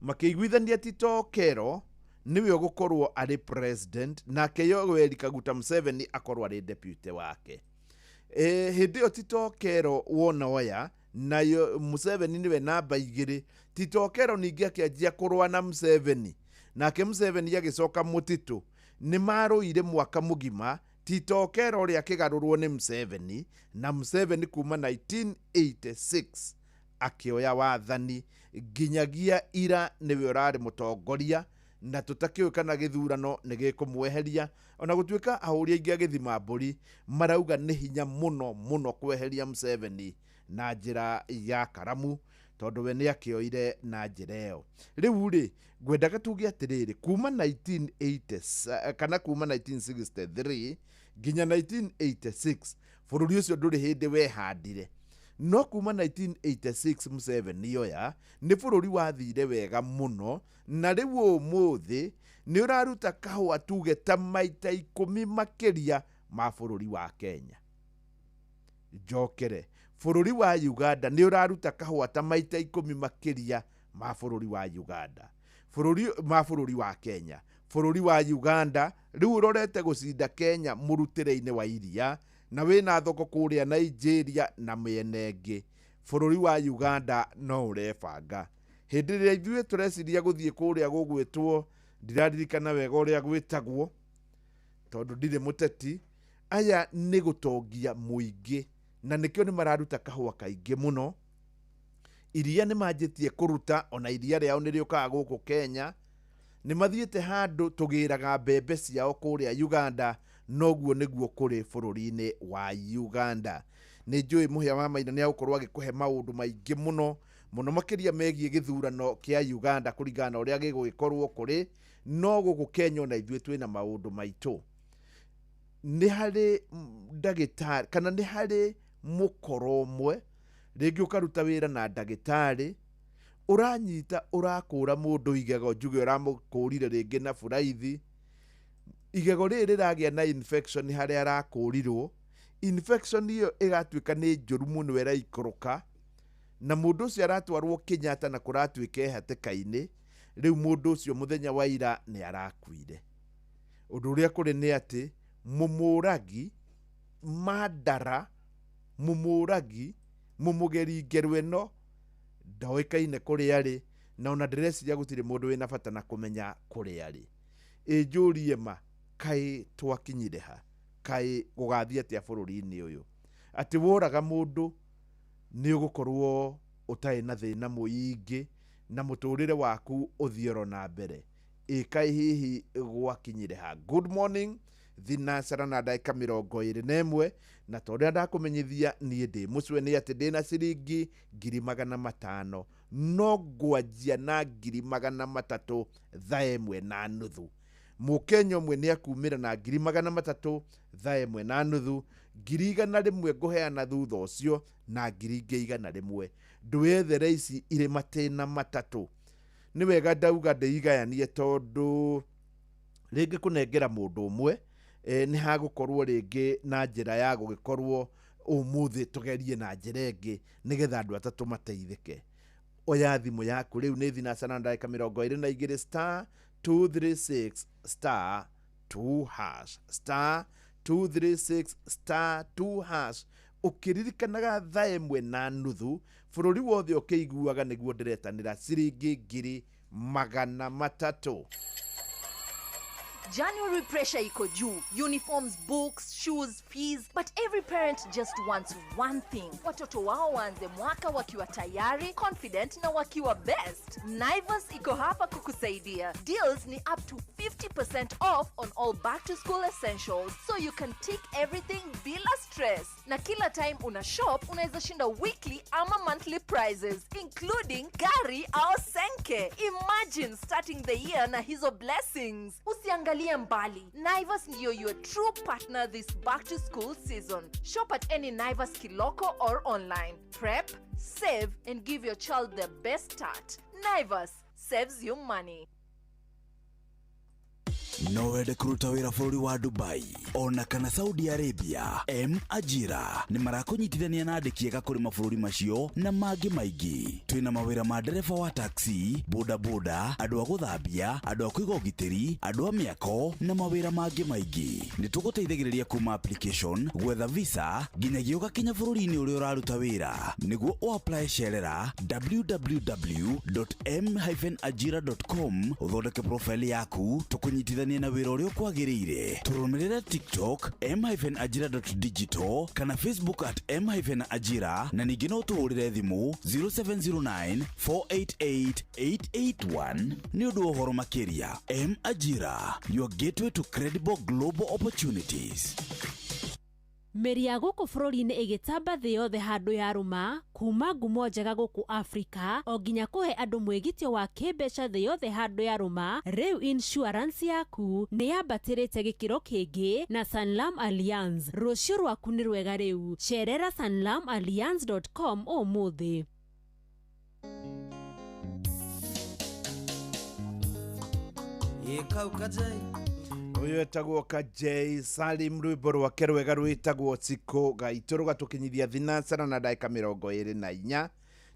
Makĩiguithania Tito Okello nĩwe ũgũkorwo arĩ president, nake Yoweri Kaguta Museveni akorwo arĩ deputy wake. Hĩndĩ ĩyo Tito Okello wona oya na Museveni nĩwe namba 2. Tito Okello ningĩ akĩanjia kũrũa na Museveni, nake Museveni agĩcoka mũtitũ. Nĩ marũire mwaka mũgima, Tito Okello ũrĩa akĩgarũrwo nĩ Museveni, na Museveni kuma 1986 akĩoya wathani nginyagia ira nĩwe ũrarĩ mũtongoria, na tũtakĩũĩ kana gĩthurano nĩ gĩkũmweheria, ona gũtuĩka ahũri aingĩ a gĩthima mbũri marauga nĩ hinya mũno mũno kweheria Museveni na njĩra ya karamu, tondũ we nĩ akĩoire na njĩra ĩyo. Rĩu rĩ, ngwendaga tuge atĩrĩrĩ, kuma 1980 kana kuma 1963 nginya 1986 bũrũri ũcio ndũrĩ hĩndĩ wehandire, no kuma 1986 Museveni oya nĩ bũrũri wathire wega mũno, na rĩu ũmũthĩ nĩ ũraruta kahũa tuge ta maita 10 makĩria ma bũrũri wa Kenya. Njokere, bũrũri wa Uganda nĩ ũraruta kahũa ta maita 10 makĩria ma bũrũri wa Uganda, bũrũri ma bũrũri wa Kenya. Bũrũri wa Uganda rĩu ũrorete gũcinda Kenya mũrutĩre-inĩ wa iria, na wĩna thoko kũrĩa Nigeria na mĩena ĩngĩ. Bũrũri wa Uganda no ũrebanga. Hĩndĩ ĩrĩa ithuĩ tũreciria gũthiĩ kũrĩa gũgwĩtwo, ndiraririkana wega ũrĩa gwĩtagwo tondũ ndirĩ mũteti, aya nĩ gũtongia mũingĩ, na nĩkĩo nĩ mararuta kahũa kaingĩ mũno. Iria nĩ manjĩtie kũruta, ona iria rĩao nĩ rĩũkaga gũkũ Kenya. Nĩ mathiĩte handũ tũgĩraga mbembe ciao kũrĩa Uganda, noguo nĩguo kũrĩ bũrũri-inĩ wa Uganda. Nĩ njũĩ Mũhĩa wa Maina nĩ agũkorwo agĩkũhe maũndũ maingĩ mũno mũno makĩria megiĩ gĩthurano kĩa Uganda kũringana na ũrĩa gĩgũgĩkorwo kũrĩ, no gũkũ Kenya ona ithuĩ twĩna maũndũ maitũ. Nĩ harĩ ndagĩtarĩ kana nĩ harĩ mũkoro ũmwe rĩngĩ ũkaruta wĩra na ndagĩtarĩ ũranyita ũrakũra mũndũ igego, njuge ũramũkũrire rĩngĩ na buraithi, igego rĩrĩ rĩragĩa na infection harĩa arakũrirwo, infection ĩyo ĩgatuĩka nĩ njũru mũno ĩraikũrũka, na mũndũ ũcio aratwarwo Kenyatta na kũratuĩka hatĩka-inĩ. Rĩu mũndũ ũcio mũthenya wa ira nĩ arakuire. Ũndũ ũrĩa kũrĩ nĩ atĩ mũmũragi mandara, mũmũragi mũmũgeri ngerwa ĩno ndoĩkaine kũrĩa arĩ, na ona ndĩreciria gũtirĩ mũndũ wĩna bata na kũmenya kũrĩa arĩ. Ĩ njũrie ma, kaĩ twakinyire ha? Kaĩ gũgathiĩ atĩa bũrũri-inĩ ũyũ? Atĩ woraga mũndũ nĩ ũgũkorwo ũtarĩ na thĩna mũingĩ na mũtũrĩre waku ũthiĩ oro na mbere. Ĩ kaĩ hihi gwakinyire ha? Good morning, thinacara na ndagĩka 21, na tondũ ũrĩa ndakũmenyithia niĩ ndĩ mũcwe nĩ atĩ ndĩna ciringi 500,000, no ngwanjia na 300,000 thaa 1:30. Mũkenya ũmwe nĩ akumĩra na 300,000 thaa 1:30, 100,000 ngũheana thutha ũcio, na 100,000. Ndwethere ici irĩ matĩna 3. Nĩ wega ndauga ndĩigayanie tondũ rĩngĩ kũnengera mũndũ ũmwe nĩ hagũkorwo rĩngĩ na njĩra ya gũgĩkorwo ũmũthĩ tũgerie na njĩra ĩngĩ nĩgetha andũ atatũ mateithĩke. Oya thimũ yaku rĩu nĩ thinacara na ndagĩka 22 star 236 star 2 hash star 236 star 2 hash, ũkĩririkanaga thaa 1:30 bũrũri wothe ũkĩiguaga nĩguo ndĩretanĩra ciringi 300,000. January pressure iko juu. Uniforms, books, shoes, fees. But every parent just wants one thing. Watoto wao waanze mwaka wakiwa tayari, confident na wakiwa best. Naivas iko hapa kukusaidia. Deals ni up to 50% off on all back to school essentials, so you can tick everything bila stress. Na kila time una shop, unaweza shinda weekly ama monthly prizes, including gari au senke. Imagine starting the year na hizo blessings. Usiangalie mbali. Naivas ndiyo your true partner this back to school season. Shop at any Naivas Kiloko or online. Prep, save, and give your child the best start. Naivas saves you money. No wende kũruta wĩra bũrũri wa Dubai ona kana Saudi Arabia? M Ajira nĩ marakũnyitithania na andĩki ega kũrĩ mabũrũri macio na mangĩ maingĩ. Twĩna mawĩra ma ndereba wa taxi, bodaboda, andũ a gũthambia, andũ a kũiga ũgitĩri, andũ a mĩako na mawĩra mangĩ maingĩ. Nĩ tũgũteithagĩrĩria kuma application, gwetha visa nginyagia ũgakinya bũrũri-inĩ ũrĩa ũraruta wĩra. Nĩguo ũapply cerera www.m-ajira.com ũthondeke profile yaku tũkũnyitithanie na wĩra ũrĩa ũkwagĩrĩire. Tũrũmĩrĩre TikTok m-ajira.digital kana Facebook at m-ajira na ningĩ no tũhũrĩre thimũ 0709 488 881 nĩ ũndũ wa ũhoro makĩria. M Ajira, your gateway to credible global opportunities. Mĩri ya gũkũ bũrũri-inĩ ĩgĩtamba thĩ yothe handũ yarũma kuma ngumo njega gũkũ Afrika o nginya kũhe andũ mwĩgitio wa kĩmbeca thĩ yothe handũ yarũma. Rĩu insurance yaku nĩ yambatĩrĩte gĩkĩro kĩngĩ na Sanlam Allianz. Rũciũ rwaku nĩ rwega rĩu. Cerera sanlamallianz.com ũmũthĩ. Ũyũ etagwo Kajei Salim, rwĩmbo rwake rwega rwĩtagwo Cikũ Gaitũ, rũgatũkinyithia thinacara na ndagĩka 24.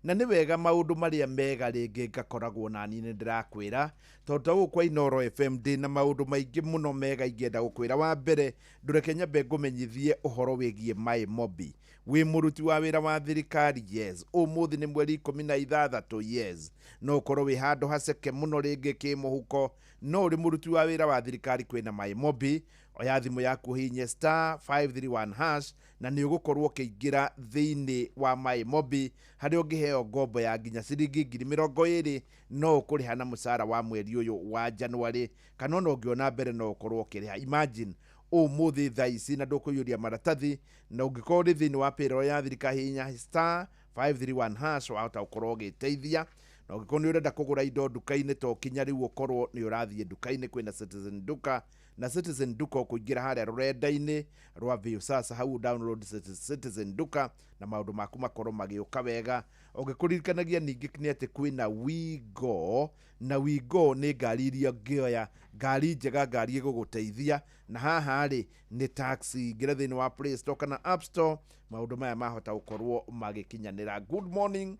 Na nĩ wega maũndũ marĩa mega rĩngĩ ngakoragwo nani nĩ ndĩrakwĩra, tondũ ta gũkũ kwa Inooro FM ndĩ na maũndũ maingĩ mũno mega ingĩenda gũkwĩra. Wa mbere, ndũreke nyambe ngũmenyithie ũhoro wĩgiĩ Mai Mobi. Wĩ mũruti wa wĩra wa thirikari? Yes. Ũmũthĩ nĩ mweri 16? Yes. No ũkorwo wĩ handũ haceke mũno rĩngĩ kĩmũhuko, no ũrĩ mũruti wa wĩra wa thirikari kwĩna Mai Mobi. Oya thimũ yaku ũhihinye star 531 hash na nĩ ũgũkorwo ũkĩingĩra thĩinĩ wa Mai Mobi, harĩa ũngĩheo ngombo ya nginya ciringi 20,000, no ũkũrĩha na mũcara wa mweri ũyũ wa January, kana ona ũngĩona mbere no ũkorwo ũkĩrĩha. Imagine ũmũthĩ thaa ici na ndũkũiyũria maratathi, na ũngĩkorwo ũrĩ thĩinĩ wa payroll ya thirikari, hihinya star 531 hash wahota gũkorwo ũgĩteithia. Na ũngĩkorwo nĩ ũrenda kũgũra indo nduka-inĩ, to kinya rĩu ũkorwo nĩ ũrathiĩ nduka-inĩ, kwĩna Citizen Duka, na Citizen Duka ũkũingĩra harĩa rũrenda-inĩ rwa Viusasa, hau download Citizen Duka na maũndũ maku makorwo magĩũka wega. Ũngĩkũririkanagia ningĩ nĩ atĩ kwĩna Wigo, na Wigo nĩ ngari iria ũngĩoya, ngari njega, ngari ĩgũgũteithia. Na haha rĩ nĩ taxi, ingĩra thĩinĩ wa Play Store kana App Store, maũndũ maya mahota gũkorwo magĩkinyanĩra. Good morning.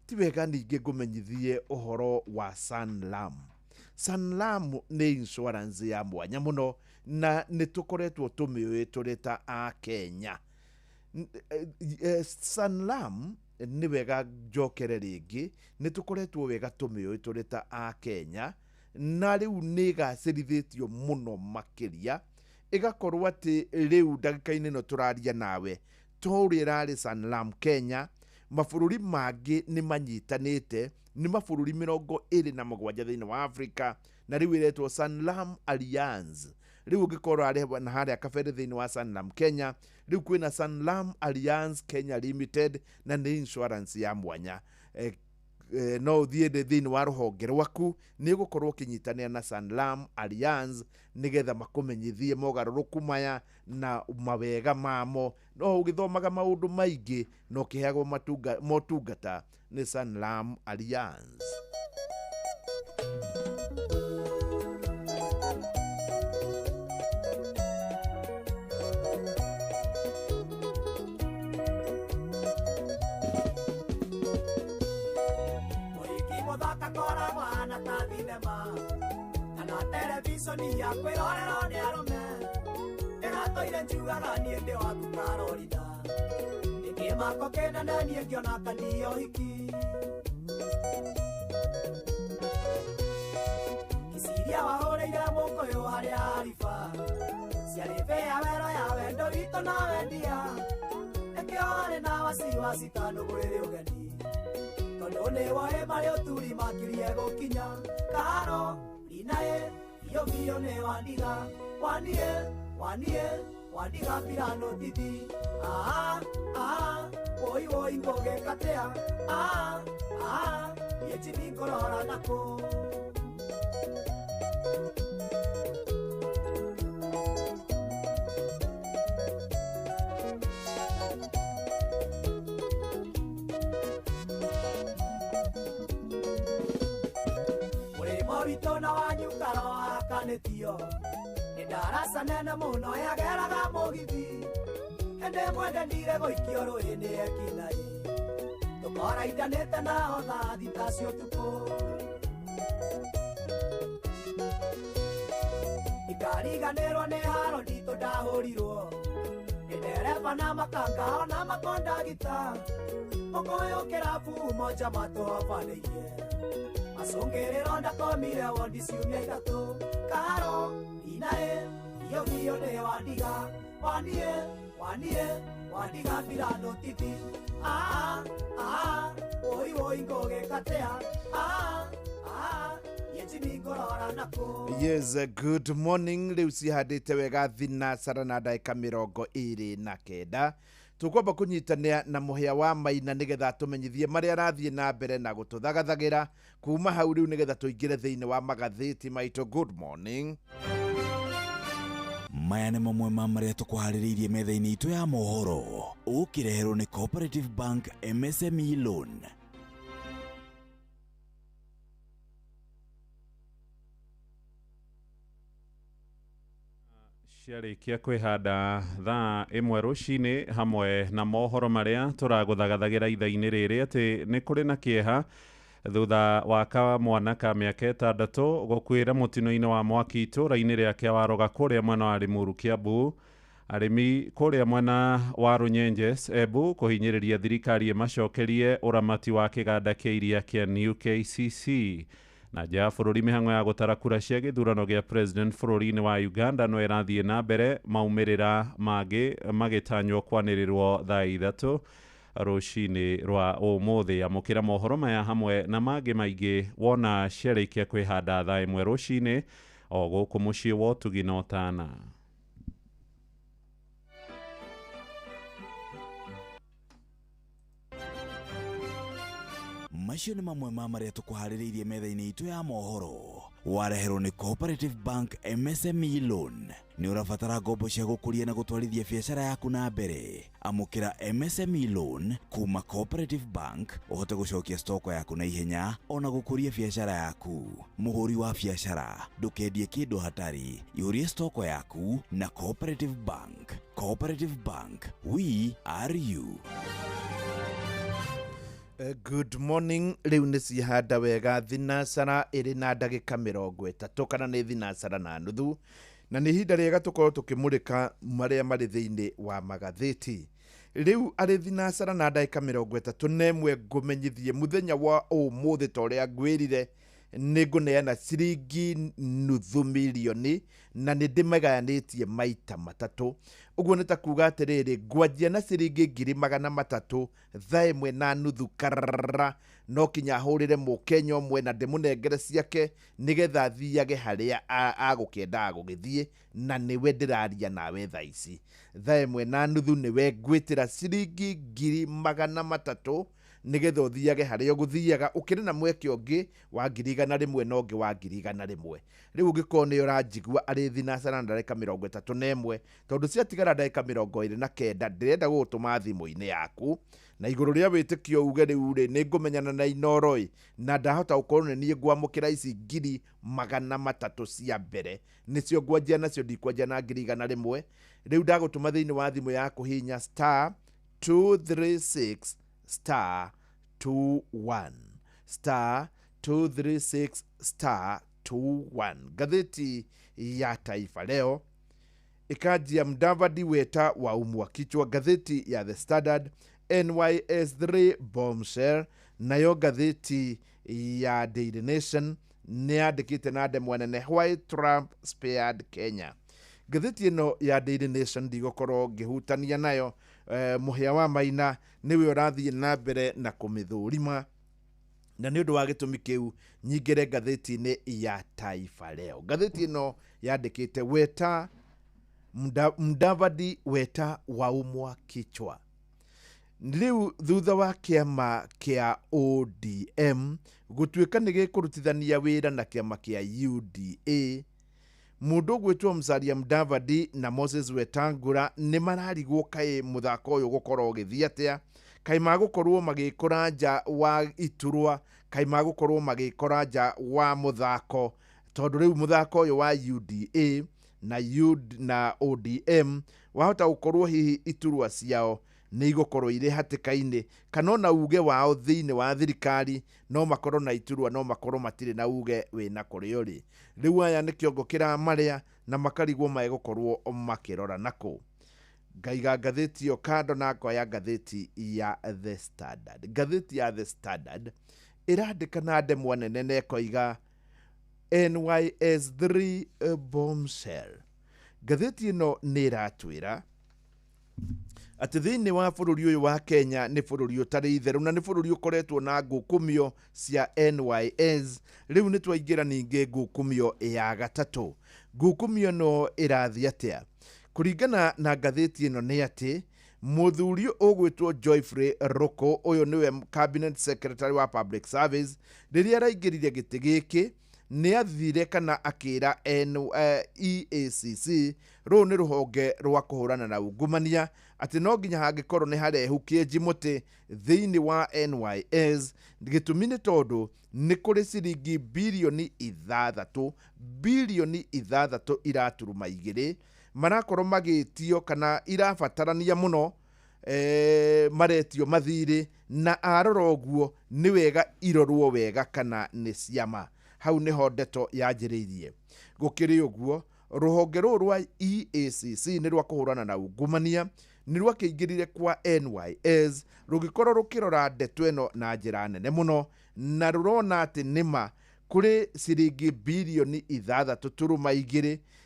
Ti wega ningĩ ngũmenyithie ũhoro wa Sanlam. Sanlam nĩ insurance ya mwanya mũno na nĩ tũkoretwo tũmĩũĩ tũrĩ ta a Kenya. Sanlam nĩ wega njokere rĩngĩ, nĩ tũkoretwo wega tũmĩũĩ tũrĩ ta a Kenya, na rĩu nĩ ĩgacĩrithĩtio mũno makĩria, ĩgakorwo atĩ rĩu ndagĩka-inĩ ĩno tũraria nawe, to ũrĩa ĩrarĩ Sanlam Kenya, mabũrũri mangĩ nĩ manyitanĩte, nĩ mabũrũri 27 thĩinĩ wa Africa, na rĩu ĩretwo Sanlam Allianz. Rĩu ũngĩkorwo arĩ na harĩa kabere thĩinĩ wa Sanlam Kenya, rĩu kwĩna Sanlam Allianz Kenya Limited, na nĩ insurance ya mwanya. No ũthiĩ thĩinĩ wa rũhonge rwaku, nĩ ũgũkorwo ũkĩnyitanĩra na Sanlam Allianz nĩgetha makũmenyithie mogarũrũku maya na mawega mamo. No ũgĩthomaga maũndũ maingĩ na ũkĩheagwo motungata nĩ Sanlam Allianz. Televisioni ya kwĩrorerwo nĩ arũme ndĩratũire njugaga niĩ ndĩ waku Carolina, nĩkĩmako kĩnene niĩ ngĩona ta niĩ ũhiki Kiciria wahũrĩire mũkũyũ harĩa Ariba ciarĩ bĩa wero ya wendo witũ na wendia nĩkĩo harĩ na wasiwasi ta ndũgũrĩre ũgeni tondũ nĩ woĩ marĩ ũturi makirie gũkinya Karo nae yo biyo ne wandiga wanie wanie wandiga pirano titi ah ah woi woi ngoge katea ah ah yechi korora nako. Witũ na wanyu karoa yakanĩtio nĩ ndaraca nene mũno yageraga mũgithi ĩndĩ mwende ndire gũikio rũĩ nĩ ekinaĩ tũkoraithanĩte nao thaa thita cia ũtukũ ikariganĩrwo nĩ haro nditũ ndahũrirwo nĩ ndereba na makanga ona makondagita mũkũyũ kĩrabu moja matũhobanĩirie macũngĩrĩro ndakomire wondi ciumia ithatũ karo inaĩ biũ biũ nĩ wandiga waniĩ waniĩ wandiga bila notithi ah ah woi woi ngũgĩkatea ah ah Yes, good morning. Rĩu cihandĩte wega thinacara na ndagĩka 29. Tũkwamba kũnyitanĩra na mũhĩa wa Maina nĩgetha tũmenyithie marĩa arathiĩ na mbere na gũtũthagathagĩra kuma hau rĩu nĩgetha tũingĩre thĩinĩ wa magathĩti maitũ. Good morning. Maya nĩ mamwe ma marĩa tũkũharĩrĩirie metha-inĩ itũ ya mohoro ũkĩreherwo nĩ Cooperative Bank MSME Loan. Ciarĩkia kwĩhanda thaa 1 rũcinĩ hamwe na mohoro marĩa tũragũthagathagĩra ithaa-inĩ rĩrĩ atĩ nĩ kũrĩ na kĩeha thutha wa kamwana ka mĩaka 6 gũkuĩra mũtino-inĩ wa mwaki itũũra-inĩ rĩa Kĩawaroga kũrĩa mwena wa Limuru Kiambu. Arĩmi kũrĩa mwena wa Runyenjes Embu kũhinyĩrĩria thirikari ĩmacokerie ũramati wa kĩganda kĩa iria kĩa New KCC. Na nja ya bũrũri mĩhang'o ya gũtara kura cia gĩthurano gĩa president bũrũri-inĩ wa Uganda no ĩrathiĩ na mbere, maumĩrĩra mangĩ magĩtanywo kwanĩrĩrwo thaa 3 rũcinĩ rwa ũmũthĩ. Amũkĩra mohoro maya hamwe na mangĩ maingĩ wona ciarĩkia kwĩhanda thaa 1 rũcinĩ o gũkũ mũciĩ wa ũtugi na ũtana. Macio nĩ mamwe ma marĩa tũkũharĩrĩirie metha-inĩ itũ ya mohoro wareherwo nĩ Cooperative Bank MSME Loan. Nĩ ũrabatara ngombo cia gũkũria na gũtwarithia biacara yaku na mbere. Amũkĩra MSME Loan kuma Cooperative Bank ũhote gũcokia stoko yaku na ihenya ona gũkũria biacara yaku. Mũhũri wa biacara ndũkendie kĩndũ hatari, ihũrie stoko yaku na Cooperative Bank. Cooperative Bank, we are you. Good morning. Rĩu nĩ cihanda wega thinacara ĩrĩ na ndagĩka 30 kana nĩ thinacara na nuthu, na nĩ ihinda rĩega tũkorwo tũkĩmũrĩka marĩa marĩ thĩinĩ wa magathĩti. Rĩu arĩ thinacara na ndagĩka 31 ngũmenyithie mũthenya wa ũmũthĩ ta ũrĩa ngwĩrire nĩ ngũneana ciringi 0.5 milioni na nĩ ndĩmĩgayanĩtie maita matatũ. Ũguo nĩ ta kuga atĩrĩrĩ, ngwanjia na ciringi 300,000 thaa 1:30 karara, no kinya hũrĩre mũkenya ũmwe na ndĩmũnengere ciake nĩgetha athiage harĩa agũkĩendaga gũgĩthiĩ, na nĩwe ndĩraria nawe thaa ici. Thaa 1:30 nĩwe ngwĩtĩra ciringi 300,000 nĩgetha ũthiage harĩa ũgũthiaga, ũkĩrĩ na mweke ũngĩ wa 100,000 na ũngĩ wa 100,000. Rĩu ũngĩkorwo nĩ ũranjigua arĩ thinacara na ndagĩka 31, tondũ ciatigara ndagĩka 29 ndĩrenda gũgũtũma thimũ-inĩ yaku na igũrũ rĩa wĩtĩkio uge rĩu rĩ nĩ ngũmenyana na Inooro ĩ, na ndahota gũkorwo nĩ niĩ ngwamũkĩra ici 300,000 cia mbere, nĩcio ngwanjia nacio, ndikwanjia na 100,000. Rĩu ndagũtũma thĩinĩ wa thimũ yaku, hinya star 236 star 21 star 236 star 21. Ngathĩti ya Taifa Leo ikanjia Mudavadi Weta wa umwa kichwa. Ngathĩti ya The Standard NYS3 bombshell. Nayo ngathĩti ya Daily Nation nĩ yandĩkĩte na ndemwa nene why Trump spared Kenya. Ngathĩti ĩno ya Daily Nation ndigũkorwo ngĩhutania nayo, mũhĩa wa Maina nĩwe ũrathiĩ na mbere na kũmĩthũrima, na nĩ ũndũ wa gĩtũmi kĩu nyingĩre ngathĩti-inĩ ya Taifa Leo. Ngathĩti ĩno yandĩkĩte Weta Mudavadi Weta waumwa kichwa. Rĩu thutha wa kĩama kĩa ODM gũtuĩka nĩ gĩkũrutithania wĩra na kĩama kĩa UDA, mũndũ ũgwĩtwo Musalia Mudavadi na Moses Wetangula nĩ mararigwo kaĩ mũthako ũyũ gũkorwo ũgĩthiĩ atĩa, kaĩ magũkorwo magĩkora nja wa iturwa, kaĩ magũkorwo magĩkora nja wa mũthako Tondũ rĩu mũthako ũyũ wa UDA na ODM wahota gũkorwo hihi iturwa ciao nĩ igũkorwo irĩ hatĩka-inĩ, kana ona uge wao thĩinĩ wa thirikari no makorwo na iturwa, no makorwo matirĩ na uge wĩna kũrĩa ũrĩ. Rĩu aya nĩ kĩongo kĩramarĩa na makarigwo megũkorwo makĩrora nakũ. Ngaiga ngathĩti ĩyo kando na ngoya ngathĩti ya The Standard. Ngathĩti ya The Standard ĩrandĩka na ndemwa nene na ĩkoiga NYS3 bombshell. Ngathĩti ĩno nĩ ĩratwĩra atĩ thĩinĩ wa bũrũri ũyũ wa Kenya nĩ bũrũri ũtarĩ itherũ na nĩ bũrũri ũkoretwo na ngukumio cia NYS. Rĩu nĩ twaingĩra ningĩ ngukumio ya gatatũ. Ngukumio ĩno ĩrathiĩ atĩa? Kũringana na ngathĩti ĩno nĩ atĩ mũthuri ũgwĩtwo Geoffrey Ruku, ũyũ nĩwe cabinet secretary wa public service, rĩrĩa araingĩrire gĩtĩ gĩkĩ nĩ athire kana akĩra EACC, rũrũ nĩ rũhonge rwa kũhũrana na ungumania, atĩ no nginya hangĩkorwo nĩ harehu kĩenji mũtĩ thĩinĩ wa NYS. Gĩtũmi nĩ tondũ nĩ kũrĩ ciringi 6.2 bilioni iraturuma marakorwo magĩtio kana irabatarania mũno, maretio mathirĩ, na arora ũguo nĩ wega irorwo wega kana nĩ ciama. Hau nĩho ndeto yanjĩrĩirie. Gũkĩrĩ ũguo, rũhonge rũrũ rwa EACC nĩ rwa kũhũrana na ungumania nĩ rwakĩingĩrire kwa NYS, rũgĩkorwo rũkĩrora ndeto ĩno na njĩra nene mũno, na rũrona atĩ nĩma kũrĩ ciringi 6.2 bilioni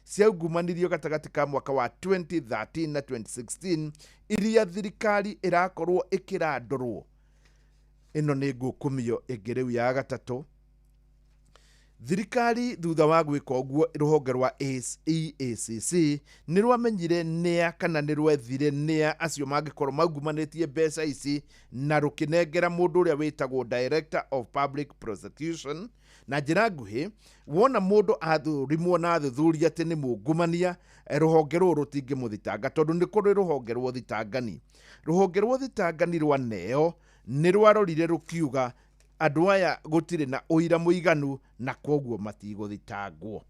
ciaungumanirio gatagatĩ ka mwaka wa 2013 na 2016 iria thirikari ĩrakorwo ĩkĩrandũrwo. Ĩno nĩ ngukumio ĩngĩ rĩu ya gatatũ. Thirikari thutha wa gwĩka ũguo, rũhonge rwa EACC nĩ rwamenyire nĩa kana nĩ rwethire nĩa acio mangĩkorwo maungumanĩtie mbeca ici, na rũkĩnengera mũndũ ũrĩa wĩtagwo Director of Public Prosecution. Na njĩra nguhĩ, wona mũndũ athurimwo na athuthuria atĩ nĩ mungumania, rũhonge rũrũ rũtingĩmũthitanga tondũ nĩ kũrĩ rũhonge rwa ũthitangani. Rũhonge rwa ũthitangani rwa neo nĩ rwarorire rũkiuga andũ aya gũtirĩ na ũira mũiganu na koguo matigũthitangwo.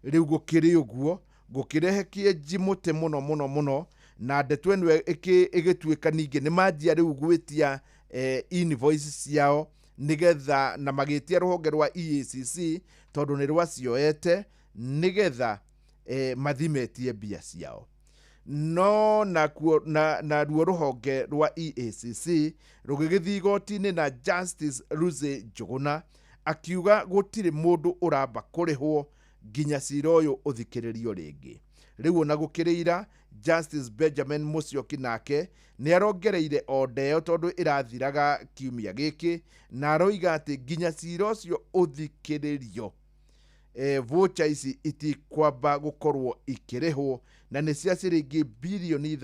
Rĩu gũkĩrĩ ũguo, gũkĩrehe kĩenji mũtĩ mũno mũno mũno, na ndeto ĩno ĩgĩtuĩka ningĩ nĩ manjia rĩu gwĩtia invoice ciao nĩgetha na magĩtia rũhonge rwa EACC tondũ nĩ rwacioete nĩgetha mathimetie mbia ciao. No nakuo na ruo rũhonge rwa EACC rũgĩgĩthiĩ igoti-inĩ, na Justice Lucy Njuguna akiuga gũtirĩ mũndũ ũramba kũrĩhwo nginya cira ũyũ ũthikĩrĩrio rĩngĩ. Rĩu ona gũkĩrĩ ira, Justice Benjamin Musyoki nake nĩ arongereire o ndeo tondũ ĩrathiraga kiumia gĩkĩ, na aroiga atĩ nginya cira ũcio ũthikĩrĩrio, voucher ici itikwamba gũkorwo ikĩrĩhwo, na nĩ cia ciringi 6.2 bilioni.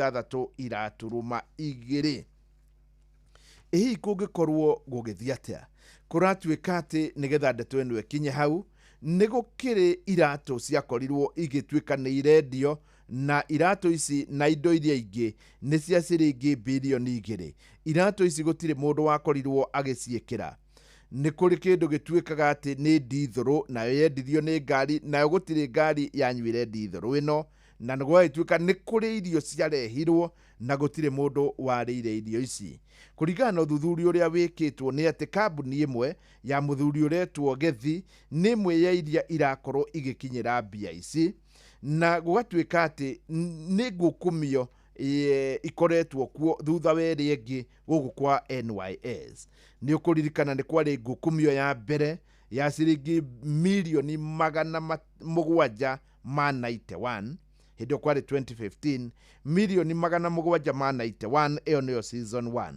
Ĩ hihi kũngĩkorwo gũgĩthiĩ atĩa? Kũratuĩka atĩ nĩgetha ndeto ĩno ĩkinye hau, nĩ gũkĩrĩ iratũ ciakorirwo igĩtuĩka nĩ irendio, na iratũ ici na indo iria ingĩ nĩ cia ciringi 2 bilioni. Iratũ ici gũtirĩ mũndũ wakorirwo agĩciĩkĩra. Nĩ kũrĩ kĩndũ gĩtuĩkaga atĩ nĩ ndithũrũ, nayo yendirio nĩ ngari, nayo gũtirĩ ngari yanyuire ndithũrũ ĩno. Na nĩ gwagĩtuĩka nĩ kũrĩ irio ciarehirwo na gũtirĩ mũndũ warĩire irio ici. Kũringana na ũthuthuria ũrĩa wĩkĩtwo nĩ atĩ kambuni ĩmwe ya mũthuri ũretwo Gethi nĩ ĩmwe ya iria irakorwo igĩkinyĩra mbia ici, na gũgatuĩka atĩ nĩ ngukumio ikoretwo kuo thutha wa ĩrĩa ĩngĩ gũkũ kwa NYS. Nĩ ũkũririkana nĩ kwarĩ ngukumio ya mbere ya ciringi 791 milioni, hĩndĩ ĩyo kwarĩ 2015, 791 milioni, ĩyo nĩyo season 1.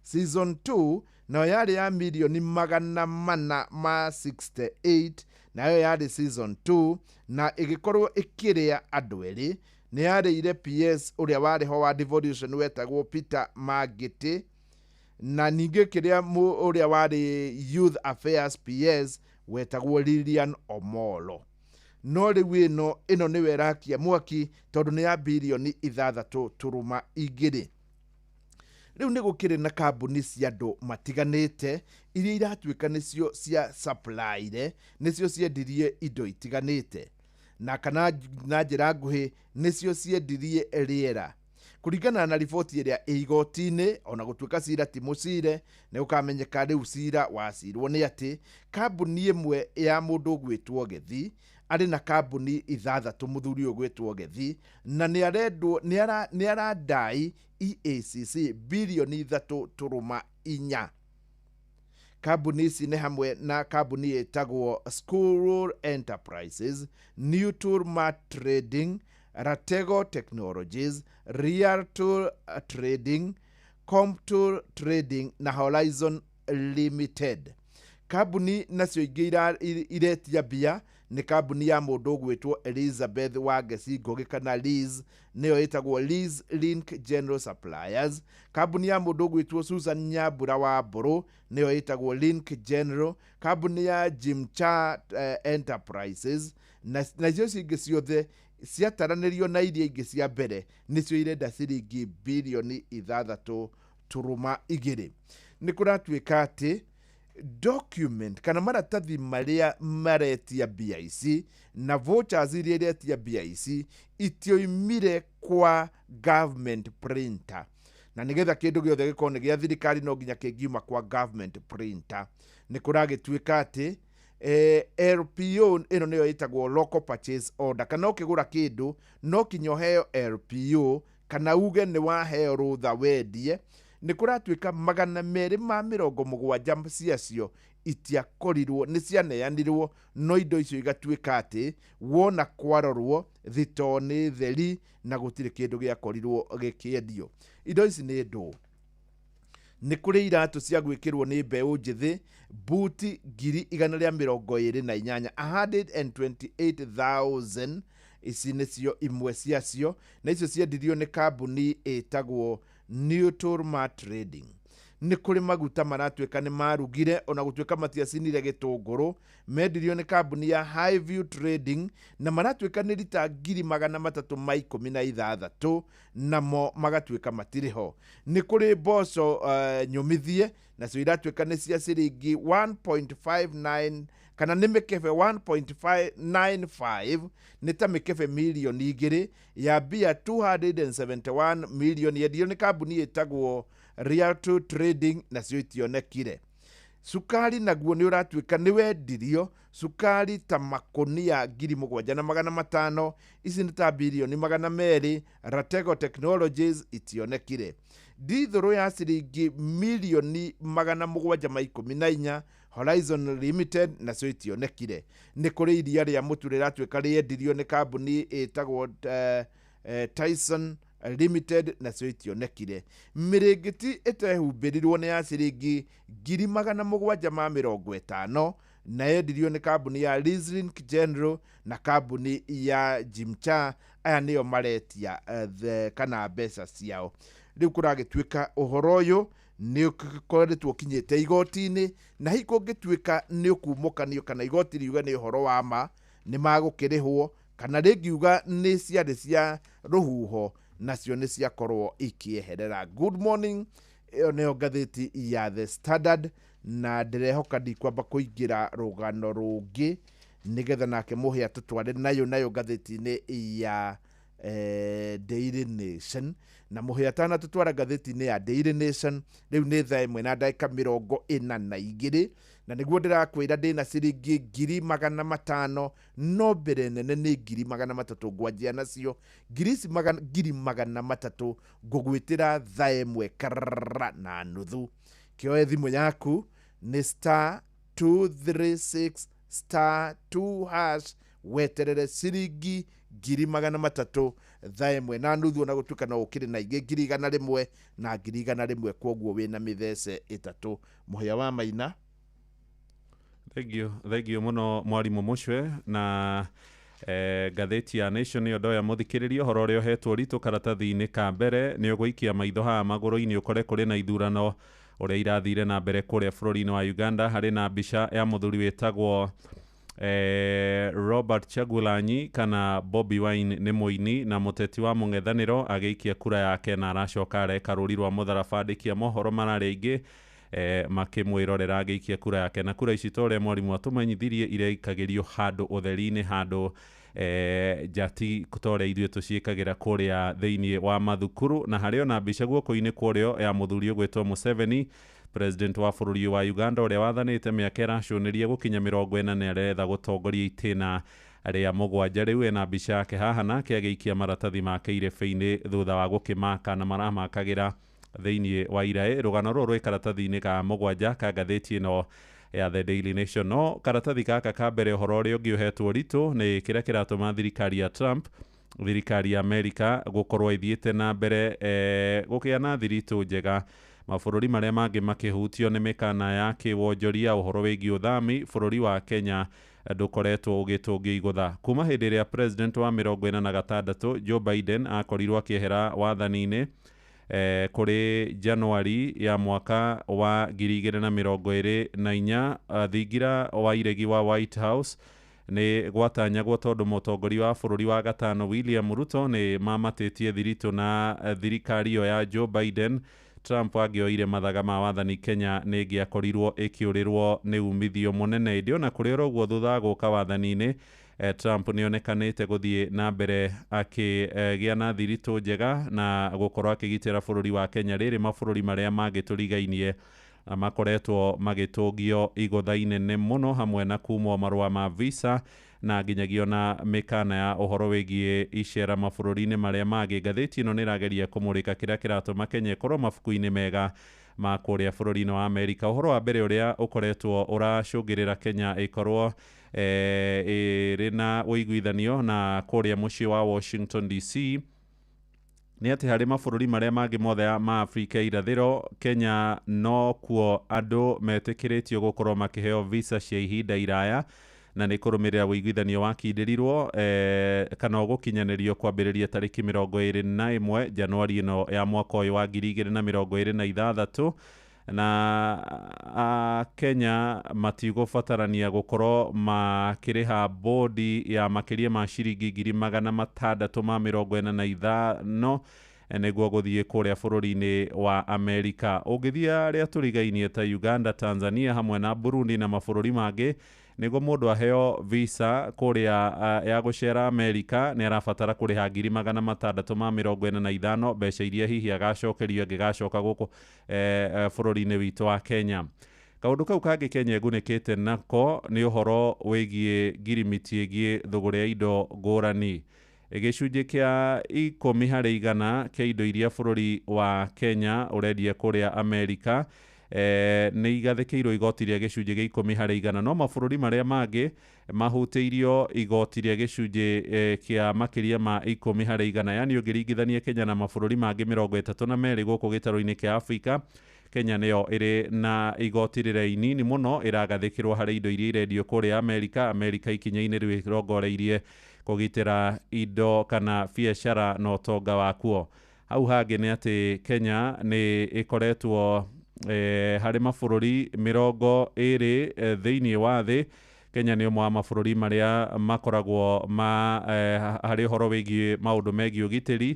Season 2 nayo yarĩ ya 468 milioni, nayo yarĩ season 2, na ĩgĩkorwo ĩkĩrĩa andũ erĩ. Nĩ yarĩire PS ũrĩa warĩ ho wa devolution wetagwo Peter Mangĩtĩ, na ningĩ kĩrĩa ũrĩa warĩ Youth Affairs PS wetagwo Lilian Omolo. No rĩu ĩno nĩyo ĩrakia mwaki tondũ nĩ ya 6.2 bilioni. Rĩu nĩ gũkĩrĩ na kambuni cia andũ matiganĩte iria iratuĩka nĩcio cia supplyire, nĩcio ciendirie indo itiganĩte, na kana na njĩra nguhĩ nĩcio ciendirie rĩera. Kũringana na riboti ĩrĩa ĩ igoti-inĩ, ona gũtuĩka cira ti mũcire, nĩ gũkamenyeka rĩu cira wacirwo nĩ atĩ kambuni ĩmwe ya mũndũ ũgwĩtwo Gethi arĩ na kambuni ithathatũ, mũthuri ũyũ ũgwĩtwo Gethi, na nĩ arendwo nĩ aradai EACC birioni 3.4. Kambuni ici nĩ hamwe na kambuni ĩtagwo School Enterprises, New Tour Trading, Ratego Technologies, Real Tour Trading, Comptour Trading na Horizon Limited. Kambuni nacio ingĩ iretia mbia nĩ kambuni ya mũndũ ũgwĩtwo Elizabeth Wangeci Ngugi kana Liz, nĩyo ĩtagwo Liz Link General Suppliers. Kambuni ya mũndũ ũgwĩtwo Susan Nyambura wa Mbũrũ, nĩyo ĩtagwo Link General. Kambuni ya Jimcha Enterprises, nacio cingĩ ciothe ciataranĩrio na iria ingĩ cia mbere nĩcio irenda ciringi birioni 6.2. Nĩ kũratuĩka atĩ document kana maratathi marĩa maretia mbia ici na vouchers iria iretia mbia ici itioimire kwa government printer, na nigetha kĩndũ gĩothe gĩkorwo nĩ gĩa thirikari no nginya kĩngiuma kwa government printer. Nĩ kũragĩtuĩka atĩ LPO ĩno nĩyo ĩtagwo local purchase order, kana ũkĩgũra kĩndũ no kinya ũheo LPO kana uge nĩ waheo rũtha wendie. Nĩ kũratuĩka 270 ciacio itiakorirwo nĩ cianeanirwo, no indo icio igatuĩka atĩ wona kwarorwo thitoo nĩ theri na gũtirĩ kĩndũ gĩakorirwo gĩkĩendio. Indo ici nĩ ndũ? Nĩ kũrĩ iratũ cia gwĩkĩrwo nĩ mbeũ njĩthĩ, buti 128,000, 128,000. Ici nĩcio imwe ciacio, na icio ciendirio nĩ kambuni ĩtagwo New Tour Trading. Nĩ kũrĩ maguta maratuĩka nĩ marugire, ona gũtuĩka matiacinire gĩtũngũrũ, mendirio nĩ kambuni ya Highview Trading na maratuĩka nĩ rita 316,000, namo magatuĩka matirĩ ho. Nĩ kũrĩ mboco nyũmithie, nacio iratuĩka nĩ cia ciringi 1.59 kana nĩ mĩkebe 1.595, nĩ ta mĩkebe mirioni 2 ya mbia 271 milioni, yendirio nĩ kambuni ĩtagwo Realto Trading, nacio itionekire. Cukari naguo nĩ ũratuĩka nĩ wendirio cukari ta makonia 7,500, ici nĩ ta birioni 200, Ratego Technologies itionekire. Ndithũrũ ya ciringi milioni 714, Horizon Limited, nacio itionekire. Nĩ kũrĩ iria rĩa mũtu rĩratuĩka rĩendirio nĩ kambuni ĩtagwo Tyson Limited, nacio itionekire. Mĩrĩngĩti ĩtehumbĩrirwo nĩ ya ciringi 750,000, na yendirio nĩ kambuni ya Link General na kambuni ya Jimcha. Aya nĩo maretia kana mbeca ciao. Rĩu kũragĩtuĩka ũhoro ũyũ nĩ ũkoretwo ũkinyĩte igoti-inĩ, na hihi kũngĩtuĩka nĩ ũkumũkanio kana igoti riuge nĩ ũhoro wa ma nĩ magũkĩrĩhwo, kana rĩngiuga nĩ ciarĩ cia rũhuho nacio nĩ ciakorwo ikĩeherera. Good morning, ĩyo nĩyo ngathĩti ya The Standard, na ndĩrehoka ndikwamba kũingĩra rũgano rũngĩ nĩgetha nake mũhĩa tũtware nayo ngathĩti-inĩ ya Daily Nation. Na mũhĩa tana tũtwara ngathĩti-inĩ ya Daily Nation. Rĩu nĩ thaa 1:42, na nĩguo ndĩrakwĩra ndĩna ciringi 500,000, no mbere nene nĩ 300,000 ngwanjia nacio. Ngiri ici 300,000 ngũgwĩtĩra thaa 1:30. Kĩoe thimũ yaku nĩ star 236 star 2 hash, weterere ciringi 300,000 thaa 1:30, ona gũtuĩka no ũkĩrĩ na ingĩ 100,000 na 100,000, kwoguo wĩna mĩthece 3. Mũhĩa wa Maina. Thengio mũno mwarimũ Mũcwe na ngathĩti ya Nation nĩyo ndoya mũthikĩrĩria ũhoro ũrĩa ũhetwo ritũ karatathi-inĩ ka mbere. Nĩ ũgũikia maitho haha magũrũ-inĩ ũkore kũrĩ na ithurano ũrĩa irathire na mbere kũrĩa bũrũri-inĩ wa Uganda. Harĩ na mbica ya mũthuri wĩtagwo Robert Chagulanyi kana Bobi Wine nĩ mũini na mũteti wa mũng'ethanĩro agĩikia kura yake na aracoka areka rũri rwa mũtharaba. Andĩki a mohoro mararĩ aingĩ makĩmwĩrorera agĩikia kura yake, na kura ici ta ũrĩa mwarimũ atũmenyithirie irekagĩrio handũ ũtheri-inĩ, handũ njati ta ũrĩa ithuĩ tũciĩkagĩra kũrĩa thĩinĩ wa mathukuru. Na harĩ ona mbica guoko-inĩ kwa ũrĩo ya mũthuri ũgwĩtwo Museveni, president wa bũrũri wa Uganda ũrĩa wathanĩte mĩaka ĩracũnĩria gũkinya 40 na aretha gũtongoria itĩna rĩa 7. Rĩu ena mbica yake haha nake agĩikia maratathi make irebe-inĩ thutha wa gũkĩmaka na maramakagĩra thĩinĩ wa iraĩ. Rũgano rũrũ rwĩ karatathi-inĩ ga 7 ka ngathĩti ĩno ya The Daily Nation. No karatathi gaka ka mbere, ũhoro ũrĩa ũngĩ ũhetwo ũritũ nĩ kĩrĩa kĩratũma thirikari ya Trump, thirikari ya Amerika gũkorwo ĩthiĩte na mbere gũkĩa na thiritũ njega mabũrũri marĩa mangĩ makĩhutio nĩ mĩkana ya kĩwonjoria ũhoro wĩgiĩ ũthami. Bũrũri wa Kenya ndũkoretwo ũgĩtũngio igũtha kuma hĩndĩ ĩrĩa president wa 46 Joe Biden akorirwo akĩehera wathani-inĩ kũrĩ Januari ya mwaka wa 2024. Thingira wa iregi wa White House nĩ gwatanyagwo tondũ mũtongoria wa bũrũri wa gatano William Ruto nĩ mamatĩtie thiritũ na thirikari ĩyo ya Joe Biden. Trump angĩoire mathaga ma wathani, Kenya nĩ ĩngĩakorirwo ĩkĩũrĩrwo nĩ umithio mũnene. Ĩndĩ ona kũrĩ oro ũguo, thutha wa gũka wathani-inĩ, Trump nĩ onekanĩte gũthiĩ na mbere akĩgĩa na thiritũ njega na gũkorwo akĩgitĩra bũrũri wa Kenya rĩrĩ mabũrũri marĩa mangĩ tũrigainie makoretwo magĩtũngio igũtha inene mũno, hamwe na kumwo marũa ma visa na nginyagia ona mĩkana ya ũhoro wĩgiĩ icera mabũrũri-inĩ marĩa mangĩ. Ngathĩti ĩno nĩ ĩrageria kũmũrĩka kĩrĩa kĩratũma Kenya ĩkorwo mabuku-inĩ mega ma kũrĩa bũrũri-inĩ wa Amerika. Ũhoro wa mbere ũrĩa ũkoretwo ũracũngĩrĩra Kenya ĩkorwo ĩrĩ na ũiguithanio na kũrĩa mũciĩ wa Washington DC nĩ atĩ harĩ mabũrũri marĩa mangĩ mothe ma Afrika irathĩro, Kenya no kuo andũ metĩkĩrĩtio gũkorwo makĩheo visa cia ihinda iraya, na nĩ kũrũmĩrĩra ũiguithanio wakindĩrirwo kana ũgũkinyanĩrio kwambĩrĩria tarĩki 21 Januari ĩno ya mwaka ũyũ wa 2026, na Kenya matigũbatarania gũkorwo makĩrĩha bodi ya makĩria ma ciringi 645,000 nĩguo gũthiĩ kũrĩa bũrũri-inĩ wa Amerika. Ũngĩthiĩ arĩa tũrigainie ta Uganda, Tanzania hamwe na Burundi na mabũrũri mangĩ, nĩguo mũndũ aheo visa kũrĩa ya gũcera Amerika nĩ arabatara kũrĩha 645,000, mbeca iria hihi agacokerio angĩgacoka gũkũ bũrũri-inĩ witũ wa Kenya. Kaũndũ kau kangĩ Kenya ĩgunĩkĩte nako nĩ ũhoro wĩgiĩ ngirimiti ĩgiĩ thũgũrĩ ya indo ngũrani. Gĩcunjĩ kĩa 10 harĩ igana kĩa indo iria bũrũri wa Kenya ũrendia kũrĩa Amerika nĩ igathĩkĩirwo igoti rĩa gĩcunjĩ gĩa 10 harĩ igana, no mabũrũri marĩa mangĩ mahutĩirio igoti rĩa gĩcunjĩ kĩa makĩria ma 10 harĩ igana. Yani ũngĩringithania Kenya na mabũrũri mangĩ 32 gũkũ gĩtarũ-inĩ kĩa Afrika, Kenya nĩyo ĩrĩ na igoti rĩrĩa inini mũno ĩragathĩkĩrwo harĩ indo iria irendio kũrĩa Amerika. Amerika ikinya-inĩ rĩu ĩrongoreirie kũgitĩra indo kana biacara na ũtonga wakuo. Hau hangĩ nĩ atĩ Kenya nĩ ĩkoretwo harĩ mabũrũri 20 thĩinĩ wa thĩ. Kenya nĩ ũmwe wa mabũrũri marĩa makoragwo ma harĩ ũhoro wĩgiĩ maũndũ megiĩ ũgitĩri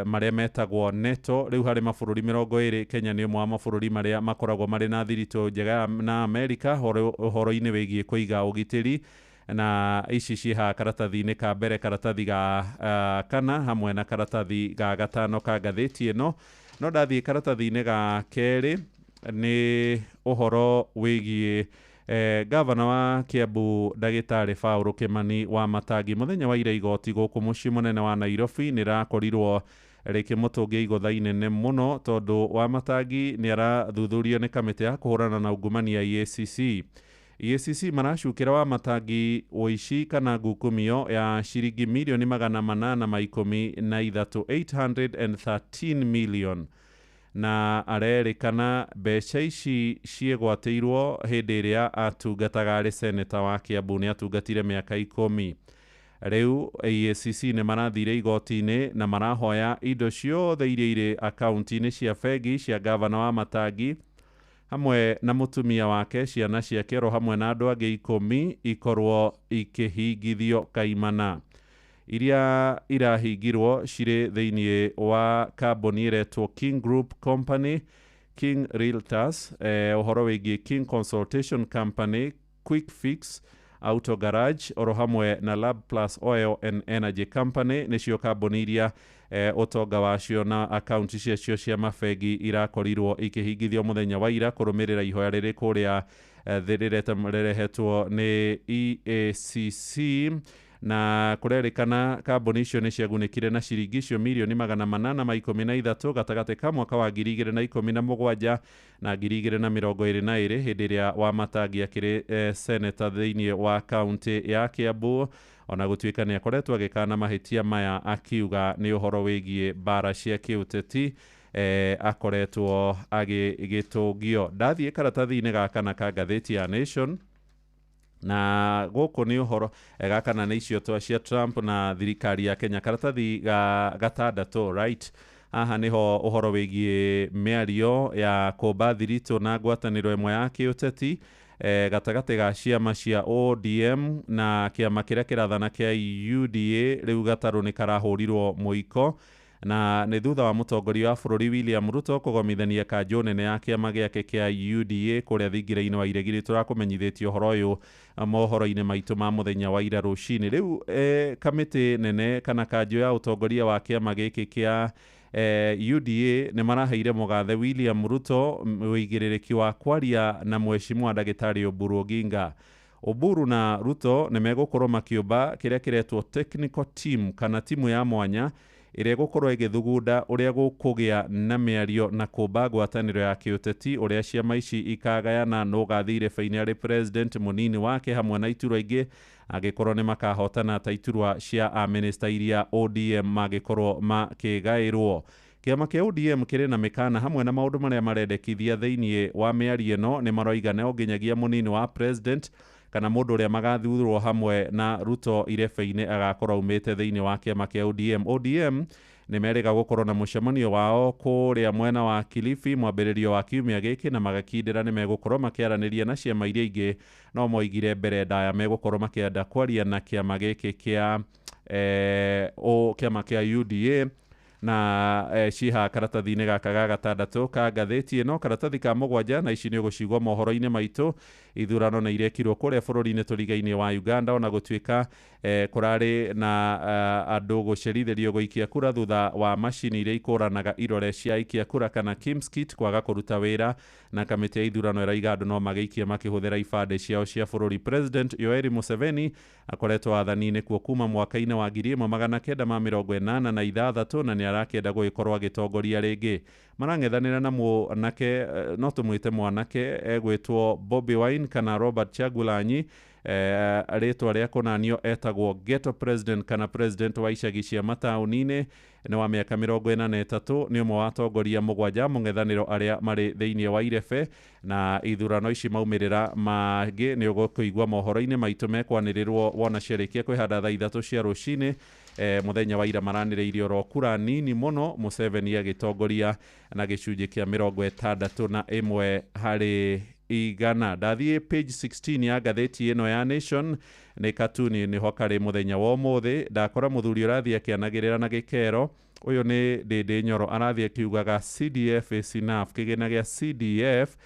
marĩa metagwo NATO. Rĩu harĩ mabũrũri 20, Kenya nĩ ũmwe wa mabũrũri marĩa makoragwo marĩ na thiritũ njega na Amerika ũhoro-inĩ wĩgiĩ kũiga ũgitĩri, na ici ciĩ karatathi-inĩ ka mbere, karatathi ga kana hamwe na karatathi ga gatano ka ngathĩti ĩno. No ndathiĩ karatathi-inĩ ga kerĩ nĩ ũhoro wĩgiĩ gavana wa Kiambu ndagĩtarĩ Paul Kimani wa Matangi. Mũthenya wa ira igoti gũkũ mũciĩ mũnene wa Nairobi nĩ rakorirwo rĩkĩmũtũngia igũtha inene mũno, tondũ wa Matangi nĩ arathuthurio nĩ kamĩtĩ ya kũhũrana na ungumania EACC. EACC maracukĩra wa Matangi ũici kana ngukumio ya ciringi mirioni 813, 813 million, na arerĩkana mbeca ici ciĩgwatĩirwo hĩndĩ ĩrĩa atungataga arĩ seneta wa Kiambu. Nĩ atungatire mĩaka 10. Rĩu EACC nĩ marathire igoti-inĩ na marahoya indo ciothe iria irĩ akaunti-inĩ cia bengi cia gavana wa Matangi Hamwe na mũtumia wake, ciana ciake, oro hamwe na andũ angĩ 10 ikorwo ikĩhingithio kaimana. Iria irahingirwo cirĩ thĩinĩ wa kambuni ĩretwo King Group Company, King Realtors, ũhoro wĩgiĩ King Consultation Company, Quick Fix Auto Garage, oro hamwe na Lab Plus Oil and Energy Company. Nĩcio kambuni iria ũtonga wacio na akaunti ciacio cia mabengi irakorirwo ikĩhingithio mũthenya wa ira kũrũmĩrĩra ihoya rĩrĩ kũrĩa rĩrehetwo nĩ EACC. Na kũrerĩkana kambuni icio nĩ ciagunĩkire na ciringi icio mirioni 813 gatagatĩ ka mwaka wa 2017 na 2022, hĩndĩ ĩrĩa Wamatangi akĩrĩ seneta thĩinĩ wa kaunti ya Kiambu. Ona gũtuĩka nĩ akoretwo agĩkana mahĩtia maya, akiuga nĩ ũhoro wĩgiĩ mbara cia kĩũteti akoretwo agĩgĩtũngio. Ndathiĩ karatathi-inĩ gaka na ka ngathĩti ya Nation, na gũkũ nĩ ũhoro gakana nĩ icio twa cia Trump na thirikari ya Kenya, karatathi ga gatandatũ, right haha nĩho ũhoro wĩgiĩ mĩario ya kũmba thiritũ na ngwatanĩro ĩmwe ya kĩũteti gatagatĩ ga ciama cia ODM na kĩama kĩrĩa kĩrathana kĩa UDA rĩu gatarũ nĩ karahũrirwo mũiko, na nĩ thutha wa mũtongoria wa bũrũri William Ruto kũgomithania kanjũ nene ya kĩama gĩake kĩa UDA kũrĩa thingira-inĩ wa Iregiri. Tũrakũmenyithĩtie ũhoro ũyũ mohoro-inĩ maitũ ma mũthenya wa ira rũcinĩ. Rĩu kamĩtĩ nene kana kanjũ ya ũtongoria wa kĩama gĩkĩ kĩa UDA nĩ maraheire mũgathe William Ruto ũigĩrĩrĩki wa kwaria na mheshimiwa ndagĩtarĩ Oburu Oginga. Oburu na Ruto nĩ megũkorwo makĩũmba kĩrĩa kĩretwo technical team, kana timu ya mwanya ĩrĩa ĩgũkorwo ĩgĩthugunda ũrĩa gũkũgĩa na mĩario na kũmba ngwatanĩro ya kĩũteti, ũrĩa ciama ici ikagayana nũ ũgathiĩ irebe-inĩ arĩ president, mũnini wake, hamwe na iturwa ingĩ angĩkorwo nĩ makahotana ta iturwa cia amĩnĩsta iria ODM mangĩkorwo makĩgaĩrwo. Kĩama kĩa ODM kĩrĩ na mĩkana hamwe na maũndũ marĩa marendekithia thĩinĩ wa mĩario ĩno. Nĩ maroiga no nginyagia mũnini wa president kana mũndũ ũrĩa magathurwo hamwe na Ruto irebe-inĩ agakorwo aumĩte thĩinĩ wa kĩama kĩa ODM. ODM nĩ merĩga gũkorwo na mũcemanio wao kũrĩa mwena wa Kilifi mwambĩrĩrio wa kiumia gĩkĩ, na magakindĩra nĩ megũkorwo makĩaranĩria na ciama iria ingĩ, no moigire mbere ndaya megũkorwo makĩenda kwaria na kĩama gĩkĩ kĩa kĩama kĩa UDA. Na ciha karatathi-inĩ gaka ga gatandatũ ka ngathĩti ĩno, karatathi ka 7, na ici nĩ ũgũcigua mohoro-inĩ maitũ. Ithurano nĩ irekirwo kũrĩa bũrũri-inĩ tũriga-inĩ wa Uganda, ona gũtuĩka kũrarĩ na andũ gũcerithĩrio gũikia kura thutha wa macini iria ikũranaga irore cia aikia kura kana KIEMS kit kwaga kũruta wĩra, na kamĩtĩ ya ithurano ĩraiga andũ no magĩikie makĩhũthĩra ibandĩ ciao cia bũrũri. President Yoweri Museveni akoretwo wathani-inĩ kuo kuma mwaka-inĩ wa 1986, na nĩ arakĩenda gũgĩkorwo agĩtongoria rĩngĩ. Marang'ethanĩra na mwanake, no tũmwĩte mwanake, egwĩtwo Bobi Wine kana Robert Kyagulanyi, rĩtwa rĩa kũnanio etagwo ghetto president kana president wa icagi cia mataũni-inĩ. Nĩ wa mĩaka 43, nĩ ũmwe wa atongoria 7 mũng'ethanĩro arĩa marĩ thĩinĩ wa irebe. Na ithurano ici maumĩrĩra mangĩ nĩ ũgũkũigua mohoro-inĩ maitũ mekwanĩrĩrwo wona ciarĩkia kwĩhanda thaa 3 cia rũcinĩ. Mũthenya wa ira maranĩrĩirie oro kura nini mũno, Museveni agĩtongoria na gĩcunjĩ kĩa 61 harĩ igana. Ndathiĩ page 16 ya ngathĩti ĩno ya Nation, nĩ katuni nĩho karĩ mũthenya wa ũmũthĩ. Ndakora mũthuri ũrathiĩ akĩanagĩrĩra na gĩkero, ũyũ nĩ Ndĩndĩ Nyoro, arathiĩ akiugaga CDF is enough, kĩgĩna gĩa CDF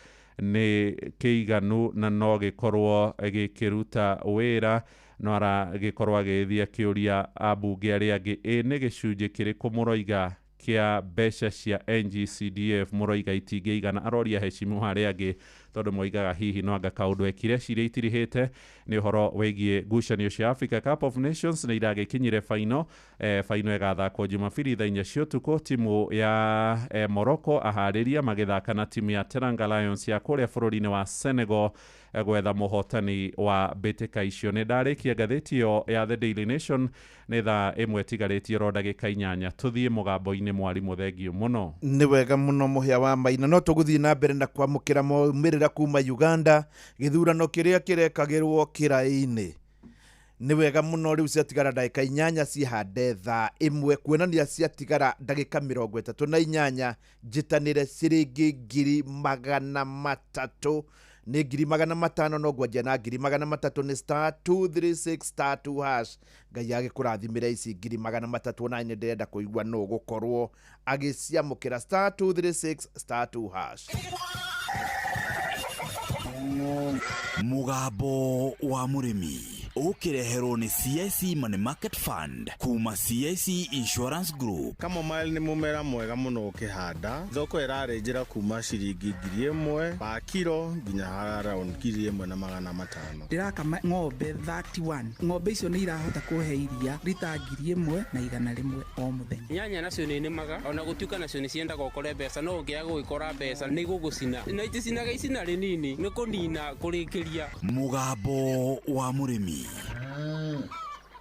nĩ kĩiganu na no gĩkorwo gĩkĩruta wĩra. No aragĩkorwo agĩthiĩ akĩũria ambunge arĩa angĩ, ĩ nĩ gĩcunjĩ kĩrĩkũ mũroiga kĩa mbeca cia NGCDF mũroiga itingĩigana? Aroria heshimu arĩa angĩ tondũ moigaga hihi no anga kaũndũ ekire ciria itirihĩte. Nĩ ũhoro wĩgiĩ ngucanio cia Africa Cup of Nations nĩ iragĩkinyire final. Final ĩgathakwo Jumapili thaa 4 cia ũtukũ, timu ya Morocco aharĩria magĩthaka na timu ya Teranga Lions ya kũrĩa bũrũri-inĩ wa Senegal gwetha mũhotani wa mbĩtĩka icio. Nĩ ndarĩkia ngathĩti ĩyo ya The Daily Nation, nĩ thaa 1 tigarĩtie oro ndagĩka 8. Tũthiĩ mũgambo-inĩ, mwarimũ, thengiũ mũno. Nĩ wega mũno, mũhĩa wa maina. No tũgũthiĩ na mbere na kwamũkĩra maumĩrĩra kuma Uganda, gĩthurano kĩrĩa kĩrekagĩrwo kĩraĩ-inĩ. Nĩ wega mũno. Rĩu ciatigara ndagĩka 8 cihande thaa 1, kuonania ciatigara ndagĩka 38 njĩtanĩre ciringi 300,000. Nĩ 500,000, no ngwanjia na 300,000. Nĩ *236 *2#. Ngai agĩkũrathimĩre ici 300,000. Ona nĩ ndĩrenda kũigua nũ gũkorwo agĩciamũkĩra. *236 *2#. Mugambo wa Mũrĩmi ũkĩreherwo nĩ CIC Money Market Fund kuma CIC Insurance Group. Chamomile nĩ mũmera mwega mũno ũkĩhanda. Thoko ĩrarĩnjĩra kuma ciringi 1,000 pa kiro nginya around 1,500. Ndĩrakama ng'ombe 31. Ng'ombe icio nĩ irahota kũhe iria rita 1,100 o mũthenya. Nyanya nacio nĩ nĩmaga, ona gũtuĩka nacio nĩ ciendaga ũkore mbeca, no ũngĩaga gũgĩkora mbeca nĩ igũgũcina, na iticinaga icina rĩnini, nĩ kũnina kũrĩkĩria. Mugambo wa Mũrĩmi.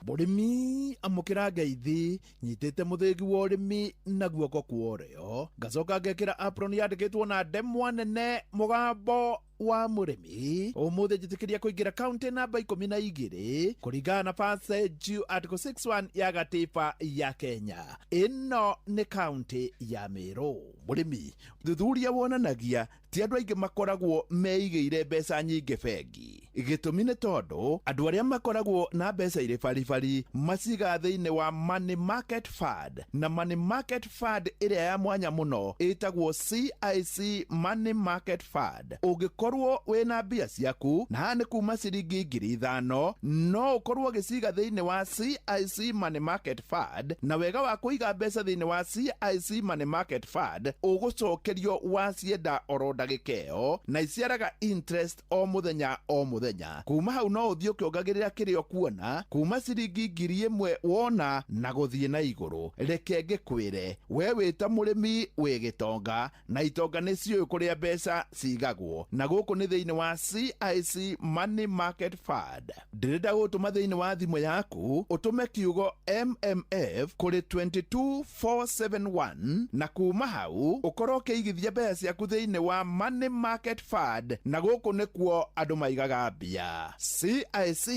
Mũrĩmi, amũkĩra ngeithi. Nyitĩte mũthĩgi wa ũrĩmi na guoko kwa ũrĩo, ngacoka ngekĩra apron yandĩkĩtwo na ndemwa nene Mũgambo wa Mũrĩmi. Ũmũthĩ njĩtĩkĩria kũingĩra kaunti namba 12 kũringana na passage article 61 ya gatiba ya Kenya. Ĩno nĩ kaunti ya Meru. Mũrĩmi, thuthuria wonanagia ti andũ aingĩ makoragwo meigĩire mbeca nyingĩ bengi. Gĩtũmi nĩ tondũ andũ arĩa makoragwo na mbeca irĩ baribari macigaga thĩinĩ wa money market fund, na money market fund ĩrĩa ya mwanya mũno ĩtagwo CIC Money Market Fund. Ũngĩkorwo wĩna mbia ciaku, na haha nĩ kuma ciringi 5,000, no ũkorwo ũgĩciga thĩinĩ wa CIC Money Market Fund. Na wega wa kũiga mbeca thĩinĩ wa CIC Money Market Fund, ũgũcokerio wacienda oro ndagĩka ĩyo, na iciaraga interest o mũthenya o mũthenya. Kuma hau no ũthiĩ ũkĩongagĩrĩra kĩrĩa ũkuona kuma ciringi 1,000 wona na gũthiĩ na igũrũ. Reke ngĩkwĩre, we wĩ ta mũrĩmi wĩ gĩtonga, na itonga nĩ ciũĩ kũrĩa mbeca cigagwo, na gũkũ nĩ thĩinĩ wa CIC Money Market Fund. Ndĩrenda gũtũma thĩinĩ wa thimũ yaku, ũtũme kiugo MMF kũrĩ 22471, na kuma hau ũkorwo ũkĩigithia mbeca ciaku thĩinĩ wa Money Market Fund, na gũkũ nĩkuo andũ maigaga mbia. CIC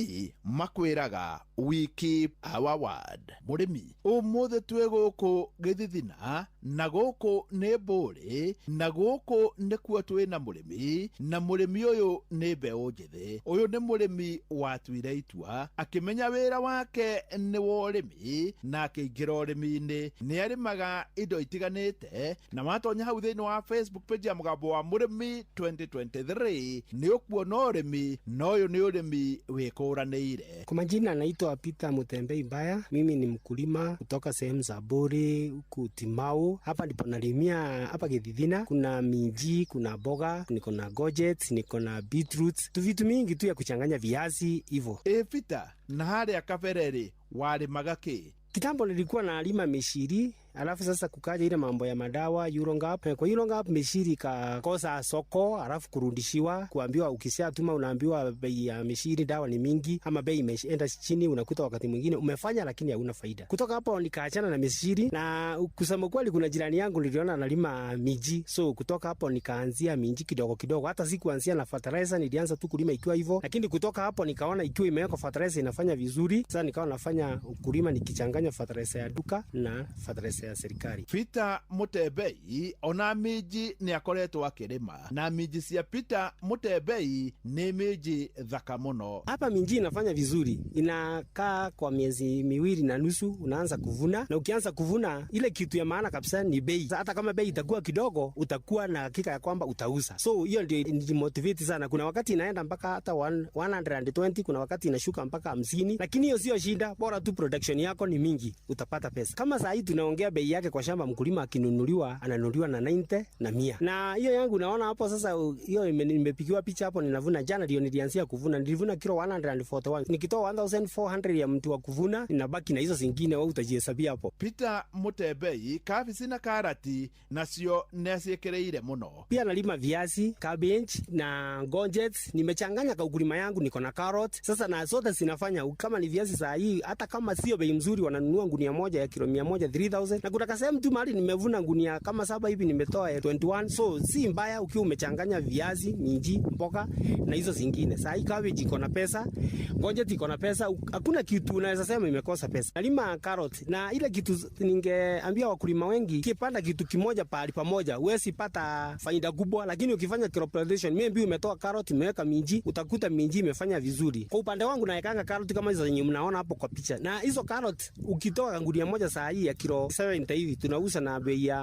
makwĩraga, "We keep our word." Mũrĩmi, ũmũthĩ twĩ gũkũ Gĩthithina, na gũkũ nĩ Mbũrĩ, na gũkũ nĩkuo twĩna mũrĩmi, na mũrĩmi ũyũ nĩ mbeũ njĩthĩ. Ũyũ nĩ mũrĩmi watuire itua akĩmenya wĩra wake nĩ wa ũrĩmi na akĩingĩra ũrĩmi-inĩ. Nĩ arĩmaga indo itiganĩte, na watonya hau thĩinĩ wa Facebook page ya Mũgambo wa Mũrĩmi 2023 nĩ ũkuona ũrĩmi, na ũyũ nĩ ũrĩmi wĩkũranĩire. Kwa majina naitwa Peter Mutembei Mbaya. Mimi ni mkulima kutoka sehemu za Bori huku Timau. Hapa ndipo nalimia hapa Githithina. Kuna minji, kuna boga, niko na courgettes, niko na beetroot, tu vitu mingi tu ya kuchanganya, viazi hivyo. Ĩ Peter, na harĩa kabere rĩ, warĩmaga kĩ? Kitambo nilikuwa nalima mishiri, alafu sasa kukaja ile mambo ya madawa Urongap. Kwa Urongap mishiri ikakosa soko, alafu kurudishiwa, kuambiwa ukishatuma unaambiwa bei ya mishiri dawa ni mingi ama bei imeenda chini, unakuta wakati mwingine umefanya lakini hauna faida. Kutoka hapo nikaachana na mishiri, na kusema kweli kuna jirani yangu niliona analima miji, so kutoka hapo nikaanzia minji kidogo kidogo. Hata sikuanzia na fertilizer, nilianza tu kulima ikiwa hivyo, lakini kutoka hapo nikaona ikiwa imewekwa fertilizer inafanya vizuri. Sasa nikawa nafanya ukulima nikichanganya fertilizer ya duka na fertilizer ya serikali. Peter Mutembei ona minji nĩ akoretwo akĩrĩma, na minji cia Peter Mutembei nĩ minji thaka mũno. Hapa minji inafanya vizuri, inakaa kwa miezi 2.5 unaanza kuvuna, na ukianza kuvuna ile kitu ya maana kabisa ni bei. Hata kama bei itakuwa kidogo, utakuwa na hakika ya kwamba utauza. So hiyo ndio motivate sana. Kuna wakati inaenda mpaka hata 120, kuna wakati inashuka mpaka 50, lakini hiyo sio shida, bora tu production yako ni mingi, utapata pesa. Kama saa hii tunaongea bei yake kwa shamba, mkulima akinunuliwa ananunuliwa na 90 na 100. Na hiyo yangu naona hapo sasa, hiyo nimepigiwa picha hapo, ninavuna jana ndio nilianzia kuvuna, nilivuna kilo 141. Nikitoa 1400 ya mtu wa kuvuna, ninabaki na hizo zingine, wewe utajihesabia hapo. Peter Mutembei kabici na karati nacio nĩaciĩkĩrĩire mũno. Pia nalima viazi, cabbage na courgettes, nimechanganya kwa ukulima yangu, niko na carrot. Sasa na zote zinafanya kama ni viazi saa hii, hata kama sio bei mzuri, wananunua gunia moja ya kilo 100 3000, Na kuna kasehemu tu mahali nimevuna gunia kama 7 hivi, nimetoa 21. So si mbaya ukiwa umechanganya viazi, minji, mboga na hizo zingine. Saa hii cabbage iko na pesa, courgette iko na pesa, hakuna kitu unaweza sema imekosa pesa. Nalima carrot, na ile kitu ningeambia wakulima wengi, ukipanda kitu kimoja pahali pamoja huwezi pata faida kubwa, lakini ukifanya crop rotation, maybe umetoa carrot umeweka minji, utakuta minji imefanya vizuri. Kwa upande wangu naekanga carrot kama hizo zenye mnaona hapo kwa picha, na hizo carrot ukitoa gunia moja saa hii ya kilo 70 hivi tunauza na bei ya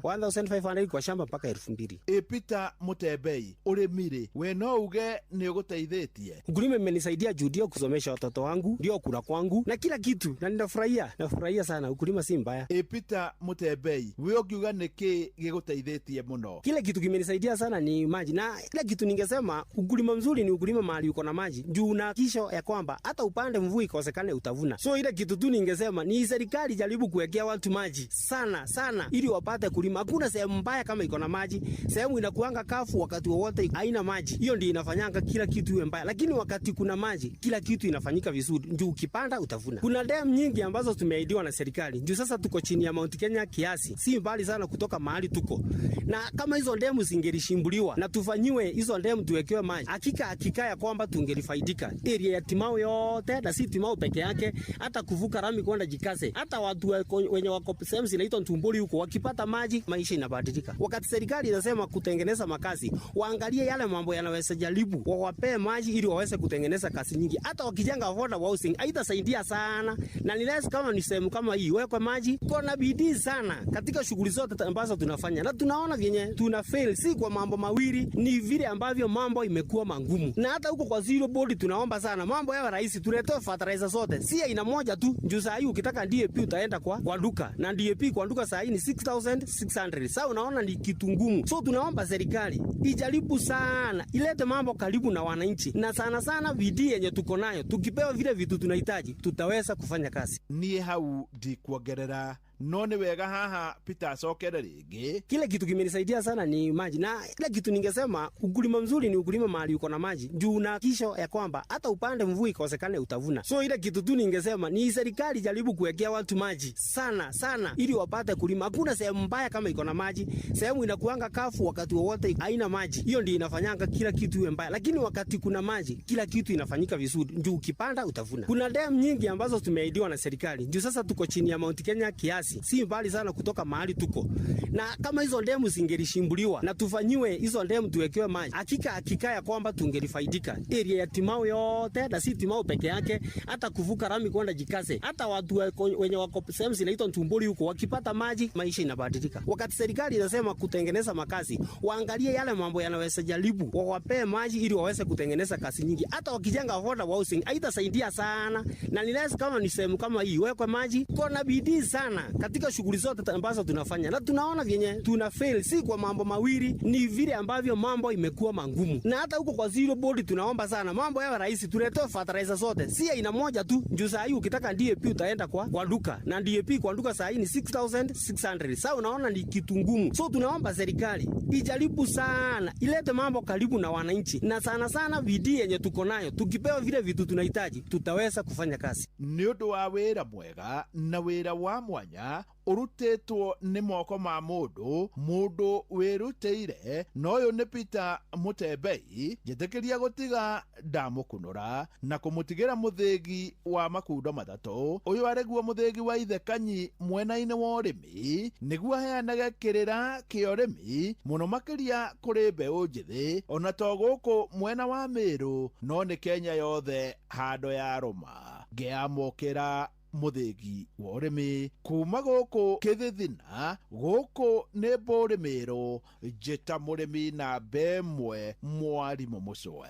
1500 kwa shamba mpaka 2000. Ĩ Peter Mutembei, ũrĩmi rĩ, we no uge nĩ ũgũteithĩtie? Ukulima imenisaidia juu ndio kusomesha watoto wangu, ndio kula kwangu na kila kitu, na ninafurahia, nafurahia sana. Ukulima si mbaya. Ĩ Peter Mutembei, we ũngiuga nĩ kĩ gĩgũteithĩtie mũno? Kile kitu kimenisaidia sana ni maji, na kile kitu ningesema ukulima mzuri ni ukulima mahali uko na maji, juu una kisho ya kwamba hata upande mvua ikosekane utavuna. So ile kitu tu ningesema ni serikali jaribu kuwekea watu maji sana sana, ili wapate kulima. Hakuna sehemu mbaya kama iko na maji. Sehemu inakuanga kafu wakati wowote haina maji, hiyo ndio inafanyanga kila kitu iwe mbaya, lakini wakati kuna maji kila kitu inafanyika vizuri, juu ukipanda utavuna. Kuna dam nyingi ambazo tumeahidiwa na serikali, juu sasa tuko chini ya Mount Kenya kiasi, si mbali sana kutoka mahali tuko, na kama hizo demu zingelishimbuliwa na tufanyiwe hizo demu tuwekewe maji, hakika hakika ya kwamba tungelifaidika area ya Timau yote, na si Timau peke yake, hata kuvuka rami kwenda Jikase, hata watu wenye wako sehemu zinaitwa Ntumbuli huko wakipata maji maisha inabadilika. Wakati serikali inasema kutengeneza makazi, waangalie yale mambo yanaweza jaribu, wawapee maji ili waweze kutengeneza kazi nyingi. Hata wakijenga affordable housing haitasaidia sana, na ni less kama ni sehemu kama hii wekwe maji. Kuna bidii sana katika shughuli zote ambazo tunafanya, na tunaona vyenye tuna fail, si kwa mambo mawili, ni vile ambavyo mambo imekuwa mangumu. Na hata huko kwa zero board tunaomba sana mambo yawe rahisi, tuletewe fertilizer zote, si aina moja tu. Juu saa hii ukitaka DAP utaenda kwa duka, na DAP kwa duka saa hii ni 6600. Sasa unaona ni kitu ngumu. So tunaomba serikali ijaribu sana, ilete mambo karibu na wananchi, na sana sana bidii yenye tuko nayo, tukipewa vile vitu tunahitaji tutaweza kufanya kazi. Niĩ hau ndikuongerera, no nĩ wega haha Peter acokere rĩngĩ. Kile kitu kimenisaidia sana ni maji, na kile kitu ningesema ukulima mzuri ni ukulima mahali uko na maji, juu una kisho ya kwamba hata upande mvua ikosekane utavuna. So ile kitu tu ningesema ni serikali jaribu kuwekea watu maji sana sana, ili wapate kulima. Hakuna sehemu mbaya kama iko na maji. Sehemu inakuanga kafu wakati wowote haina maji, hiyo ndio inafanyanga kila kitu iwe mbaya, lakini wakati kuna maji kila kitu inafanyika vizuri, juu ukipanda utavuna. Kuna dam nyingi ambazo tumeahidiwa na serikali, juu sasa tuko chini ya Mount Kenya kiasi, si mbali sana kutoka mahali tuko, na kama hizo demu zingelishimbuliwa na tufanyiwe hizo demu tuwekewe maji, hakika hakika ya kwamba tungelifaidika area ya Timau yote, na si Timau peke yake, hata kuvuka rami kwenda Jikase, hata watu wenye wako sehemu zinaitwa Ntumbuli huko wakipata maji maisha inabadilika. Wakati serikali inasema kutengeneza makazi, waangalie yale mambo yanaweza jaribu, wawapee maji ili waweze kutengeneza kazi nyingi. Hata wakijenga affordable housing haitasaidia sana, na ni less kama ni sehemu kama hii wekwe maji. Kuna bidii sana katika shughuli zote ambazo tunafanya, na tunaona vyenye tuna fail, si kwa mambo mawili, ni vile ambavyo mambo imekuwa mangumu. Na hata huko kwa zero board tunaomba sana mambo yawe rahisi, tuletewe fertilizer zote, si aina moja tu. Juu saa hii ukitaka DAP utaenda kwa duka, na DAP kwa duka saa hii ni 6600. Sasa unaona ni kitu ngumu. So tunaomba serikali ijaribu sana, ilete mambo karibu na wananchi, na sana sana bidii yenye tuko nayo, tukipewa vile vitu tunahitaji tutaweza kufanya kazi. Nĩ ũndũ wa wĩra mwega na wĩra wa mwanya ũrutĩtwo nĩ moko ma mũndũ mũndũ wĩrutĩire, na ũyũ nĩ Peter Mutembei. Njĩtĩkĩria gũtiga ndamũkunũra na kũmũtigĩra mũthĩgi wa makundo matatũ. Ũyũ arĩguo mũthĩgi wa ithe Kanyi mwena-inĩ wa ũrĩmi, nĩguo aheanage kĩrĩra kĩa ũrĩmi mũno makĩria kũrĩ mbeũ njĩthĩ, ona to gũkũ mwena wa Mĩrũ no nĩ Kenya yothe handũ ya rũma. Ngĩamũkĩra mũthĩgi wa ũrĩmi kuma gũkũ Kĩthithina, gũkũ nĩ Mbũrĩ Mĩrũ, njĩta mũrĩmi namba ĩmwe mwarimũ Mũcwe.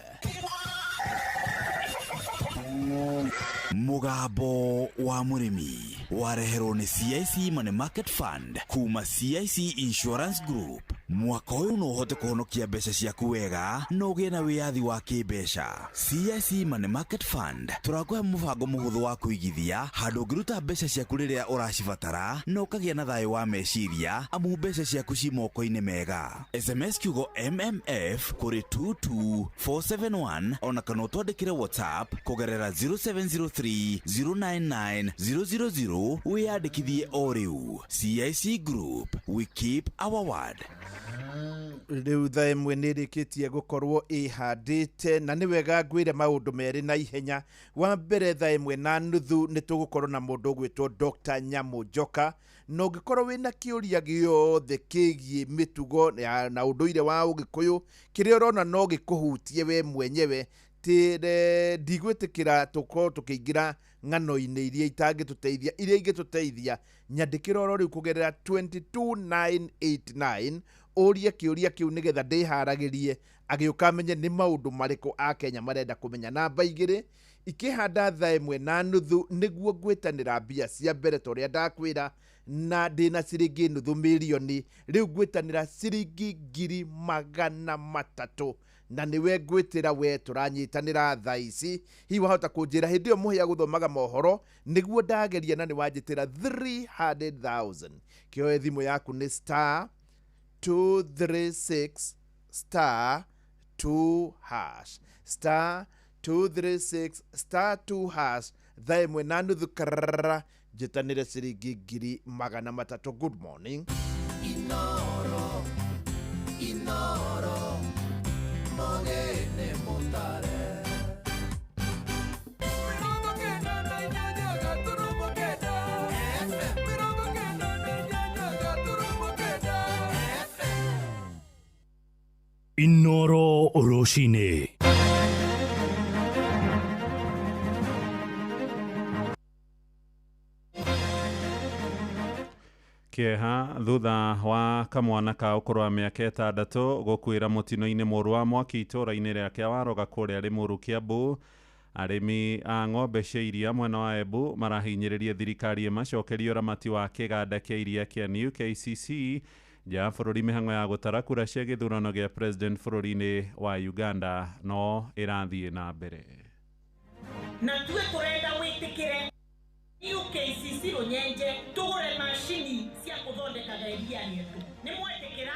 Mũgambo wa mũrĩmi wareherwo nĩ CIC Money Market Fund kuma CIC Insurance Group. Mwaka ũyũ no ũhote kũhonokia mbeca ciaku wega na ũgĩe na wĩyathi wa kĩmbeca. CIC Money Market Fund tũrakũhe mũbango mũhũthũ wa kũigithia handũ ũngĩruta mbeca ciaku rĩrĩa ũracibatara na ũkagĩa na thayũ wa meciria amu mbeca ciaku ci moko-inĩ mega. SMS kiugo MMF kũrĩ 22471 ona kana ũtwandĩkĩre WhatsApp kũgerera 0703 099 000 wĩyandĩkithie o rĩu. CIC Group, we keep our word. Rĩu thaa ĩmwe nĩ ĩrĩkĩtie gũkorwo ĩhandĩte na nĩ wega ngwĩre maũndũ merĩ na ihenya. Wa mbere, thaa 1:30 nĩ tũgũkorwo na mũndũ ũgwĩtwo Dr. Nyamũ Njoka, na ũngĩkorwo wĩna kĩũria gĩothe kĩgiĩ mĩtugo na ũndũire wa Ũgĩkũyũ kĩrĩa ũrona no gĩkũhutie we mwenyewe, tĩre ndigwĩtĩkĩra tũkorwo tũkĩingĩra ng'ano-inĩ iria itangĩtũteithia, iria ingĩtũteithia nyandĩkĩra oro rĩu kũgerera 22989 ũrie kĩũria kĩu nĩgetha ndĩharagĩrie agĩũka amenye nĩ maũndũ marĩkũ a Kenya marenda kũmenya. Namba 2 ikĩhanda thaa 1:30 nĩguo ngwĩtanĩra mbia cia mbere ta ũrĩa ndakwĩra, na ndĩna ciringi 500,000 rĩu ngwĩtanĩra ciringi 300,000 na nĩwe ngwĩtĩra we tũranyitanĩra thaa ici. Hihi wahota kũnjĩra hĩndĩ ĩyo mũhĩa gũthomaga mohoro nĩguo ndageria na nĩ wanjĩtĩra 300,000. Kĩoe thimũ yaku nĩ star 236 star 2 hash, star 236 star 2 hash. Thaa 1:30 karara njĩtanĩre ciringi 300,000. Good morning. Inoro, Inoro, mogene mutare. Inoro rũcinĩ. Kĩeha thutha wa kamwana ka ũkũrũ wa mĩaka 6 gũkuĩra mũtino-inĩ mũũru wa mwaki itũũra-inĩ rĩa Kĩawaroga kũrĩa Rĩmuru, Kĩambu. Arĩmi a ng'ombe cia iria mwena wa Embu marahinyĩrĩria thirikari ĩmacokerie ũramati wa kĩganda kĩa iria kĩa New KCC. Nja ya bũrũri, mĩhang'o ya gũtara kura cia gĩthurano gĩa president bũrũri-inĩ wa Uganda no ĩrathiĩ na mbere. Na tuĩ tũrenda wĩtĩkĩre UKCC Rũnyenje tũgũre macini cia gũthondekaga iria rĩetũ. Nĩ mwetĩkĩra?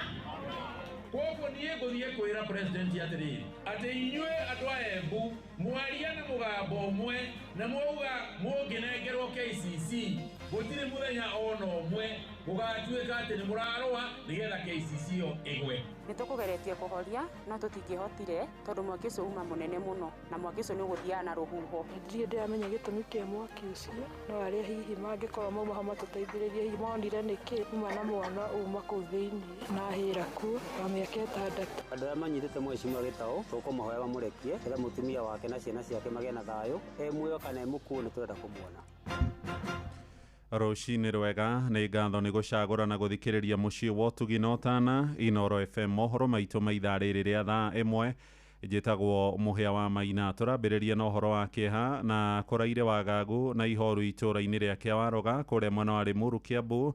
Koguo niĩ ngũthiĩ kwĩra president atĩrĩrĩ, atĩ inyuĩ andũ a Embu mwaria na mũgambo ũmwe na mwauga mũngĩnengerwo KCC gũtirĩ mũthenya ona ũmwe gũgatuĩka atĩ nĩ mũrarũa nĩgetha KCC ĩyo ĩgwe. Nĩ tũkũgeretie kũhoria no tũtingĩhotire tondũ mwaki ũcio uma mũnene mũno na mwaki ũcio nĩ ũgũthiaga na rũhuho. Ndirĩ ndĩramenya gĩtũmi kĩa mwaki ũcio, no arĩa hihi mangĩkorwo mauma ho matũteithĩrĩrie, hihi monire nĩkĩ uma na mwana uma kũu thĩinĩ na ahĩra kuo wa mĩaka 6. Andũ arĩa manyitĩte mheshimiwa Gĩtaũ tũkũmahoya mamũrekie nĩgetha mũtumia wake na ciana ciake magĩe na thayũ, e muoyo kana e mũkuũ nĩ tũrenda kũmuona. Rũcinĩ rwega, nĩ ngatho nĩ gũcagũra na gũthikĩrĩria mũciĩ wa ũtugi na ũtana Inoro FM. Mohoro maitũ ma ithaa rĩrĩ rĩa thaa 1. Njĩtagwo Mũhĩa wa Maina. Tũrambĩrĩria na ũhoro wa kĩeha na kũraire wagagu na ihoru itũũra-inĩ rĩa Kĩawaroga kũrĩa mwena wa Rĩmuru, Kĩambu,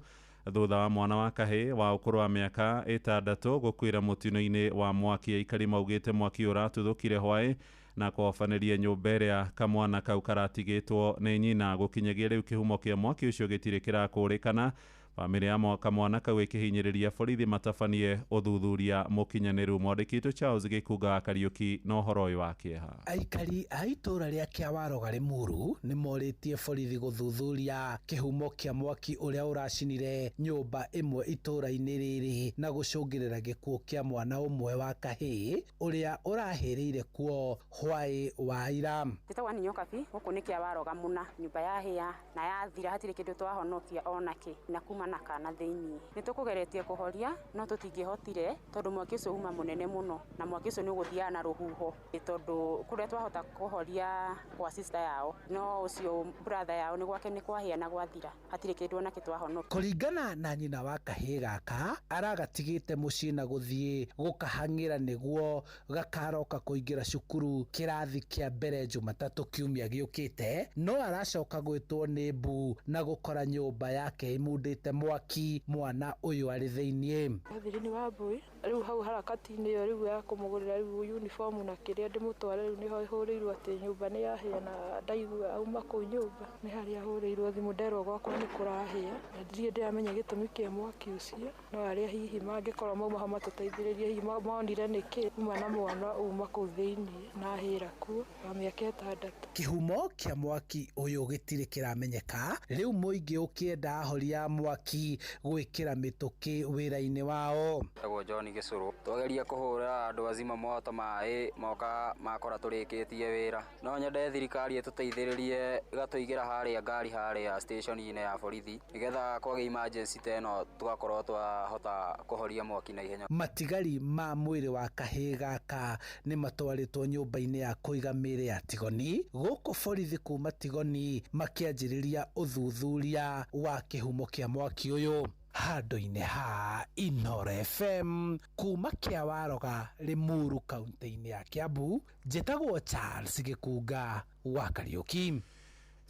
thutha wa mwana wa kahĩ wa ũkũrũ wa mĩaka 6 gũkuĩra mũtino-inĩ wa mwaki. Aikari maugĩte mwaki ũratuthũkire hwaĩ na kũhobanĩria nyũmba ĩrĩa kamwana kau karatigĩtwo nĩ nyina. Gũkinyagia rĩu kĩhumo kĩa mwaki ũcio gĩtirĩ kĩrakũrĩkana. Bamĩrĩ ya kamwana kau ĩkĩhinyĩrĩria borithi matabanie ũthuthuria mũkinyanĩru. Mwandĩki witũ Charles Gĩkunga wa Kariũki na ũhoro ũyũ wa kĩeha. Aikari a itũũra rĩa Kĩawaroga Rĩmuru nĩ morĩtie borithi gũthuthuria kĩhumo kĩa mwaki ũrĩa ũracinire nyũmba ĩmwe itũũra-inĩ rĩrĩ na gũcũngĩrĩra gĩkuũ kĩa mwana ũmwe wa kahĩĩ ũrĩa ũrahĩrĩire kuo hwaĩ wa ira. Njĩtagwo Ann Nyokabi, gũkũ nĩ Kĩawaroga mũna, nyũmba yahĩa na yathira, hatirĩ kĩndũ twahonokia onakĩ na kuma na kana thĩinĩ. Nĩ tũkũgeretie kũhoria no tũtingĩhotire tondũ mwaki ũcio uma mũnene mũno na mwaki ũcio nĩ ũgũthiaga na rũhuho, tondũ kũrĩa twahota kũhoria kwa sister yao no ũcio brother yao nĩ gwake nĩ kwahĩa na gwathira, hatirĩ kĩndũ onakĩ twahonokia. Kũringana na nyina wa kahĩĩ gaka, aragatigĩte mũciĩ na gũthiĩ gũkahang'ĩra nĩguo gakaroka kũingĩra cukuru kĩrathi kĩa mbere Jumatatũ kiumia gĩũkĩte, no aracoka gwĩtwo nĩ mbu na gũkora nyũmba yake ĩmundĩte Mwaki mwana ũyũ arĩ thĩinĩ. Catherine Wambui rĩu hau harakati-inĩ ĩyo rĩu ya kũmũgũrĩra rĩu uniform na kĩrĩa ndĩmũtware rĩu nĩho ĩhũrĩirwo atĩ nyũmba nĩ yahĩa na ndaigua auma kũu nyũmba nĩ harĩa ahũrĩirwo thimũ nderwo gwakwa nĩ kũrahĩa na ndirĩ ndĩramenya gĩtũmi kĩa mwaki ũcio no arĩa hihi mangĩkorwo mauma ho matũteithĩrĩrie hihi monire nĩkĩ uma na mwana uma kũu thĩinĩ na ahĩra kuo wa mĩaka 6. Kĩhumo kĩa mwaki ũyũ gĩtirĩ kĩramenyeka rĩu mũingĩ ũkĩenda ahoria mwaki gwĩkĩra mĩtũkĩ wĩra-inĩ wao. Tagwo John Gĩcũrũ twageria kũhũra andũ azima moto maĩ moka makora tũrĩkĩtie wĩra no nyende thirikari ĩtũteithĩrĩrie ĩgatũigĩra harĩa ngari harĩa station-inĩ ya borithi nĩgetha kwagĩa emergency ta ĩno tũgakorwo twahota kũhoria mwaki na ihenya. Matigari ma mwĩrĩ wa kahĩĩ gaka nĩ matwarĩtwo nyũmba-inĩ ya kũiga mĩĩrĩ ya Tigoni gũkũ borithi kuma Tigoni makĩanjĩrĩria ũthuthuria wa kĩhumo kĩa mwaki ũyũ. Handũ-inĩ ha Inooro FM kuma Kĩawaroga Limuru kaunti-inĩ ya Kiambu, njĩtagwo Charles Gĩkunga wa Kariũki.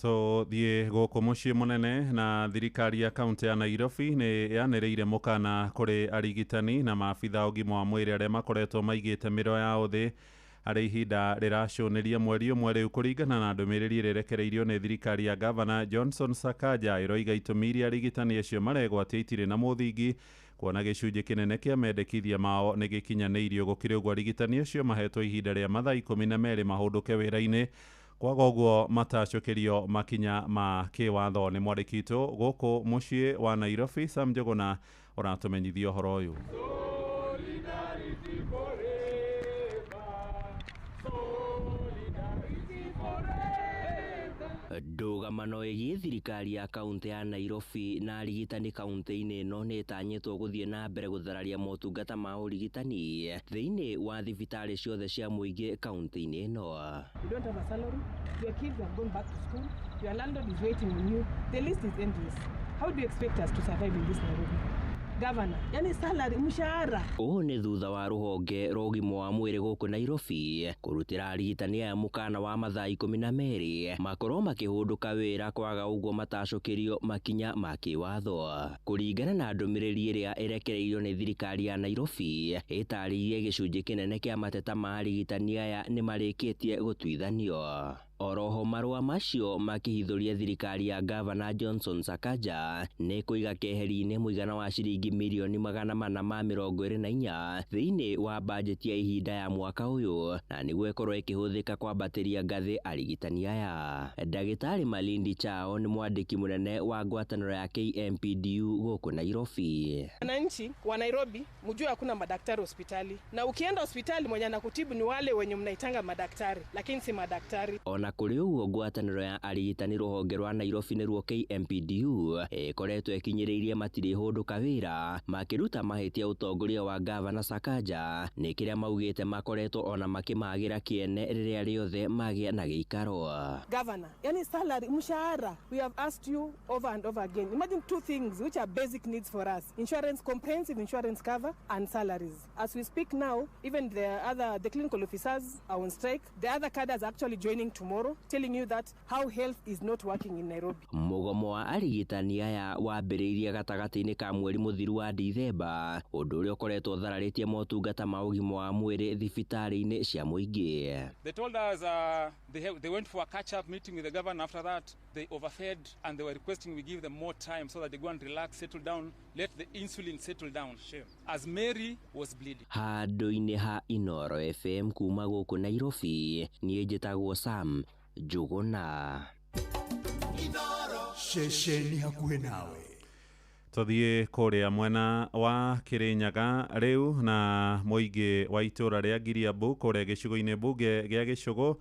Tũthiĩ gũkũ mũciĩ mũnene na thirikari ya kaunti ya Nairobi nĩ yanĩrĩire mũkana kũrĩ arigitani na maabitha ũgima wa mwĩrĩ arĩa makoretwo maigĩte mĩro yao thĩ harĩ ihinda rĩracũnĩria mweri ũmwe rĩu kũringana na ndũmĩrĩri ĩrĩa ĩrekereirio nĩ thirikari ya gavana Johnson Sakaja ĩroiga itũmi iria arigitani acio maregwatia itirĩ na mũthingi kuona gĩcunjĩ kĩnene kĩa mendekithia mao nĩ gĩkinyanĩirio. Gũkĩrĩ ũguo arigitani acio mahetwo ihinda rĩa mathaa 12 mahũndũke wĩra-inĩ kwaga ũguo matacũkĩrio makinya ma kĩwatho. Nĩ mwandĩki witũ gũkũ mũciĩ wa Nairobi Sam Njũgũna ũratũmenyithia ũhoro ũyũ. Ndũgamano ĩgiĩ thirikari ya kaunti ya Nairobi na arigitani kaunti-inĩ ĩno nĩ ĩtanyĩtwo gũthiĩ na mbere gũthararia motungata ma ũrigitani thĩinĩ wa thibitarĩ ciothe cia mũingĩ kaunti-inĩ ĩno. You don't have a salary, your kids have gone back to school, your landlord is waiting on you, the list is endless. How do you expect us to survive in this Nairobi? Governor, yani salary, mshahara. Ũũ nĩ thutha wa rũhonge rwa ũgima wa mwĩrĩ gũkũ Nairobi kũrutĩra arigitani aya mũkana wa mathaa 12 makorwo makĩhũndũka wĩra kwaga ũguo matacũkĩrio makinya ma kĩwatho. Kũringana na ndũmĩrĩri ĩrĩa ĩrekereirio nĩ thirikari ya Nairobi ĩtarĩirie gĩcunjĩ kĩnene kĩa mateta ma arigitani aya nĩ marĩkĩtie gũtuithanio. Oroho marũa macio makĩhithũria thirikari ya Gavana Johnson Sakaja nĩ kũiga keheri-inĩ mũigana wa ciringi mirioni 424 thĩinĩ wa bajeti ya ihinda ya mwaka ũyũ na nĩguo ĩkorwo ĩkĩhũthĩka kwambatĩria ngathĩ arigitani aya. Ndagĩtarĩ Malindi Chao nĩ mwandĩki mũnene wa ngwatanĩro ya KMPDU gũkũ Nairobi. Wananchi wa Nairobi mjue hakuna madaktari hospitali, na ukienda hospitali mwenye anakutibu ni wale wenye mnaitanga madaktari, lakini si madaktari. Ona kũrĩ ũguo ngwatanĩro ya arigitani rũhonge rwa Nairobi nĩruo KMPDU ĩkoretwo ĩkinyĩrĩirie matirĩhũndũka wĩra makĩruta mahĩtia ũtongoria wa Gavana Sakaja nĩ kĩrĩa maugĩte makoretwo ona makĩmagĩra kĩene rĩrĩa rĩothe magĩa na gĩikaro. Governor, yani salary, mshahara, we have asked you over and over again. Imagine two things which are basic needs for us: insurance, comprehensive insurance cover and salaries. As we speak now, even the clinical officers are on strike. The other cadres are actually joining tomorrow, telling you that how health is not working in Nairobi. Mũgomo wa arigitani aya wambĩrĩirie gatagatĩ-inĩ ka mweri mũthiru wa Dithemba, ũndũ ũrĩa ũkoretwo ũthararĩtie motungata ma ũgima wa mwĩrĩ thibitarĩ-inĩ cia mũingĩ. They told us they went for a catch-up meeting with the governor. After that, they overfed and they were requesting we give them more time so that they go and relax, settle down, let the insulin settle down. Shame. As Mary was bleeding. Handũ-inĩ ha Inooro FM kuma gũkũ Nairobi, niĩ njĩtagwo Sam Njũgũna. Ceceni hakuhĩ nawe. Tũthiĩ kũrĩa mwena wa Kĩrĩnyaga rĩu na mũingĩ wa itũũra rĩa Ngiriambu kũrĩa gĩcigo-inĩ mbunge gĩa Gĩcũgũ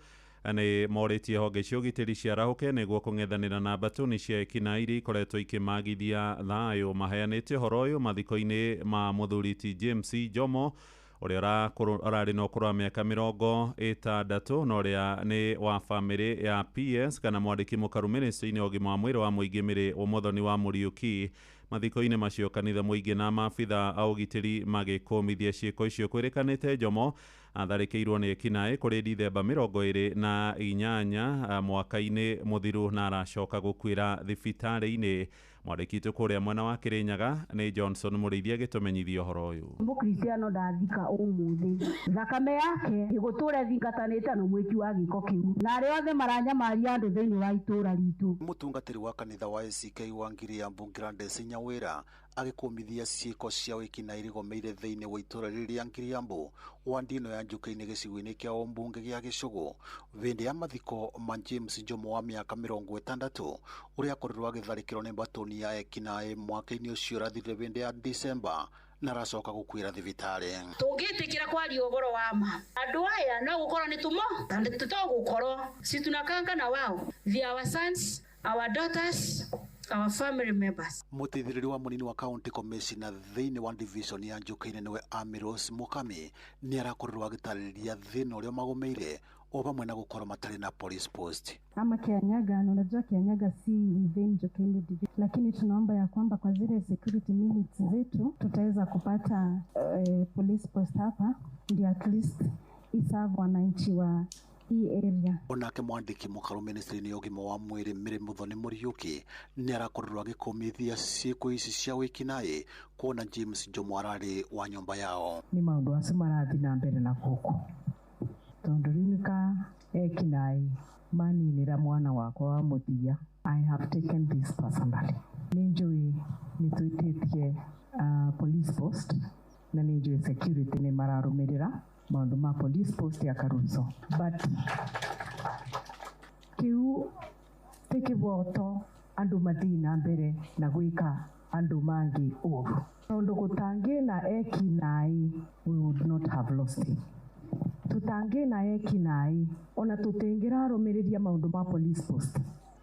nĩ morĩtie honge cia ũgitĩri ciarahũke nĩguo kũng'ethanĩra na mbatuni cia ekinaĩ iria ikoretwo ikĩmagithia thayũ. Maheanĩte ũhoro ũyũ mathiko-inĩ ma mũthuri ti James Jomo ũrĩa ũrarĩ na ũkũrũ wa mĩaka 60 na ũrĩa nĩ wa bamĩrĩ ya PS kana mwandĩki mũkaru ministry-inĩ wa ũgima wa mwĩrĩ wa mũingĩ Mĩrĩ Mũthoni wa Mũriũki. Mathiko-inĩ macio kanitha mũingĩ na maabitha a ũgitĩri magĩkũmithia ciĩko icio. Kwĩrĩkanĩte Jomo Atharĩkĩirwo nĩ ekinaĩ kũrĩ Dithemba 28 mwaka-inĩ mũthiru na aracoka gũkuĩra thibitarĩ-inĩ. Mwandĩki witũ kũrĩa mwena wa Kĩrĩnyaga nĩ Johnson Mũrĩithi agĩtũmenyithia ũhoro ũyũ. Mũkristiano ndathika ũmũthĩ, thakame yake ĩgũtũra ĩthingatanĩte na mwĩki wa gĩko kĩu na arĩa othe maranyamaria andũ thĩinĩ wa itũũra ritũ. Mũtungatĩri wa kanitha wa ACK wa Ngiriambu Gladys Nyawĩra agĩkũmithia ciĩko cia wĩkinaĩ rigomeire thĩinĩ wa itũũra rĩrĩ rĩa Ngiriambu wa ndino ya Njũkĩ-inĩ gĩcigo-inĩ kĩa ũmbunge gĩa Gĩcũgũ hĩndĩ ya mathiko ma James Njomo wa mĩaka 60 ũrĩa akorirwo agĩtharĩkĩrwo nĩ mbatũni ya ekinaĩ mwaka-inĩ ũcio ũrathirire hĩndĩ ya Disemba na aracoka gũkuĩra thibitarĩ. Tũngĩtĩkĩra kwaria ũhoro wa ma, andũ aya no gũkorwo nĩ tumo tũtogũkorwo si tunakanga na wao, they are our sons, our daughters, our family members. Mũteithĩrĩria wa mũnini wa county commissioner thĩinĩ wa division ya Njũkĩ-inĩ nĩwe Amiros Mukami nĩ arakorirwo agĩtarĩria thĩna ũrĩa magũmĩire o vamwe na gũkorwo matarĩ na police post. Ama Kianyaga, na unajua Kianyaga si within Njũkĩ-inĩ division, lakini tunaomba ya kwamba kwa zile security minutes zetu tutaweza kupata police post hapa, ndio at least iserve wananchi wa hii area. Onake mwandĩki mũkaru ministry-inĩ ya ũgima wa mwĩrĩ Mary Muthoni Mũriũki nĩ arakorirwo agĩkũmithia ciĩko ici cia wĩkinaĩ kuona James Njomo ararĩ wa nyũmba yao. Nĩ maũndũ acio marathiĩ na mbere na gũkũ tondũ rĩu nĩ ka ekinaĩ maninĩra mwana wakwa wa mũthia. I have taken this personally. Nĩ njũĩ nĩ twĩtĩtie police post na nĩ njũĩ security nĩ mararũmĩrĩra maũndũ ma police post ya Karuso, but kĩu ti kĩboto andũ mathiĩ na mbere na gwĩka andũ mangĩ ũru, tondũ gũtangĩ na ekinaĩ we would not have lost him. Tũtangĩ na ekinaĩ ona tũtingĩrarũmĩrĩria maũndũ ma police post,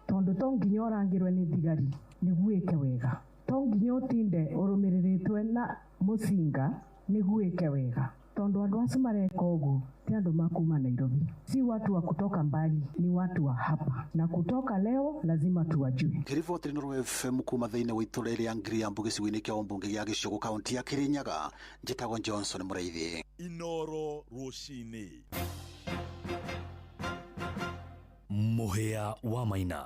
tondũ to nginya ũrangĩrwe nĩ thigari nĩguo ĩke wega, to nginya ũtinde ũrũmĩrĩrĩtwe na mũcinga nĩguo ĩke wega, tondũ andũ acio mareka ũguo ti andũ ma kuma Nairobi, si watu wa kutoka mbali, ni watu wa hapa, na kutoka leo lazima tuwajue. Ngĩribotĩra Inooro FM kuma thĩinĩ wa itũũra rĩa Ngiriambu gĩcigo-inĩ kĩa ũmbunge gĩa Gĩcũgũ kaunti ya Kĩrĩnyaga, njĩtagwo Johnson Mũrĩithi. Inooro rũcinĩ. Mũhĩa wa Maina.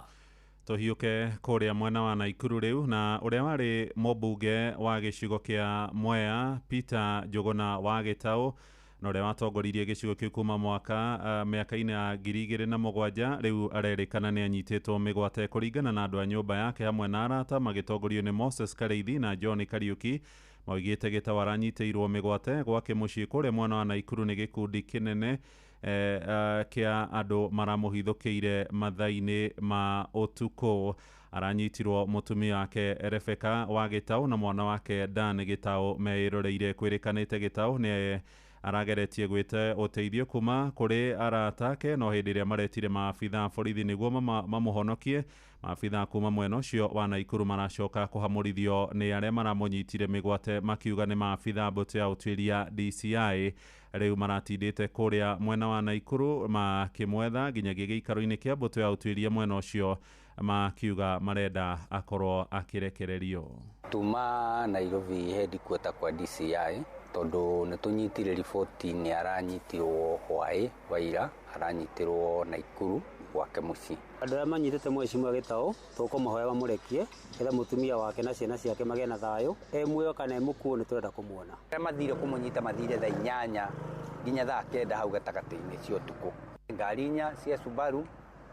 Tũhiũke kũrĩa mwena wa Naikuru rĩu na ũrĩa warĩ mũmbunge wa gĩcigo kĩa Mwea Peter Njũgũna wa Gĩtaũ na ũrĩa watongoririe gĩcigo kĩu kuma mwaka mĩaka-inĩ ya 2007 rĩu arerĩkana nĩ anyitĩtwo mĩgwate kũringana na andũ a nyũmba yake hamwe na arata magĩtongorio nĩ Moses Karĩithi na John Kariuki. Maugĩte Gĩtaũ aranyitĩirwo mĩgwate gwake mũciĩ kũrĩa mwena wa Naikuru nĩ gĩkundi kĩnene kĩa andũ maramũhithũkĩire mathaa-inĩ ma ũtukũ. Aranyitirwo mũtumia wake Rebecca wa Gĩtaũ na mwana wake Dan Gĩtaũ meĩroreire. Kwĩrĩkanĩte Gĩtaũ nĩ arageretie gwĩta ũteithio kuma kũrĩ arata ake no hĩndĩ ĩrĩa maretire maabitha borithi nĩguo mamũhonokie, maabitha kuma mwena ũcio wa Naikuru maracoka kũhamũrithio nĩ arĩa maramũnyitire mĩgwate makiuga nĩ maabitha mbũtũ ya ũtuĩria DCI. Rĩu maratindĩte kũrĩa mwena wa Naikuru makĩmwetha nginyagia gĩikaro-inĩ kĩa mbũtũ ya ũtuĩria mwena ũcio makiuga marenda akorwo akĩrekererio. Tuma Nairobi headquarter kwa DCI tondũ nĩ tũnyitire riboti nĩ aranyitirwo hwaĩ wa ira, aranyitirwo Naikuru gwake mũciĩ. Andũ arĩa manyitĩte mheshimiwa Gĩtaũ tũkũmahoya mamũrekie nĩgetha mũtumia wake na ciana ciake magĩe na thayũ, e muoyo kana e mũkuũ nĩ tũrenda kũmuona. Arĩa mathire kũmũnyita mathire thaa 8 nginya thaa 9 hau gatagatĩ-inĩ cia ũtukũ. Ngari 4 cia Subaru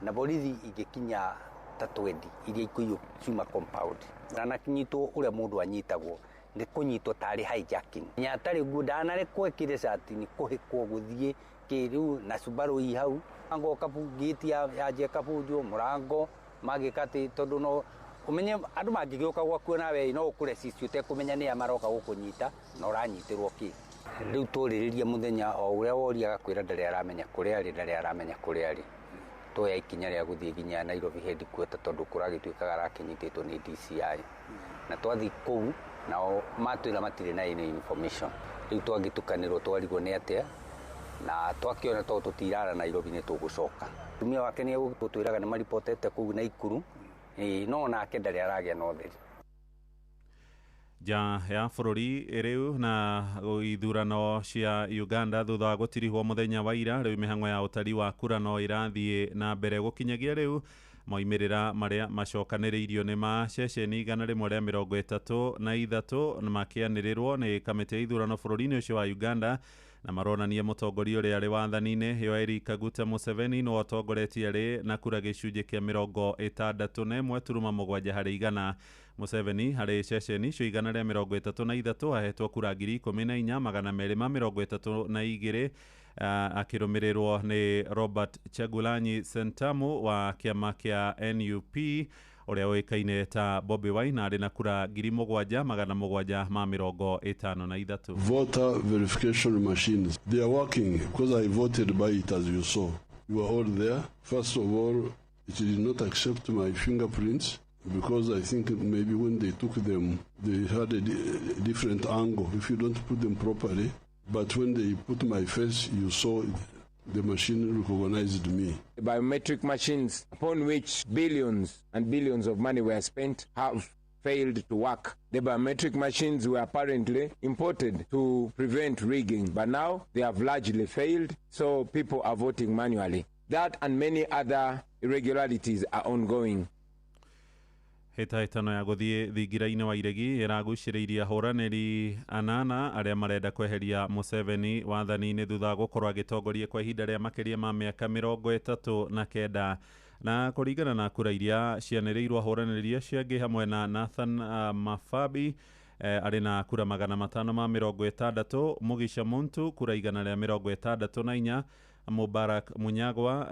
na borithi ingĩkinya ta 20 iria ikuiywo ciuma compound. Ndanakinyitwo ũrĩa mũndũ anyitagwo nĩ kũnyitwo tarĩ hijacking. Nyatarĩ nguo ndanarekwo ekĩre cati nĩ kũhĩkwo gũthiĩ kĩrĩu na Subaru i hau mũrango gate yanjia kabunjwo mũrango magĩka atĩ tondũ no ũmenye andũ mangĩgĩũka gwaku nawe no ũkũre cici ũtekũmenya nĩa maroka gũkũnyita na ũranyitĩrwo kĩ. Rĩu tũrĩrĩria mũthenya o ũrĩa woria agakwĩra ndarĩ aramenya kũrĩa arĩ, ndarĩ aramenya kũrĩa arĩ. Tuoya ikinya rĩa gũthiĩ nginya Nairobi headquarter tondũ kũragĩtuĩkaga arakĩnyitĩtwo nĩ DCI. Na twathiĩ kũu nao matwĩra matirĩ na any information. Rĩu twagĩtukanĩrwo twarigwo nĩ atĩa na twakĩona tondũ tũtirara Nairobi nĩ tũgũcoka. Mũtumia wake nĩ egũtwĩraga nĩ maribotete kũu Naikuru, no nake ndarĩ aragĩa na ũtheri. Nja ya bũrũri rĩu na ithurano cia Uganda thutha wa gũtirihwo mũthenya wa ira, rĩu mĩhang'o ya ũtari wa kura no ĩrathiĩ na mbere gũkinyagia rĩu moimĩrĩra marĩa macokanĩrĩirio nĩ ma ceceni 133 makĩanĩrĩrwo nĩ kamĩtĩ ya ithurano bũrũri-inĩ ũcio wa Uganda, na maronania mũtongoria ũrĩa arĩ wathani-inĩ Yoweri Kaguta Museveni nĩwe ũtongoretie arĩ na kura gĩcunjĩ kĩa 61.7 harĩ igana. Museveni harĩ ceceni icio 133 ahetwo kura 14,232 akĩrũmĩrĩrwo nĩ Robert Chagulanyi Sentamu wa kĩama kĩa NUP ũrĩa ũĩkaine ta Bobi Wine arĩ na kura 7,753. Voter verification machines, they are working because I voted by it, as you saw. You were all there. First of all, it did not accept my fingerprints because I think maybe when they took them, they had a different angle if you don't put them properly. But when they put my face, you saw the machine recognized me. The biometric machines, upon which billions and billions of money were spent, have failed to work. The biometric machines were apparently imported to prevent rigging, but now they have largely failed, so people are voting manually. That and many other irregularities are ongoing. Hĩtahĩtano ya gũthiĩ thingira-inĩ wa iregi ĩragucĩrĩirie ahũranĩri anana arĩa marenda kweheria Museveni wathani-inĩ thutha wa gũkorwo agĩtongoria kwa ihinda rĩa makĩria ma mĩaka 39 na kũringana na kura iria cianĩrĩirwo ahũranĩri acio angĩ hamwe na Nathan Mafabi arĩ na kura 560, Mugisha Muntu kura 164, Mubarak Munyagwa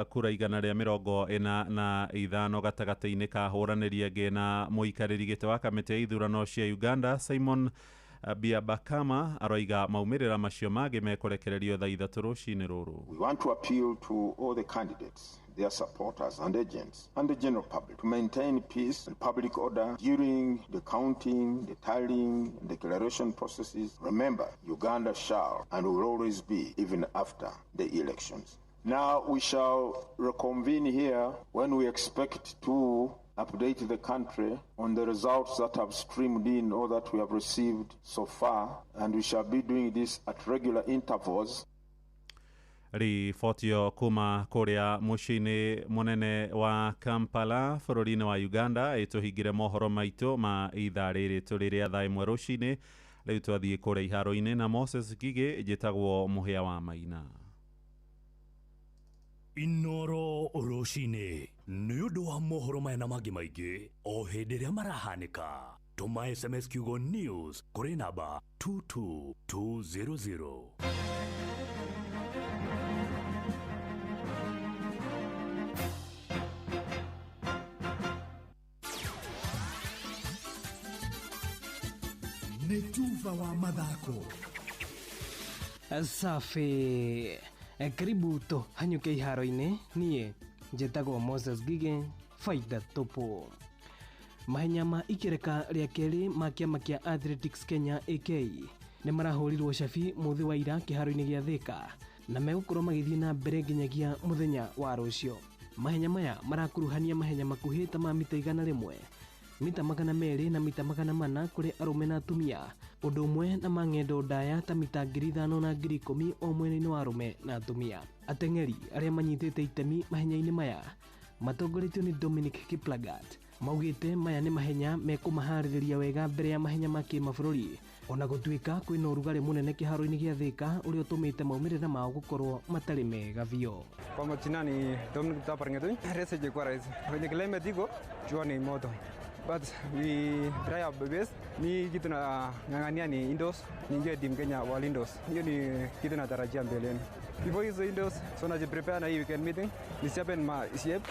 kura 145 gatagatĩ-inĩ ka ahũranĩri angĩ na mũikarĩri gĩtĩ wa kamĩtĩ ya ithurano cia Uganda Simon Biabakama aroiga maumĩrĩra macio mangĩ mekũrekererio thaa 3 rũcinĩ rũrũ. We want to appeal to all the candidates, their supporters and agents, and the general public to maintain peace and public order during the counting, the tallying, and declaration processes. Remember, Uganda shall and will always be, even after the elections. Now we shall reconvene here when we expect to update the country on the results that have streamed in or that we have received so far, and we shall be doing this at regular intervals. Riboti ĩyo kuma kũrĩa mũciĩ-inĩ mũnene wa Kampala bũrũri-inĩ wa Uganda ĩtũhingĩre mohoro maitũ ma ithaa rĩrĩ tũrĩ rĩa thaa 1 rũcinĩ. Rĩu twathiĩ kũrĩa iharo-inĩ na Moses Ngigĩ, njĩtagwo Mũhĩa wa Maina. Inoro rũcinĩ nĩ ũndũ wa mohoro maya na mangĩ maingĩ o hĩndĩ ĩrĩa marahanĩka, tũma SMS kiugo news kũrĩ namba 22200. Nĩ tuva wa mathako. Safi, karibu tũhanyũke iharo-inĩ. Niĩ njĩtagwo Moses Ngigĩ, faida tupu. Mahenya ma ikereka rĩa kerĩ ma kĩama kĩa Athletics Kenya AK nĩ marahũrirwo cabi mũthĩ wa ira kĩharo-inĩ gĩa Thika na megũkorwo magĩthiĩ na mbere nginyagia mũthenya wa rũciũ. Mahenya maya marakuruhania mahenya makuhĩ ta ma mita 100, mita 200 na mita 400 kũrĩ arũme na atumia, ũndũ ũmwe na ma ng'endo ndaya ta mita 5,000 na 10,000 o mwena-inĩ wa arũme na atumia. Ateng'eri arĩa manyitĩte itemi mahenya-inĩ maya matongoretio nĩ Dominic Kiplagat maugĩte maya nĩ mahenya mekũmaharĩrĩria wega mbere ya mahenya ma kĩmabũrũri, ona gũtuĩka kwĩna ũrugarĩ mũnene kĩharo-inĩ gĩa Thika ũrĩa ũtũmĩte maumĩrĩra mao gũkorwo matarĩ mega biũ. Kwa majina ni Dominic Taparngetui. Race ilikuwa rahisi. Kwenye climate iko jua ni moto. But we try our best. Ni kitu nang'ang'ania ni indoors, niingie team Kenya World Indoors. Hiyo ni kitu natarajia mbeleni. Before hizo indoors, so najiprepare na hii weekend meeting, ni sharpen my shape.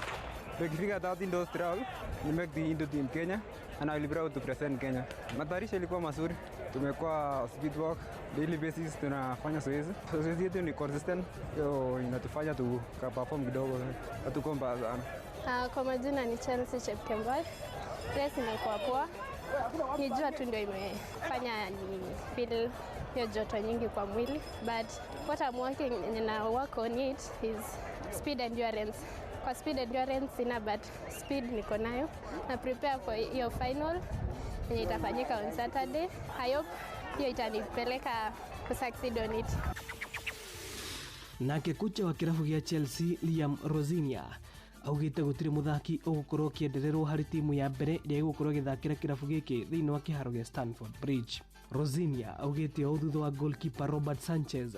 Nikifika that indoors trial, ni make the indoor team Kenya and I will be proud to present Kenya. Matayarisho ilikuwa mazuri. Tumekuwa speed work daily basis, tunafanya zoezi. Zoezi yetu ni consistent, hiyo inatufanya tu perform kidogo, hatuko mbaya sana. Kwa majina ni Chelsea Chepkemboi. Race imekuwa poa. Ni jua tu ndio imefanya ni feel hiyo joto nyingi kwa mwili, but what I'm working nina work on it is speed endurance. Kwa speed endurance sina, but speed niko nayo. Na prepare for hiyo final. yenye itafanyika on Saturday. I hope hiyo itanipeleka kusucceed on it. Nake kocha wa kĩrabu gĩa Chelsea Liam Rosenior augĩte gũtirĩ mũthaki ũgũkorwo ũkĩendererwo harĩ timu ya mbere ĩrĩa ĩgũkorwo ĩgĩthakĩra kĩrabu gĩkĩ thĩinĩ wa kĩharo gĩa Stamford Bridge. Rosenior augĩte ũũ thutha wa goalkeeper Robert Sanchez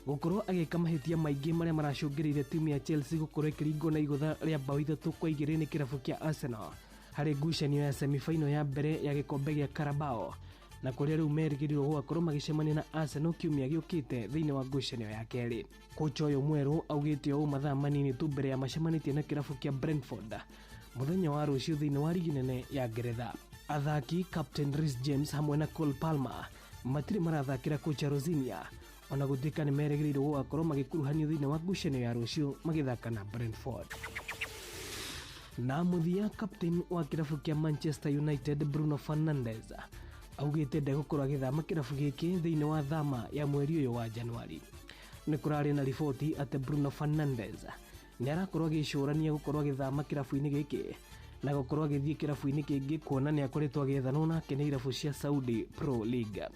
gũkorwo agĩka mahĩtia maingĩ marĩa maracũngĩrĩirie timu ya Chelsea gũkorwo ĩkĩringwo na igũtha rĩa bao 3-2 nĩ kĩrabu kĩa Arsenal harĩ ngucanio ya semifinal ya mbere ya gĩkombe gĩa Carabao, na kũrĩa rĩu merĩgĩrĩirwo gũgakorwo magĩcemania na Arsenal kiumia gĩũkĩte thĩinĩ wa ngucanio ya kerĩ. Kocha ũyũ mwerũ augĩte ũũ mathaa manini tu mbere ya macemanĩtie na kĩrabu kĩa Brentford mũthenya wa rũciũ thĩinĩ wa rigi nene ya Ngeretha. Athaki Captain Reece James hamwe na Cole Palmer matirĩ marathakĩra kocha Rosenior, ona gũtuĩka nĩ merĩgĩrĩirwo gũgakorwo magĩkuruhanio thĩinĩ wa ngucanio ya rũciũ magĩthaka na Brentford. Na mũthia, captain wa kĩrabu kĩa Manchester United Bruno Fernandes augĩte ndegũkorwo agĩthama kĩrabu gĩkĩ thĩinĩ wa thama ya mweri ũyũ wa Januari. Nĩ kũrarĩ na riboti atĩ Bruno Fernandes nĩ arakorwo agĩcũrania gũkorwo agĩthama kĩrabu-inĩ gĩkĩ na gũkorwo agĩthiĩ kĩrabu-inĩ kĩngĩ, kuona nĩ akoretwo agĩethanwo nake nĩ irabu cia Saudi Pro League.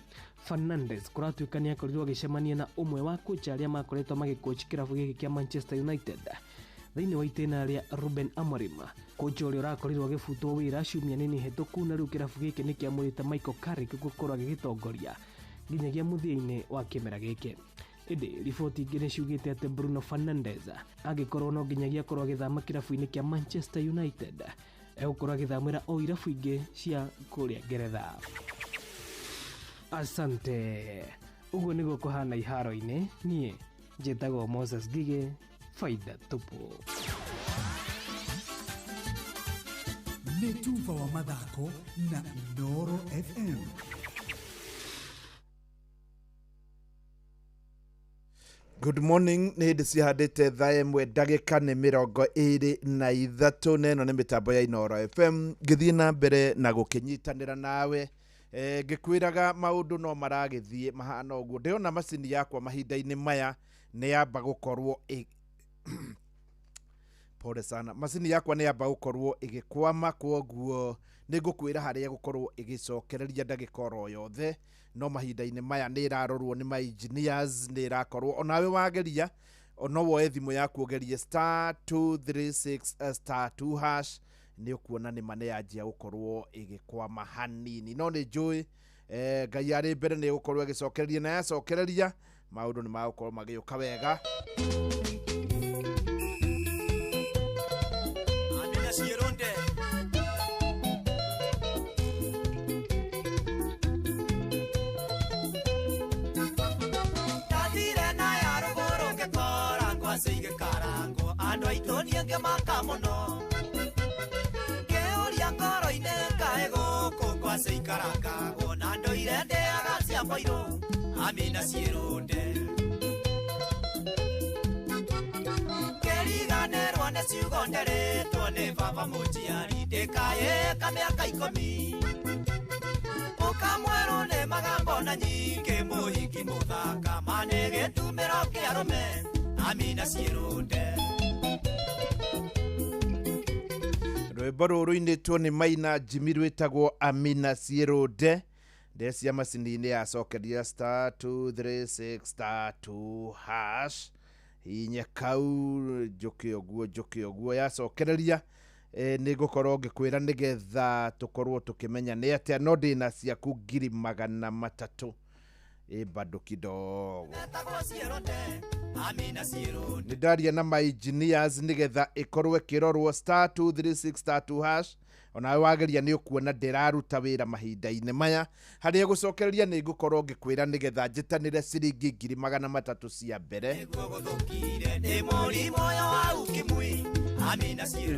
Fernandes kũratuĩka nĩ akorirwo agĩcemania na ũmwe wa kocha arĩa makoretwo magĩcoach kĩrabu gĩkĩ kĩa Manchester United thĩinĩ wa itĩna rĩa Ruben Amorim, kocha ũrĩa ũrakorirwo agĩbutwo wĩra ciumia nini hĩtũku, na rĩu kĩrabu gĩkĩ nĩ kĩamũrĩte Michael Carrick gũkorwo agĩgĩtongoria nginyagia mũthia-inĩ wa kĩmera gĩkĩ. Ĩndĩ riboti ingĩ nĩ ciugĩte atĩ Bruno Fernandes angĩkorwo no nginyagia akorwo agĩthama kĩrabu-inĩ kĩa Manchester United, egũkorwo agĩthamĩra o irabu ingĩ cia kũrĩa Ngeretha. Asante. Ũguo nĩguo kũhana iharo-inĩ. Niĩ njĩtagwo Moses Ngigĩ, faida tupu. Nĩ tuba wa mathako na Inooro FM. Good morning, nĩ hĩndĩ cihandĩte thaa 1 ndagĩka nĩ 23 na ĩno nĩ mĩtambo ya Inooro FM ngĩthiĩ na mbere na gũkĩnyitanĩra nawe. Ngĩkwĩraga maũndũ no maragĩthiĩ mahana ũguo. Ndĩrona macini yakwa mahinda-inĩ maya nĩ yamba gũkorwo pole sana, macini yakwa nĩ yamba gũkorwo ĩgĩkwama, kwoguo nĩ ngũkwĩra harĩa gũkorwo ĩgĩcokereria ndagĩka oro yothe, no mahinda-inĩ maya nĩ ĩrarorwo nĩ ma engineers, nĩ ĩrakorwo onawe wageria no woe thimũ yaku ũgerie star 236 star 2 hash, nĩ ũkuona nĩ ma nĩ yanjia gũkorwo ĩgĩkwama hanini, no nĩ njũĩ Ngai arĩ mbere nĩ gũkorwo ĩgĩcokereria, na yacokereria maũndũ nĩ magũkorwo magĩũka wega. Amina ciĩrũnde kĩriganĩrwo nĩ ciugo nderĩtwo nĩ baba mũnjiari ndĩkaĩka mĩaka 10 ũkamwerwo nĩ magambo na nyingĩ mũhiki mũthaka ma nĩ gĩtumĩro kĩa arũme. Amina ciĩrũnde. Rwĩmbo rũrũ rũinĩtwo nĩ Maina Jimmy rwĩtagwo Amina Ciĩrũnde. Ndecia macini-inĩ yacokeria star 236 star 2 hash, hinya kau njũke ũguo njũke ũguo, yacokereria nĩ ngũkorwo ngĩkwĩra nĩgetha tũkorwo tũkĩmenya nĩ atĩa, no ndĩna ciaku 300,000 bado kidogo. Nĩ ndaria na ma engineers nĩgetha ĩkorwo ĩkĩrorwo star 236 star 2 hash, onawe wageria nĩ ũkuona ndĩraruta wĩra mahinda-inĩ maya. Harĩa gũcokereria nĩ ngũkorwo ngĩkwĩra nĩgetha njĩtanĩre ciringi 300,000 cia mbere.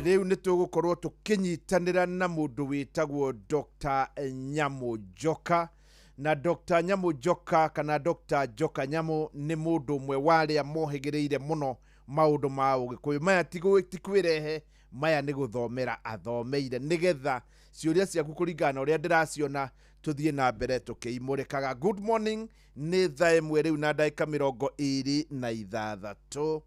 Rĩu nĩ tũgũkorwo tũkĩnyitanĩra na mũndũ wĩtagwo Dr. Nyamu Njoka, na Dr. Nyamu Njoka kana Dr. Njoka Nyamu nĩ mũndũ ũmwe wa arĩa mohĩgĩrĩire mũno maũndũ ma ũgĩkũyũ. Maya ti kwĩrehe, maya nĩ gũthomera athomeire, nĩgetha ciũria ciaku kũringana na ũrĩa ndĩraciona tũthiĩ na mbere tũkĩimũrĩkaga. Good morning, nĩ thaa 1 rĩu na ndagĩka 26.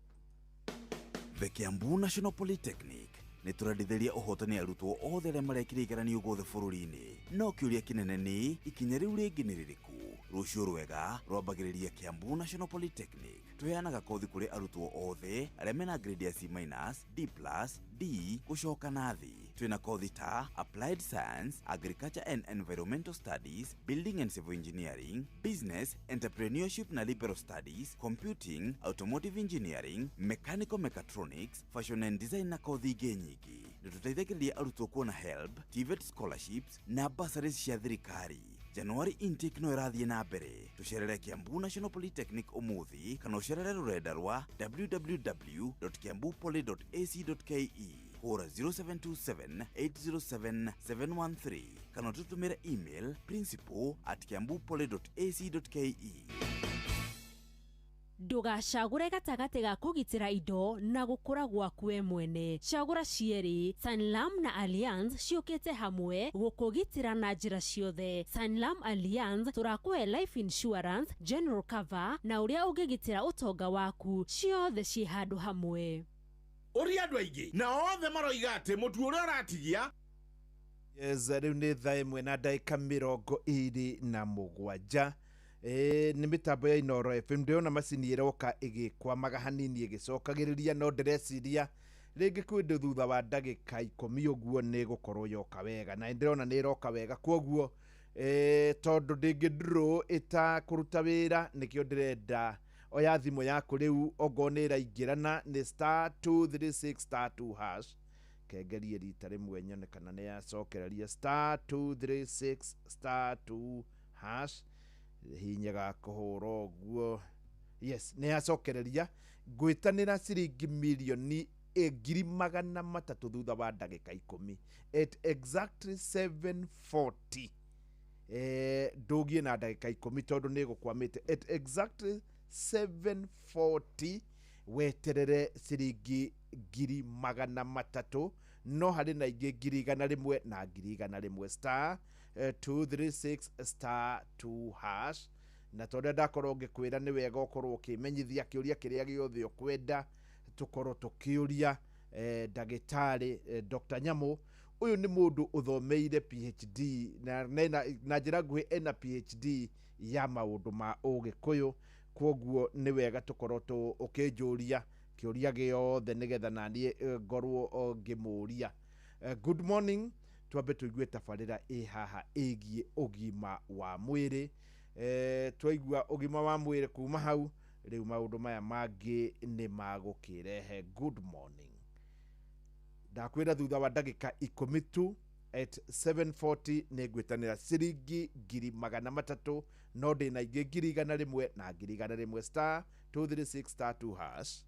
The Kiambu National Polytechnic Nĩ tũrendithĩria ũhotani arutwo othe arĩa marekire igeranio guothe bũrũri-inĩ. No kĩũria kĩnene nĩ ikinya rĩu rĩngĩ nĩ rĩrĩkũ? Rũciũ rwega rwambagĩrĩria Kiambu National Polytechnic. Tũheanaga kothi kũrĩ arutwo othe arĩa mena grade ya C minus, D plus, D gũcoka na thĩ. Twĩna kothi ta Applied Science, Agriculture and Environmental Studies, Building and Civil Engineering, Business, Entrepreneurship na Liberal Studies, Computing, Automotive Engineering, Mechanical Mechatronics, Fashion and Design na kothi ingĩ nyingĩ. Nĩ tũteithagĩrĩria arutwo kuona HELB, TVET scholarships na bursaries cia thirikari. January intake no ĩrathiĩ na mbere. Tũcerere Kiambu National Polytechnic ũmũthĩ kana ũcerere rũrenda rwa www.kiambupoly.ac.ke. Hũra 0727 807 713 kana ũtũtũmĩre email principal@kiambupoly.ac.ke. Ndũgacagũre gatagatĩ ga kũgitĩra indo na gũkũra gwaku we mwene. Cagũra cierĩ. Sanlam na Allianz ciũkĩte hamwe gũkũgitĩra na njĩra ciothe. Sanlam Allianz tũrakũhe life insurance, general cover na ũrĩa ũngĩgitĩra ũtonga waku, ciothe ciĩ handũ hamwe. Ũria andũ aingĩ na othe maroiga atĩ mũtu ũrĩa ũratigia. Yes, rĩu nĩ thaa 1 na ndagĩka 27. Nĩ mĩtambo ya Inooro FM. Ndĩrona macini ĩroka ĩgĩkwamaga hanini ĩgĩcokagĩrĩria, no ndĩreciria rĩngĩ kwĩndũ thutha wa ndagĩka 10 ũguo nĩ gũkorwo yoka wega, na ndĩrona nĩ ĩroka wega. Kwoguo tondũ ndĩngĩ ĩtakũruta wĩra, nĩkĩo ndĩrenda oya thimũ yaku rĩu, ongorwo nĩ ĩraingĩrana nĩ star 236 star 2 hash. Kengerie rita rĩmwe nyone kana nĩ yacokereria. Star 236 star 2 hash, hinyaga kũhũra ũguo. Yes, nĩ yacokereria. Ngwĩtanĩra ciringi mirioni 300,000 thutha wa ndagĩka 10 at exactly 7:40. Ndũgie na ndagĩka 10 tondũ nĩ gũkwamĩte. At exactly 7:40 weterere ciringi 300,000, no harĩ na ingĩ 100,000 na 100,000. Star 236 star 2 hash. Na tondũ ndakorwo ngĩkwĩra nĩ wega ũkorwo ũkĩmenyithia kĩũria kĩrĩa gĩothe ũkwenda tũkorwo tũkĩũria ndagĩtarĩ Dr. Nyamu. Ũyũ nĩ mũndũ ũthomeire PhD na njĩra nguhĩ ena PhD ya maũndũ ma ũgĩkũyũ. Kwoguo nĩ wega tũkorwo ũkĩnjũria kĩũria gĩothe nĩgetha naniĩ ngorwo ngĩmũria. Good morning. Twambe tũigue tabarĩra ĩ haha ĩgiĩ ũgima wa mwĩrĩ. Twaigua ũgima wa mwĩrĩ kuma hau, rĩu maũndũ maya mangĩ nĩ magũkĩrehe. Good morning. Ndakwĩra thutha wa ndagĩka 10 tu at 7:40 nĩ ngwĩtanĩra ciringi 300,000, no ndĩna ingĩ 100,000 na 100,000. Star 236 star 2 hash.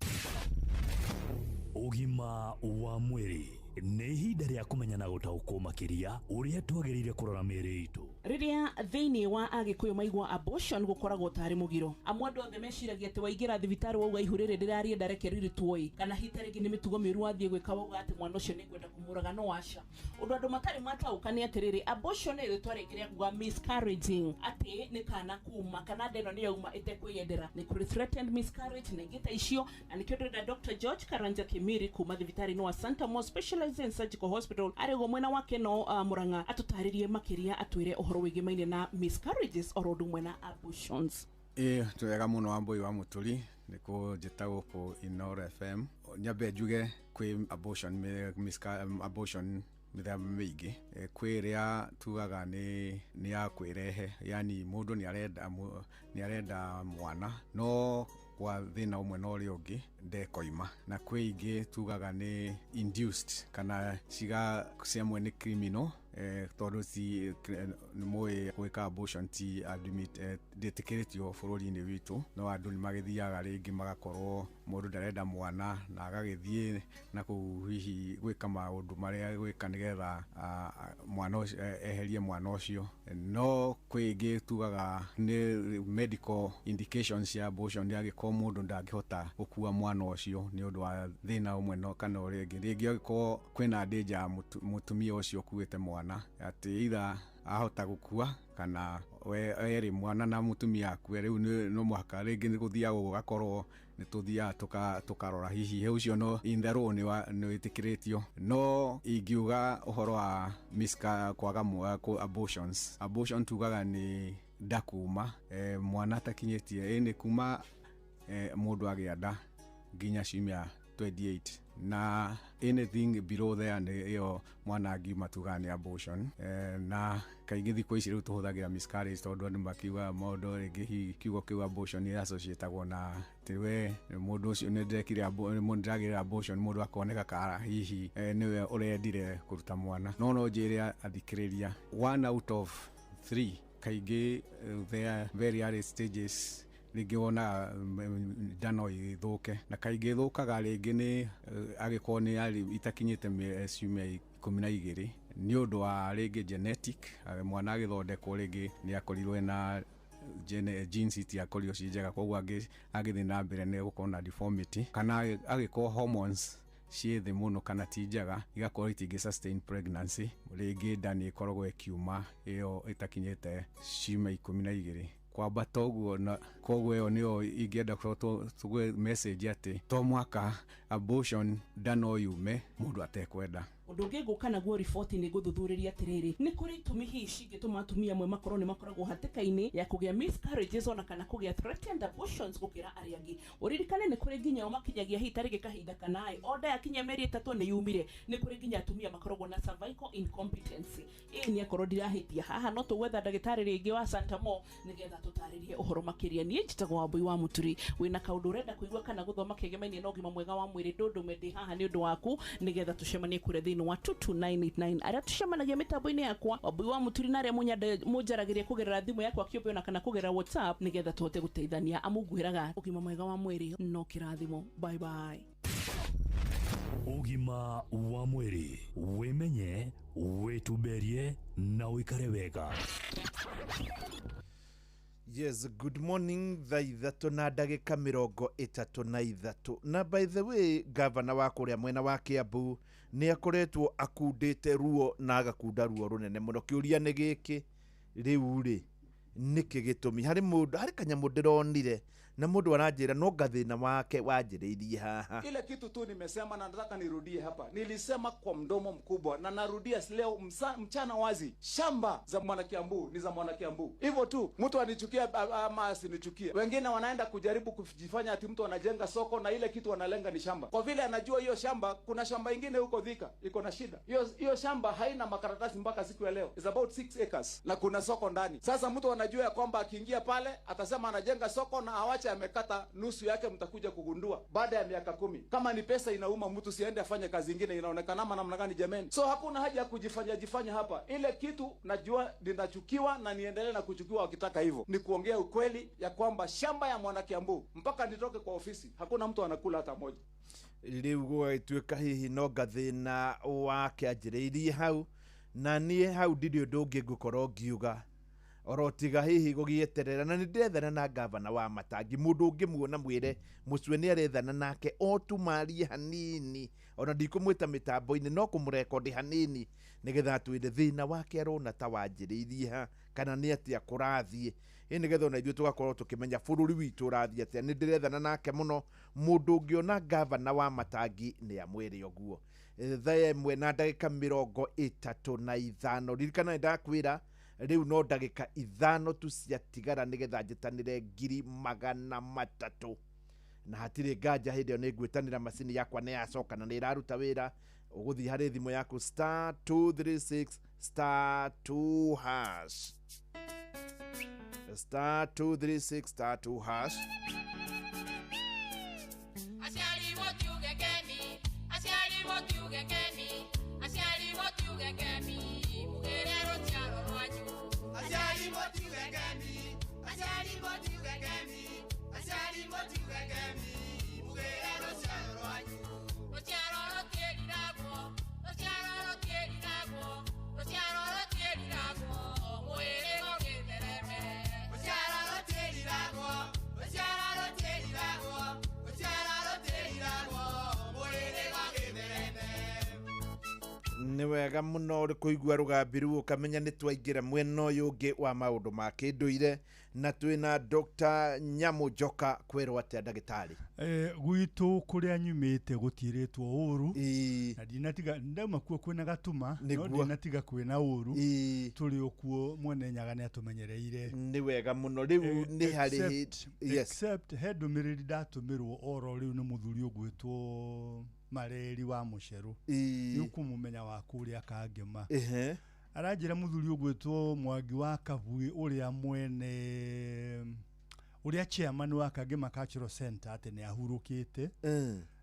Ũgima wa mwĩrĩ nĩ ihinda rĩa kũmenya na gũtaũkwo makĩria ũrĩa twagĩrĩire kũrora mĩĩrĩ itũ. Rĩrĩa thĩinĩ wa Agĩkũyũ maigua abortion gũkoragwo tarĩ mũgiro, amu andũ othe meciragia atĩ waingĩra thibitarĩ wauga ihu rĩrĩ ndĩrarienda reke rĩrutwo, kana hita rĩngĩ nĩ mĩtugo mĩũru wathiĩ gwĩka wauga atĩ mwana ũcio nĩngwenda kũmũraga, no aca. Ũndũ andũ matarĩ mataũka nĩ atĩrĩrĩ, abortion nĩ rĩtwa rĩngĩ rĩa kuga miscarriaging, atĩ nĩ kana kuma kana nda ĩno nĩ yauma ĩtekwĩyendera. Nĩ kũrĩ threatened miscarriage na ingĩ ta icio, na nĩkĩo ndĩrenda Dr. George Karanja Kimiri kuma thibitarĩ-inĩ wa Santa Mo Specialized Surgical Hospital arĩ guo mwena wake no Murang'a atũtarĩrie makĩria, atwĩre ũhoro wĩgĩmaine na miscarriages oro ũndũ ũmwe na abortions. Ĩĩ twega mũno Wambui wa Mũturi nĩ kũnjĩta gũkũ Inooro FM. Nyambe njuge kwĩ abortion, abortion mĩthemba mĩingĩ. Kwĩ ĩrĩa tugaga nĩ ya kwĩrehe, yani mũndũ nĩ arenda mwana no kwa thĩna ũmwe na ũrĩa ũngĩ ndekoima, na kwĩ ingĩ tugaga nĩ induced kana ciga ciamwe nĩ criminal, tondũ ti nĩ gwĩka abortion ti ndĩtĩkĩrĩtio bũrũri-inĩ witũ, no andũ nĩ magĩthiaga rĩngĩ magakorwo mũndũ ndarenda mwana na agagĩthiĩ na kũu hihi gwĩka maũndũ marĩa gwĩka nĩgetha mwana ũcio eherie mwana ũcio. No kwĩ ingĩ tugaga nĩ medical indications cia abortion, angĩkorwo mũndũ ndangĩhota gũkua mwana ũcio nĩ ũndũ wa thĩna ũmwe no kana ũrĩa ũngĩ, rĩngĩ angĩkorwo kwĩna danger mũtumia ũcio ũkuĩte mwana mwana atĩ either ahota gũkua kana we erĩ mwana na mũtumia akue. Rĩu no mũhaka rĩngĩ nĩ gũthiaga gũgakorwo nĩ tũthiaga tũkarora hihi he ũcio no in the law nĩ wĩtĩkĩrĩtio. No ingiuga ũhoro wa kwaga abortions, abortion tugaga nĩ nda kuma mwana atakinyĩtie nĩ kuma mũndũ agĩa nda nginya ciumia 28, na anything below there nĩ ĩyo mwana angiuma tugaga nĩ abortion. Na kaingĩ thikũ ici rĩu tũhũthagĩra miscarriage, tondũ andũ makiugaga maũndũ rĩngĩ hihi kiugo kĩu abortion nĩ associatagwo na atĩ we mũndũ ũcio nĩ ndekire nĩ ndĩragĩrĩra abortion, mũndũ akoneka kara hihi nĩwe ũrendire kũruta mwana. No njĩre athikĩrĩria, one out of three kaingĩ, there very early stages rĩngĩ wonaga nda no ĩthũke, na kaingĩ ĩthũkaga rĩngĩ nĩ angĩkorwo nĩ yarĩ itakinyĩte ciumia 12, nĩ ũndũ wa rĩngĩ genetic, mwana agĩthondekwo rĩngĩ nĩ akorirwo ena genes itiakorirwo ciĩ njega, koguo angĩthiĩ na mbere nĩ gũkorwo na deformity, kana agĩkorwo hormones ciĩ thĩ mũno kana ti njega, igakorwo itingĩ sustain pregnancy, rĩngĩ nda nĩ ĩkoragwo ĩkiuma ĩyo ĩtakinyĩte ciumia 12 kwambata ũguo. Na koguo ĩyo nĩyo ingĩenda tũgwe message atĩ to mwaka abortion nda no yume mũndũ atekwenda. Ũndũ ũngĩ ngũka naguo riboti nĩ ngũthuthurĩria atĩrĩrĩ, nĩ kũrĩ itũmi hihi cingĩtũma atumia amwe makorwo nĩ makoragwo hatĩka-inĩ ya kũgĩa miscarriages ona kana kũgĩa threatened abortions gũkĩra arĩa angĩ. Ũririkane nĩ kũrĩ nginya o makinyagia hihi tarĩngĩ kahinda kanaĩ o nda yakinyia mĩeri 3 nĩ yumire. Nĩ kũrĩ nginya atumia makoragwo na cervical incompetency. Ĩĩ, nĩ akorwo ndirahĩtia haha, no tũgwetha ndagĩtarĩ rĩngĩ wa Santa Mo nĩgetha tũtarĩrie ũhoro makĩria. Niĩ njĩtagwo Wambui wa Mũturi. Wĩna kaũndũ ũrenda kũigua kana gũthoma kĩgemainie na ũgima mwega wa mwĩrĩ, ndũndũme, ndĩ haha nĩ ũndũ waku nĩgetha tũcemanie kũrĩa thĩinĩ wa 22989, arĩa tũcemanagia mĩtambo-inĩ yakwa Wambui wa Mũturi, na arĩa mũnjaragĩria kũgerera thimũ yakwa kĩũmbe ona kana kũgerera WhatsApp nĩgetha tũhote gũteithania, amu ngwĩraga ũgima mwega wa mwĩrĩ no kĩrathimo. Bye bye. Ũgima wa mwĩrĩ, wĩmenye, wĩtumberie na ũikare wega. Yes, good morning. Thaa 3 na ndagĩka 33. Na by the way, gavana wa kũrĩa mwena wa Kiambu nĩ akoretwo akundĩte ruo na agakunda ruo rũnene mũno. Kĩũria nĩ gĩkĩ, rĩu rĩ, nĩkĩ gĩtũmi harĩ mũndũ, harĩ kanyamũ ndĩronire na mũndũ aranjĩra no ngathĩna wake wanjĩrĩirie haha. Ile kitu tu nimesema na nataka nirudie hapa. Nilisema kwa mdomo mkubwa na narudia leo mchana wazi. Shamba za Mwanakiambu ni za Mwanakiambu. Hivyo tu, mtu anichukie ama asinichukie. Wengine wanaenda kujaribu kujifanya ati mtu anajenga soko na ile kitu wanalenga ni shamba. Kwa vile anajua hiyo shamba, kuna shamba ingine huko Thika iko na shida. Hiyo hiyo shamba haina makaratasi mpaka siku ya leo. It's about 6 acres na kuna soko ndani. Sasa mtu anajua ya kwamba akiingia pale atasema anajenga soko na awache amekata nusu yake, mtakuja kugundua baada ya miaka 10. Kama ni pesa inauma, mtu siende afanye kazi ingine, inaonekana ama namna gani jameni? So hakuna haja ya kujifanya jifanya hapa. Ile kitu najua ninachukiwa na niendelee na kuchukiwa wakitaka hivyo, ni kuongea ukweli ya kwamba shamba ya Mwanakiambu mpaka nitoke kwa ofisi hakuna mtu anakula hata moja. Rĩu gũgagĩtuĩka hihi no ngathĩna wake anjĩrĩirie hau, na niĩ hau ndirĩ ũndũ ũngĩ ngũkorwo ngiuga oro tiga hihi gũgĩeterera, na nĩ ndĩrethana na gavana wa Matangi. Mũndũ ũngĩmuona mwĩre mũcue nĩ arethana nake, o tu marie hanini, ona ndikũmwĩta mĩtambo-inĩ, no kũmũrekondi hanini nĩgetha atwĩre thĩna wake arona ta wanjĩrĩirie ha kana nĩ atĩa kũrathiĩ, ĩ nĩgetha ona ithuĩ tũgakorwo tũkĩmenya bũrũri witũ ũrathiĩ atĩa. Nĩ ndĩrethana nake mũno. Mũndũ ũngĩona gavana wa Matangi nĩ amwĩre ũguo. Thaa 1 na ndagĩka 35. Ririkana nĩ ndakwĩra rĩu no ndagĩka 5 tu ciatigara nĩgetha njĩtanĩre 300,000, na hatirĩ nganja hĩndĩ ĩyo nĩ ngwĩtanĩra. Macini yakwa nĩ yacoka na nĩ ĩraruta wĩra. Ũgũthiĩ harĩ thimũ yaku *236 *2 hash, *236 *2 hash. Aciari mũtiuge kemi, aciari mũtiuge kemi, aciari mũtiuge kemi, mũgĩre rũciaro rwanyu. Aciari mũtiuge kemi, aciari mũtiuge kemi, aciari mũtiuge kemi, mũgĩre rũciaro rwanyu. Rũciaro rũtiĩriragwo, rũciaro rũtiĩriragwo, rũciaro rũtiĩriragwo, mwĩrĩ ũgĩthereme. Rũciaro rũtiĩriragwo, rũciaro rũtiĩriragwo, rũciaro rũtiĩriragwo, mwĩrĩ ũgĩthereme. Wega mũno ũrĩ kũigua rũgambi rũu ũkamenya nĩ twaingĩra mwena ũyũ ũngĩ wa maũndũ ma kĩndũire, na twĩna Dr. Nyamũ Njoka. Kwĩrwo atĩa, ndagĩtarĩ? Gwitũ kũrĩa nyumĩte gũtirĩtwo ũru, na ndinatiga ndauma kuo kwĩna gatuma, no ndinatiga kwĩna ũru, tũrĩ o kuo. Mwene Nyaga nĩ atũmenyereire. Nĩ wega mũno. Rĩu nĩ harĩ Except he ndũmĩrĩri ndatũmĩrwo oro rĩu nĩ mũthuri ũgwĩtwo Mareri wa Mũcerũ. Nĩ ũkũmũmenya wa kũrĩa Kangema. Aranjĩra mũthuri ũgwĩtwo Mwangi wa Kabui, ũrĩa mwene, ũrĩa chairman wa Kangema Cultural Center, atĩ nĩ ahurũkĩte,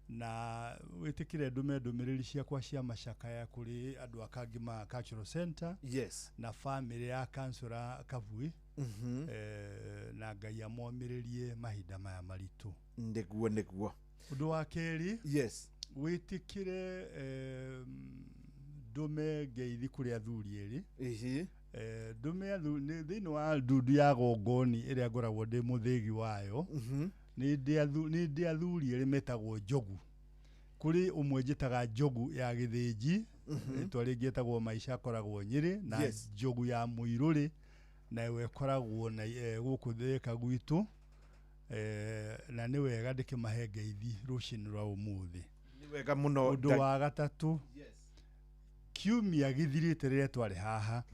na wĩtĩkĩre ndũme ndũmĩrĩri ciakwa cia macakaya kũrĩ andũ a Kangema Cultural Center na famĩlĩ ya kansũra Kabui, na Ngai amomĩrĩrie mahinda maya maritũ. Nĩguo. Ũndũ wa kerĩ, wĩtĩkĩre ndũme ngeithi kũrĩ athuri erĩ. Ndũme thĩinĩ wa ndundu ya Gongoni ĩrĩa ngoragwo ndĩ mũthĩgi wayo, nĩ ndĩ athuri erĩ metagwo Njogu. Kũrĩ ũmwe njĩtaga Njogu ya Gĩthĩnji, rĩtwa rĩngĩ etagwo Maisha, akoragwo Nyĩrĩ, na Njogu ya Mũirũrĩ, nayo ĩkoragwo na gũkũ Thĩka gwitũ, na nĩ wega ndĩkĩmahe ngeithi rũcinĩ rwa ũmũthĩ. Nĩ wega mũno. Ũndũ wa gatatũ, kiumia gĩthirĩte rĩrĩa twarĩ haha,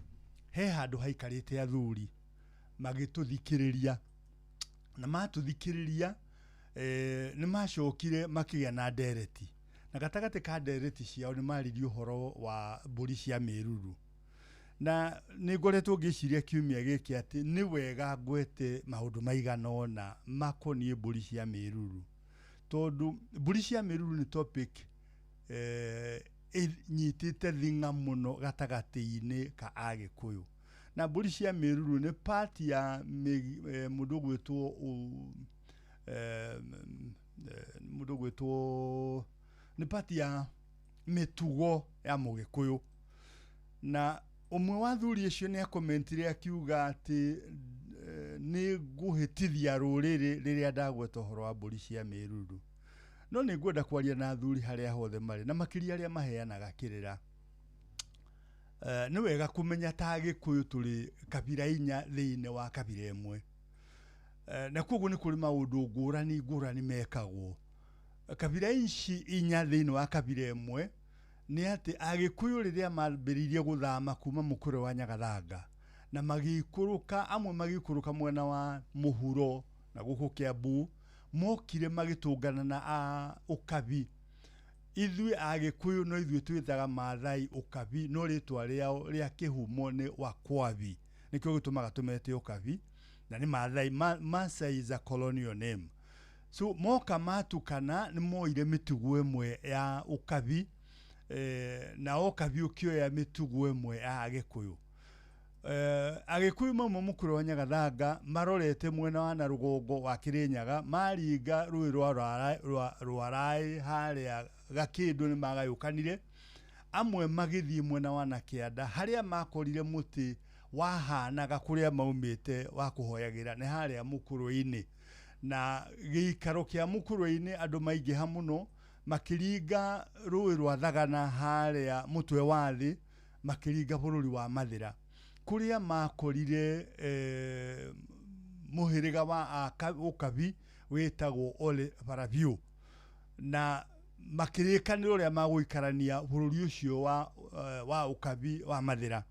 he handũ haikarĩte athuri magĩtũthikĩrĩria, na matũthikĩrĩria nĩ macokire makĩgĩa na ndereti, na gatagatĩ ka ndereti ciao nĩ maririe ũhoro wa mbũri cia mĩruru, na nĩ ngoretwo ngĩciria kiumia gĩkĩ atĩ nĩ wega ngwete maũndũ maigana ũna makoniĩ mbũri cia mĩruru, tondũ mbũri cia mĩruru nĩ topic ĩnyitĩte thing'a mũno gatagatĩ-inĩ ka Agĩkũyũ. Na mbũri cia mĩruru nĩ part ya mũndũ ũgwĩtwo, nĩ part ya mĩtugo ya Mũgĩkũyũ. Na ũmwe wa athuri acio nĩ akomentire akiuga atĩ nĩ ngũhĩtithia rũrĩrĩ rĩrĩa ndagweta ũhoro wa mbũri cia mĩruru. No nĩ ngwenda kwaria na athuri harĩa hothe marĩ, na makĩria arĩa maheanaga kĩrĩra. Nĩ wega kũmenya ta Agĩkũyũ tũrĩ kabira inya thĩinĩ wa kabira ĩmwe, na koguo nĩ kũrĩ maũndũ ngũrani ngũrani mekagwo kabira ici inya thĩinĩ wa kabira ĩmwe. Nĩ atĩ Agĩkũyũ rĩrĩa mambĩrĩirie gũthama kuma mũkũrwe wa Nyagathanga na magĩikũrũka, amwe magĩikũrũka mwena wa mũhuro na gũkũ Kĩambu, mokire magĩtũngana na a Ũkabi. Ithuĩ Agĩkũyũ no ithuĩ twĩtaga Maathai Ũkabi, no rĩtwa rĩao rĩa kĩhumo nĩ Wakwabi, nĩkĩo gĩtũmaga tũmete Ũkabi, na nĩ Maathai. Maasai is a colonial name. So moka matukana, nĩ moire mĩtugo ĩmwe ya Ũkabi, na Ũkabi ũkĩoya mĩtugo ĩmwe ya Agĩkũyũ. Agĩkũyũ mauma mũkũrwe wa Nyagathanga marorete mwena wa na rũgongo wa Kĩrĩnyaga, maringa rũĩ rwa Rwaraĩ harĩa Gakĩndũ, nĩ magayũkanire. Amwe magĩthiĩ mwena wa na kĩanda harĩa makorire mũtĩ wahanaga kũrĩa maumĩte wa kũhoyagĩra, nĩ harĩa mũkũrwe-inĩ. Na gĩikaro kĩa mũkũrwe-inĩ andũ maingĩha mũno, makĩringa rũĩ rwa Thagana harĩa mũtwe wa thĩ, makĩringa bũrũri wa Mathĩra kũrĩa makorire mũhĩrĩga wa Ũkabi wĩtagwo Ole Parabiũ, na makĩrĩkanĩra ũrĩa magũikarania bũrũri ũcio wa Ũkabi wa Mathĩra,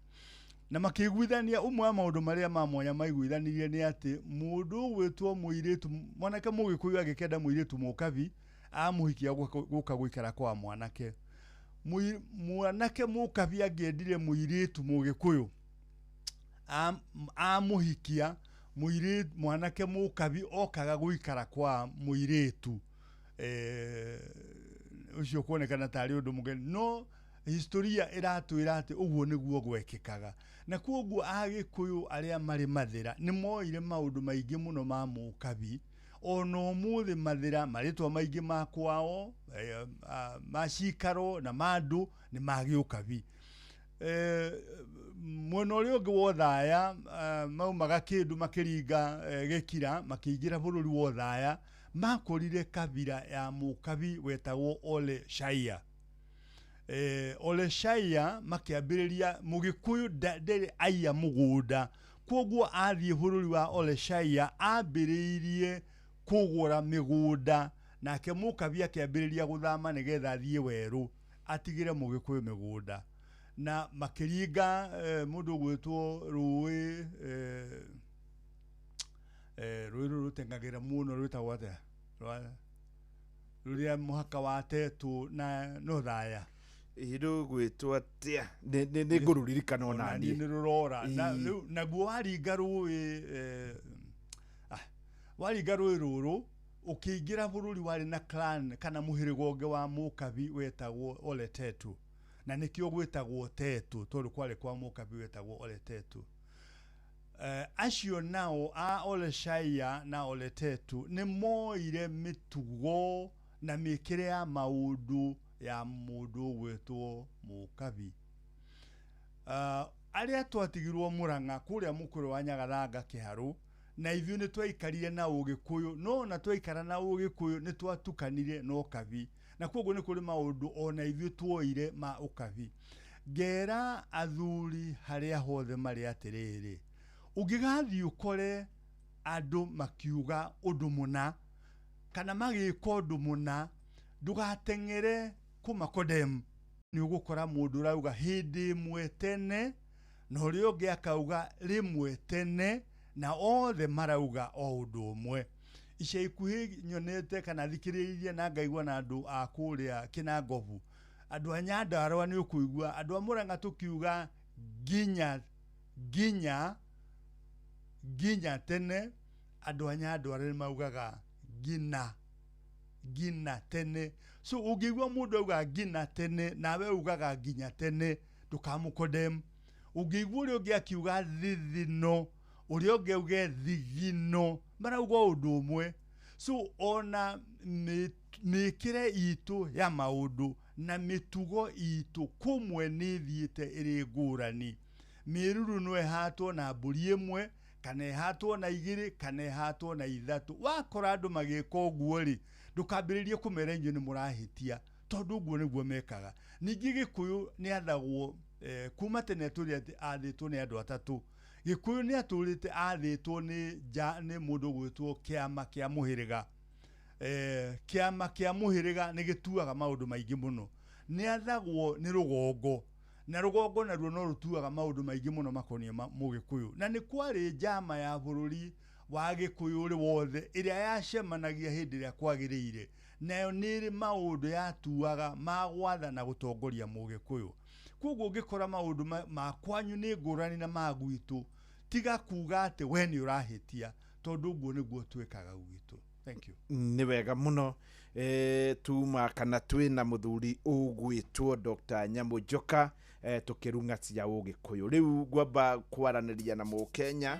na makĩiguithania. Ũmwe wa maũndũ marĩa ma mwanya maiguithanirie nĩ atĩ mũndũ ũgwĩtwo mũirĩtu, mwanake Mũgĩkũyũ agĩkenda mũirĩtu Mũkabi, amũhikia gũka gũikara kwa mwanake. Mwanake Mũkabi angĩendire mũirĩtu Mũgĩkũyũ, amũhikia, mũirĩtu, mwanake Mũkabi okaga gũikara kwa mũirĩtu ũcio. Kuonekana tarĩ ũndũ mũgeni, no historia ĩratwĩra atĩ ũguo nĩguo gwekĩkaga. Na koguo Agĩkũyũ arĩa marĩ Mathĩra nĩ moire maũndũ maingĩ mũno ma Mũkabi. Ona ũmũthĩ Mathĩra marĩtwa maingĩ ma kwao, ma cikaro na ma andũ nĩ ma gĩũkabi. Mwena ũrĩa ũngĩ wa Othaya, maumaga kĩndũ makĩringa gĩkira, makĩingĩra bũrũri wa Othaya, makorire kabira ya Mũkabi wetagwo Ole Shaia. Oleshaya makĩambĩrĩria Mũgĩkũyũ ndarĩ aiya mũgũnda, kwoguo athiĩ bũrũri wa Oleshaya ambĩrĩirie kũgũra mĩgũnda, nake Mũkabi akĩambĩrĩria gũthama nĩgetha athiĩ werũ atigĩre Mũgĩkũyũ mĩgũnda, na makĩringa mũndũ ũgwĩtwo rũĩ rũĩ rũrũ rũteng'agĩra mũno rwĩtagwo atĩa, rũrĩa mũhaka wa Tetu na Othaya. Rũgwĩtwo atĩa? Nĩ ngũrũririkana onaniĩ. Nĩ rũrora. Naguo waringa rũĩ waringa rũĩ rũrũ ũkĩingĩra bũrũri warĩ na clan kana mũhĩrĩga ũngĩ wa Mũkabi wetagwo Ole Tetu, na nĩkĩo gwĩtagwo Tetu tondũ kwarĩ kwa Mũkabi wetagwo Ole Tetu. Acio nao a Oleshaya na Ole Tetu nĩ moire mĩtugo na mĩkĩre ya maũndũ ya mũndũ ũgwĩtwo Mũkabi. Arĩa twatigirwo Mũrang'a kũrĩa mũkũrũ wa Nyagathanga Kĩharũ, na ithuĩ nĩ twaikarire na Ũgĩkũyũ, no ona twaikara na Ũgĩkũyũ nĩ twatukanire na Ũkabi, na kwoguo nĩ kũrĩ maũndũ ona ithuĩ tuoire ma Ũkabi. Ngera athuri harĩa hothe marĩ atĩrĩrĩ, ũngĩgathiĩ ũkore andũ makiuga ũndũ mũna kana magĩka ũndũ mũna, ndũgateng'ere kũmakodem. Nĩ ũgũkora mũndũ ũrauga hĩndĩ ĩmwe tene na ũrĩa ũngĩ akauga rĩmwe tene, na othe marauga o ũndũ ũmwe. Ica ikuhĩ nyonete kana thikĩrĩirie na ngaigua na andũ a kũrĩa Kĩnangobu, andũ a Nyandarũa nĩ ũkũigua andũ a Mũrang'a tũkiuga nginya nginya nginya tene, andũ a Nyandarũa nĩ maugaga ngina ngina tene. So ũngĩigua mũndũ auga ngina tene nawe ugaga nginya tene, ndũkamũkodem. Ũngĩigua ũrĩa ũngĩ akiuga thithino, ũrĩa ũngĩ auge thigino, marauga ũndũ ũmwe. So ona mĩkĩre itũ ya maũndũ na mĩtugo itũ kũmwe nĩ ĩthiĩte ĩrĩ ngũrani. Mĩruru no ĩhatwo na mbũri ĩmwe kana ĩhatwo na igĩrĩ kana ĩhatwo na ithatũ. Wakora andũ magĩka ũguo rĩ, ndũkambĩrĩrie kũmera inyuĩ nĩ mũrahĩtia, tondũ ũguo nĩguo mekaga. Ningĩ Gĩkũyũ nĩ athagwo kuma tene tũrĩ athĩtwo nĩ andũ atatũ. Gĩkũyũ nĩ atũrĩte athĩtwo nĩ mũndũ ũgwĩtwo kĩama kĩa mũhĩrĩga. Kĩama kĩa mũhĩrĩga nĩ gĩtuaga maũndũ maingĩ mũno. Nĩ athagwo nĩ rũgongo, na rũgongo naruo no rũtuaga maũndũ maingĩ mũno makoniĩ Mũgĩkũyũ. Na nĩ kwarĩ njama ya bũrũri wa Gĩkũyũ ũrĩ wothe ĩrĩa yacemanagia hĩndĩ ĩrĩa kwagĩrĩire, nayo nĩ ĩrĩ maũndũ yatuaga ma gwatha na gũtongoria Mũgĩkũyũ. Kwoguo ũngĩkora maũndũ ma kwanyu nĩ ngũrani na ma gwitũ, tiga kuga atĩ we nĩ ũrahĩtia, tondũ ũguo nĩguo twĩkaga gwitũ. Thank you. Nĩ wega mũno. Tuma kana twĩna mũthuri ũgwĩtwo Dr. Nyamũ Njoka, tũkĩrung'a cia Ũgĩkũyũ. Rĩu ngwamba kwaranĩria na Mũkenya,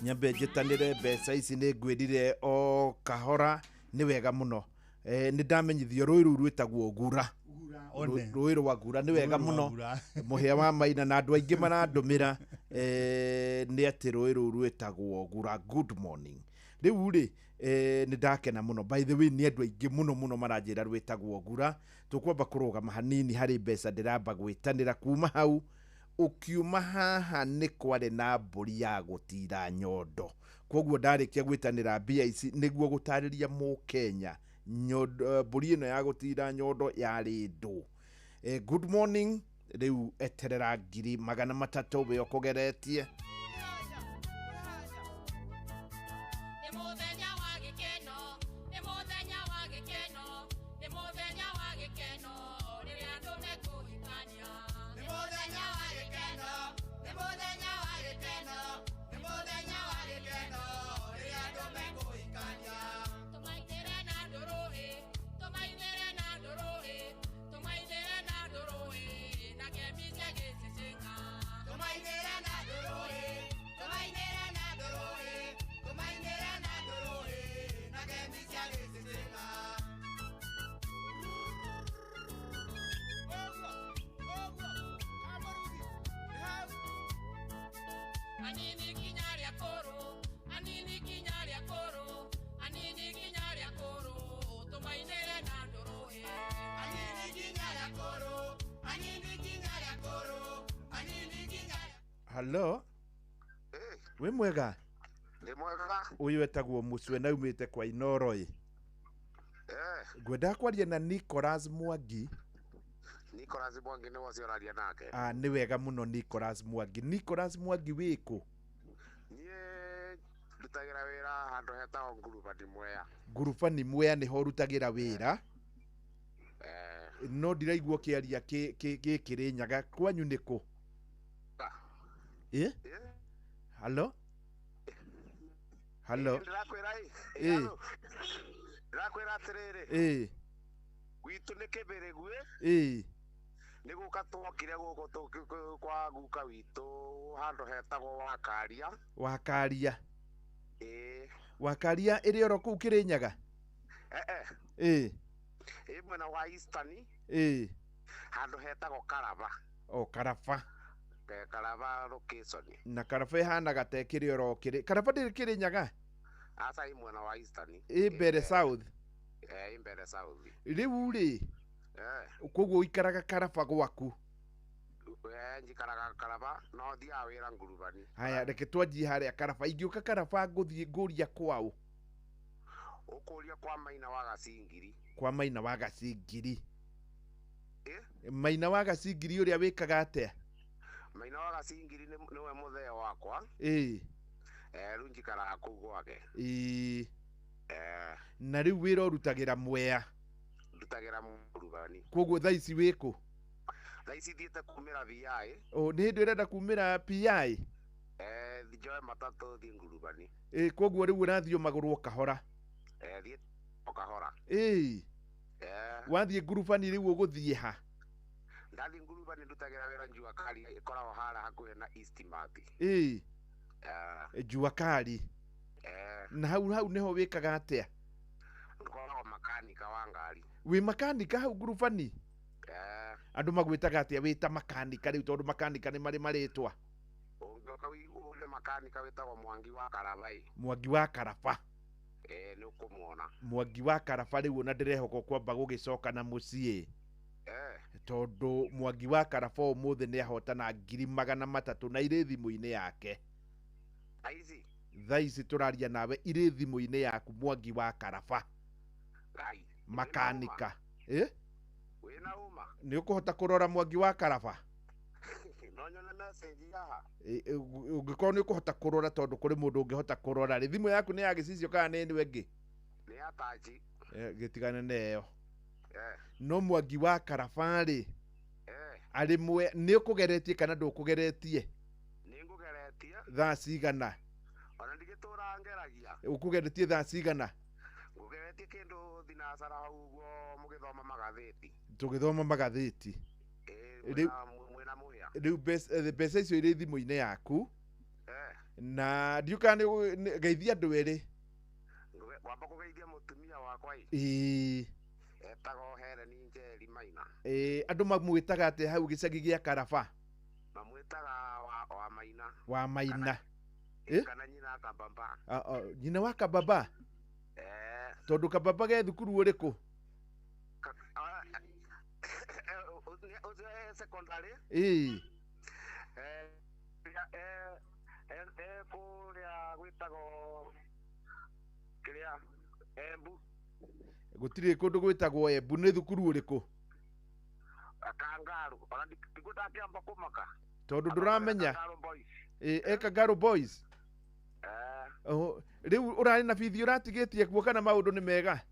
nyambe njĩtanĩre mbeca ici nĩ ngwĩrire o kahora. Nĩ wega mũno. Nĩ ndamenyithio rũĩ rũu rwĩtagwo Gura, rũĩ rwa Gura. Nĩ wega mũno mũhĩa wa Maina na andũ aingĩ marandũmĩra nĩ atĩ rũĩ rũu rwĩtagwo Gura. Good morning. Rĩu rĩ nĩ ndakena mũno. By the way, nĩ andũ aingĩ mũno mũno maranjĩra rwĩtagwo Gura. Tũkwamba kũrũgama hanini harĩ mbeca ndĩramba gwĩtanĩra kuma hau. Ũkiuma haha nĩ kwarĩ na mbũri ya gũtira nyondo, kwoguo ndarĩkia gwĩtanĩra mbia ici nĩguo gũtarĩria Mũkenya mbũri ĩno ya gũtira nyondo yarĩ ndũ. Good morning. Rĩu eterera 300,000 we ũkũgeretie. Toma y Hello. Wĩ mwega? Ndĩ mwega. Ũyũ etagwo Mũcwe na umĩte kwa Inoro ĩ. Ngwendaga kwaria na Nicholas Mwangi. Nicholas Mwangi nĩwe ũcio ũraria nake. Ah, nĩ wega mũno Nicholas Mwangi. Nicholas Mwangi wĩkũ? Niĩ ndutagĩra wĩra handũ hetagwo Ngurubani Mwea. Ngurubani Mwea nĩho ũrutagĩra wĩra. No ndiraigua ũkĩaria gĩ Kĩrĩnyaga. Kwanyu nĩ kũ? Ĩ? Hello? Hello? Ndĩrakwĩra ĩ. Ĩ. Ndĩrakwĩra atĩrĩrĩ. Ĩ. Gwitũ nĩ Kĩbĩrĩgwĩ. Ĩ. Nĩ gũka twokire gũkũ kwa guka witũ handũ hetagwo Wakaria. Wakaria. Ĩ. Wakaria ĩrĩ oro kũu Kĩrĩnyaga? Ĩ. Ĩ mwena wa Eastern. Ĩ. Handũ hetagwo Karaba. O Karaba. Karaba location. Na Karaba ĩhanaga ta ĩkĩrĩ oro kĩrĩ. Karaba ndĩrĩ Kĩrĩnyaga? Aca ĩ mwena wa Eastern. Ĩ mbere South. Ĩ mbere South. Rĩu rĩ. Koguo ũikaraga Karaba gwaku? Njikaraga Karaba no thiaga wĩra Ngurubani. Haya, reke twanjie harĩa Karaba. Ingĩũka Karaba ngũthiĩ ngũria kwaũ? Ũkũria kwa Maina wa Gacingiri. Kwa Maina wa Gacingiri. Maina wa Gacingiri ũrĩa wĩkaga atĩa? Maina wa Gacingiri nĩwe mũthee wakwa. Ĩ. Rĩu njikaraga kũu gwake. Ĩ. Na rĩu wĩra ũrutagĩra Mwea? Ndutagĩra Ngurubani. Koguo thaa ici wĩkũ? Thaa ici thiĩte kumĩra VI. O nĩ hĩndĩ ũrenda kumĩra PI? Njoe matatũ thiĩ Ngurubani. Ĩ, koguo rĩu ũrathiĩ o magũrũ o kahora? Thiĩ o kahora. Ĩ. Wathiĩ Ngurubani rĩu ũgũthiĩ ha? Ndathiĩ Ngurubani ndutagĩra wĩra Jua Kali ĩkoragwo harĩa hakuhĩ na Eastmart. Ĩ. Jua Kali. Na hau hau nĩho wĩkaga atĩa? Ngoragwo makanika wa ngari. Wĩ makanika hau Ngurubani? Andũ magwĩtaga atĩa wĩ ta makanika rĩu tondũ makanika nĩ marĩ marĩtwa? Ũngĩũka ũrĩ makanika wĩtagwo Mwangi wa Karaba ĩ. Mwangi wa Karaba. Nĩ ũkũmuona. Mwangi wa Karaba rĩu ona ndĩrehoka ũkwamba gũgĩcoka na mũciĩ. Tondũ Mwangi wa Karaba ũmũthĩ nĩ ahotana 300,000 na irĩ thimũ-inĩ yake. Thaa ici? Thaa ici tũraria nawe irĩ thimũ-inĩ yaku Mwangi wa Karaba. Makanika. Ĩ? Wĩna ũma? Nĩ ũkũhota kũrora Mwangi wa Karaba? No nyone message haha. Ũngĩkorwo nĩ ũkũhota kũrora tondũ kũrĩ mũndũ ũngĩhota kũrora rĩ, thimũ yaku nĩ ya gĩcicio kana nĩ ĩno ĩngĩ? Nĩ ya taji. Gĩtigane na ĩyo. No Mwangi wa Karaba rĩ, arĩ mwe nĩ ũkũgeretie kana ndũkũgeretie? Nĩ ngũgeretie. Thaa cigana? Ona ndigĩtũra ngeragia. Ũkũgeretie thaa cigana? Ngũgeretie kĩndũ thinacara hau ũguo mũgĩthoma magathĩti. Tũgĩthoma magathĩti. Mwĩna mũhĩa. Rĩu mbeca icio irĩ thimũ-inĩ yaku. Na ndiũĩ kana nĩ geithia andũ erĩ. Wamba kũgeithia mũtumia wakwa ĩ. Ĩĩ. Etagwo Helen Njeri Maina. Ĩĩ, andũ mamwĩtaga atĩa hau gĩcagi gĩa Karaba? Mamwĩtaga wa Maina. Wa Maina. Kana nyina Kababa. Nyina wa Kababa? Tondũ Kababa ge thukuru ũrĩkũ? Ũcio e secondary. Ĩĩ. Kũrĩa gwĩtagwo kĩrĩa Embu. Gũtirĩ kũndũ gwĩtagwo Embu, nĩ thukuru ũrĩkũ? Kangaru. Ona ndigũ ndakĩamba kũmaka. Tondũ ndũramenya. Ĩ, e Kangaru Boys. Rĩu ũrarĩ na bithi ũratigĩtie kuo kana maũndũ nĩ mega?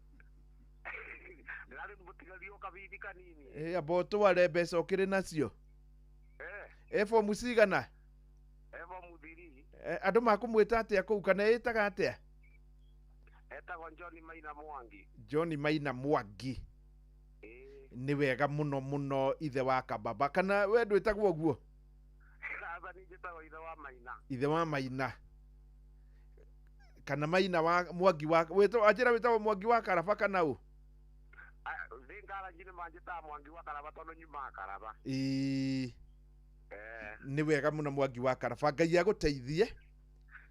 Ndĩrarĩ mũtigario kabithi kanini. Ĩ, amba ũtware mbeca ũkĩrĩ nacio. E fomu cigana? E fomu 3. Andũ makũmwĩta atĩa kũu kana ĩtaga atĩa? Etagwo John Maina Mwangi. John Maina Mwangi. Nĩ wega mũno mũno ithe wa Kababa kana we ndwĩtagwo ũguo? Aca niĩ njĩtagwo ithe wa Maina. Ithe wa Maina. Kana Maina wa Mwangi wa wĩtagwo anjĩra wĩtagwo Mwangi wa Karaba kana ũ? Ndĩ ngaranji nĩ manjĩtaga Mwangi wa Karaba tondũ nyumaga Karaba. Ĩĩ. Nĩ wega mũno Mwangi wa Karaba. Ngai agũteithie.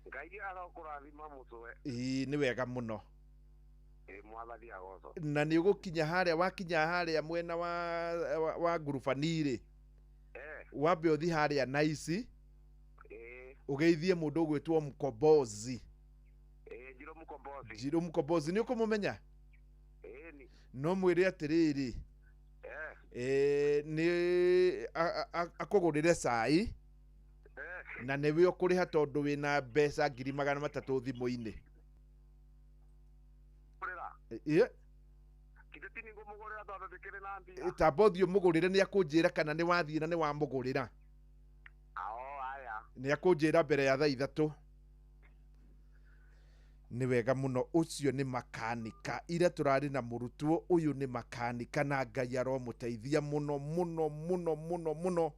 Ngai arokũrathima mũtwe. Ĩĩ, nĩ wega mũno. Ĩĩ, mwathani agocwo. Na nĩ ũgũkinya harĩa wakinya harĩa mwena wa Ngurubani rĩ, wambe ũthiĩ harĩa Naici. Ũgeithie mũndũ ũgwĩtwo Mkombozi. Ĩĩ, Njirũ Mkombozi. Njirũ Mkombozi nĩ ũkũmũmenya? Ĩni. No mwĩre atĩrĩrĩ, nĩ akũgũrĩre cai na nĩwe ũkũrĩha tondũ wĩna mbeca 300,000 thimũ-inĩ. Ĩ, tamba ũthiĩ ũmũgũrĩre, nĩ akũnjĩra kana nĩ wathiĩ na nĩ wamũgũrĩra. Nĩ akũnjĩra mbere ya thaa 3. Nĩ wega mũno. Ũcio nĩ makanika. Ira tũrarĩ na mũrutwo ũyũ nĩ makanika, na Ngai aromũteithia mũno mũno mũno mũno mũno.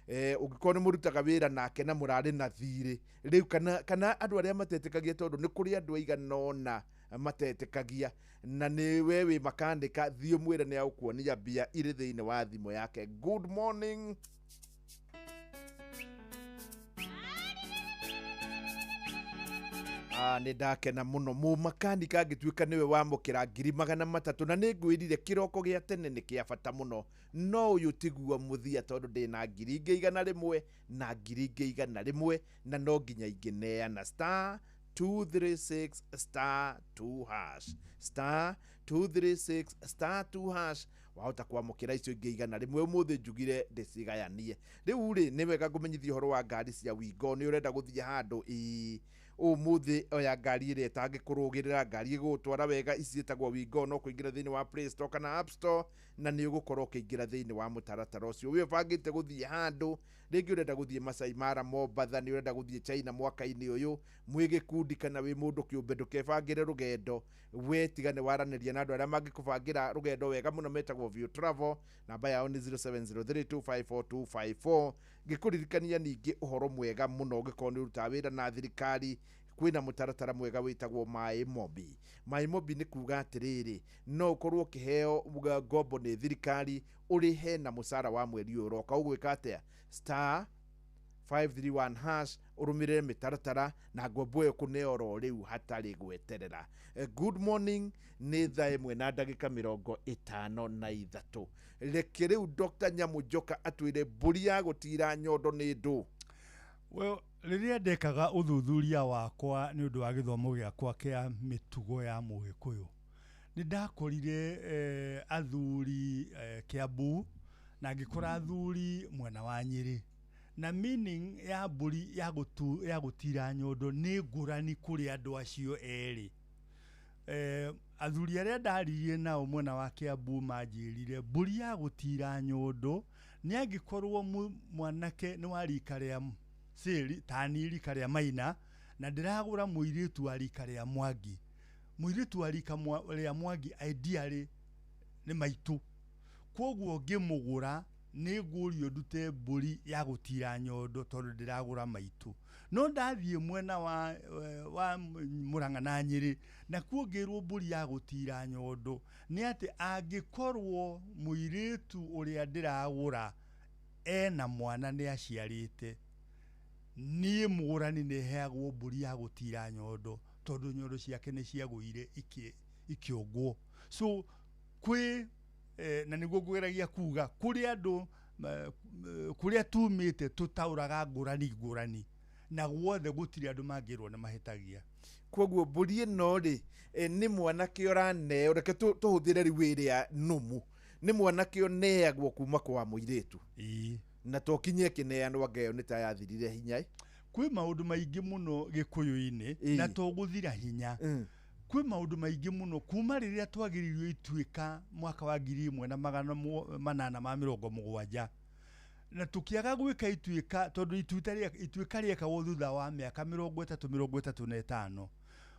Ũngĩkorwo nĩ mũrutaga wĩra nake na mũrarĩ na thirĩ rĩu, kana andũ arĩa matetĩkagia, tondũ nĩ kũrĩ andũ aigana ũna matetĩkagia, na nĩ we wĩ makanika, thiĩ ũmwĩre nĩ agũkuonia mbia irĩ thĩinĩ wa thimũ yake. Good morning. Nĩ ndakena mũno. Mũmakanika angĩtuĩka nĩwe wamũkĩra 300,000, na nĩ ngwĩrire kĩroko gĩa tene nĩ kĩa bata mũno, no ũyũ tiguo mũthia, tondũ ndĩna 100,000 na 100,000, na no nginya ingĩneana. Star 236 star 2 hash, star 236 star 2 hash, wahota kwamũkĩra icio ingĩ 100. Ũmũthĩ njugire ndĩcigayanie. Rĩu rĩ, nĩ wega ngũmenyithia ũhoro wa ngari cia Wingo. Nĩ ũrenda gũthiĩ handũ? Ĩĩ, ũmũthĩ oya ngari ĩrĩa ĩtangĩkũrũgĩrĩra, ngari ĩgũgũtwara wega, ici ciĩtagwo Wingo. No kũingĩra thĩinĩ wa Play Store kana App Store, na nĩ ũgũkorwo ũkĩingĩra thĩinĩ wa mũtaratara ũcio. Wĩ ũbangĩte gũthiĩ handũ, rĩngĩ ũrenda gũthiĩ Masai Mara, Mombatha, nĩ ũrenda gũthiĩ China mwaka-inĩ ũyũ, mwĩ gĩkundi kana wĩ mũndũ kĩũmbe, ndũkebangĩre rũgendo. We tiga nĩ waranĩria na andũ arĩa mangĩkũbangĩra rũgendo wega mũno, metagwo View Travel. Namba yao nĩ 0703254254. Ngĩkũririkania ningĩ ũhoro mwega mũno, ũngĩkorwo nĩ ũrutaga wĩra na thirikari, kwĩna mũtaratara mwega wĩtagwo Maĩ Mobi. Maĩ Mobi nĩ kuga atĩrĩrĩ, no ũkorwo ũkĩheo ngombo nĩ thirikari ũrĩhe na mũcara wa mweri ũyũ ũroka. Ũgwĩka atĩa? Star 531 hash, ũrũmĩrĩre mĩtaratara na ngombo ĩyo kũneo oro rĩu hatarĩ gweterera. Good morning. Nĩ thaa 1:53. Reke rĩu Dr. Nyamu Njoka atwĩre mbũri ya gũtira nyondo nĩ ndũ. Well, rĩrĩa ndekaga ũthuthuria wakwa nĩ ũndũ wa gĩthomo gĩakwa kĩa mĩtugo ya Mũgĩkũyũ, nĩ ndakorire athuri Kiambu na ngĩkora athuri mwena wa Nyĩrĩ, na meaning ya mbũri ya gũtira nyondo nĩ ngũrani kũrĩ andũ acio erĩ. Athuri arĩa ndaririe nao mwena wa Kiambu manjĩrire mbũri ya gũtira nyondo nĩ angĩkorwo mwanake nĩ wa rika rĩa Sĩri tani rika rĩa Maina, na ndĩragũra mũirĩtu wa rika rĩa Mwangi. Mũirĩtu wa rika rĩa Mwangi ideally nĩ maitũ, kwoguo ngĩmũgũra nĩ ngũrio ndute mbũri ya gũtira nyondo tondũ ndĩragũra maitũ. No ndathiĩ mwena wa Murang'a na Nyĩrĩ, nakuo ngĩrwo mbũri ya gũtira nyondo nĩ atĩ angĩkorwo mũirĩtu ũrĩa ndĩragũra ena mwana nĩ aciarĩte, niĩ mũgũrani nĩ heagwo mbũri ya gũtira nyondo tondũ nyondo ciake nĩ ciagũire ikĩũngwo. So kwĩ na nĩguo ngũgeragia kuga kũrĩ andũ kũrĩa tumĩte tũtaũraga ngũrani ngũrani, na guothe gũtirĩ andũ mangĩrwo nĩ mahĩtagia. Kwoguo mbũri ĩno rĩ, nĩ mwanake ũraneo, reke tũhũthĩre rĩu ĩrĩa nũmu, nĩ mwanake ũneagwo kuma kwa mũirĩtu. Na tokinye kĩneanwo ngeo nĩ ta yathirire hinya. Kwĩ maũndũ maingĩ mũno Gĩkũyũ-inĩ na tũgũthira hinya. Kwĩ maũndũ maingĩ mũno kuma rĩrĩa twagĩrĩirwo ituĩka mwaka wa 1870, na tũkĩaga gwĩka ituĩka tondũ ituĩka rĩekagwo thutha wa mĩaka 30 35.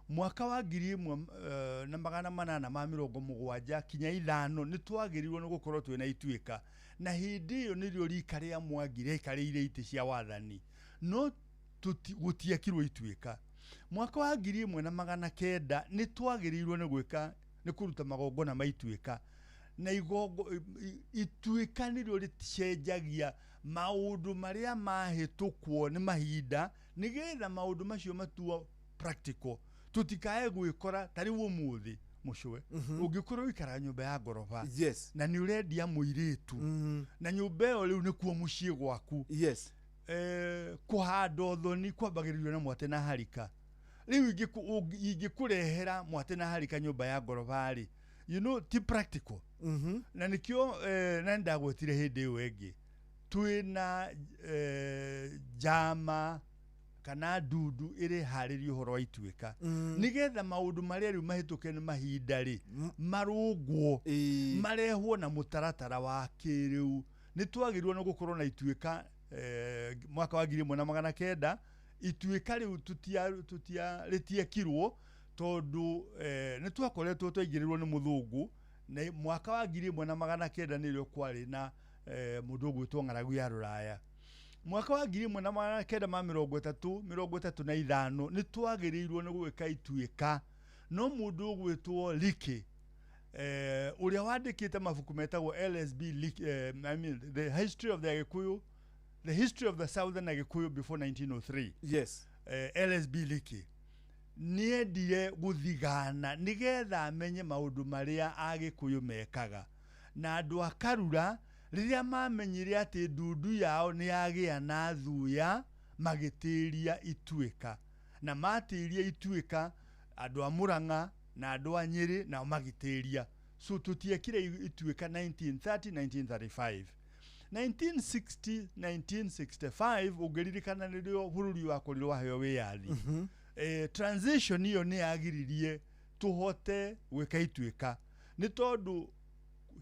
Mwaka wa 1875 kinya 5 nĩ twagĩrĩirwo nĩ gũkorwo twĩna ituĩka, na hĩndĩ ĩyo nĩrĩo rika rĩa Mwangi rĩaikarĩire itĩ cia wathani, no gũtiekirwo ituĩka. Mwaka wa 1900 nĩ twagĩrĩirwo nĩ gwĩka nĩ kũruta magongona ma ituĩka, na ituĩka nĩrĩo rĩcenjagia maũndũ marĩa mahĩtũkwo nĩ mahinda, nĩgetha maũndũ macio matuo practical, tũtikae gwĩkora ta rĩu ũmũthĩ mũcwe ũngĩkorwo ũikaraga nyũmba ya ngoroba, yes, na nĩ ũrendia mũirĩtu, na nyũmba ĩyo rĩu nĩkuo mũciĩ gwaku, yes, Kũhanda ũthoni kwambagĩrĩrio na mwate na harika. Rĩu ingĩkũrehera mwate na harika nyũmba ya ngoroba rĩ, you know, ti practical. Na nĩkĩo na nĩndagwetire hĩndĩ ĩyo ĩngĩ twĩna njama kana ndundu ĩrĩharĩria ũhoro wa ituĩka, nĩgetha maũndũ marĩa rĩu mahĩtũke nĩ mahinda rĩ, marũngwo, marehwo na mũtaratara wa kĩrĩu. Nĩ twagĩrĩirwo nĩ gũkorwo na ituĩka mwaka wa 1900. Ituĩka rĩu tutia rĩtiekirwo tondũ nĩ twakoretwo twaingĩrĩrwo nĩ mũthũngũ, na mwaka wa 1900 nĩrĩo kwarĩ na mũndũ ũgwĩtwo ng'aragu ya rũraya. Mwaka wa 1935 nĩ twagĩrĩirwo nĩ gwĩka ituĩka, no mũndũ ũgwĩtwo Leakey, ũrĩa wandĩkĩte mabuku metagwo LSB Leakey, I mean, the history of the Agĩkũyũ, the history of the Southern Agĩkũyũ before 1903. LSB Leakey nĩendire gũthigana nĩgetha amenye maũndũ marĩa Agĩkũyũ mekaga, na andũ a Karura rĩrĩa mamenyire atĩ ndundu yao nĩ yagĩa na thuya, magĩtĩria ituĩka, na matĩria ituĩka andũ a Murang'a na andũ a Nyĩrĩ nao magĩtĩria. So tũtiekire ituĩka 1930, 1935, 1960, 1965. Ũngĩririkana nĩrĩo bũrũri wakorirwo waheo wĩyathi. Transition ĩyo nĩ yagiririe tũhote gwĩka ituĩka, nĩ tondũ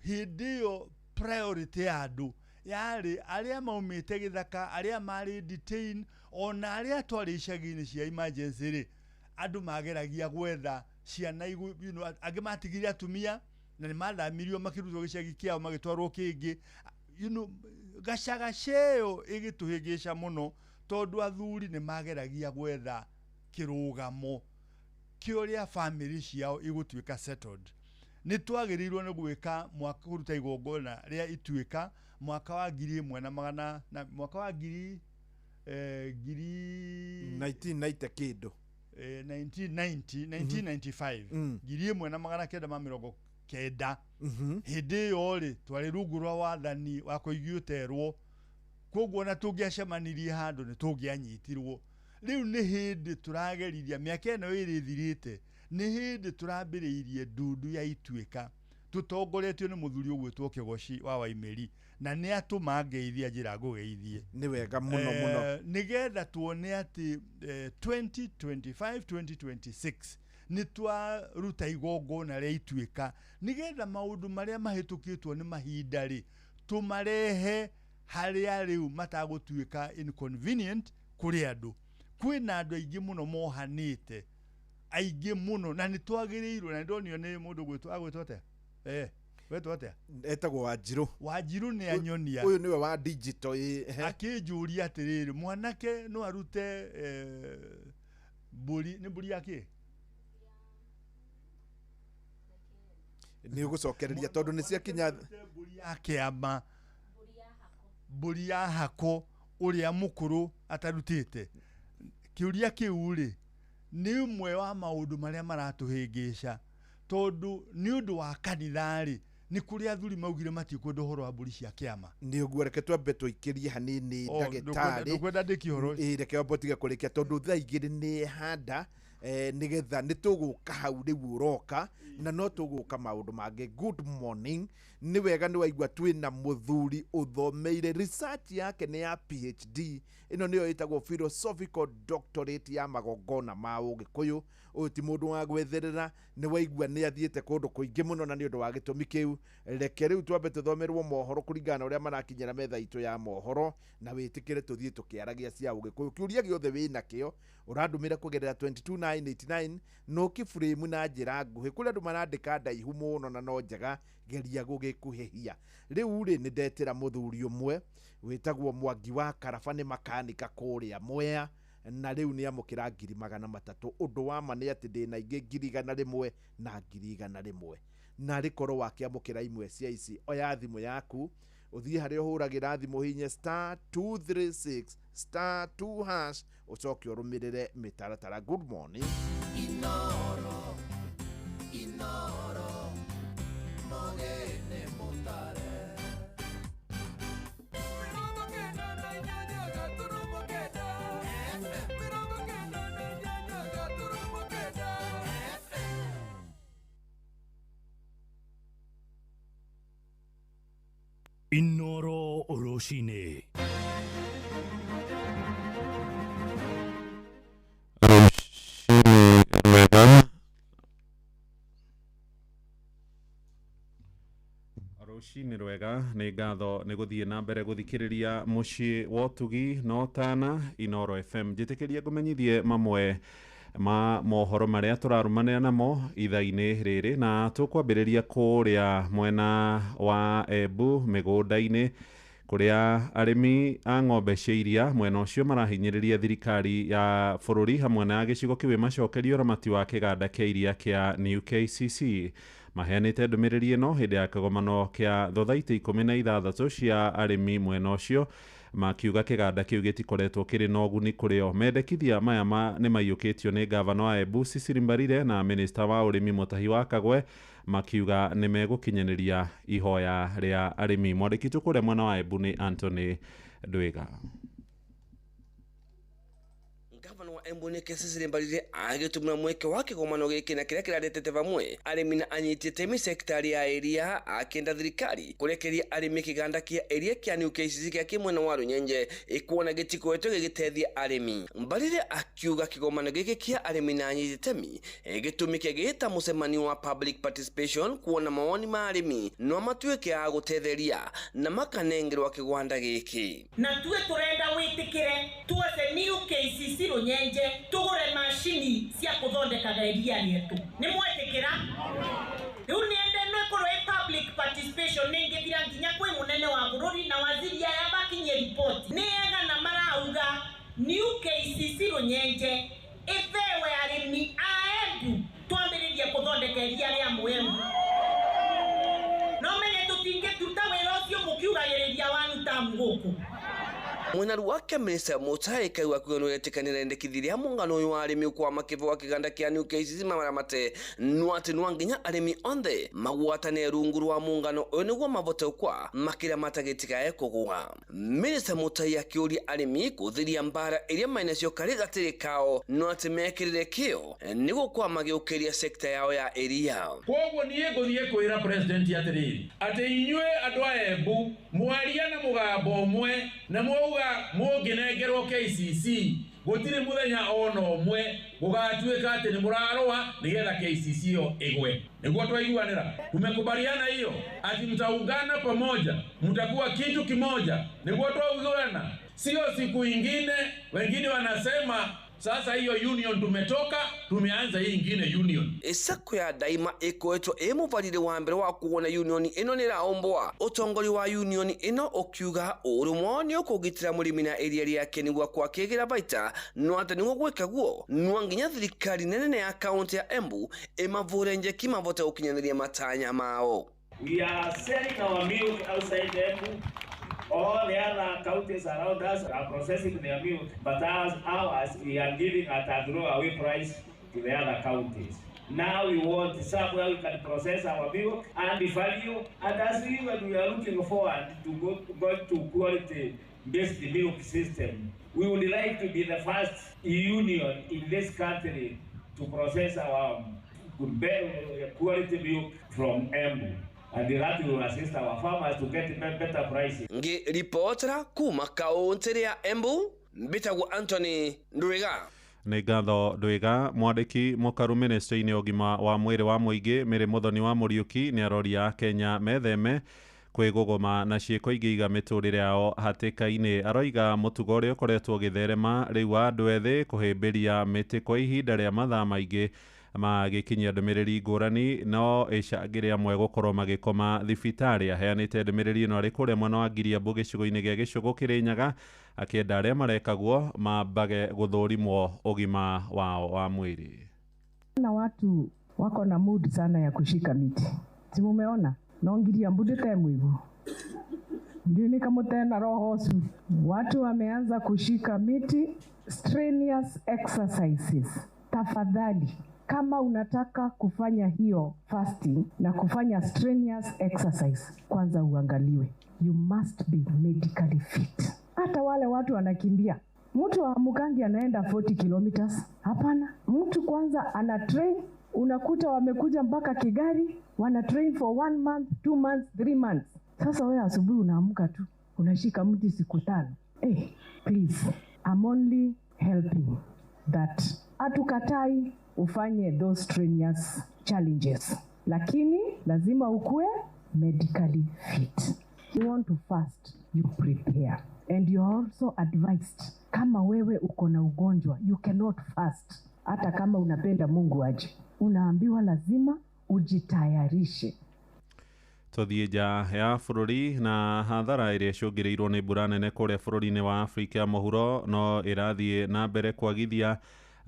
hĩndĩ ĩyo priority ya andũ yarĩ arĩa maumĩte gĩthaka, arĩa marĩ detain, ona arĩa twarĩ icagi-inĩ cia emergency rĩ, andũ mageragia gwetha ciana angĩ matigire atumia na nĩ mathamirio makĩrutwo gĩcagi kĩao magĩtwarwo kĩngĩ. Gacagaca ĩyo ĩgĩtũhĩngĩca mũno tondũ athuri nĩ mageragia gwetha kĩrũgamo kĩa ũrĩa famĩlĩ ciao igũtuĩka settled. Nĩ twagĩrĩirwo nĩ gwĩka mwaka kũruta igongona rĩa ituĩka mwaka wa ngiri ĩmwe na magana na mwaka wa ngiri ngiri 1990 kĩndũ. 1990, 1995, 1990. Hĩndĩ ĩyo rĩ, twarĩ rungu rwa wathani wa kũigio ũterwo, koguo ona tũngĩacemanirie handũ nĩ tũngĩanyitirwo. Rĩu nĩ hĩndĩ tũrageriria mĩaka ĩno ĩrĩ ĩthirĩte, nĩ hĩndĩ tũrambĩrĩirie ndundu ya ituĩka tũtongoretio nĩ mũthuri ũgwĩtwo Kĩgoci wa Waimĩri, na nĩ atũma ngeithia njĩra ngũgeithie. Nĩ wega mũno mũno. Nĩgetha tuone atĩ 2025, 2026 nĩ twaruta igongona rĩa ituĩka, nĩgetha maũndũ marĩa mahĩtũkĩtwo nĩ mahinda rĩ, tũmarehe harĩa rĩu matagũtuĩka inconvenient kũrĩ andũ. Kwĩna andũ aingĩ mũno mohanĩte, aingĩ mũno, na nĩ twagĩrĩirwo, na nĩ ndonio nĩ mũndũ gwĩtwo, agwĩtwo atĩa, wetwo atĩa? Etagwo Wanjirũ. Wanjirũ nĩ anyonia. Ũyũ nĩwe wa digital ĩ. Akĩnjũria atĩrĩrĩ, mwanake no arute mbũri, nĩ mbũri ya kĩ? Nĩ ũgũcokereria tondũ nĩ ciakinya. Mbũri ya kĩama, mbũri ya hako ũrĩa mũkũrũ atarutĩte. Kĩũria kĩu rĩ, nĩ ũmwe wa maũndũ marĩa maratũhĩngĩca, tondũ nĩ ũndũ wa kanitha rĩ, nĩ kũrĩ athuri maugire matikwenda ũhoro wa mbũri cia kĩama. Nĩ ũguo, reke twambe tũikĩrie hanini. Ndagĩtarĩ. Ndũkwenda ndĩkie ũhoro ũcio? Ĩ, reke wambe ũtige kũrĩkia tondũ thaa 2 nĩ handa, nĩgetha nĩ tũgũka hau rĩu ũroka na no tũgũka maũndũ mangĩ. Good morning. Nĩ wega nĩ waigua twĩna mũthuri ũthomeire research yake nĩ ya PhD, ĩno nĩyo ĩtagwo philosophical doctorate ya magongona ma ũgĩkũyũ. Ũyũ ti mũndũ wa gwetherera, nĩ waigua nĩ athiĩte kũndũ kũingĩ mũno, na nĩ ũndũ wa gĩtũmi kĩu reke rĩu twambe tũthomerwo mohoro kũringana na ũrĩa marakinyĩra metha itũ ya mohoro, na wĩtĩkĩre tũthiĩ tũkĩaragia cia ũgĩkũyũ. Kĩũria gĩothe wĩna kĩo ũrandũmĩra kũgerera 22989, no kĩburĩmu na njĩra nguhĩ. Kũrĩ andũ marandĩka ndaihu mũno na no njega, geria gũgĩkuhĩhia. Rĩu rĩ, nĩ ndetĩra mũthuri ũmwe wĩtagwo Mwangi wa Karaba, nĩ makanika kũrĩa Mwea, na rĩu nĩ amũkĩra 300,000. Ũndũ wa ma nĩ atĩ ndĩna ingĩ 100,000 na 100,000, na rĩkorwo wakĩamũkĩra imwe cia ici, oya thimũ yaku ũthiĩ harĩa ũhũragĩra thimũ, hinye *236 *2#, ũcoke ũrũmĩrĩre mĩtaratara. Good morning. Inoro, Inoro, mogene mutare. Inoro rũcinĩ. Rũcinĩ rwega. Rũcinĩ rwega, nĩ ngatho nĩ gũthiĩ na mbere gũthikĩrĩria mũciĩ wa ũtugi na ũtana Inoro FM. Njĩtĩkĩria ngũmenyithie mamwe ma mohoro marĩa tũrarũmanĩra namo ithaa-inĩ rĩrĩ, na tũkwambĩrĩria kũrĩa mwena wa Embu mĩgũnda-inĩ, kũrĩa arĩmi a ng'ombe cia iria mwena ũcio marahinyĩrĩria thirikari ya bũrũri hamwe na gĩcigo kĩu ĩmacokerie ũramati wa kĩganda kĩa iria kĩa New KCC. Maheanĩte ndũmĩrĩri ĩno hĩndĩ ya kĩgomano kĩa thothaitĩ 16 cia arĩmi mwena ũcio, makiuga kĩganda kĩu gĩtikoretwo kĩrĩ na ũguni kũrĩ o. Mendekithia maya nĩ maiyũkĩtio nĩ gavana wa Embu Cecily Mbarire na minista wa ũrĩmi Mutahi wa Kagwe, makiuga nĩ megũkinyanĩria ihoya rĩa arĩmi. Mwandĩki witũ kũrĩa mwena wa Embu nĩ Anthony Ndwiga. Gavana wa Embu nĩ Cecily Mbarire agĩtũmĩra mweke wa kĩgomano gĩkĩ na kĩrĩa kĩraretete vamwe arĩmi na anyiti itemi sektarĩ ya iria, akĩenda thirikari kũrekeria arĩmi kĩganda kĩa iria kĩa New KCC kĩa kĩmwena wa Rũnyenje ĩkuona gĩtikoretwo gĩgĩteithia arĩmi. Mbarire akiuga kĩgomano gĩkĩ kĩa arĩmi na anyiti itemi gĩtũmĩke gĩta mũcemanio wa public participation kuona mawoni ma arĩmi no matuĩke a gũtetheria na makanengerwa kĩgwanda gĩkĩ. Na tuwe tũrenda wĩtĩkĩre tuose New KCC Rũnyenje tũgũre macini cia kũthondekaga iria rĩetũ. Nĩ mwetĩkĩra? Rĩu nĩende no ĩkorwo ĩ public participation nĩngĩthira nginya kwĩ mũnene wa bũrũri na waziri aya makinyie ripoti. Nĩ egana marauga New KCC Rũnyenje ĩthewe arĩmi a Embu twambĩrĩrie kũthondeka iria rĩa Mũembu. No menye tũtingĩtuta wĩra ũcio mũkiugagĩrĩria wanu tamu gũkũ. Mwena wake minista Mutahi Kagwe akiuga nĩwetĩkanĩra endekithia rĩa mũngano ũyũ wa arĩmi kwa makĩbo wa kĩganda kĩa New KCC mamaramate no atĩ no nginya arĩmi othe magwatane rungu rwa mũngano ũyũ nĩguo mavote kwa makĩramata gĩtikae kũgũa. Minista Mutahi akĩũria arĩmi kũthiria mbara iria mainacio karĩ gatĩrĩ kao no atĩ mekĩrĩre kĩo nĩguo kwa magĩũkĩria sekta yao ya iria. Koguo niĩ ngũthiĩ kwĩra president atĩrĩrĩ, atĩ inyuĩ andũ a Embu mwaria na mũgambo ũmwe na mwauga mũngĩnengerwo KCC gũtirĩ mũthenya ona ũmwe gũgatuĩka atĩ nĩ mũrarũa nĩgetha KCC ĩyo ĩgwe. Nĩguo twaiguanĩra, tumekubaliana hiyo ati mtaungana pamoja, mtakuwa kitu kimoja. Nĩguo twaiguana, sio siku ingine wengine wanasema sasa hiyo union tumetoka, tumeanza hii ingine union. Isako ya daima ikoetwo ĩ mũbarire wa mbere wa kuona union ĩno nĩraombwa. Ũtongoria wa union ĩno ũkiuga ũrũmwe wao nĩ ũkũgitĩra mũrĩmi na iria rĩake nĩguo kwakĩgĩra baita, no atĩ nĩguo gwĩka guo no nginya thirikari nene ya kaunti ya Embu ĩmavũre njeki mavote gũkinyanĩria matanya mao. We are selling our milk outside Embu. All the other counties around us are processing their milk, but as ours, we are giving at a throwaway price to the other counties. Now we want somewhere we can process our milk and the value, and as we, when we are looking forward to go to quality-based milk system, we would like to be the first union in this country to process our quality milk from Embu. And that will assist our farmers to get better prices. Ngiripotera kuma kaunti ya Embu, mbitagwo Anthony Ndwiga. Nĩ ngatho Ndwiga. Mwandĩki mũkaru ministry-inĩ ũgima wa mwĩrĩ wa mũingĩ Mary Muthoni wa Mũriũki nĩ aroria Kenya metheme kwĩgũgũma na ciĩko ingĩiga mĩtũrĩre yao hatĩka-inĩ. Aroiga mũtugo ũrĩa ũkoretwo ũgĩtherema rĩu wa andũ ethĩ kũhĩmbĩria mĩtĩ kwa ihinda rĩa mathaa maingĩ magĩkinyia ndũmĩrĩri ngũrani no ĩcangĩre amwe gũkorwo magĩkoma thibitarĩ. Aheanĩte ndũmĩrĩri ĩno arĩ kũrĩa mwena wa Ngiriambu gĩcigo-inĩ gĩa Gĩcũgũ Kĩrĩnyaga, akĩenda arĩa marekagwo mambage gũthũrimwo ũgima wao wa mwĩrĩ. Na watu wako na mood sana ya kushika miti, si mumeona no Ngiriambu ndĩte mwigu ndio nikamutena roho ũcio. Watu wameanza kushika miti, strenuous exercises. Tafadhali, kama unataka kufanya hiyo fasting na kufanya strenuous exercise, kwanza uangaliwe. You must be medically fit. Hata wale watu wanakimbia, mtu amukangi anaenda 40 kilometers. Hapana, mtu kwanza ana train. Unakuta wamekuja mpaka Kigari, wana train for 1 month, 2 months, 3 months. Sasa wewe asubuhi unaamka tu unashika mti siku 5. Hey, please, I'm only helping that. Hatukatai ufanye those strenuous challenges, lakini lazima ukue medically fit. You want to fast, you prepare. And you are also advised, kama wewe uko na ugonjwa, you cannot fast. Hata kama unapenda Mungu aje, unaambiwa lazima ujitayarishe. Tuthiĩ nja ya bũrũri na hathara ĩrĩa ĩcũngĩrĩirwo nĩ mbura nene kũrĩa bũrũri-inĩ wa Afrika ya mũhuro no ĩrathiĩ na mbere kwagithia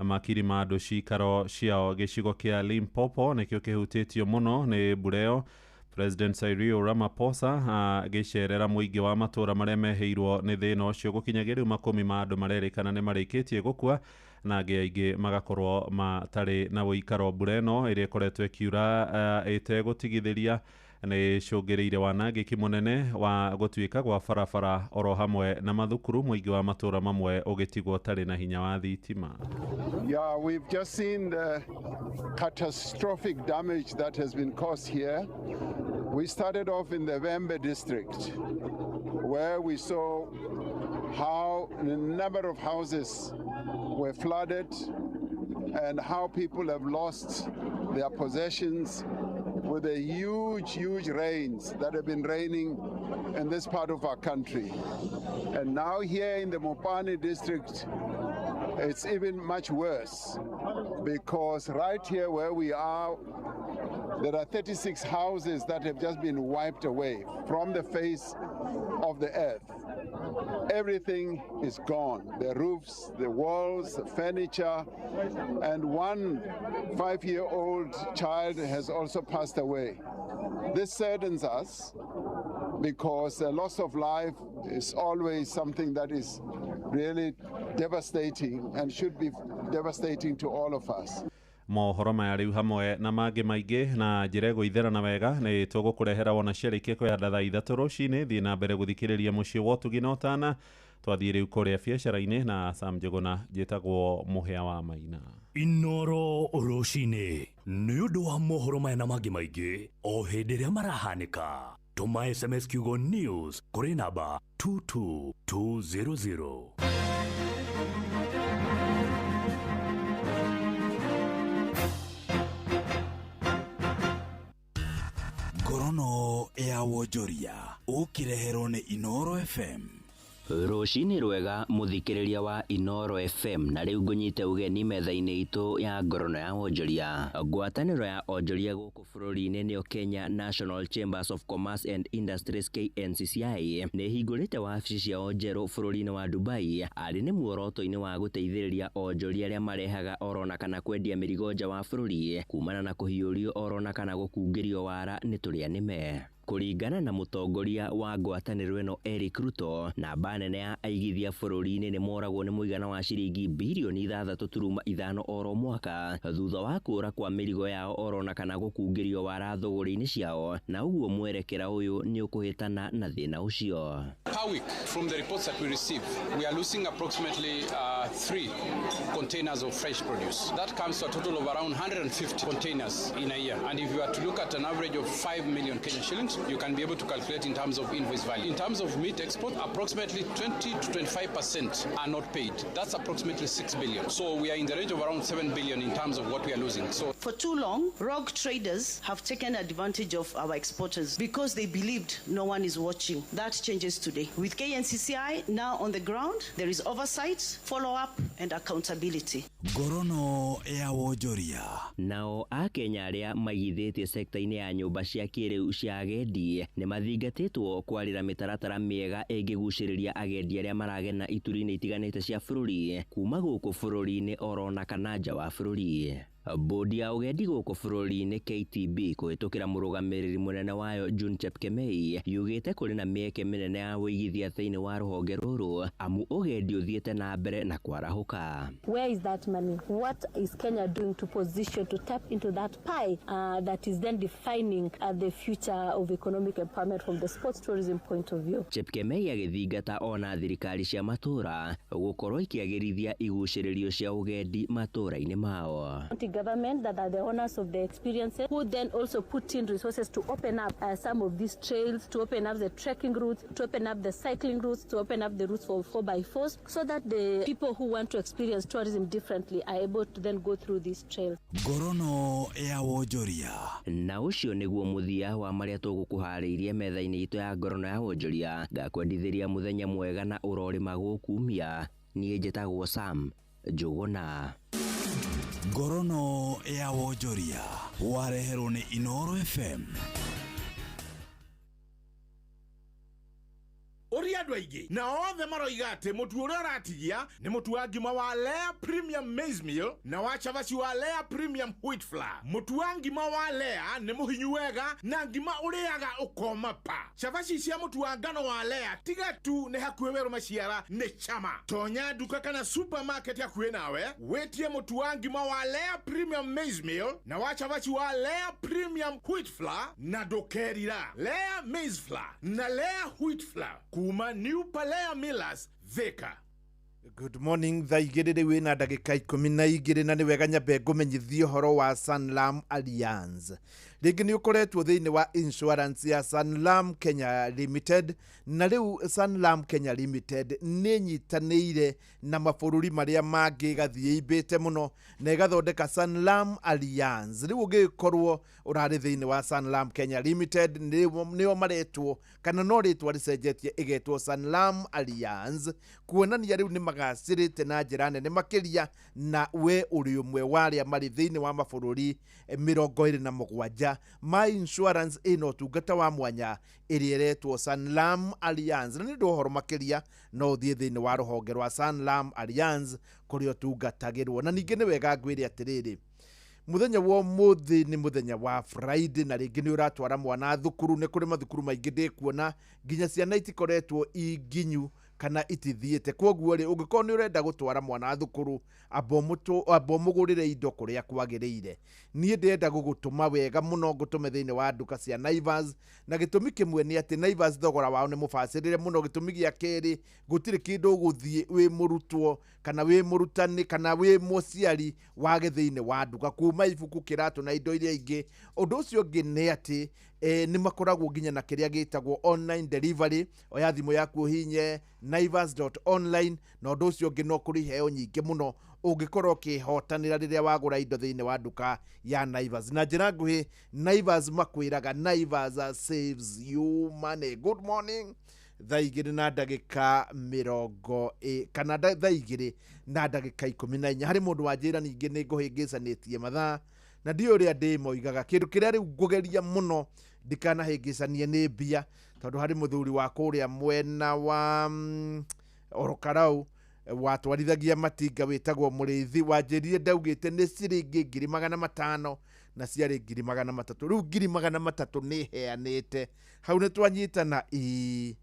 makiri ma andũ cikaro ciao. Gĩcigo kĩa Limpopo nĩkĩo kĩhutĩtio mũno nĩ mbura ĩyo. President Cyril Ramaphosa agĩcerera mũingĩ wa matũũra marĩa mehĩirwo nĩ thĩna ũcio. Gũkinyagia rĩu makũmi ma andũ marerĩkana nĩ marĩkĩtie gũkua na angĩ aingĩ magakorwo matarĩ na ũikaro. Mbura ĩno ĩrĩa ĩkoretwo ĩkiura ĩtegũtigithĩria nĩ ĩcũngĩrĩire wanangĩki mũnene wa gũtuĩka gwa barabara oro hamwe na mathukuru, mũingĩ wa matũũra mamwe ũgĩtigwo ũtarĩ na hinya wa thitima. Yeah, we've just seen the catastrophic damage that has been caused here. We started off in the Vhembe district, where we saw how a number of houses were flooded and how people have lost their possessions with the huge, huge rains that have been raining in this part of our country. And now here in the Mopani district, it's even much worse, because right here where we are, there are 36 houses that have just been wiped away from the face of the earth. Everything is gone. The roofs, the walls, the furniture, and one 5-year-old child has also passed away. This saddens us because the loss of life is always something that is really devastating and should be devastating to all of us. Mohoro maya rĩu hamwe na mangĩ maingĩ na njĩra ĩgũitherana wega nĩ tũgũkũrehera wona ciarĩkia kwĩhanda thaa 3 rũcinĩ. Thiĩ na mbere gũthikĩrĩria mũciĩ wa ũtugi na ũtana. Twathiĩ rĩu kũrĩa biacara-inĩ na Sam Njũgũna. Njĩtagwo Mũhĩa wa Maina. Inoro rũcinĩ nĩ ũndũ wa mohoro maya na mangĩ maingĩ o hĩndĩ ĩrĩa marahanĩka. Tũma SMS kiugo news kũrĩ namba 22200. Ngorono ya wonjoria ũkĩreherwo nĩ Inoro FM. Rũcinĩ rwega mũthikĩrĩria wa Inoro FM, na rĩu ngũnyite ũgeni metha-inĩ itũ ya ngorono ya wonjoria. Ngwatanĩro ya onjoria gũkũ bũrũri-inĩ nĩyo Kenya National Chambers of Commerce and Industries KNCCI nĩ ĩhingũrĩte wabici ciao njerũ bũrũri-inĩ wa Dubai, arĩ nĩ muoroto-inĩ wa gũteithĩrĩria onjoria arĩa marehaga orona kana kwendia mĩrigo nja wa bũrũri kumana na kũhiũrio orona kana gũkungĩrio wara nĩ tũrĩa nĩme. Kũringana na mũtongoria wa ngwatanĩro ĩno Eric Ruto, namba nene ya aigithia bũrũri-inĩ nĩ moragwo nĩ mũigana wa ciringi birioni 6.5 oro mwaka thutha wa kũra kwa mĩrigo yao orona kana gũkungĩrio wara thũgũrĩ-inĩ ciao, na ũguo mwerekera ũyũ nĩ ũkũhĩtana na thĩna ũcio. Per week, from the reports that we receive, we are losing approximately 3 containers of fresh produce. That comes to a total of around 150 containers in a year. And if you are to look at an average of 5 million Kenyan shillings, you can be able to calculate in terms of invoice value. In terms of meat export, approximately 20 to 25% are not paid. That's approximately 6 billion. So we are in the range of around 7 billion in terms of what we are losing. So for too long, rogue traders have taken advantage of our exporters because they believed no one is watching. That changes today. With KNCCI now on the ground, there is oversight, follow-up and accountability. Ngorono ya wonjoria. Nao akenya arĩa maigithĩtie sekta-inĩ ya nyũmba cia kĩrĩu cia agendi nĩ mathingatĩtwo kwarĩra mĩtaratara mĩega ĩngĩgucĩrĩria agendi arĩa maragena ituri-inĩ itiganĩte cia bũrũri kuma gũkũ bũrũri-inĩ orona kana nja wa bũrũri. Bodi ya ũgendi gũkũ bũrũri-inĩ KTB kũhĩtũkĩra mũrũgamĩrĩri mũnene wayo June Chepkemei yugĩte kũrĩ na mĩeke mĩnene ya ũigithia thĩinĩ wa rũhonge rũrũ amu ũgendi ũthiĩte na mbere na kwarahũka. Where is that money? What is Kenya doing to position to tap into that pie that is then defining the future of economic empowerment from the sports tourism point of view? Chepkemei agĩthingata ona thirikari cia matũra gũkorwo ikĩagĩrithia igucĩrĩrio cia ũgendi matũra-inĩ mao. County government that are the owners of the experiences, who then also put in resources to open up some of these trails, to open up the trekking routes, to open up the cycling routes, to open up the routes for 4x4s, so that the people who want to experience tourism differently are able to then go through these trails. Ngorono ya wonjoria. Na ũcio nĩguo mũthia wa marĩa tũgũkũharĩirie metha-inĩ itũ ya ngorono ya wonjoria. Ngakwendithĩria mũthenya mwega na ũrorĩma gũkumia. Niĩ njĩtagwo Sam Njũgũna. Ngorono ya wonjoria wareherwo nĩ Inooro FM. Ũria andũ aingĩ na othe maroiga atĩ mũtu ũrĩa ũratigia nĩ mũtu wa ngima wa Lea Premium Maize Meal na wa cabaci wa Lea Premium Wheat Flour. Mũtu wa ngima wa Lea nĩ mũhinyu wega na ngima ũrĩaga ũkoma pa. Cabaci cia mũtu wa ngano wa Lea tiga tu nĩ hakuhĩ werũ maciara nĩ chama. Tonya nduka kana supermarket hakuhĩ nawe wĩtie mũtu wa ngima wa Lea Premium Maize Meal na wa cabaci wa Lea Premium Wheat Flour na ndũkerira. Lea Maize Flour na Lea Wheat Flour kuma New Palea Millers, Thika. Good morning, thaa igĩrĩ rĩu ĩna ndagĩka 12 na nĩ wega nyambe ngũmenyithie ũhoro wa Sanlam Allianz. Rĩngĩ nĩ ũkoretwo thĩinĩ wa insurance ya Sanlam Kenya Limited, na rĩu Sanlam Kenya Limited nĩ ĩnyitanĩire na mabũrũri marĩa mangĩ ĩgathiĩ ĩimbĩte mũno na ĩgathondeka Sanlam Allianz. Rĩu ũngĩkorwo ũrarĩ thĩinĩ wa Sanlam Kenya Limited, nĩo maretwo kana no rĩtwa rĩcenjetie ĩgetwo Sanlam Allianz, kuonania rĩu nĩ magacĩrĩte na njĩra nene makĩria, na we ũrĩ ũmwe wa arĩa marĩ thĩinĩ wa mabũrũri 27 ma insurance ĩna ũtungata wa mwanya ĩrĩa ĩretwo Sanlam Allianz. Na nĩ ũndũ wa ũhoro makĩria no ũthiĩ thĩinĩ wa rũhonge rwa Sanlam Allianz kũrĩa ũtungatagĩrwo. Na ningĩ nĩ wega ngwĩre atĩrĩrĩ, muthenya wa ũmũthĩ nĩ mũthenya wa Friday na rĩngĩ nĩ ũratwara mwana thukuru. Nĩ kũrĩ mathukuru maingĩ ndĩkuona nginya ciana itikoretwo inginyu kana itithiĩte, kwoguo rĩ ũngĩkorwo nĩ ũrenda gũtwara mwana thukuru amba ũmũgũrĩre indo kũrĩa kwagĩrĩire. Niĩ ndĩrenda gũgũtũma wega mũno ngũtũme thĩinĩ wa nduka cia Naivas, na gĩtũmi kĩmwe nĩ atĩ Naivas thogora wao nĩ mũbacĩrĩre mũno. Gĩtũmi gĩa kerĩ, gũtirĩ kĩndũ ũgũthiĩ wĩ mũrutwo kana wĩ mũrutani kana wĩ mũciari wage thĩinĩ wa nduka, kuma ibuku, kĩratũ na indo iria ingĩ. Ũndũ ũcio ũngĩ nĩ atĩ nĩ makoragwo nginya na kĩrĩa gĩtagwo online delivery. Oya thimũ yaku ũhinye naivas.online, na ũndũ ũcio ũngĩ no kũrĩ iheo nyingĩ mũno ũngĩkorwo ũkĩhotanĩra rĩrĩa wagũra indo thĩinĩ wa nduka ya Naivas. Na njĩra nguhĩ, Naivas makwĩraga Naivas saves you money. Good morning. Thaa igĩrĩ na ndagĩka mĩrongo kana thaa igĩrĩ na ndagĩka 14. Harĩ mũndũ wanjĩra ningĩ nĩ ngũhĩngĩcanĩtie mathaa na ndiũĩ ũrĩa ndĩmoigaga. Kĩndũ kĩrĩa rĩu ngũgeria mũno ndikanahĩngĩcanie nĩ mbia, tondũ harĩ mũthuri wa kũrĩa mwena wa Orokarau watwarithagia matinga wĩtagwo Mũrĩithi, wanjĩrire ndaugĩte nĩ ciringi 500,000 na ciarĩ 300,000. Rĩu 300,000 nĩ heanĩte hau, nĩ twanyitana ii.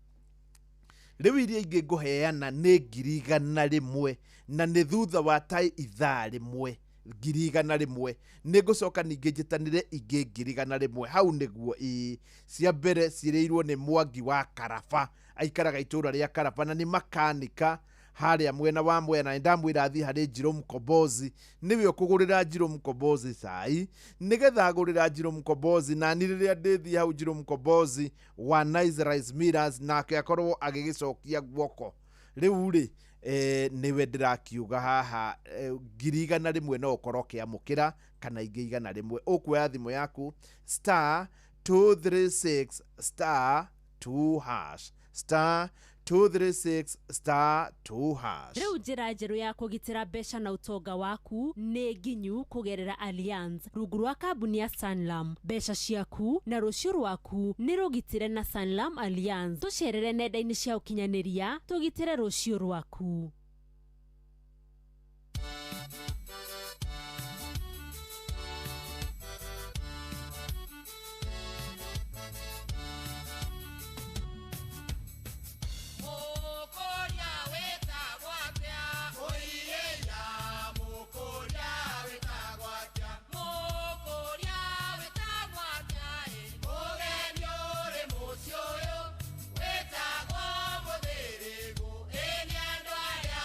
Rĩu iria ingĩ ngũheana nĩ 100,000 na nĩ thutha wa tai ithaa rĩmwe 100,000. Nĩ ngũcoka ningĩ njĩtanĩre ingĩ 100,000. Hau nĩguo ii cia mbere cirĩirwo nĩ Mwangi wa Karaba, aikaraga itũra rĩa Karaba na nĩ makanika harĩa mwena wa Mwea, na ndamwĩra athiĩ harĩ Njirũ Mkombozi, nĩwe ũkũgũrĩra Njirũ Mkombozi cai, nĩgetha agũrĩra Njirũ Mkombozi nani rĩrĩa ndĩthiĩ hau Njirũ Mkombozi wa Nice Rice Millers nake akorwo agĩgĩcokia guoko. Rĩu rĩ nĩwe ndĩrakiuga haha 100,000 no ũkorwo ũkĩamũkĩra kana ingĩ 100. Ũkuoya thimũ yaku *236 *2# *236 *2#. Rĩu njĩra njerũ ya kũgitĩra mbeca na ũtonga waku nĩ nginyu kũgerera Allianz rungu rwa kambuni ya Sanlam. Mbeca ciaku na rũciũ rwaku nĩ rũgitĩre na Sanlam Allianz. Tũcerere nenda-inĩ cia ũkinyanĩria tũgitĩre rũciũ rwaku. Wetagwo mũthĩrĩgũ, ĩ nĩ andũ arĩa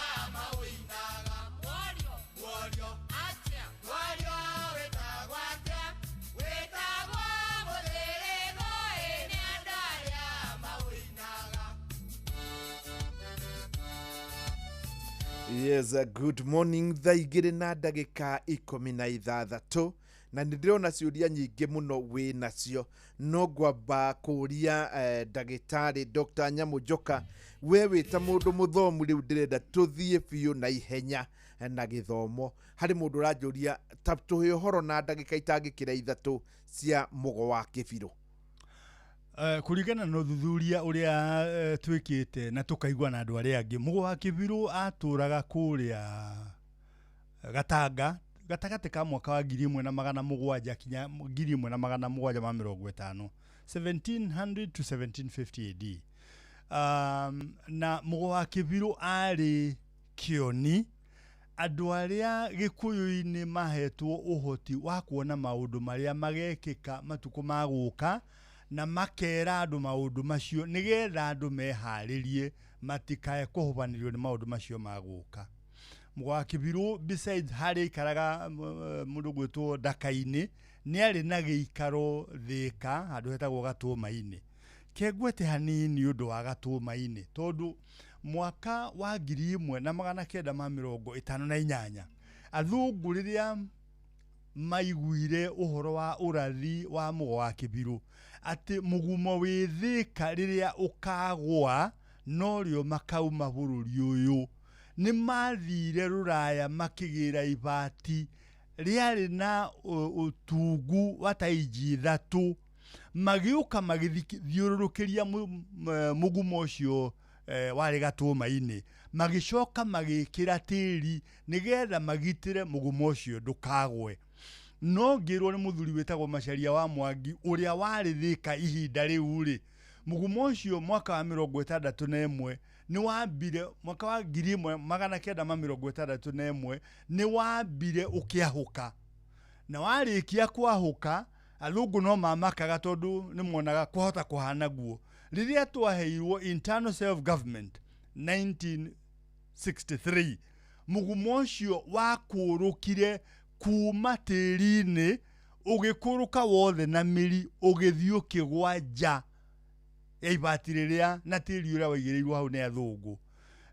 Yes, good morning. Thaa 2 na ndagĩka 16, na nĩ ndĩrona ciũria nyingĩ mũno wĩ nacio, no ngwamba kũria ndagĩtarĩ Dr. Nyamũ Njoka, we wĩ ta mũndũ mũthomu, rĩu ndĩrenda tũthiĩ biũ na ihenya na gĩthomo. Harĩ mũndũ ũranjũria ta tũhe ũhoro na ndagĩka itangĩkĩra 3 cia mũgo wa kĩbirũ. Kũringana na ũthuthuria ũrĩa twĩkĩte na tũkaigua na andũ arĩa angĩ, mũgo wa kĩbirũ atũraga kũrĩa Gatanga gatagatĩ ka mwaka wa 1700 kinya 1750, 1700 to 1750 AD. Na mũgo wa kĩbirũ arĩ kĩoni andũ arĩa gĩkũyũ-inĩ mahetwo ũhoti wa kuona maũndũ marĩa magekĩka matukũ ma gũka, na makera andũ maũndũ macio nĩgetha andũ meharĩrie matikae kũhobanĩrio nĩ maũndũ macio ma gũka. Mũgo wa kĩbirũ, besides harĩa aikaraga mũndũ gwĩtwo Ndaka-inĩ, nĩ arĩ na gĩikaro Thĩka handũ hetagwo Gatũma-inĩ. Kengwete hanini ũndũ wa Gatũma-inĩ, tondũ mwaka wa 1958 athũngũ rĩrĩa maiguire ũhoro wa ũrathi wa mũgo wa kĩbirũ atĩ mũgumo wĩ Thĩka rĩrĩa ũkagũa norĩo makauma bũrũri ũyũ, nĩ mathire rũraya makĩgĩra ibati rĩarĩ na ũtungu wa ta inji 3, magĩũka magĩthiũrũrũkĩria mũgumo ũcio warĩ Gatũma-inĩ, magĩcoka magĩkĩra tĩri nĩgetha magitĩre mũgumo ũcio ndũkagwe. No ngĩrwo nĩ mũthuri wĩtagwo Macharia wa Mwangi ũrĩa warĩ Thĩka ihinda rĩu rĩ, mũgumo ũcio mwaka wa 61 nĩ wambire, mwaka wa 1961 nĩ wambire ũkĩahũka, na warĩkia kwahũka athũngũ no mamakaga tondũ nĩ monaga kwahota kũhana guo. Rĩrĩa twaheirwo internal self government 1963, mũgumo ũcio wakũrũkire kuma tĩri-inĩ ũgĩkũrũka wothe na mĩri ũgĩthiĩ ũkĩgwa nja ya ibati rĩrĩa na tĩri ũrĩa waigĩrĩirwo hau nĩ athũngũ.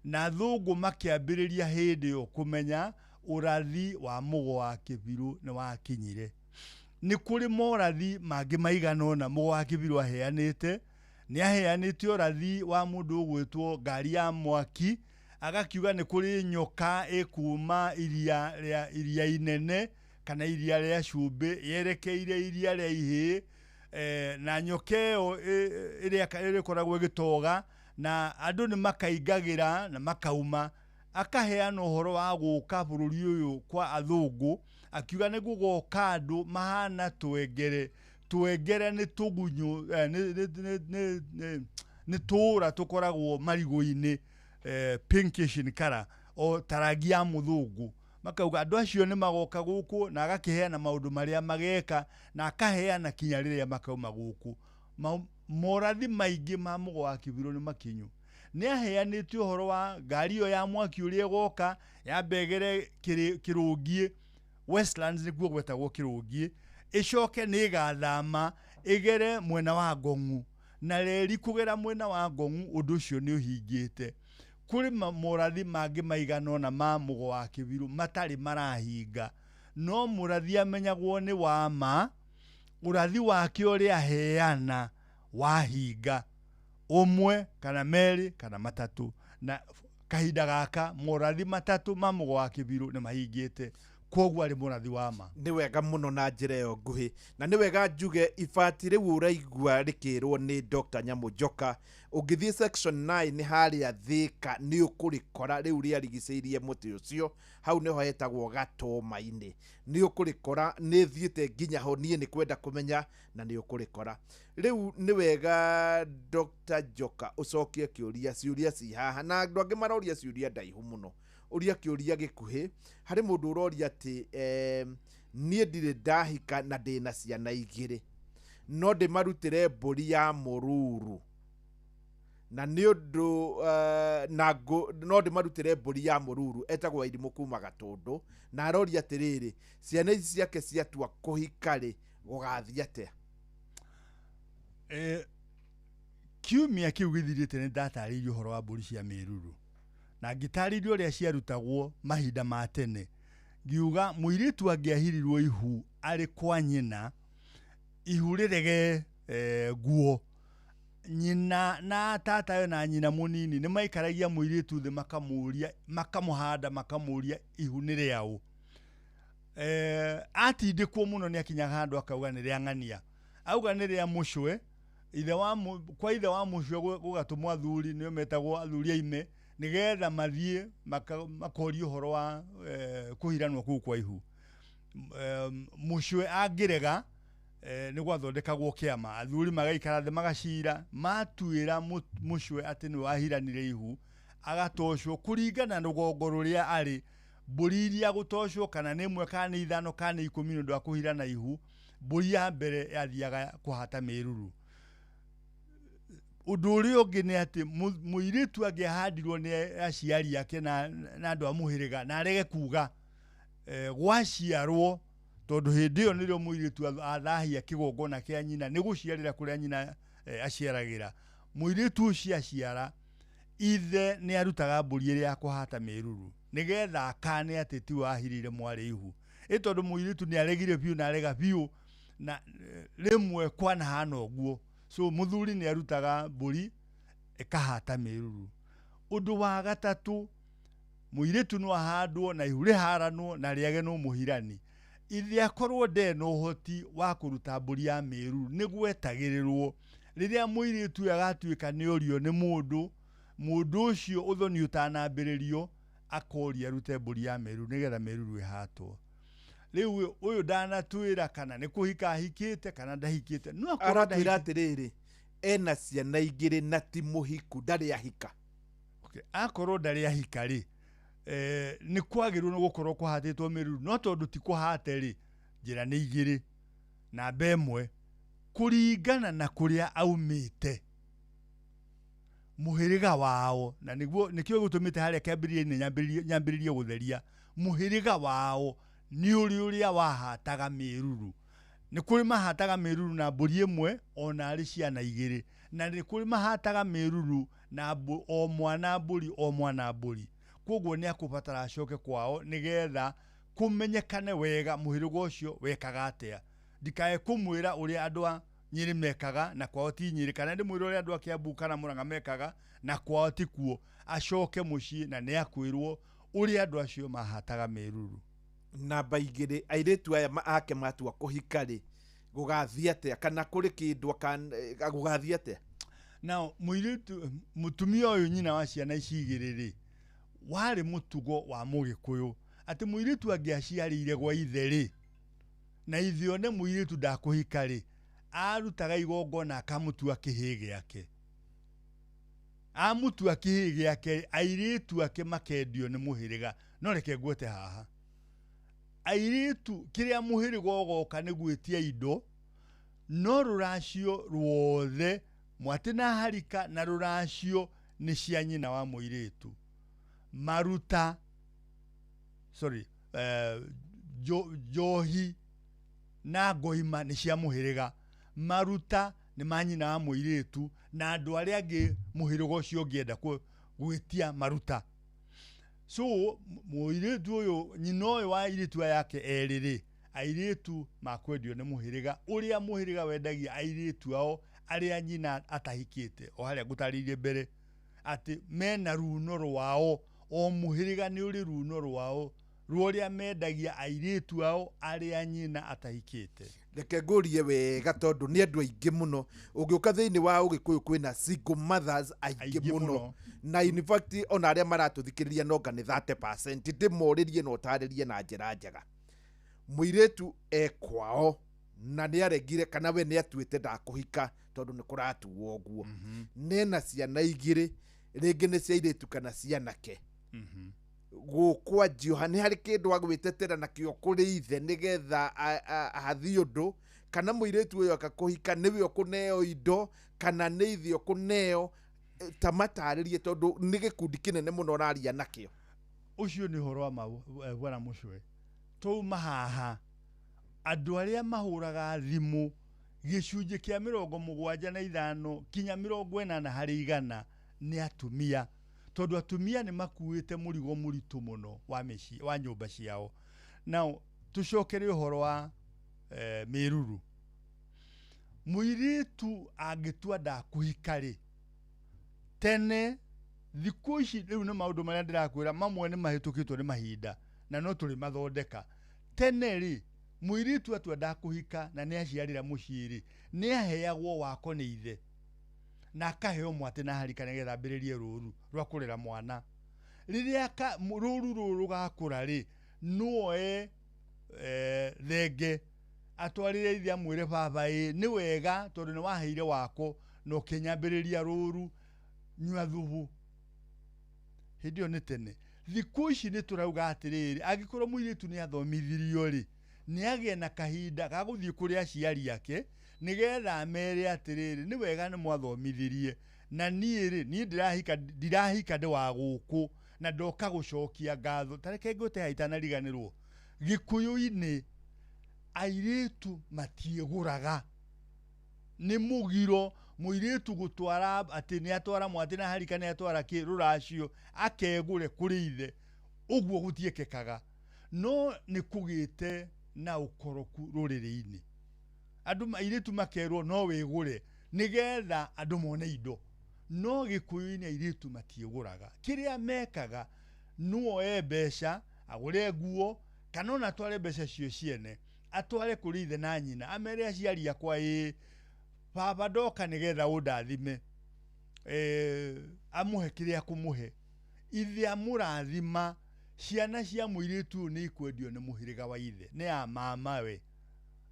Na athũngũ makĩambĩrĩria hĩndĩ ĩyo kũmenya ũrathi wa mũgo wa kĩbirũ nĩ wakinyire. Nĩ kũrĩ morathi mangĩ maigana ũna mũgo wa kĩbirũ aheanĩte. Nĩ aheanĩte ũrathi wa mũndũ ũgwĩtwo ngari ya mwaki, agakiuga nĩ kũrĩ nyoka ĩkuma iria inene kana iria rĩa cumbĩ yerekeire iria rĩa ihĩĩ, na nyoka ĩyo ĩrĩa ĩrĩkoragwo ĩgĩtoga na andũ nĩ makaingagĩra na makauma. Akaheana ũhoro wa gũka bũrũri ũyũ kwa athũngũ, akiuga nĩ gũgoka andũ mahana twengere. Twengere nĩ tũgunyũ, nĩ tũra tũkoragwo marigũ-inĩ, pinkish in color, o ta rangi ya mũthũngũ. Makauga andũ acio nĩ magoka gũkũ, na agakĩheana maũndũ marĩa mageka, na akaheana kinya rĩrĩa makauma gũkũ. Morathi maingĩ ma mũgo wa kĩbirũ nĩ makinyu. Nĩ aheanĩte ũhoro wa ngari ĩyo ya mwaki ũrĩa ĩgoka yambegere kĩrũngiĩ, Westlands nĩkuo gwetagwo kĩrũngiĩ, ĩcoke nĩ ĩgathama ĩgere mwena wa Ngong'u, na reri kũgera mwena wa Ngong'u ũndũ ũcio nĩ ũhingĩte. Kũrĩ morathi mangĩ maigana ũna ma mũgo wa kĩbirũ matarĩ marahinga, no mũrathi amenyagwo nĩ wa ma, ũrathi wake ũrĩa aheana wahinga ũmwe kana merĩ kana matatũ, na kahinda gaka morathi matatũ ma mũgo wa kĩbirũ nĩ mahingĩte, koguo arĩ mũrathi wa ma. Nĩ wega mũno na njĩra ĩyo nguhĩ, na nĩ wega njuge ibati rĩu ũraigua rĩkĩrwo nĩ Dr. Nyamũ Njoka, ũngĩthiĩ section 9 harĩa Thĩka nĩ ũkũrĩkora rĩu rĩarigicĩirie mũtĩ ũcio, hau nĩho hetagwo Gatũma-inĩ, nĩ ũkũrĩkora. Nĩ thiĩte nginya ho niĩ nĩ kwenda kũmenya, na nĩ ũkũrĩkora. Rĩu nĩ wega Dr. Njoka ũcokie kĩũria, ciũria ci haha, na andũ angĩ maroria ciũria ndaihu mũno, ũria kĩũria gĩkuhĩ. Harĩ mũndũ ũroria atĩ niĩ ndirĩ ndahika na ndĩna ciana 2, no ndĩmarutĩre mbũri ya mũruru, na nĩ ũndũ no ndĩmarutĩre mbũri ya mũruru, etagwo Irimũ kuma Gatũndũ, na aroria atĩrĩrĩ, ciana ici ciake ciatua kũhika rĩ, gũgathiĩ atĩa? Kiumia kĩu gĩthirĩte nĩ ndatarĩirie ũhoro wa mbũri cia mĩruru, Na ngĩtarĩria ũrĩa ciarutagwo mahinda ma tene. Ngiuga mũirĩtu angĩahirirwo ihu arĩ kwa nyina, ihu rĩrege nguo, nyina na tatayo na nyina mũnini nĩ maikaragia mũirĩtu thĩ, makamũria, makamũhanda, makamũria ihu nĩ rĩaũ. Atindĩkwo mũno nĩ akinyaga handũ akauga nĩ rĩa ng'ania, auga nĩ rĩa mũcwe. Ithe wa kwa ithe wa mũcwe gũgatũmwo athuri, nĩo metagwo athuri aime, nĩgetha mathiĩ makorie ũhoro wa kũhiranwo kũu kwa ihu. Mũcwe angĩrega, nĩ gwathondekagwo kĩama, athuri magaikara thĩ magacira, matuĩra mũcwe atĩ nĩwe wahiranire ihu, agatoshwo kũringana na rũgongo rũrĩa arĩ, mbũri iria gũtoshwo kana nĩ 1 kana nĩ 5 kana nĩ 10 nĩ ũndũ wa kũhirana ihu. Mbũri ya mbere yathiaga kũhata mĩruru. Ũndũ ũrĩa ũngĩ nĩ atĩ mũirĩtu angĩahandirwo nĩ aciari ake na andũ a mũhĩrĩga na arege kuga, gwaciarwo, tondũ hĩndĩ ĩyo nĩrĩo mũirĩtu athahia kĩgongona kĩa nyina nĩ gũciarĩra kũrĩa nyina aciaragĩra. Mũirĩtu ũcio aciara, ithe nĩ arutaga mbũri ĩrĩa ya kũhata mĩruru nĩgetha akane atĩ tiwe wahirire mwarĩ ihu. Ĩ tondũ mũirĩtu nĩ aregire biũ na arega biũ, na rĩmwe kwanahana ũguo. So mũthuri nĩ arutaga mbũri ĩkahata mĩruru. Ũndũ wa gatatũ, mũirĩtu no ahandwo na ihu rĩharanwo na rĩage no mũhirani. Ithe akorwo nde na ũhoti wa kũruta mbũri ya mĩruru, nĩ gwetagĩrĩrwo rĩrĩa mũirĩtu ũyũ agatuĩka nĩ orio nĩ mũndũ, mũndũ ũcio ũthoni ũtanambĩrĩrio akoria arute mbũri ya mĩruru nĩgetha mĩruru ĩhatwo. Rĩu ũyũ ndanatwĩra kana nĩ kũhika ahikĩte kana ndahikĩte. No akorwo aratwĩra atĩrĩrĩ, ena ciana 2 na ti mũhiku, ndarĩ ahika. Okay, akorwo ndarĩ ahika rĩ, nĩ kwagĩrĩirwo nĩ gũkorwo kũhatĩtwo mĩruru, no tondũ ti kũhate rĩ, njĩra nĩ 2. Namba 1, kũringana na kũrĩa aumĩte, mũhĩrĩga wao, na nĩguo nĩkĩo gĩtũmĩte harĩa kĩambĩrĩria-inĩ nyambĩrĩrie gũtheria mũhĩrĩga wao nĩ ũrĩ ũrĩa wahataga mĩruru. Nĩ kũrĩ mahataga mĩruru na mbũri 1 ona arĩ ciana 2, na nĩ kũrĩ mahataga mĩruru na o mwana mbũri o mwana mbũri. Koguo nĩ akũbatara acoke kwao nĩgetha kũmenyekane wega mũhĩrĩga ũcio wekaga atĩa. Ndikae kũmwĩra ũrĩa andũ a Nyĩrĩ mekaga na kwao ti Nyĩrĩ, kana ndĩmwĩre ũrĩa andũ a Kiambu kana Murang'a mekaga na kwao ti kuo. Acoke mũciĩ na nĩ akwĩrwo ũrĩa andũ acio mahataga mĩruru. Namba 2, airĩtu aya ake matua kũhika rĩ, gũgathiĩ atĩa? Kana kũrĩ kĩndũ gũgathiĩ atĩa? Now, mũirĩtu, mũtumia ũyũ nyina wa ciana ici 2 rĩ, warĩ mũtugo wa mũgĩkũyũ atĩ mũirĩtu angĩaciarĩire gwa ithe rĩ, na ithe one mũirĩtu ndakũhika rĩ, arutaga igongona akamũtua kĩhĩĩ gĩake. Amũtua kĩhĩĩ gĩake, airĩtu ake makendio nĩ mũhĩrĩga. No reke ngwete haha, airĩtu kĩrĩa mũhĩrĩga ũgoka nĩ gwĩtia indo, no rũracio ruothe mwatĩ na harika na rũracio nĩ cia nyina wa mũirĩtu. Maruta, sorry, njohi na ngoima nĩ cia mũhĩrĩga. Maruta nĩ ma nyina wa mũirĩtu na andũ arĩa angĩ mũhĩrĩga ũcio ũngĩenda gwĩtia maruta. So mũirĩtu ũyũ, nyina ũyũ wa airĩtu aya ake erĩ rĩ, airĩtu makwendio nĩ mũhĩrĩga ũrĩa mũhĩrĩga wendagia airĩtu ao arĩa nyina atahikĩte, o harĩa ngũtarĩirie mbere atĩ mena runo rwao, o mũhĩrĩga nĩ ũrĩ runo rwao rwa ũrĩa mendagia airĩtu ao arĩa nyina atahikĩte. Reke ngũrie wega tondũ nĩ andũ aingĩ mũno. Ũngĩũka thĩinĩ wa Ũgĩkũyũ kwĩna single mothers aingĩ mũno. Na in fact ona arĩa maratũthikĩrĩria no nga nĩ 30%. Ndĩmorĩrie na ũtarĩrie na njĩra njega. Mũirĩtu e kwao na nĩ aregire kana we nĩ atuĩte ndakũhika tondũ nĩ kũratuo ũguo. Nena ciana 2, rĩngĩ nĩ cia airĩtu kana cianake. Gũkwanjio nĩ harĩ kĩndũ agwĩtetera nakĩo kũrĩ ithe nĩgetha athiĩ ũndũ, kana mũirĩtu ũyũ akakũhika nĩwe ũkũneo indo kana nĩ ithe ũkũneo, ta matarĩrie tondũ nĩ gĩkundi kĩnene mũno ũraria nakĩo. Ũcio nĩ ũhoro wa ma bwana Mũcwe. Twauma haha, andũ arĩa mahũraga thimũ gĩcunjĩ kĩa 75 kinya 80 harĩ igana nĩ atumia, Tondũ atumia nĩ makuĩte mũrigo mũritũ mũno wa mĩciĩ, wa nyũmba ciao. Now tũcokere ũhoro wa mĩruru. Mũirĩtu angĩtua ndakũhika rĩ, tene thikũ ici rĩu nĩ maũndũ marĩa ndĩrakwĩra mamwe nĩ mahĩtũkĩtwo nĩ mahinda na no tũrĩ mathondeka. Tene rĩ, mũirĩtu atua ndakũhika na nĩ aciarĩra mũciĩ rĩ, nĩ aheagwo wako nĩ ithe na akaheo mwatĩ na harika nĩgetha ambĩrĩrie rũru rwa kũrera mwana. Rĩrĩa rũru rũrũ rũgakũra rĩ, no oe thenge atwarĩre ithe amwĩre baba ĩ nĩ wega tondũ nĩ waheire wako na ũkĩnyambĩrĩria rũru, nyua thubu. Hĩndĩ ĩyo nĩ tene. Thikũ ici nĩ tũrauga atĩrĩrĩ, angĩkorwo mũirĩtu nĩ athomithirio rĩ, nĩ agĩe na kahinda ga gũthiĩ kũrĩ aciari ake nĩgetha amere atĩrĩrĩ, nĩ wega nĩ mwathomithirie na niĩ rĩ, niĩ ndĩrahika, ndirahika ndĩ wa gũkũ na ndoka gũcokia ngatho. Ta reke ngwĩte haha itanariganĩrwo, Gĩkũyũ-inĩ airĩtu matiĩgũraga. Nĩ mũgiro mũirĩtu gũtwara atĩ nĩ atwara mwatĩ na harika nĩ atwara kĩ rũracio akegũre kũrĩ ithe, ũguo gũtiĩkĩkaga. No nĩ kũgĩte na ũkoroku rũrĩrĩ-inĩ, andũ airĩtu makerwo no wĩgũre nĩgetha andũ mone indo. No Gĩkũyũ-inĩ airĩtu matiĩgũraga. Kĩrĩa mekaga, no oe mbeca agũre nguo kana ona atware mbeca cio ciene atware kũrĩ ithe na nyina amere aciari akwa ĩ baba ndoka nĩgetha ũndathime, amũhe kĩrĩa akũmũhe. Ithe amũrathima, ciana cia mũirĩtu ũyũ nĩ ikwendio nĩ mũhĩrĩga wa ithe, nĩ a mamawe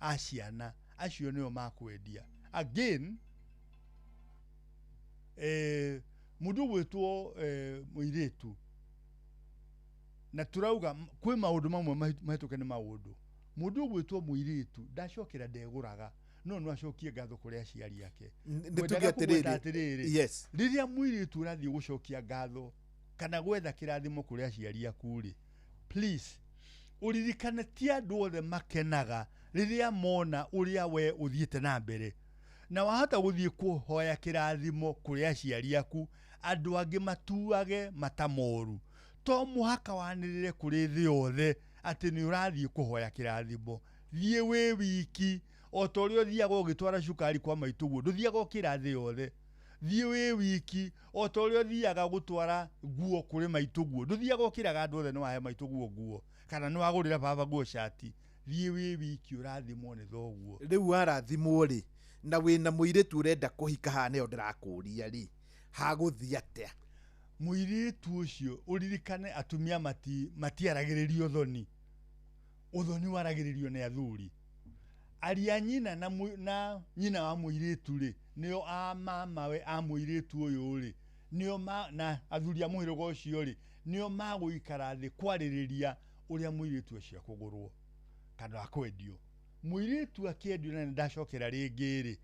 a ciana acio nĩo makwendia. Again, mũndũ ũgwĩtwo mũirĩtu, na tũrauga kwĩ maũndũ mamwe mahĩtũke nĩ maũndũ. Mũndũ ũgwĩtwo mũirĩtu ndacokera ndegũraga, no acokie ngatho kũrĩ aciari ake. Nĩ Ngwendaga tuge kũgweta atĩrĩrĩ, atĩrĩrĩ, yes. rĩrĩa mũirĩtu ũrathiĩ gũcokia ngatho kana gwetha kĩrathimo kũrĩ aciari aku rĩ, please ũririkane ti andũ othe makenaga rĩrĩa mona ũrĩa we ũthiĩte na mbere. Na wahota gũthiĩ kũhoya kĩrathimo kũrĩ aciari aku, andũ angĩ matuage mata moru. To mũhaka wanĩrĩre kũrĩ thĩ yothe atĩ nĩ ũrathiĩ kũhoya kĩrathimo. Thiĩ wĩ wiki, o ta ũrĩa ũthiaga ũgĩtwara cukari kwa maitũguo, ndũthiaga ũkĩra thĩ yothe. Thiĩ wĩ wiki, o ta ũrĩa ũthiaga gũtwara nguo kũrĩ maitũguo, ndũthiaga ũkĩraga andũ othe nĩ wahe maitũguo nguo kana nĩ wagũrĩra baba nguo cati. Thiĩ wĩ wiki ũrathimwo nĩ thoguo. Rĩu warathimwo rĩ, na wĩna mũirĩtu ũrenda kũhika haha nĩho ndĩrakũria rĩ, hagũthiĩ atĩa? Mũirĩtu ũcio ũririkane atumia matiaragĩrĩrio ũthoni. Ũthoni waragĩrĩrio nĩ athuri. Aria nyina na nyina wa mũirĩtu rĩ, nĩo a mamawe a mũirĩtu ũyũ rĩ, nĩo na athuri a mũhĩrĩga ũcio rĩ, nĩo magũikara thĩ kwarĩrĩria ũrĩa mũirĩtu ũcio akũgũrwo kana akwendio. Mũirĩtu akĩendio na nĩndacokera rĩngĩ rĩ,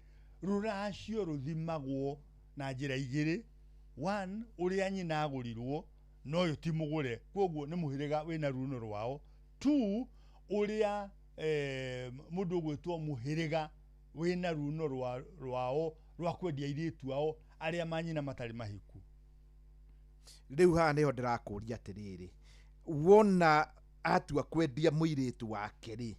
rũracio rũthimagwo na njĩra igĩrĩ. One, ũrĩa nyina agũrirwo, na ũyũ ti mũgũre, koguo nĩ mũhĩrĩga wĩna runo rwao. Two, ũrĩa mũndũ ũgwĩtwo mũhĩrĩga wĩna runo rwao rwa kwendia airĩtu ao arĩa manyina matarĩ mahiku. Rĩu haha nĩho ndĩrakũria atĩrĩrĩ, wona atua kwendia mũirĩtu wake rĩ,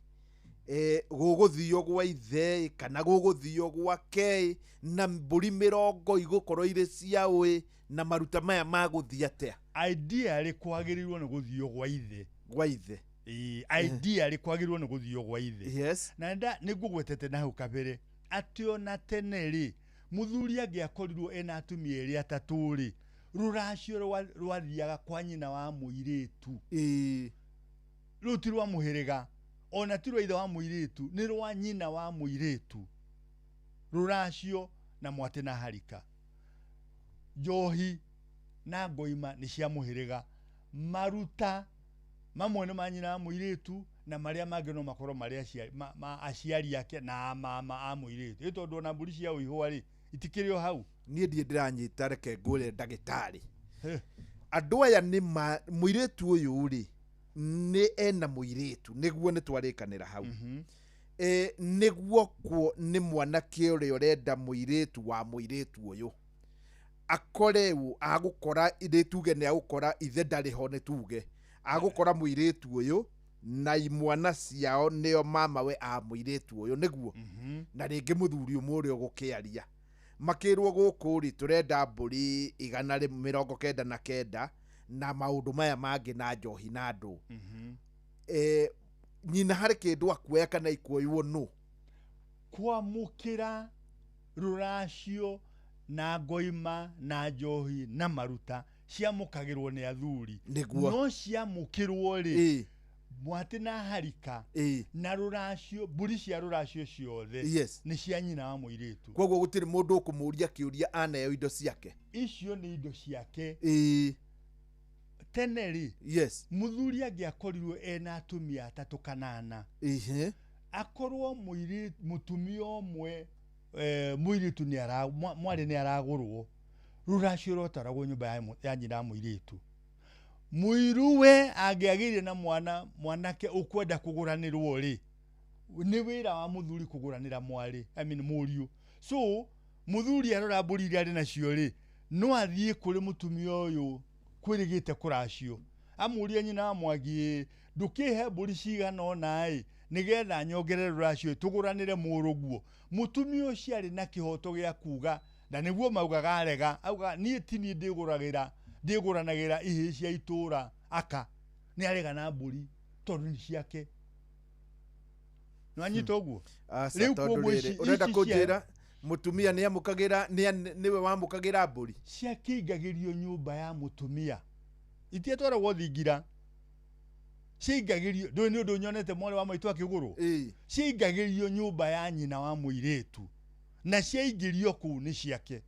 gũgũthio gwa ithe kana gũgũthio gwake, na mbũri mĩrongo igũkorwo irĩ cia ũĩ, na maruta maya magũthiĩ atĩa? Ideally kwagĩrĩirwo nĩ gũthio gwa ithe. Gwa ithe. Ideally kwagĩrĩirwo nĩ gũthio gwa ithe. Yes. Na nĩngũgwetete na hau kabere atĩ ona tene rĩ, mũthuri angĩakorirwo ena atumia erĩ atatũ rĩ, rũracio rwathiaga kwa nyina wa mũirĩtu. Rũu ti rwa mũhĩrĩga, ona ti rwa ithe wa mũirĩtu, nĩ rwa nyina wa mũirĩtu. Rũracio na mwatĩ na harika. Njohi na ngoima nĩ cia mũhĩrĩga. Maruta mamwe nĩ ma nyina wa mũirĩtu na marĩa mangĩ no makorwo marĩ ma aciari ake na mama a mũirĩtu. Ĩ tondũ ona mbũri cia ũihũa rĩ, itikĩrĩ o hau. Niĩ ndirĩ ndĩranyita, reke ngũre ndagĩtarĩ. Andũ aya nĩ ma mũirĩtu ũyũ rĩ, nĩ ena mũirĩtu, nĩguo nĩ twarĩkanĩra hau. Nĩguo kuo nĩ mwanake ũrĩa ũrenda mũirĩtu wa mũirĩtu ũyũ. Akore ũ agũkora nĩ tuge nĩ agũkora ithe ndarĩ ho, nĩ tuge agũkora mũirĩtu ũyũ na imwana ciao nĩo mamawe a mũirĩtu ũyũ, nĩguo na rĩngĩ mũthuri ũmwe ũrĩa ũgũkĩaria makĩrwo gũkũ rĩ, tũrenda mbũri 199 na maũndũ maya mangĩ na njohi na andũ. Nyina harĩ kĩndũ akuoya kana ikuoywo nũ? Kwamũkĩra rũracio na ngoima na njohi na maruta ciamũkagĩrwo nĩ athuri. Nĩguo. No ciamũkĩrwo rĩ, mwatĩ na harika na rũracio, mbũri cia rũracio ciothe nĩ cia nyina wa mũirĩtu. Koguo gũtirĩ mũndũ ũkũmũria kĩũria aneo indo ciake. Icio nĩ indo ciake. Tene rĩ, mũthuri angĩakorirwo ena atumia atatũ kana ana, akorwo mũtumia ũmwe, mũirĩtu nĩ ara mwarĩ nĩ aragũrwo, rũracio rwatwaragwo nyũmba ya nyina wa mũirĩtu. Mũiruwe angĩagĩire na mwana mwanake ũkwenda kũgũranĩrwo rĩ, nĩ wĩra wa mũthuri kũgũranĩra mwarĩ, I mean mũriũ. So mũthuri arora mbũri iria arĩ nacio rĩ, no athiĩ kũrĩ mũtumia ũyũ kwĩrĩgĩte kũracio, amũrie nyina wa Mwangi, ndũkĩhe mbũri cigana ũna ĩ, nĩgetha nyongerere rũracio tũgũranĩre mũrũguo. Mũtumia ũcio arĩ na kĩhoto gĩa kuga, na nĩguo maugaga arega, auga niĩ ti niĩ ndĩgũragĩra, ndĩgũranagĩra ihĩĩ cia itũra aka, nĩ arega na mbũri tondũ nĩ ciake. Nĩwanyita ũguo? Aca, Rĩu tondũ koguo rĩrĩ, ũrenda ici kũnjĩra mũtumia nĩ amũkagĩra, nĩwe wamũkagĩra mbũri? Ciakĩingagĩrio nyũmba ya mũtumia, itiatwaragwo thingira, ciaingagĩrio. Ndũĩ nĩ ũndũ nyonete mwarĩ wa maitũ akĩgũrwo? Ciaingagĩrio nyũmba ya nyina wa mũirĩtu, na ciaingĩrio kũu nĩ ciake.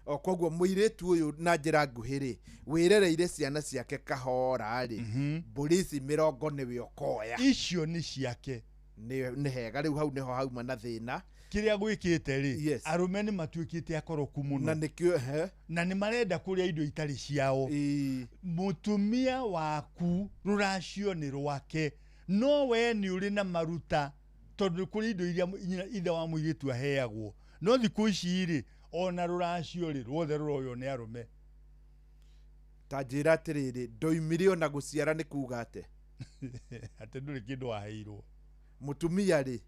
O koguo mũirĩtu ũyũ na njĩra nguhĩ rĩ, wĩrereire ciana ciake kahora rĩ, mbũri ici 20 nĩwe ũkoya. Icio nĩ ciake. Nĩ hega. Rĩu hau nĩho hauma na thĩna. Kĩrĩa gwĩkĩte rĩ, arũme nĩ matuĩkĩte akoroku mũno. Na nĩkĩo, he. Na nĩ marenda kũrĩa indo itarĩ ciao. Mũtumia waku rũracio nĩ rwake, no we nĩ ũrĩ na maruta, tondũ kũrĩ indo iria ithe wa mũirĩtu aheagwo. No thikũ ici rĩ, ona rũracio rĩ, ruothe rũroywo nĩ arũme. Ta njĩra atĩrĩrĩ, ndoimire ona gũciara nĩ kuga atĩa? Atĩ ndũrĩ kĩndũ waheirwo. Mũtumia rĩ,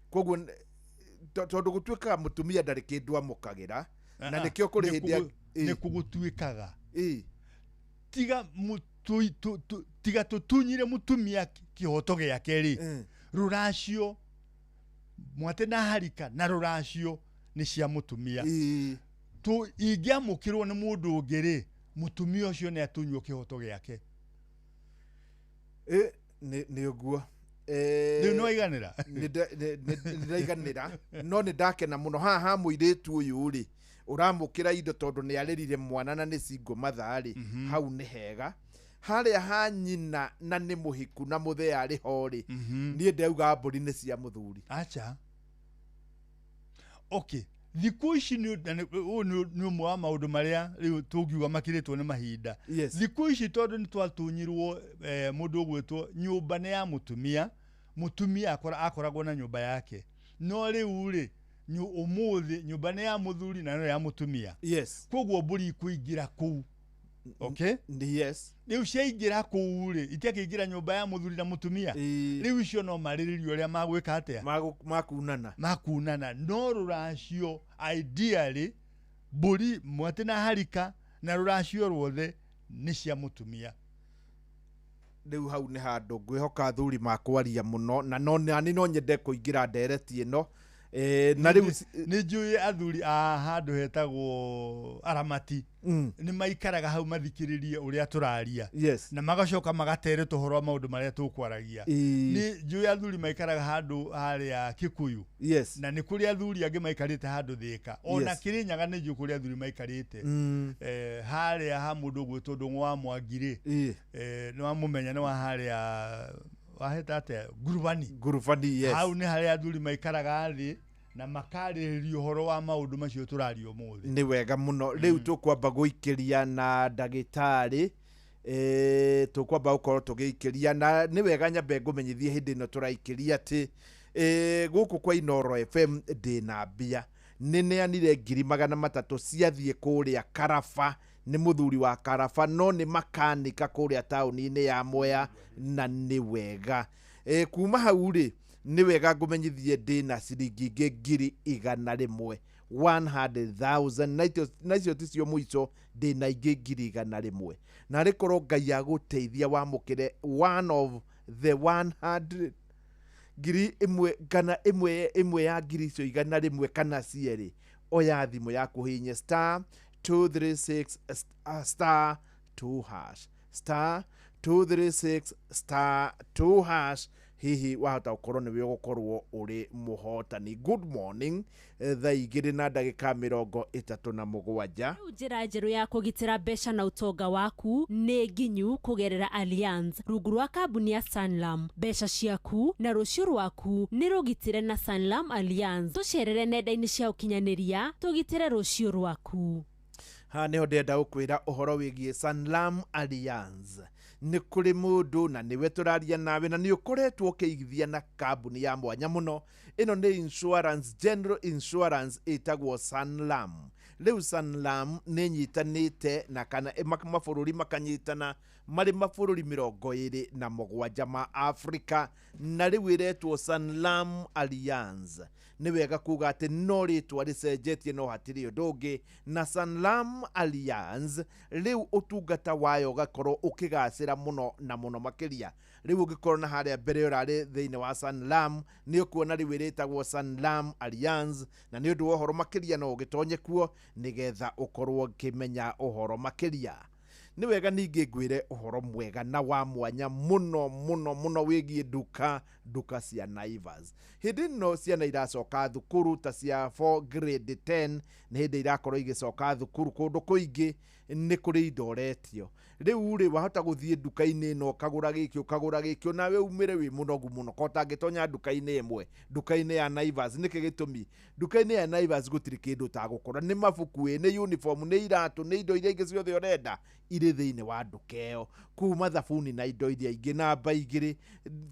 koguo tondũ gũtuĩkaga mũtumia ndarĩ kĩndũ amũkagĩra, na nĩkĩo kũrĩ hĩndĩ nĩ kũgũtuĩkaga. Tiga tiga tũtunyire mũtumia kĩhoto gĩake rĩ, rũracio mwate na harika na rũracio nĩ cia mũtumia. Ingĩamũkĩrwo nĩ mũndũ ũngĩ rĩ, mũtumia ũcio nĩ atunywo kĩhoto gĩake. Nĩ ũguo. Rĩu nĩ waiganĩra? Nĩ ndaiganĩra, no nĩ ndakena mũno. Haha ha mũirĩtu ũyũ rĩ, ũramũkĩra indo tondũ nĩ arĩrire mwana na nĩ single mother rĩ, hau nĩ hega. Harĩa ha nyina na nĩ mũhiku na mũthee arĩ ho rĩ, niĩ ndauga mbũri nĩ cia mũthuri. Acha. Okay. Thikũ ici nĩ ũyũ nĩ ũmwe wa maũndũ marĩa rĩu tũngiuga makĩrĩtwo nĩ mahinda. Thikũ ici tondũ nĩ twatunyirwo, mũndũ ũgwĩtwo nyũmba nĩ ya mũtumia, mũtumia akoragwo na nyũmba yake. No rĩu rĩ, ũmũthĩ nyũmba nĩ ya mũthuri na no ya mũtumia. Koguo mbũri ikũingĩra kũu. Okay? Rĩu ciaingĩra kũu rĩ, itiakĩingĩra nyũmba ya mũthuri na mũtumia. Rĩu icio no marĩrĩrio ũrĩa magwĩka atĩa? Makunana. Makunana. No rũracio ideally mbũri mwatĩ na harika na rũracio ruothe nĩ cia mũtumia. Rĩu hau nĩ handũ ngwĩhoka athuri makwaria mũno, na no nani no nyende kũingĩra ndereti ĩno. Na rĩu Nĩ njũĩ athuri a handũ hetagwo Aramati. Nĩ maikaraga hau mathikĩrĩrie ũrĩa tũraria. Na magacoka magatereta ũhoro wa maũndũ marĩa tũkwaragia. Nĩ njũĩ athuri maikaraga handũ harĩa Kikuyu. Na nĩ kũrĩ athuri angĩ maikarĩte handũ Thĩka. Ona Kĩrĩnyaga nĩ njũĩ kũrĩ athuri maikarĩte. Harĩa ha mũndũ ũgwĩtwo Ndũng'ũ wa Mwangi rĩ, nĩ wamũmenya, nĩ wa harĩa waheta atĩa? Ngurubani. Ngurubani, yes. Hau nĩ harĩa athuri maikaraga thĩ na makarĩrĩria ũhoro wa maũndũ macio tũraria ũmũthĩ. Nĩ wega mũno. Rĩu tũkwamba gũikĩria na ndagĩtarĩ, tũkwamba gũkorwo tũgĩikĩria, na nĩ wega nyambe ngũmenyithie hĩndĩ ĩno tũraikĩria atĩ, gũkũ kwa Inooro FM ndĩna mbia. Nĩ neanire 300,000 ciathiĩ kũrĩa Karaba, nĩ mũthuri wa Karaba no nĩ makanika kũrĩa taũni-inĩ ya Mwea, na nĩ wega. Kuma hau rĩ, nĩ wega ngũmenyithie ndĩna ciringi ingĩ 100,000, 100,000, na icio ticio mũico, ndĩna ingĩ 100,000. Na arĩ korwo Ngai agũteithia wamũkĩre one of the 100 ngiri ĩmwe kana ĩmwe ya ngiri icio 100 kana cierĩ, oya thimũ yaku hihinye star 236 star 2 hash, star 236 star 2 hash. Hihi wahota gũkorwo nĩwe ũgũkorwo ũrĩ mũhotani. Good morning. Thaa 2:37. Rĩu njĩra njerũ ya kũgitĩra mbeca na ũtonga waku nĩ nginyu kũgerera Allianz rungu rwa kambuni ya Sanlam. Mbeca ciaku na rũciũ rwaku nĩ rũgitĩre na Sanlam Allianz. Tũcerere nenda-inĩ cia ũkinyanĩria tũgitĩre rũciũ rwaku. Haha nĩho ndĩrenda gũkwĩra ũhoro wĩgiĩ Sanlam Allianz. Nĩ kũrĩ mũndũ na nĩwe tũraria nawe na nĩ ũkoretwo ũkĩigithia na kambuni ya mwanya mũno. Ĩno nĩ insurance, general insurance ĩtagwo Sanlam. Rĩu Sanlam nĩ ĩnyitanĩte na kana mabũrũri makanyitana marĩ mabũrũri 27 ma Afrika, na rĩu ĩretwo Sanlam Allianz. Nĩ wega kuga atĩ no rĩtwa rĩcenjetie no hatirĩ ũndũ ũngĩ. Na Sanlam Allianz rĩu ũtungata wayo ũgakorwo ũkĩgacĩra mũno na mũno makĩria. Rĩu ũngĩkorwo na harĩa mbere ũrarĩ thĩinĩ wa Sanlam, nĩ ũkuona rĩu ĩrĩtagwo Sanlam Allianz, na nĩ ũndũ wa ũhoro makĩria no ũgĩtonye kuo nĩgetha ũkorwo ũkĩmenya ũhoro makĩria. Nĩ wega ningĩ ngwĩre ũhoro mwega na wa mwanya mũno mũno mũno wĩgiĩ nduka cia Naivas. Hĩndĩ ĩno ciana iracoka thukuru ta cia 4 grade 10, nĩ hĩndĩ irakorwo igĩcoka thukuru kũndũ kũingĩ, nĩ kũrĩ indo ũretio. Rĩu rĩ, wahota gũthiĩ nduka-inĩ ĩno ũkagũra gĩkĩ ũkagũra gĩkĩ, nawe umĩre wĩ mũnogu mũno, ko ũtangĩtonya nduka-inĩ ĩmwe, nduka-inĩ ya Naivas. Nĩkĩ gĩtũmi? Nduka-inĩ ya Naivas gũtirĩ kĩndũ ũtagũkora, nĩ mabuku ĩ, nĩ uniform, nĩ iratũ, nĩ indo iria ingĩ ciothe ũrenda irĩ thĩinĩ wa nduka ĩyo, kuma thabuni na indo iria ingĩ. Namba igĩrĩ,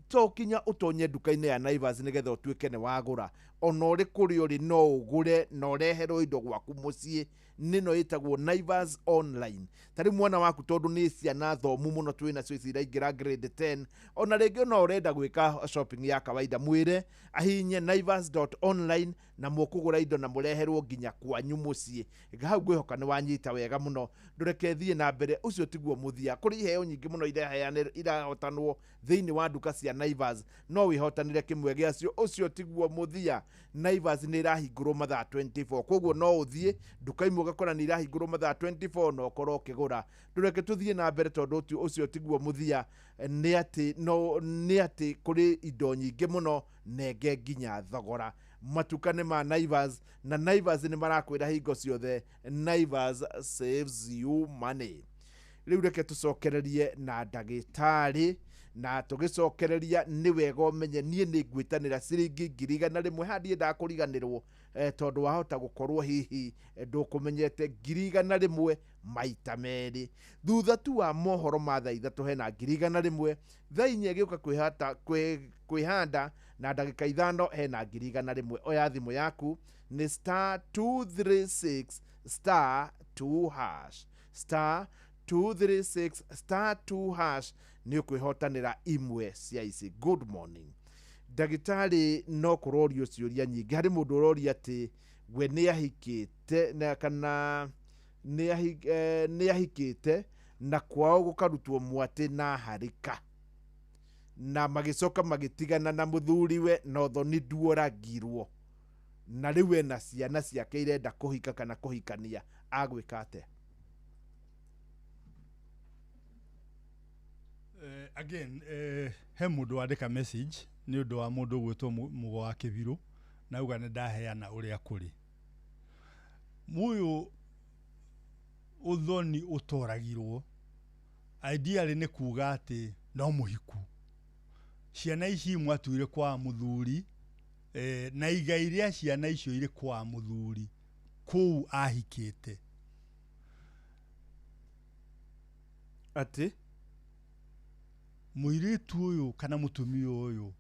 to kinya ũtonye nduka-inĩ ya Naivas nĩgetha ũtuĩke nĩ wagũra. Ona ũrĩ kũrĩa ũrĩ no ũgũre na ũreherwo indo gwaku mũciĩ. Nĩno ĩtagwo Naivas online. Ta rĩu mwana waku, tondũ nĩ ciana thomu mũno twĩ nacio ici iraingĩra grade 10, ona rĩngĩ no ũrenda gwĩka shopping ya kawaida, mwĩre ahihinye naivas.online na mũkũgũra indo na mũreherwo nginya kwanyu mũciĩ. Hau ngwĩhoka nĩ wanyita wega mũno. Ndũreke thiĩ na mbere, ũcio tiguo mũthia. Kũrĩ iheo nyingĩ mũno irahotanwo thĩinĩ wa nduka cia Naivas, no wĩhotanĩre kĩmwe gĩacio. Ũcio tiguo mũthia. Naivas nĩ ĩrahingũrwo mathaa 24, koguo no ũthiĩ nduka imwe ũgakora nĩ irahingũrwo mathaa 24 na ũkorwo ũkĩgũra. Ndũreke tũthiĩ na mbere tondũ ũcio tiguo mũthia. Nĩ atĩ kũrĩ indo nyingĩ mũno nenge nginya thogora. Matuka nĩ ma Naivas, na Naivas nĩ marakwĩra hingo ciothe, Naivas saves you money. Rĩu reke tũcokererie na ndagĩtarĩ, na tũgĩcokereria nĩ wega ũmenye niĩ nĩ ngwĩtanĩra ciringi 100,000. Haha ndiendaga kũriganĩrwo, tondũ wahota gũkorwo hihi ndũkũmenyete 100,000 maita merĩ. Thutha tu wa mohoro ma thaa 3 hena 100,000, thaa 4 ĩgĩũka kwĩhanda na ndagĩka 5 hena 100,000. Oya thimũ yaku nĩ star 236 star 2 hash, star 236 star 2 hash, nĩ ũkwĩhotanĩra imwe cia ici. Good morning ndagĩtarĩ. No kũrorio ciũria nyingĩ. Harĩ mũndũ ũroria atĩ we nĩ ahikĩte na kana nĩ ahikĩte na kwao gũkarutwo mwatĩ na harika, na magĩcoka magĩtigana na mũthuriwe na ũthoni nduoragirwo, na rĩu ena ciana ciake irenda kũhika kana kũhikania, agwĩka atĩa? Again, he mũndũ wandĩka message nĩ ũndũ wa mũndũ ũgwĩtwo Mũgo wa Kĩbirũ, na auga nĩ ndaheana ũrĩa kũrĩ. Mũyũ ũthoni ũtoragirwo, ideally nĩ kuga atĩ no mũhiku. Ciana ici mwatuire kwa mũthuri, na igai rĩa ciana icio irĩ kwa mũthuri kũu ahikĩte. Atĩ mũirĩtu ũyũ kana mũtumia ũyũ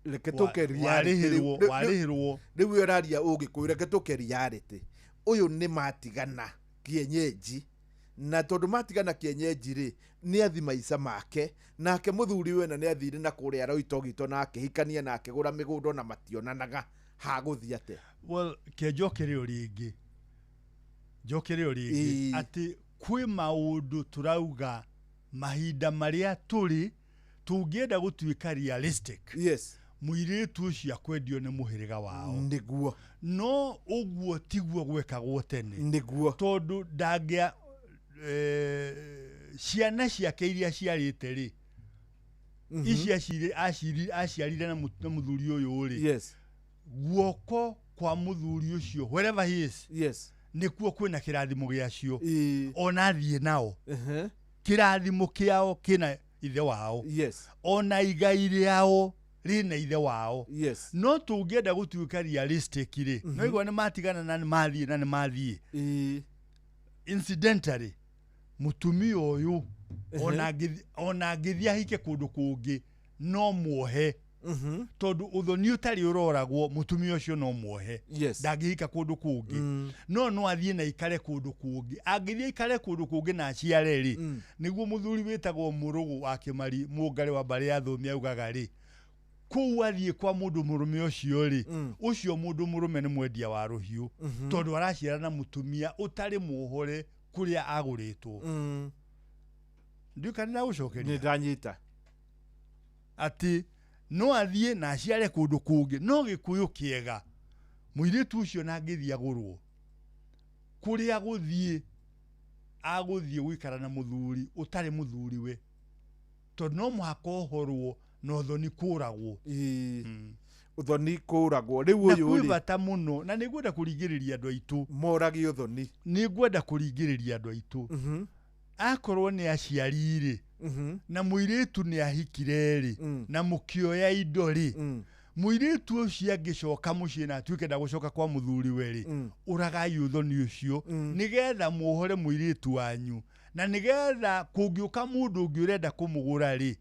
Reke tũke reality. Warĩhĩrwo. Warĩhĩrwo. Rĩu we ũraria ũgĩkũyũ, reke tũke reality. Ũyũ nĩ matigana kienyeji, na tondũ matigana kienyeji rĩ, nĩ athi maica make, nake mũthuri wena nĩ athire na kũrĩa Roitogito na akĩhikania na akĩgũra mĩgũnda na mationanaga, hagũthiĩ atĩa? Well, ke njokere o rĩngĩ, njokere o rĩngĩ atĩ kwĩ maũndũ tũrauga mahinda marĩa tũrĩ tũngĩenda gũtuĩka realistic. Mũirĩtu ũcio akwendio nĩ mũhĩrĩga wao. Nĩguo. No ũguo tiguo gwekagwo tene. Nĩguo. Tondũ ndangĩa ciana ciake iria ciarĩte rĩ, ici aciarire na mũthuri ũyũ rĩ, guoko kwa mũthuri ũcio wherever he is, nĩkuo kwĩna kĩrathimo gĩacio, ona athiĩ nao kĩrathimo kĩao kĩna ithe wao, ona igai rĩao rĩna ithe wao. No tũngĩenda gũtuĩka realistic rĩ, no igua nĩ matigana na nĩ mathiĩ na nĩ mathiĩ, incidentally mũtumia ũyũ ona angĩthiĩ ahike kũndũ kũngĩ no muohe, tondũ ũthoni ũtarĩ ũroragwo, mũtumia ũcio no muohe, ndangĩhika kũndũ kũngĩ, no no athiĩ na ikare kũndũ kũngĩ. Angĩthiĩ aikare kũndũ kũngĩ na aciare rĩ, nĩguo mũthuri wĩtagwo Mũrũgũ wa Kĩmari Mũngarĩ wa mbarĩ ya Thũmi augaga rĩ, kũu athiĩ kwa mũndũ mũrũme ũcio rĩ, ũcio mũndũ mũrũme nĩ mwendia wa rũhiũ, tondũ araciara na mũtumia ũtarĩ muohore kũrĩa agũrĩtwo. Ndiũĩ kana nĩndagũcokeria. Nĩ ndanyita. Atĩ no athiĩ na aciare kũndũ kũngĩ, no gĩkũyũ kĩega mũirĩtu ũcio na angĩthiĩ agũrwo kũrĩa gũthiĩ, agũthiĩ gũikara na mũthuri ũtarĩ mũthuriwe, tondũ no mũhaka ohorwo na ũthoni kũragwo. Ũthoni kũragwo rĩu Na ũyũ kwĩ rĩ, bata mũno, na nĩngwenda kũringĩrĩria andũ aitũ morage ũthoni. Nĩngwenda kũringĩrĩria andũ aitũ, akorwo nĩ aciari rĩ, na mũirĩtu nĩ ahikire rĩ, na mũkĩoya indo rĩ, mũirĩtu ũcio angĩcoka mũciĩ na atuĩke ndagũcoka kwa mũthuriwe rĩ, ũragai ũthoni ũcio nĩgetha muohore mũirĩtu wanyu, na nĩgetha kũngĩũka mũndũ ũngĩ ũrenda kũmũgũra rĩ,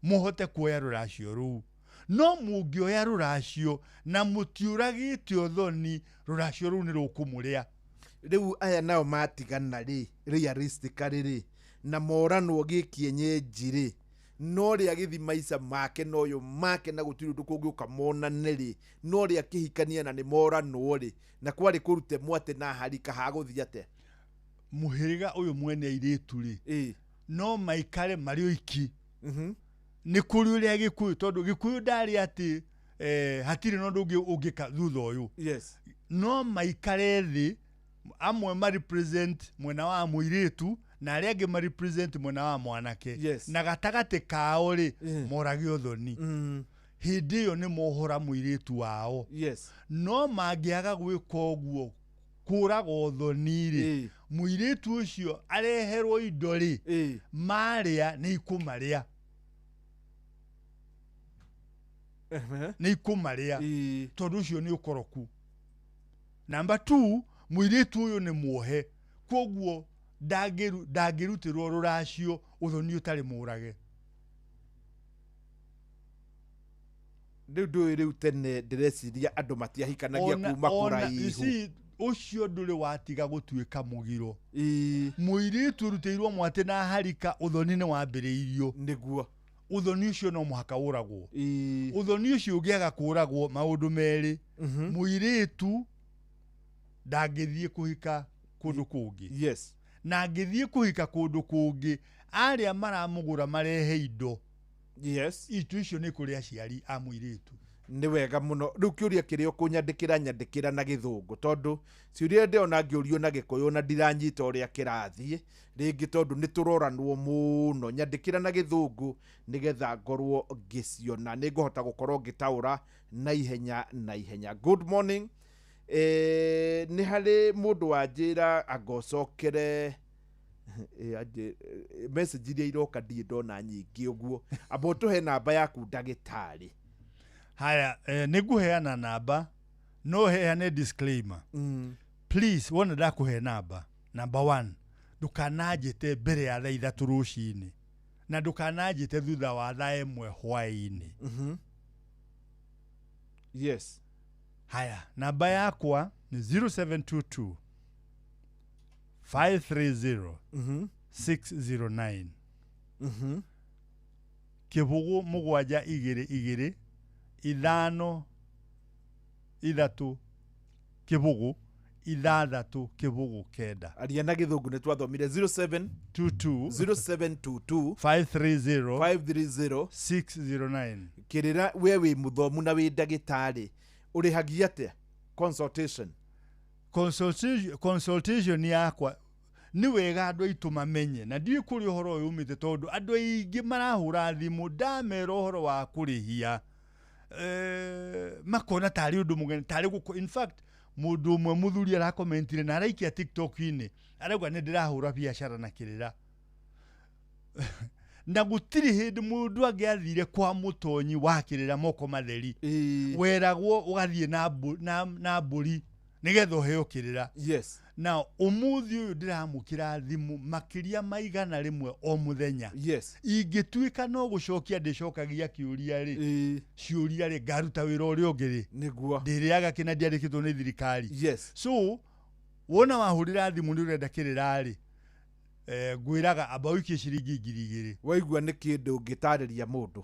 mũhote kuoya rũracio rũu. No mũngĩoya rũracio na mũtiũragĩte ũthoni, rũracio rũu nĩ rũkũmũrĩa. Rĩu aya nao matigana rĩ, realistically rĩ, na moranwo gĩkienyeji rĩ, no rĩa gĩthi maica make na ũyũ make na gũtirĩ ũndũ kũngĩũka monane rĩ, no rĩa kĩhikania na nĩ moranwo rĩ, na kwarĩ kũrute mwatĩ na harika, hagũthiĩ atĩa? Mũhĩrĩga ũyũ mwene airĩtu rĩ, no maikare marĩ oiki. Nĩ kũrĩ ũrĩa Gĩkũyũ, tondũ Gĩkũyũ ndarĩ atĩ hatirĩ na ũndũ ũngĩ ũngĩka thutha ũyũ. No maikare thĩ, amwe ma represent mwena wa mũirĩtu na arĩa angĩ ma represent mwena wa mwanake, na gatagatĩ kao rĩ, morage ũthoni. Hĩndĩ ĩyo nĩ mohora mũirĩtu wao. No mangĩaga gwĩka ũguo, kũraga ũthoni rĩ, mũirĩtu ũcio areherwo indo rĩ, marĩa nĩ ikũmarĩa. Nĩ ikũmarĩa, tondũ ũcio nĩ ũkoroku. Number 2, mũirĩtu ũyũ nĩ muohe, koguo ndangĩrutĩrwo rũracio ũthoni ũtarĩ mũrage. Rĩu ndũĩ, rĩu tene ndĩreciria andũ matiahikanagia kuma kũraihu. Ũcio ndũrĩ watiga gũtuĩka mũgiro. Mũirĩtu ũrutĩirwo mwatĩ na harika, ũthoni nĩ wambĩrĩirio. Nĩguo. Ũthoni ũcio no mũhaka ũragwo. Ũthoni ũcio ũngĩaga kũragwo, maũndũ merĩ, mũirĩtu ndangĩthiĩ kũhika kũndũ kũngĩ. Na angĩthiĩ kũhika kũndũ kũngĩ, arĩa maramũgũra marehe indo. Itu icio nĩ kũrĩ aciari a mũirĩtu. Nĩ wega mũno. Rĩu kĩũria kĩrĩa ũkũnyandĩkĩra, nyandĩkĩra na gĩthũngũ, tondũ ciũria ndĩrona ngĩũrio na gĩkũyũ na ndiranyita ũrĩa kĩrathiĩ rĩngĩ, tondũ nĩ tũroranwo mũno. Nyandĩkĩra na gĩthũngũ nĩgetha ngorwo ngĩciona, nĩ ngũhota gũkorwo ngĩtaũra na ihenya na ihenya. Good morning. Nĩ harĩ mũndũ wanjĩra angocokere message iria iroka ndirĩ ndona nyingĩ ũguo, amba ũtũhe namba yaku ndagĩtarĩ. Haya, nĩ ngũheana namba, no heane disclaimer. Please, wona ndakũhe namba, number 1, ndũkananjĩte mbere ya thaa 3 rũcinĩ, na ndũkananjĩte thutha wa thaa 1 hwaĩ-inĩ. Yes. Haya, namba yakwa nĩ 0722 530 609. 0 7 2 2 5 3 0 6 0 9. Aria na gĩthũngũ nĩ twathomire 07 22 0722 530 530 609. Kĩrĩra we wĩ mũthomu na wĩ ndagĩtarĩ, ũrĩhagia atĩa consultation? Consultation yakwa nĩ wega andũ aitũ mamenye, na ndiũĩ kũrĩa ũhoro ũyũ umĩte, tondũ andũ aingĩ marahũra thimũ ndamera ũhoro wa kũrĩhia, makona tarĩ ũndũ mũgeni, tarĩ gũkũ. In fact, mũndũ ũmwe mũthuri arakomentire na araikia TikTok-inĩ, arauga nĩ ndĩrahũra biacara na kĩrĩra, na gũtirĩ hĩndĩ mũndũ angĩathire kwa mũtonyi wa kĩrĩra moko matheri. Weragwo ũgathiĩ na mbũri nĩgetha ũheo kĩrĩra. Yes. Na ũmũthĩ ũyũ ndĩramũkĩra thimũ makĩria ma 100 o mũthenya. Yes. Ingĩtuĩka no gũcokia ndĩcokagia kĩũria rĩ, ciũria rĩ, ngaruta wĩra ũrĩa ũngĩ rĩ. Nĩguo. Ndĩrĩaga kĩna ndiandĩkĩtwo nĩ thirikari. Yes. So wona wahũrĩra thimũ nĩ ũrenda kĩrĩra rĩ, ngwĩraga amba ũikie ciringi 2000. Waigua nĩ kĩndũ ũngĩtarĩria mũndũ.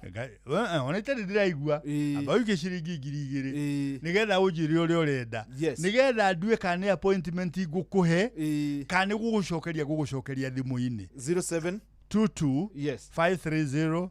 Ona itarĩ ndĩraigua, amba ũikie ciringi 2000 nĩgetha ũnjĩre ũrĩa ũrenda. Yes. Nĩgetha ndue kana nĩ appointment ngũkũhe kana nĩ gũgũcokeria thimũ-inĩ. 07 22 Yes. 530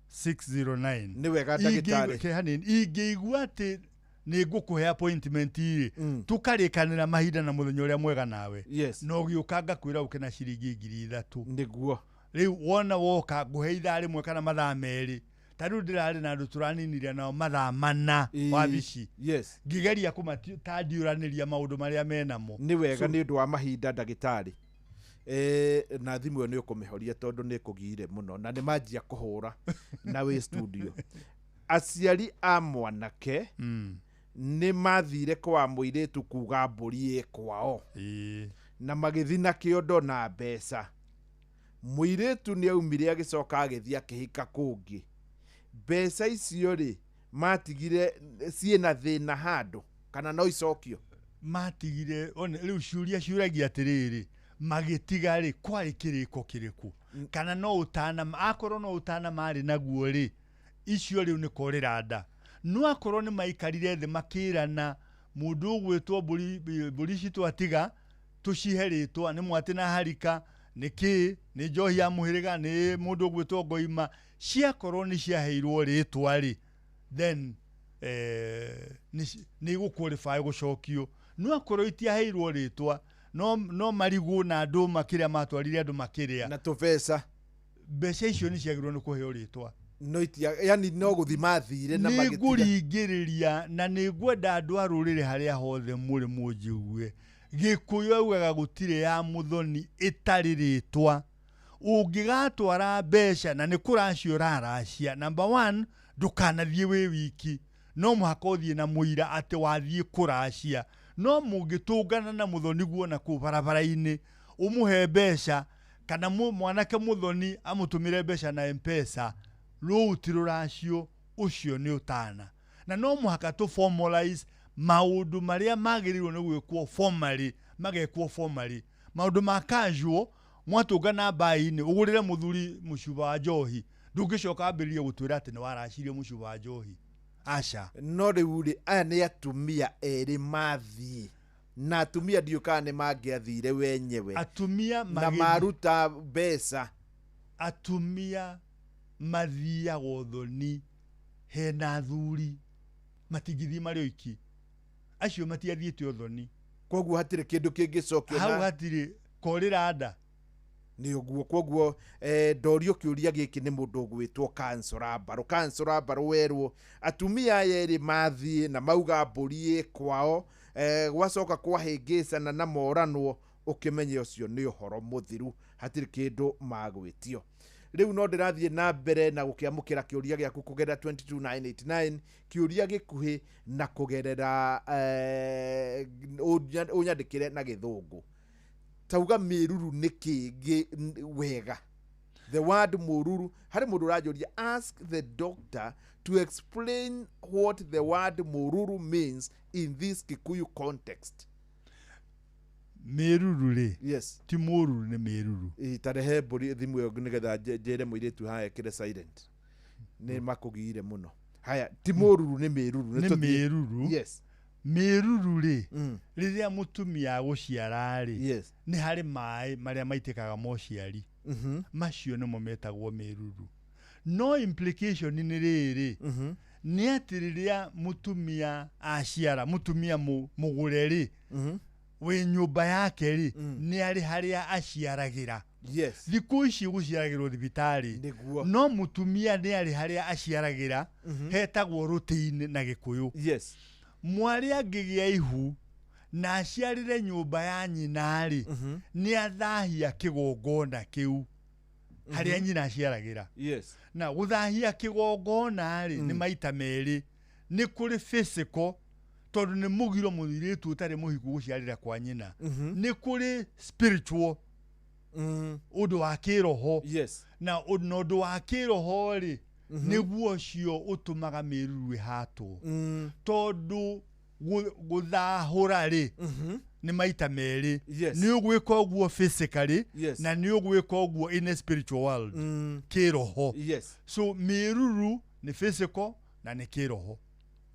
609. Nĩ wega ndagĩtarĩ. Hanini, ingĩigua atĩ nĩ ngũkũhe appointment rĩ, tũkarĩkanĩra mahinda na mũthenya ũrĩa mwega nawe. Yes. Na ũgĩũka ngakwĩra ũke na ciringi 3000. Nĩguo. Rĩu wona woka ngũhe ithaa rĩmwe kana mathaa 2. Ta rĩu ndĩrarĩ na andũ tũraninire nao mathaa 4 wabici. Yes. Ngĩgeria kũmatandiũranĩria maũndũ marĩa menamo. Nĩ wega nĩ ũndũ wa mahinda ndagĩtarĩ. Na thimũ ĩyo nĩ ũkũmĩhoria tondũ nĩ ĩkũgiire mũno na nĩ manjia kũhũra na wĩ studio. Aciari a mwanake nĩ mathire kwa mũirĩtu kuga mbũri ĩ kwao, na magĩthiĩ na kĩondo na mbeca. Mũirĩtu nĩ aumire agĩcoka agĩthiĩ akĩhika kũngĩ. Mbeca icio rĩ, matigire ciĩna thĩna handũ kana no icokio? Matigire one, rĩu ciũria ciũragia atĩrĩrĩ, magĩtiga rĩ, kwarĩ kĩrĩko kĩrĩkũ? Kana no ũtana, akorwo no ũtana marĩ naguo rĩ, icio rĩu nĩ korĩra nda. No akorwo nĩ maikarire thĩ makĩrana, mũndũ ũgwĩtwo mbũri ici twatiga tũcihe rĩtwa, nĩ mwatĩ na harika, nĩ kĩ, nĩ njohi ya mũhĩrĩga, nĩ mũndũ ũgwĩtwo ngoima, ciakorwo nĩ ciaheirwo rĩtwa rĩ, then nĩ igũqualify gũcokio. No akorwo itiaheirwo rĩtwa, no marigũ na ndũma kĩrĩa matwarire andũ makĩrĩa na tũbeca, mbeca icio nĩ ciagĩrĩirwo nĩ kũheo rĩtwa. No itia, yani no gũthi mathire na Nĩ magĩtiga. ngũringĩrĩria na nĩ ngwenda andũ a rũrĩrĩ harĩa hothe mũrĩ mũnjigue. Gĩkũyũ augaga gũtirĩ ya mũthoni ĩtarĩ rĩtwa. Ũngĩgatwara mbeca na nĩ kũracia ũraracia, number 1, ndũkanathiĩ wĩ wiki. No mũhaka ũthiĩ na mũira atĩ wathiĩ kũracia. No mũngĩtũngana na mũthoni guona kũu barabara-inĩ, ũmũhe mbeca kana mwanake mũthoni amũtũmĩre mbeca na M-Pesa, rũu ti rũracio, ũcio nĩ ũtana. Na no mũhaka tũ formalize maũndũ marĩa magĩrĩirwo nĩ gwĩkwo formally, magekwo formally. Maũndũ ma casual, mwatũngana mbaĩ-inĩ, ũgũrĩre mũthuri mũcuba wa njohi, ndũngĩcoka wambĩrĩrie gũtwĩra atĩ nĩ waracirie mũcuba wa njohi. Aca. No rĩu rĩ, aya nĩ atumia erĩ mathiĩ, na atumia ndiũĩ kana nĩ mangĩathire wenyewe. Atumia na magĩthiĩ. maruta mbeca. Atumia mathiaga ũthoni hena athuri, matingĩthiĩ marĩ oiki. Acio matiathiĩte ũthoni. Koguo hatirĩ kĩndũ kĩngĩcokio Hau na hatirĩ korĩra nda. Nĩ ũguo. Koguo ndorio kĩũria gĩkĩ nĩ mũndũ ũgwĩtwo Kansũra Mbarũ. Kansũra Mbarũ werwo atumia aya erĩ mathiĩ na mauga mbũri ĩ kwao, gwacoka kwahĩngĩcana na moranwo, ũkĩmenye ũcio nĩ ũhoro mũthiru, hatirĩ kĩndũ magwĩtio. Rĩu no ndĩrathiĩ na mbere na gũkĩamũkĩra kĩũria gĩaku kũgerera 22989, kĩũria gĩkuhĩ na kũgerera ũnyandĩkĩre na gĩthũngũ. Tauga mĩruru nĩ kĩ wega? The word mũruru, harĩ mũndũ ũranjũria, ask the doctor to explain what the word mũruru means in this Kikuyu context. Mĩruru rĩ, yes, ti mũruru, nĩ mĩruru. Ĩ, ta rehe mbũri thimũ ĩyo nĩgetha njĩre mũirĩtu haha ekĩre silent, nĩ makũgiire mũno. Haya, ti mũruru, nĩ mĩruru. Nĩ tũthiĩ. Mĩruru. Yes. Mĩruru rĩ, rĩrĩa mũtumia agũciara rĩ, yes, nĩ harĩ maĩ marĩa maitĩkaga mociari, macio nĩmo metagwo mĩruru. No implication nĩ rĩrĩ, nĩ atĩ rĩrĩa mũtumia aciara, mũtumia mũgũre rĩ, wĩ nyũmba yake rĩ, nĩ arĩ harĩa aciaragĩra. Yes. Thikũ ici gũciaragĩrwo thibitarĩ. Nĩguo. No mũtumia nĩ arĩ harĩa aciaragĩra, hetagwo rũtĩ-inĩ na Gĩkũyũ. Yes. Mwarĩ angĩgĩa ihu na aciarĩre nyũmba ya nyina rĩ, nĩ athahia kĩgongona kĩu harĩa nyina aciaragĩra. Yes. Na gũthahia kĩgongona rĩ, nĩ maita merĩ. Nĩ kũrĩ physical, tondũ nĩ mũgiro mũirĩtu ũtarĩ mũhiku gũciarĩra kwa nyina. Nĩ kũrĩ spiritual, ũndũ wa kĩroho. Yes. Na ũndũ wa kĩroho rĩ, nĩguo ũcio ũtũmaga mĩruru ĩhatwo, tondũ gũthahũra rĩ, nĩ maita merĩ. Yes. Nĩ ũgwĩka ũguo physically, Yes. na nĩ ũgwĩka ũguo in a spiritual world, kĩroho. Yes. So mĩruru nĩ physical na nĩ kĩroho.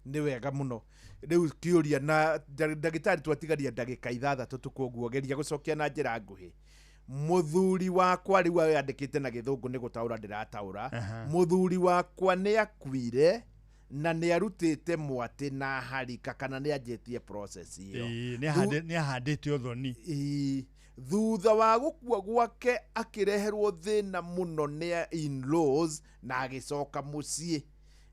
Nĩ wega mũno. Rĩu kĩũria na ndagĩtarĩ, twatigaria ndagĩka 6 tu, koguo geria gũcokia na njĩra nguhĩ. Mũthuri wakwa, rĩu yandĩkĩte na Gĩthũngũ, nĩ gũtaũra ndĩrataũra. Mũthuri wakwa nĩ akuire na nĩ arutĩte mwatĩ na harika, kana nĩ anjĩtie process ĩyo. Ĩĩ, nĩ ahandĩte ũthoni. Ĩĩ. Thutha wa gũkua gwake akĩreherwo thĩna mũno nĩ in-laws na agĩcoka mũciĩ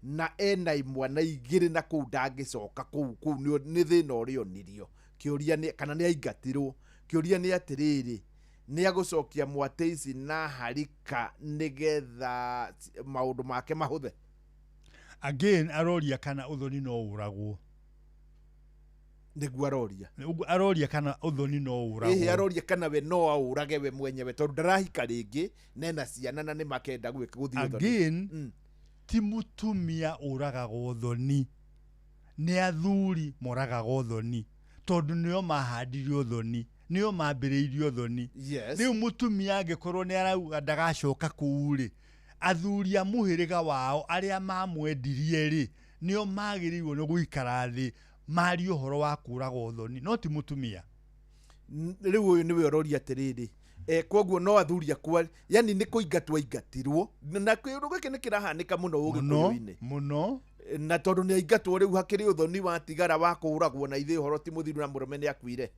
na ena imwana 2, na kũu ndangĩcoka, kũu nĩ thĩna ũrĩa onirio. Kĩũria nĩ kana nĩ aingatirwo. Kĩũria nĩ atĩrĩrĩ, nĩ agũcokia mwatĩ ici na harika nĩgetha maũndũ make mahũthe? Again, aroria kana ũthoni no ũragwo. Nĩguo aroria. Ũguo aroria kana ũthoni no ũragwo. Ĩhĩ, aroria kana we no aũrage we mwenyewe, tondũ ndarahika rĩngĩ, nena ciana na nĩ makenda gwĩka gũthiĩ ũthoni. Again, ti mũtumia ũragagwo ũthoni, nĩ athuri moragagwo ũthoni, tondũ nĩo mahandire ũthoni, nĩo mambĩrĩirie ũthoni. Yes. Rĩu mũtumia angĩkorwo nĩ arauga ndagacoka kũu rĩ, athuri a mũhĩrĩga wao arĩa mamwendirie rĩ, nĩo magĩrĩirwo nĩ gũikara thĩ marie ũhoro wa kũraga ũthoni, no ti mũtumia. Rĩu ũyũ nĩwe ũroria atĩrĩrĩ, koguo no athuri akwa, yani nĩ kũingatwo aingatirwo, na kĩũndũ gĩkĩ nĩ kĩrahanĩka mũno Ũgĩkũyũ-inĩ. Mũno. Na tondũ nĩ aingatwo, rĩu hakĩrĩ ũthoni watigara wa kũũragwo, na ithuĩ ũhoro ti mũthiru na mũrũme nĩ akuire.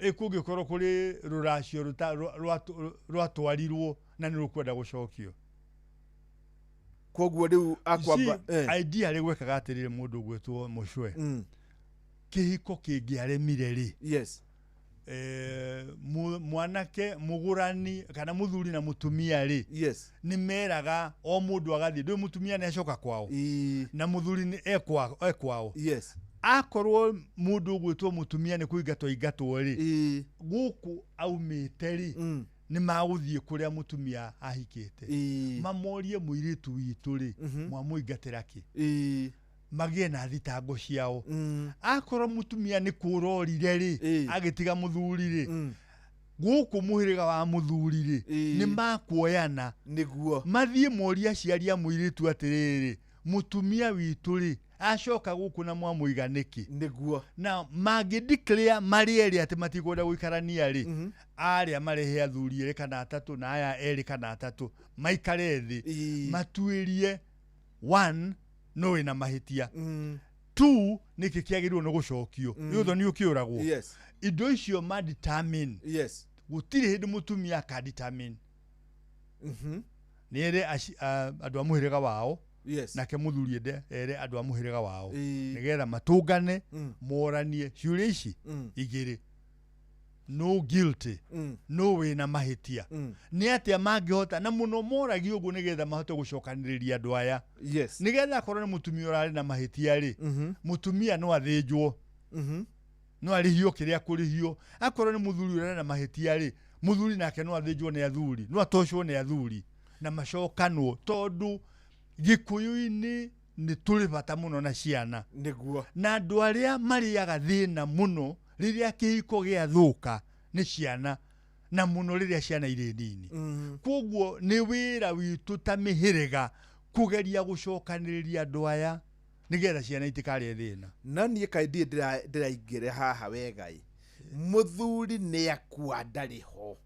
Ĩ, kũngĩkorwo kũrĩ rũracio rwatwarirwo na nĩ rũkwenda gũcokio. Koguo rĩu akwamba Idea rĩ, gwekaga atĩrĩrĩ, mũndũ ũgwĩtwo mũcwe, kĩhiko kĩngĩaremire rĩ, yes, mwanake mũgũrani kana mũthuri na mũtumia rĩ, yes, nĩ meraga o mũndũ agathiĩ, ndũĩ mũtumia nĩ acoka kwao na mũthuri nĩ ekwao. Yes. Akorwo mũndũ ũgwĩtwo mũtumia nĩ kũingatwo aingatwo rĩ, gũkũ aumĩte rĩ, nĩ magũthiĩ kũrĩa mũtumia ahikĩte, mamorie mũirĩtu witũ rĩ, mwamũingatĩra kĩ? Magĩe na thitango ciao. Akorwo mũtumia nĩ kũrorire rĩ, agĩtiga mũthuri rĩ, gũkũ mũhĩrĩga wa mũthuri rĩ, nĩ makuoyana. Nĩguo. Mathiĩ morie aciari a mũirĩtu atĩrĩrĩ, mũtumia witũ rĩ, acoka gũkũ na mwamũiga nĩkĩ? Nĩguo. Na mangĩ declare marĩ erĩ atĩ matikwenda gũikarania rĩ, arĩa marehe athuri erĩ kana atatũ na aya erĩ kana atatũ, maikare thĩ matuĩrie, one, no wĩna mahĩtia, two, nĩkĩ kĩagĩrĩirwo nĩ gũcokio, nĩ ũthoni ũkĩũragwo. Yes. Indo icio ma determine. Yes. Gũtirĩ hĩndĩ mũtumia aka determine. Nĩ ere andũ a mũhĩrĩga wao. Yes. Nake mũthuri ende ere andũ a mũhĩrĩga wao, nĩgetha matũngane, moranie ciũria ici igĩrĩ, no guilty, no wĩna mahĩtia, nĩ atĩa mangĩhota, na mũno moragio ũguo nĩgetha mahote gũcokanĩrĩria andũ aya. Yes. Nĩgetha akorwo nĩ mũtumia ũrarĩ na mahĩtia rĩ, mũtumia no athĩnjwo, no arĩhio kĩrĩa kũrĩhio. Akorwo nĩ mũthuri ũrarĩ na mahĩtia rĩ, Mũthuri nake no athĩnjwo nĩ athuri, no atocwo nĩ athuri na macokanwo, tondũ Gĩkũyũ-inĩ nĩ tũrĩ bata mũno na ciana. Nĩguo. Na andũ arĩa marĩaga thĩna mũno rĩrĩa kĩhiko gĩathũka nĩ ciana, na mũno rĩrĩa ciana irĩ nini. Koguo nĩ wĩra witũ ta mĩhĩrĩga kũgeria gũcokanĩrĩria andũ aya nĩgetha ciana itikarĩe thĩna. Na niĩ kaĩ ndirĩ ndĩraingĩra haha wega ĩ. Mũthuri nĩ akua, ndarĩ ho,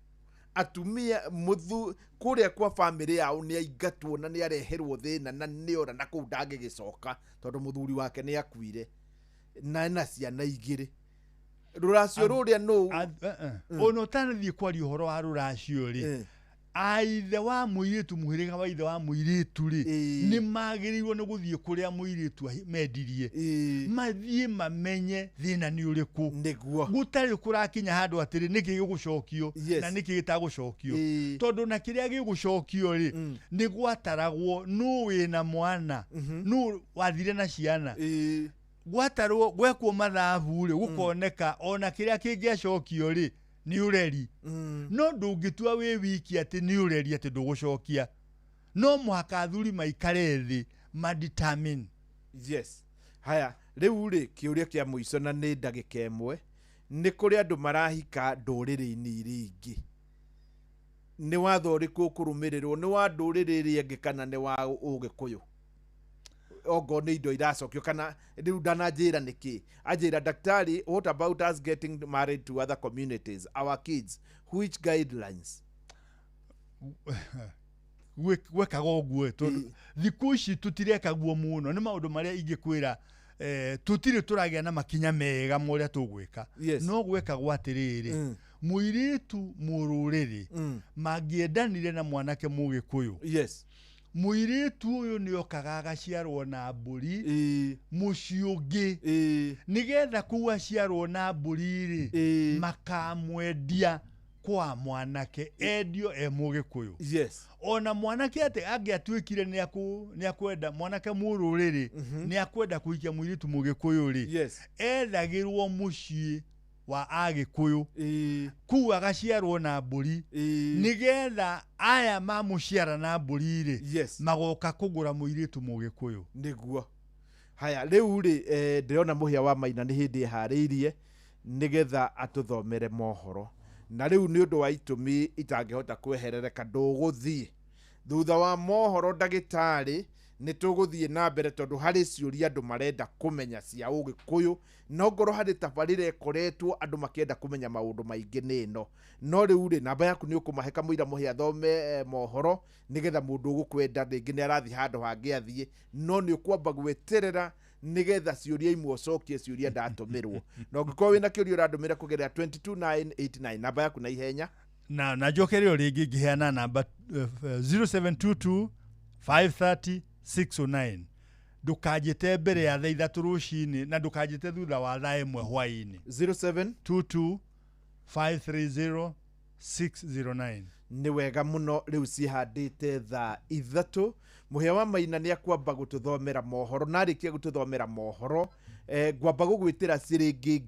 atumia mũthu kũrĩa kwa bamĩrĩ yao nĩ aingatwo na nĩ areherwo thĩna na nĩ ora na kũu ndangĩgĩcoka tondũ mũthuri wake nĩ akuire na ena ciana igĩrĩ. Rũracio rũrĩa nũ? Ona ũtanathiĩ kwaria ũhoro wa rũracio rĩ, aithe wa mũirĩtu, mũhĩrĩga wa ithe wa mũirĩtu rĩ, nĩ magĩrĩirwo nĩ gũthiĩ kũrĩa mũirĩtu mendirie, mathiĩ mamenye thĩna nĩ ũrĩkũ. Nĩguo. Gũtarĩ kũrakinya handũ atĩrĩ nĩkĩ gĩgũcokio na nĩkĩ gĩtagũcokio, tondũ na kĩrĩa gĩgũcokio rĩ, nĩ gwataragwo nũ wĩna mwana, nũ wathire na ciana. Gwatarwo, gwekwo mathabu rĩ, gũkoneka ona kĩrĩa kĩngĩacokio rĩ nĩ ũreri. No ndũngĩtua wĩ wiki atĩ nĩ ũreri atĩ ndũgũcokia. No mũhaka athuri maikare thĩ madetermine. Yes. Haya, rĩu rĩ, kĩũria kĩa mũico na nĩ ndagĩka ĩmwe, nĩ kũrĩ andũ marahika ndũrĩrĩ-inĩ iria ingĩ, nĩ watho ũrĩkũ ũkũrũmĩrĩrwo? Nĩ wa ndũrĩrĩ ĩrĩa ĩngĩ kana nĩ wa Ũgĩkũyũ? Ongorwo nĩ indo iracokio kana rĩu ndananjĩra nĩkĩ anjĩra, "Daktari, what about us getting married to other communities, our kids, which guidelines?" Gwekaga ũguo tondũ thikũ ici tũtirekaguo mũno. Nĩ maũndũ marĩa ingĩkwĩra, tũtirĩ tũragĩa na makinya mega ma ũrĩa tũgwĩka. No gwekagwo atĩrĩrĩ, mũirĩtu mũrũrĩrĩ mangĩendanire na mwanake Mũgĩkũyũ, mũirĩtu ũyũ nĩ okaga agaciarwo na mbũri mũciĩ ũngĩ, nĩgetha kũu aciarwo na mbũri rĩ, makamwendia kwa mwanake, endio e Mũgĩkũyũ. Ona mwanake atĩ angĩatuĩkire nĩ akwenda mwanake mũrũrĩrĩ, nĩ akwenda kũhikia mũirĩtu Mũgĩkũyũ rĩ, ethagĩrwo mũciĩ wa Agĩkũyũ, kũu agaciarwo na mbũri, nĩgetha aya mamũciara na mbũri rĩ, magoka kũgũra mũirĩtu Mũgĩkũyũ. Nĩguo. Haya, rĩu rĩ, ndĩrona Mũhĩa wa Maina nĩ hĩndĩ ĩharĩirie nĩgetha atũthomere mohoro, na rĩu nĩ ũndũ wa itũmi itangĩhota kweherereka, ndũgũthiĩ thutha wa mohoro. Ndagĩtarĩ, nĩ tũgũthiĩ na mbere tondũ harĩ ciũria andũ marenda kũmenya cia Ũgĩkũyũ, no ngorwo harĩ tabarĩra ĩkoretwo andũ makĩenda kũmenya maũndũ maingĩ nĩ ĩno. No rĩu rĩ, namba yaku nĩ ũkũmahe kamũira Mũhĩa athome mohoro, nĩgetha mũndũ ũgũkwenda rĩngĩ nĩ arathiĩ handũ hangĩ athiĩ, no nĩ ũkwamba gweterera nĩgetha ciũria imwe ũcokie ciũria ndatũmĩrwo. Na ũngĩkorwo wĩna kĩũria ũrandũmĩra kũgerera 22989, namba yaku na ihenya. Na njokere o rĩngĩ ngĩheana namba, 0722 530 609. Ndũkanjĩte mbere ya thaa 3 rũcinĩ na ndũkanjĩte thutha wa thaa 1 hwaĩ-inĩ. 07 22 530 609. Nĩ wega mũno. Rĩu cihandĩte thaa 3, Mũhĩa wa Maina nĩ akwamba gũtũthomera mohoro, na arĩkia gũtũthomera mohoro, ngwamba gũgwĩtĩra ciringi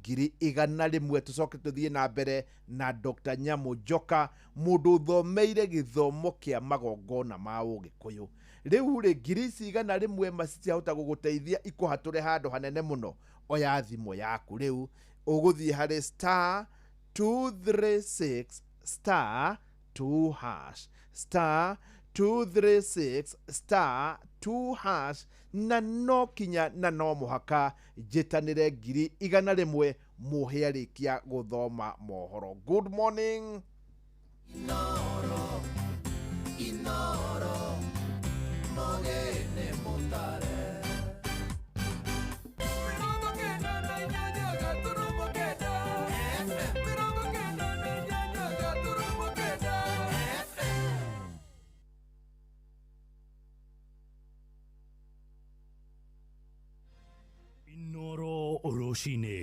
100,000, tũcoke tũthiĩ na mbere na Dr. Nyamu Njoka, mũndũ ũthomeire gĩthomo kĩa magongona ma Ũgĩkũyũ. Rĩu rĩ, ngiri ici 100 ma citiahota gũgũteithia ikũhatũre handũ hanene mũno. Oya thimũ yaku rĩu, ũgũthiĩ harĩ *236 *2 hash, *236 *2 hash, na no kinya na no mũhaka njĩtanĩre 100,000 mũhĩa arĩkia gũthoma mohoro. Good morning. Inoro, Inoro, mogene mutare. 98.9 FM. 98.9 FM. Inoro rũcinĩ.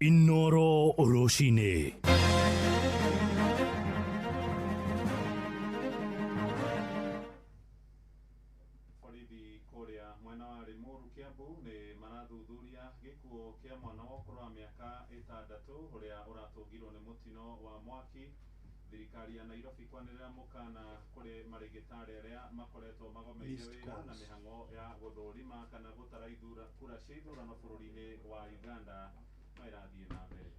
Inoro rũcinĩ. Borithi kũrĩa mwena wa Limuru Kiambu nĩ marathuthuria gĩkuũ kĩa mwana wa ũkũrũ wa mĩaka 6 ũrĩa ũratũngirwo nĩ mũtino wa mwaki. Thirikari ya Nairobi kwanĩrĩra mũkana kũrĩ marĩgĩtarĩ arĩa makoretwo magomeire Missed wĩra na calls. mĩhang'o ya gũthũrima kana gũtara kura cia ithurano bũrũri-inĩ wa Uganda no ĩrathiĩ na mbere.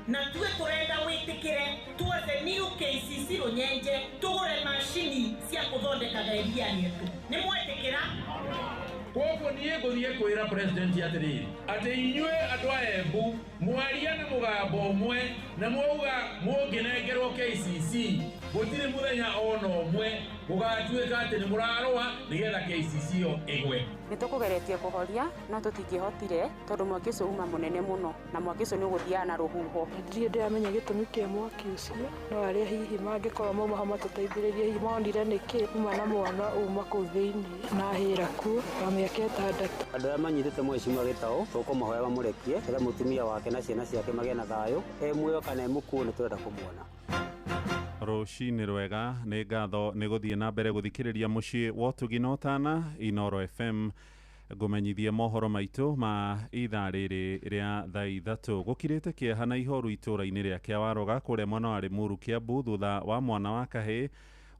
Na tue tũrenda wĩtĩkĩre tuothe new KCC rũnyenje tũgũre macini cia kũthondekaga iria rĩetũ. Nĩ mwetĩkĩra? Koguo niĩ ngũthiĩ kwĩra president atĩrĩrĩ, atĩ inyuĩ andũ a Embu mwaria na mũgambo ũmwe na mwauga mũngĩnengerwo KCC gũtirĩ mũthenya ona ũmwe gũgatuĩka atĩ nĩ mũrarũa nĩgetha KCC ĩyo ĩgwe. Nĩ tũkũgeretie kũhoria no tũtingĩhotire tondũ mwaki ũcio uma mũnene mũno na mwaki ũcio nĩ ũgũthiaga na rũhuho. Ndirĩ ndĩramenya gĩtũmi kĩa mwaki ũcio, no arĩa hihi mangĩkorwo mauma ho matũteithĩrĩrie, hihi monire nĩkĩ uma na mwana uma kũu thĩinĩ na ahĩra kuo wa mĩaka 6. Andũ arĩa manyitĩte mheshimiwa Gĩtaũ tũkũmahoya mamũrekie nĩgetha mũtumia wake na ciana ciake magĩe na thayũ, e muoyo kana e mũkuũ nĩ tũrenda kũmuona. Rũcinĩ rwega, nĩ ngatho nĩ gũthiĩ na mbere gũthikĩrĩria mũciĩ wa ũtugi na ũtana Inoro FM. Ngũmenyithie mohoro maitũ ma ithaa rĩrĩ rĩa thaa 3. Gũkirĩte kĩeha na ihoru itũũra-inĩ rĩa Kĩawaroga kũrĩa mwena wa Limuru Kiambu thutha wa mwana wa kahĩĩ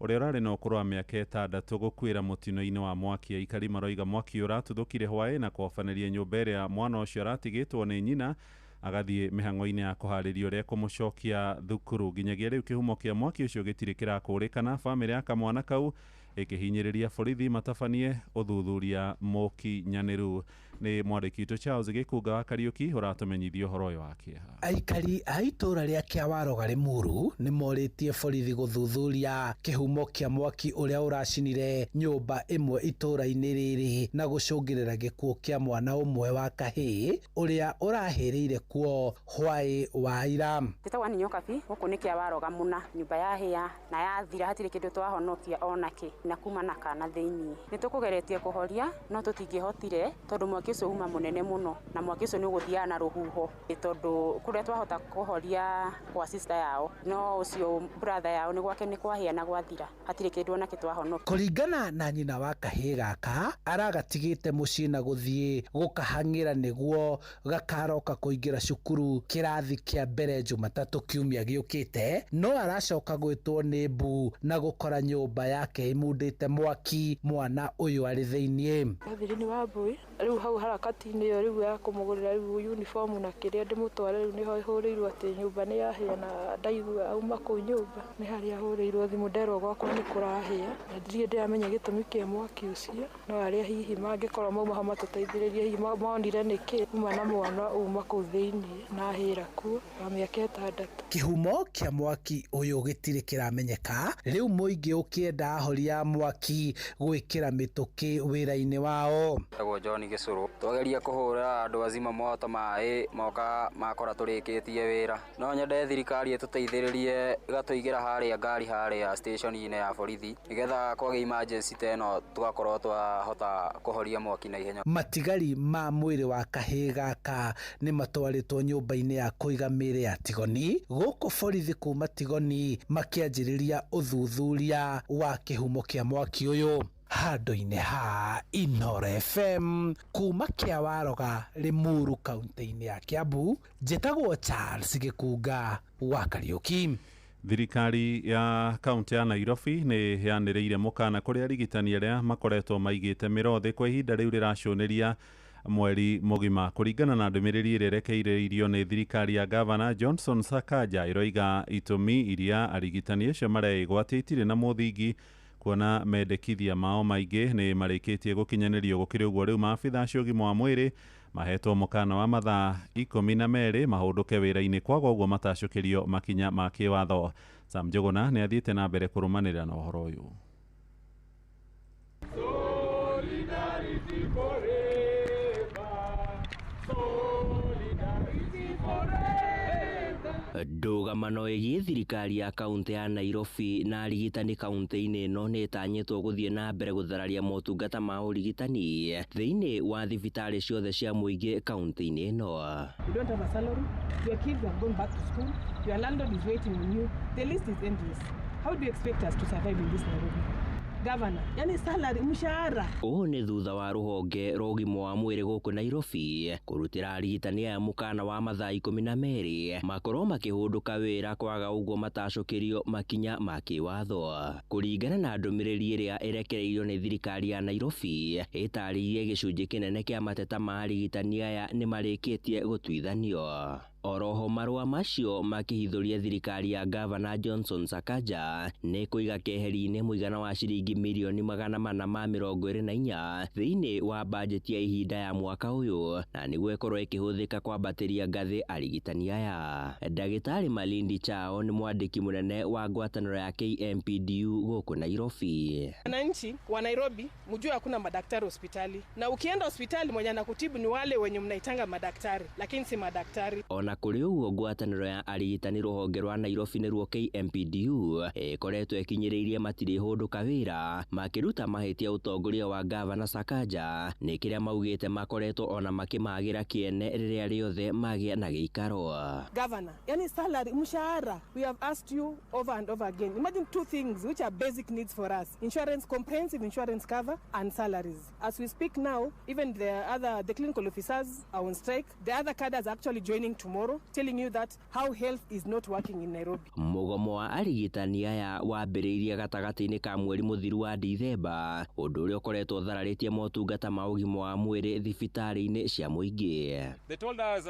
ũrĩa ũrarĩ na ũkũrũ wa mĩaka 6 gũkuĩra mũtino-inĩ wa mwaki. Aikari maroiga mwaki ũratuthũkire hwaĩ na kũhobanĩria nyũmba ĩrĩa mwana ũcio aratigĩtwo nĩ nyina agathiĩ mĩhang'o-inĩ ya kũharĩria ũrĩa kũmũcokia thukuru. Nginyagia rĩu kĩhumo kĩa mwaki ũcio gĩtirĩ kĩrakũrĩkana. Bamĩrĩ ya kamwana kau ĩkĩhinyĩrĩria borithi matabanie ũthuthuria mũkinyanĩru. Nĩ mwandĩki witũ Charles Gĩkunga wa Kariũki ũratũmenyithia ũhoro ũyũ wa kĩeha. Aikari a itũũra rĩa Kĩawaroga Limuru nĩ morĩtie borithi gũthuthuria kĩhumo kĩa mwaki ũrĩa ũracinire nyũmba ĩmwe itũũra-inĩ rĩrĩ na gũcũngĩrĩra gĩkuũ kĩa mwana ũmwe wa kahĩĩ ũrĩa ũrahĩrĩire kuo hwaĩ wa ira. Njĩtagwo Anne Nyokabi, gũkũ nĩ Kĩawaroga mũna, nyũmba yahĩa na yathira, hatirĩ kĩndũ twahonokia onakĩ na kuma na kana thĩinĩ. Nĩ tũkũgeretie kũhoria no tũtingĩhotire tondũ mwaki ũcio uma mũnene mũno na mwaki ũcio nĩ ũgũthiaga na rũhuho, tondũ kũrĩa twahota kũhoria kwa sister yao no ũcio brother yao nĩ gwake nĩ kwahĩa na gwathira, hatirĩ kĩndũ onakĩ twahonokia. Kũringana na nyina wa kahĩĩ gaka, aragatigĩte mũciĩ na gũthiĩ gũkahang'ĩra nĩguo gakaroka kũingĩra cukuru kĩrathi kĩa mbere Jumatatũ kiumia gĩũkĩte, no aracoka gwĩtwo nĩ mbu na gũkora nyũmba yake ĩmundĩte mwaki mwana ũyũ arĩ thĩiniĩ. Gathiri nĩ wa mbui rĩu hau harakati-inĩ ĩyo rĩu ya kũmũgũrĩra rĩu uniform na kĩrĩa ndĩmũtware rĩu nĩho ĩhũrĩirwo atĩ nyũmba nĩ yahĩa na ndaigua auma kũu nyũmba nĩ harĩa ahũrĩirwo thimũ nderwo gwakwa nĩ kũrahĩa na ndirĩ ndĩramenya gĩtũmi kĩa mwaki ũcio, no arĩa hihi mangĩkorwo mauma ho matũteithĩrĩrie, hihi monire nĩkĩ uma na mwana uma kũu thĩinĩ na ahĩra kuo wa mĩaka 6. Kĩhumo kĩa mwaki ũyũ gĩtirĩ kĩramenyeka, rĩu mũingĩ ũkĩenda ahoria a mwaki gwĩkĩra mĩtũkĩ wĩra-inĩ wao. Njĩtagwo John Gĩcũrũ. Twageria kũhũra andũ azima moto maĩ moka makora tũrĩkĩtie wĩra. No nyende thirikari ĩtũteithĩrĩrie ĩgatũigĩra harĩa ngari harĩa station-inĩ ya borithi nĩgetha kwagĩa emergency ta ĩno tũgakorwo twahota kũhoria mwaki na ihenya. Matigari ma mwĩrĩ wa kahĩĩ gaka nĩ matwarĩtwo nyũmba-inĩ ya kũiga mĩĩrĩ ya Tigoni gũkũ borithi kuma Tigoni makĩanjĩrĩria ũthuthuria wa kĩhumo kĩa mwaki ũyũ. Handũ-inĩ ha Inoro FM kuma Kĩawaroga Limuru kaunti-inĩ ya Kiambu, njĩtagwo Charles Gĩkunga wa Kariũki. Thirikari ya kaunti ya Nairobi nĩ yanĩrĩire mũkana kũrĩ arigitani arĩa makoretwo maigĩte mĩro thĩ kwa ihinda rĩu rĩracũnĩria mweri mũgima. Kũringana na ndũmĩrĩri ĩrĩa ĩrekereirio nĩ thirikari ya Gavana Johnson Sakaja, ĩroiga itũmi iria arigitani acio mareĩgwatia itirĩ na mũthingi kuona mendekithia mao maingĩ nĩ marĩkĩtie gũkinyanĩrio. Gũkĩrĩ ũguo rĩu maabitha acio ũgima wa mwĩrĩ mahetwo mũkana wa mathaa 12 mahũndũke wĩra-inĩ, kwaga ũguo matacũkĩrio makinya ma kĩwatho. Sam Njũgũna nĩ athiĩte na mbere kũrũmanĩrĩra na ũhoro ũyũ. Ndũgamano ĩgiĩ thirikari ya kaunti ya Nairobi na arigitani kaunti-inĩ ĩno nĩ ĩtanyĩtwo gũthiĩ na mbere gũthararia motungata ma ũrigitani thĩinĩ wa thibitarĩ ciothe cia mũingĩ kaunti-inĩ ĩno. You don't have a salary, your kids have gone back to school, your landlord is waiting on you, the list is endless. How do you expect us to survive in this Nairobi? Governor, yani salary, mshahara. Ũũ nĩ thutha wa rũhonge rwa ũgima wa mwĩrĩ gũkũ Nairobi kũrutĩra arigitani aya mũkana wa mathaa 12 makorwo makĩhũndũka wĩra kwaga ũguo matacũkĩrio makinya ma kĩwatho. Kũringana na ndũmĩrĩri ĩrĩa ĩrekereirio nĩ thirikari ya Nairobi, ĩtarĩirie gĩcunjĩ kĩnene kĩa mateta ma arigitani aya nĩ marĩkĩtie gũtuithanio. Oroho marũa macio makĩhithũria thirikari ya Gavana Johnson Sakaja nĩ kũiga keheri-inĩ mũigana wa ciringi mirioni 424 thĩinĩ wa bajeti ya ihinda ya mwaka ũyũ na nĩguo ĩkorwo ĩkĩhũthĩka kwambatĩria ngathĩ arigitani aya. Ndagĩtarĩ Malindi Chao nĩ mwandĩki mũnene wa ngwatanĩro ya KMPDU gũkũ Nairobi. Wananchi wa Nairobi mjue hakuna madaktari hospitali, na ukienda hospitali mwenye anakutibu ni wale wenye mnaitanga madaktari, lakini si madaktari. Ona kũrĩ ũguo ngwatanĩro ya arigitani rũhonge rwa Nairobi nĩruo KMPDU ĩkoretwo ĩkinyĩrĩirie matirĩhũndũka wĩra makĩruta mahĩtia ũtongoria wa Gavana Sakaja nĩ kĩrĩa maugĩte makoretwo ona makĩmagĩra kĩene rĩrĩa rĩothe magĩa na gĩikaro. Governor, yani salary, mshahara, we have asked you over and over again. Imagine two things which are basic needs for us: insurance, comprehensive insurance cover, and salaries. As we speak now, even the clinical officers are on strike. The other cadres are actually joining tomorrow, telling you that how health is not working in Nairobi. Mũgomo wa arigitani aya wambĩrĩirie gatagatĩ-inĩ ka mweri mũthiru wa Dithemba, ũndũ ũrĩa ũkoretwo ũthararĩtie motungata ma ũgima wa mwĩrĩ thibitarĩ-inĩ cia mũingĩ. They told us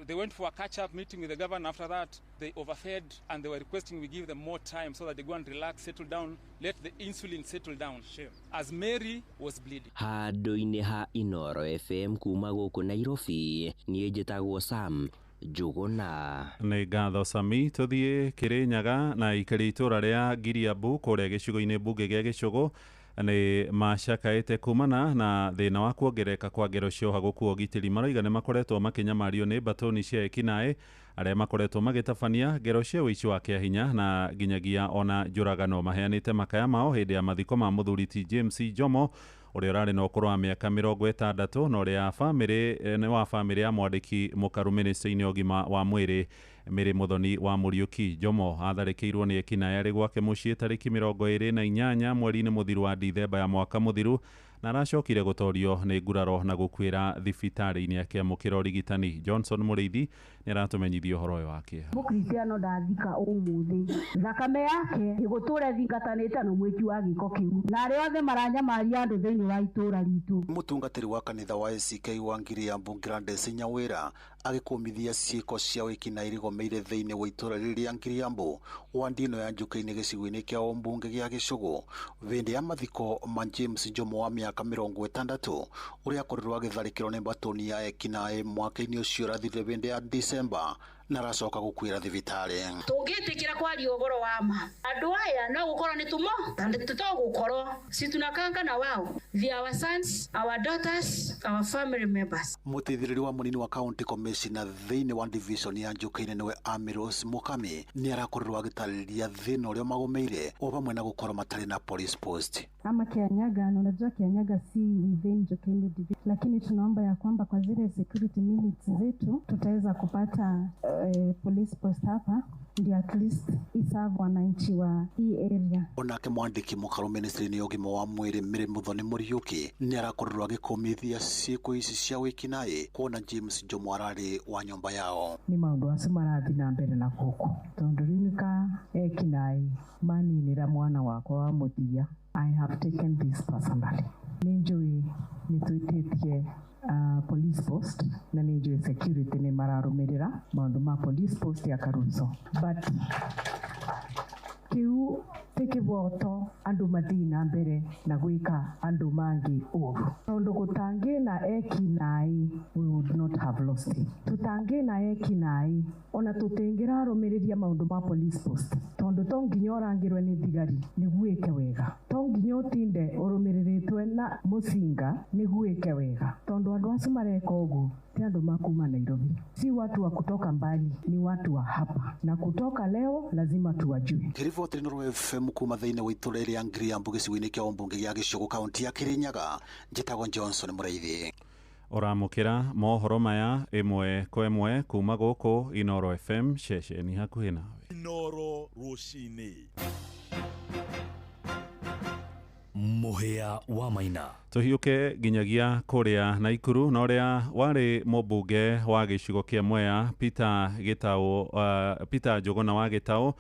they went for a catch-up meeting with the governor. After that, they overfed and they were requesting we give them more time so that they go and relax, settle down, let the insulin settle down. Shame. As Mary was bleeding. Handũ-inĩ ha Inoro FM kuma gũkũ Nairobi, niĩ njĩtagwo Sam Njuguna. Nĩ ngatho Sami. Tũthiĩ Kĩrĩnyaga na ikĩrĩ itũra rĩa Ngiriambu kũrĩa gĩcigo-inĩ mbunge gĩa Gĩcũgũ nĩ macakaĩte kumana na thĩna wa kuongerereka kwa ngero cia ũhagũku wa ũgitĩri. Maroiga nĩ makoretwo makĩnyamario nĩ mbatoni cia ekinaĩ arĩa makoretwo magĩtabania ngero cia ũici wa kĩahinya na nginyagia ona njũragano. Maheanĩte makaya mao hĩndĩ ya mathiko ma mũthuri ti James Jomo ũrĩa ũrarĩ na ũkũrũ wa mĩaka 60 na ũrĩa bamĩrĩ nĩ wa bamĩrĩ ya mwandĩki mũkaru mĩnĩstrĩ-inĩ ũgima wa mwĩrĩ Mary Muthoni wa Mũriũki. Jomo atharĩkĩirwo nĩ ekinaĩ arĩ gwake mũciĩ tarĩki 28 mweri-inĩ mũthiru wa Dithemba ya mwaka mũthiru na aracokire gũtorio nĩ nguraro na gũkuĩra thibitarĩ-inĩ akĩamũkĩra ũrigitani. Johnson Mũrĩithi nĩ aratũmenyithia ũhoro ũyũ wa kĩeha. Mũkristiano ndathika ũmũthĩ, thakame yake ĩgũtũra ĩthingatanĩte na mwĩki wa gĩko kĩu na arĩa othe maranyamaria andũ thĩinĩ wa itũra ritũ. Mũtungatĩri wa kanitha wa ACK wa Ngiriambu Gladys Nyawĩra agĩkũmithia ciĩko cia wĩkinaĩ irigomeire thĩinĩ wa itũra rĩrĩ rĩa Ngiriambu wa ndino ya Njũkĩ-inĩ gĩcigo-inĩ kĩa ũmbunge gĩa Gĩcũgũ hĩndĩ ya mathiko ma James Jomo wa mĩaka 60 ũrĩa akorirwo agĩtharĩkĩrwo nĩ mbatoni ya ekinaĩ mwaka-inĩ ũcio ũrathirire hĩndĩ ya Disemba na aracoka gũkuĩra thibitarĩ. Tũngĩtĩkĩra kwaria ũhoro wa ma, andũ aya no gũkorwo nĩ tumo tũtogũkorwo si tunakanga na wao, they are our sons, our daughters, our family members. Mũteithĩrĩria wa mũnini wa county commissioner thĩinĩ wa division ya Njũkĩ-inĩ nĩwe Amiros Mukami nĩ arakorirwo agĩtarĩria thĩna ũrĩa magũmĩire o hamwe na gũkorwo matarĩ na police post. Ama Kianyaga, na unajua Kianyaga si within Njũkĩ-inĩ division, lakini tunaomba ya kwamba kwa zile security minutes zetu tutaweza kupata police post hapa ndio at least iserve wananchi wa hii area. Onake mwandĩki mũkaru ministry-inĩ ya ũgima wa mwĩrĩ Mary Muthoni Mũriũki nĩ arakorirwo agĩkũmithia ciĩko ici cia wĩkinaĩ kuona James Jomo ararĩ wa nyũmba yao. Nĩ maũndũ acio marathiĩ na mbere na gũkũ tondũ rĩu nĩ ka ekinaĩ maninĩra mwana wakwa wa mũthia. I have taken this personally. Nĩ njũĩ nĩ twĩtĩtie police post na nĩ njũĩ security nĩ mararũmĩrĩra maũndũ ma police post ya Karuso, but kĩu ti kĩboto andũ mathiĩ na mbere na gwĩka andũ mangĩ ũru, tondũ gũtangĩ na ekinaĩ we would not have lost him. Tũtangĩ na ekinaĩ ona tũtingĩrarũmĩrĩria maũndũ ma police post, tondũ to nginya ũrangĩrwe nĩ thigari nĩguo ĩke wega, to nginya ũtinde ũrũmĩrĩrĩtwe na mũcinga nĩguo ĩke wega, tondũ andũ acio mareka ũguo Ti andũ makuma Nairobi, si watu wa kutoka mbali, ni watu wa hapa, na kutoka leo lazima tuwajue. Ngĩriboti Inooro FM kuma thĩinĩ wa itũra rĩa Ngiriambu gĩcigo-inĩ kĩa ũmbunge gĩa Gĩcũgũ kaunti ya Kĩrĩnyaga, njĩtagwo Johnson Mũraithi. Ũramũkĩra mohoro maya ĩmwe kwa ĩmwe kuma gũkũ Inooro FM ceceni hakuhĩ nawe. Inooro rũcinĩ. Mũhĩa wa Maina. Tũhiũke nginyagia kũrĩa Naikuru na ũrĩa warĩ mũmbunge wa gĩcigo kĩa Mwea Peter Gĩtaũ, Peter Njũgũna wa Gĩtaũ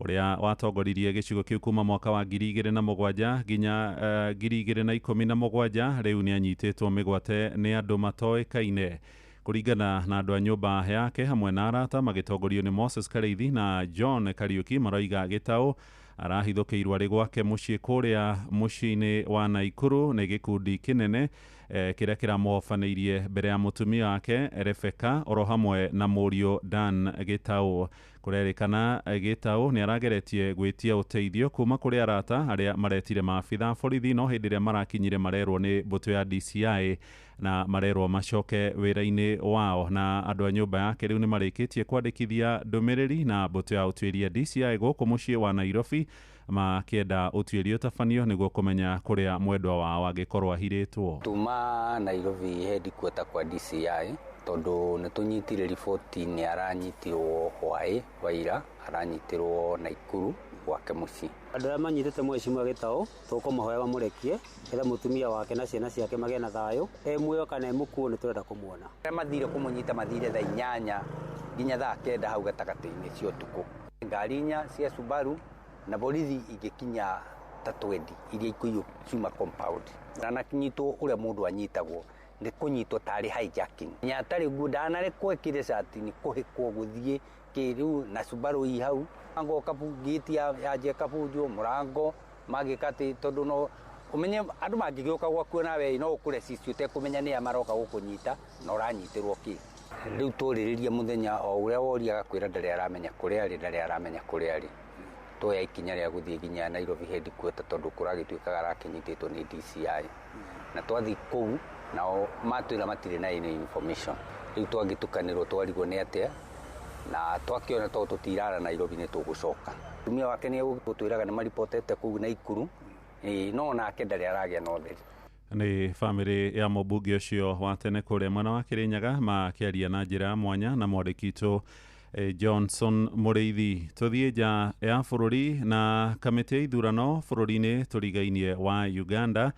ũrĩa watongoririe gĩcigo kĩu kuma mwaka wa 2007 nginya 2017 rĩu nĩ anyitĩtwo mĩgwate nĩ andũ matoĩkaine. Kũringana na andũ a nyũmba yake hamwe na arata magĩtongorio nĩ Moses Kareithi na John Kariuki maroiga Gĩtaũ arahithũkĩirwo arĩ gwake mũciĩ kũrĩa mũciĩ-inĩ wa Naikuru nĩ gĩkundi kĩnene kĩrĩa kĩramũhobanĩirie mbere ya mũtumia wake Rebecca oro hamwe na mũriũ Dan Gĩtaũ. Kũrerĩkana Gĩtaũ nĩ arageretie gwĩtia ũteithio kuma kũrĩ arata arĩa maretire maabitha a borithi, no hĩndĩ ĩrĩa marakinyire marerwo nĩ mbũtũ ya DCI na marerwo macoke wĩra-inĩ wao. Na andũ a nyũmba yake rĩu nĩ marĩkĩtie kwandĩkithia ndũmĩrĩri na mbũtũ ya ũtuĩria DCI gũkũ mũciĩ wa Nairobi makĩenda ũtuĩria ũtabanio nĩguo kũmenya kũrĩa mwendwa wao angĩkorwo ahirĩtwo. Tuma Nairobi headquarter kwa DCI tondu nĩ tũnyitire riboti nĩ aranyitirwo hwaĩ wa ira, aranyitirwo Naikuru gwake mũciĩ. Andũ arĩa manyitĩte mheshimiwa Gĩtaũ tũkũmahoya mamũrekie nĩgetha mũtumia wake na ciana ciake magĩe na thayũ, e muoyo kana e mũkuũ nĩ tũrenda kũmuona. Arĩa mathire kũmũnyita mathire thaa 8 nginya thaa 9 hau gatagatĩ-inĩ cia ũtukũ. Ngari 4 cia Subaru na borithi ingĩkinya ta 20 iria ikuiywo ciuma compound. Na nakinyitwo ũrĩa mũndũ anyitagwo nĩ kũnyitwo tarĩ hijacking. Nyatarĩ nguo ndanarekwo ĩkĩre cati nĩ kũhĩkwo gũthiĩ kĩrĩu na Subaru i hau. Mũrango gate yanjia kabunjwo mũrango magĩka atĩ tondũ no ũmenye andũ mangĩgĩũka gwaku nawe no ũkũre cici ũtekũmenya nĩa maroka gũkũnyita na ũranyitĩrwo kĩ. Rĩu tũrĩrĩria mũthenya o ũrĩa woria agakwĩra ndarĩ aramenya kũrĩa arĩ, ndarĩ aramenya kũrĩa arĩ. Tuoya ikinya rĩa gũthiĩ nginya Nairobi headquarter tondũ kũragĩtuĩkaga arakĩnyitĩtwo nĩ DCI. Na twathiĩ kũu nao matwĩra matirĩ na any information. Rĩu twagĩtukanĩrwo twarigwo nĩ atĩa na twakĩona tondũ tũtirara Nairobi nĩ tũgũcoka. Mũtumia wake nĩ egũtwĩraga nĩ maribotete kũu Naikuru, no nake ndarĩ aragĩa na ũtheri. Nĩ bamĩrĩ ya mũmbunge ũcio wa tene kũrĩa mwena wa Kĩrĩnyaga makĩaria na njĩra ya mwanya na mwandĩki witũ Johnson Mũrĩithi. Tũthiĩ nja ya bũrũri na kamĩtĩ ya ithurano bũrũri-inĩ tũrigainie wa Uganda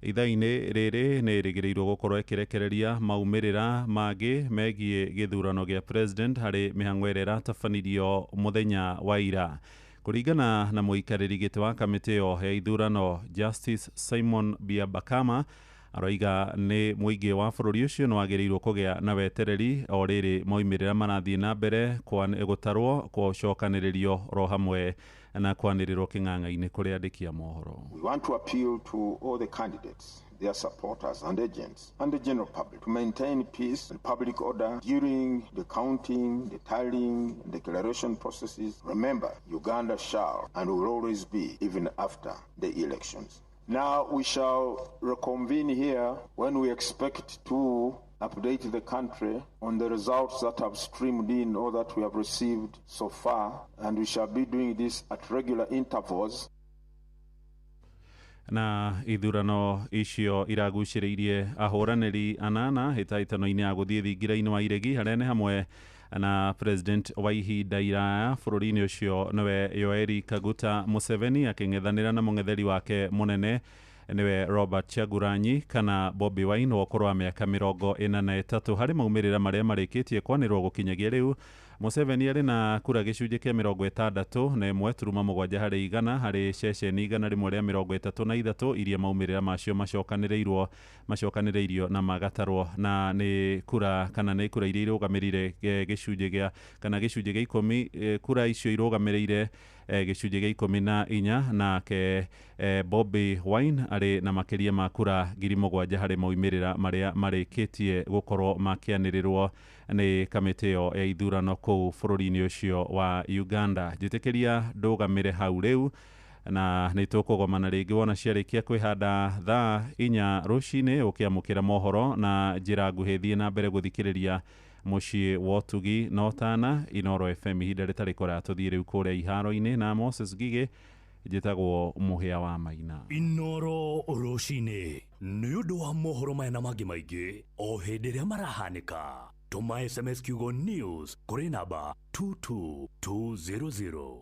ithaa-inĩ rĩrĩ nĩ ĩrĩgĩrĩirwo gũkorwo ĩkĩrekereria maumĩrĩra mangĩ megiĩ gĩthurano gĩa president harĩ mĩhang'o ĩrĩa ĩratabanirio mũthenya wa ira. Kũringana na mũikarĩri gĩtĩ wa kamĩtĩ ĩyo ya ithurano Justice Simon Byabakama aroiga nĩ mũingĩ wa bũrũri ũcio nĩ wagĩrĩirwo kũgĩa na wetereri o rĩrĩ moimĩrĩra marathiĩ na mbere gũtarwo gũcokanĩrĩrio ro hamwe na kwanĩrĩrwo kĩng'ang'a-inĩ kũrĩ andĩki a mohoro. We want to appeal to all the candidates, their supporters and agents and the general public to maintain peace and public order during the counting, the tallying, and declaration processes. Remember, Uganda shall and will always be even after the elections. Now we shall reconvene here when we expect to update the country on the results that have streamed in or that we have received so far, and we shall be doing this at regular intervals. Na ithurano icio iragucĩrĩirie ahũranĩri anana hĩtahĩtano-inĩ ya gũthiĩ thingira-inĩ wa iregi harĩa nĩ hamwe na president wa ihinda iraya bũrũri-inĩ ũcio nĩwe Yoweri Kaguta Museveni akĩng'ethanĩra na mũng'etheri wake mũnene nĩwe Robert Kyagulanyi kana Bobi Wine wa ũkũrũ wa mĩaka 43. Harĩ maumĩrĩra marĩa marĩkĩtie kwanĩrwo gũkinyagia rĩu, Museveni arĩ na kura gĩcunjĩ kĩa 61.7 harĩ igana harĩ ceceni 133 iria maumĩrĩra macio macokanĩrĩirio na magatarwo, na nĩ kura kana nĩ kura iria irũgamĩrĩire gĩcunjĩ gĩa kana gĩcunjĩ gĩa 10, kura icio irũgamĩrĩire gĩcunjĩ gĩa 14, nake Bobi Wine arĩ na makĩria ma kura 7,000 harĩ maumĩrĩra marĩa marĩkĩtie gũkorwo makĩanĩrĩrwo nĩ kamĩtĩ ĩyo ya ithurano kũu bũrũri-inĩ ũcio wa Uganda. Njĩtĩkĩria ndũgamĩre hau rĩu. Na nĩ tũkũgomana rĩngĩ wona ciarĩkia kwĩhanda thaa 4 rũcinĩ ũkĩamũkĩra mohoro na njĩra nguhĩ. Thiĩ na mbere gũthikĩrĩria mũciĩ wa ũtugi na ũtana Inoro FM ihinda rĩtarĩ kũraya. Tũthiĩ rĩu kũrĩa iharo-inĩ na Moses Ngigĩ. Njĩtagwo Mũhĩa wa Maina. Inoro rũcinĩ nĩ ũndũ wa mohoro maya na mangĩ maingĩ o hĩndĩ ĩrĩa marahanĩka, tũma SMS kiugo news kũrĩ namba 22200.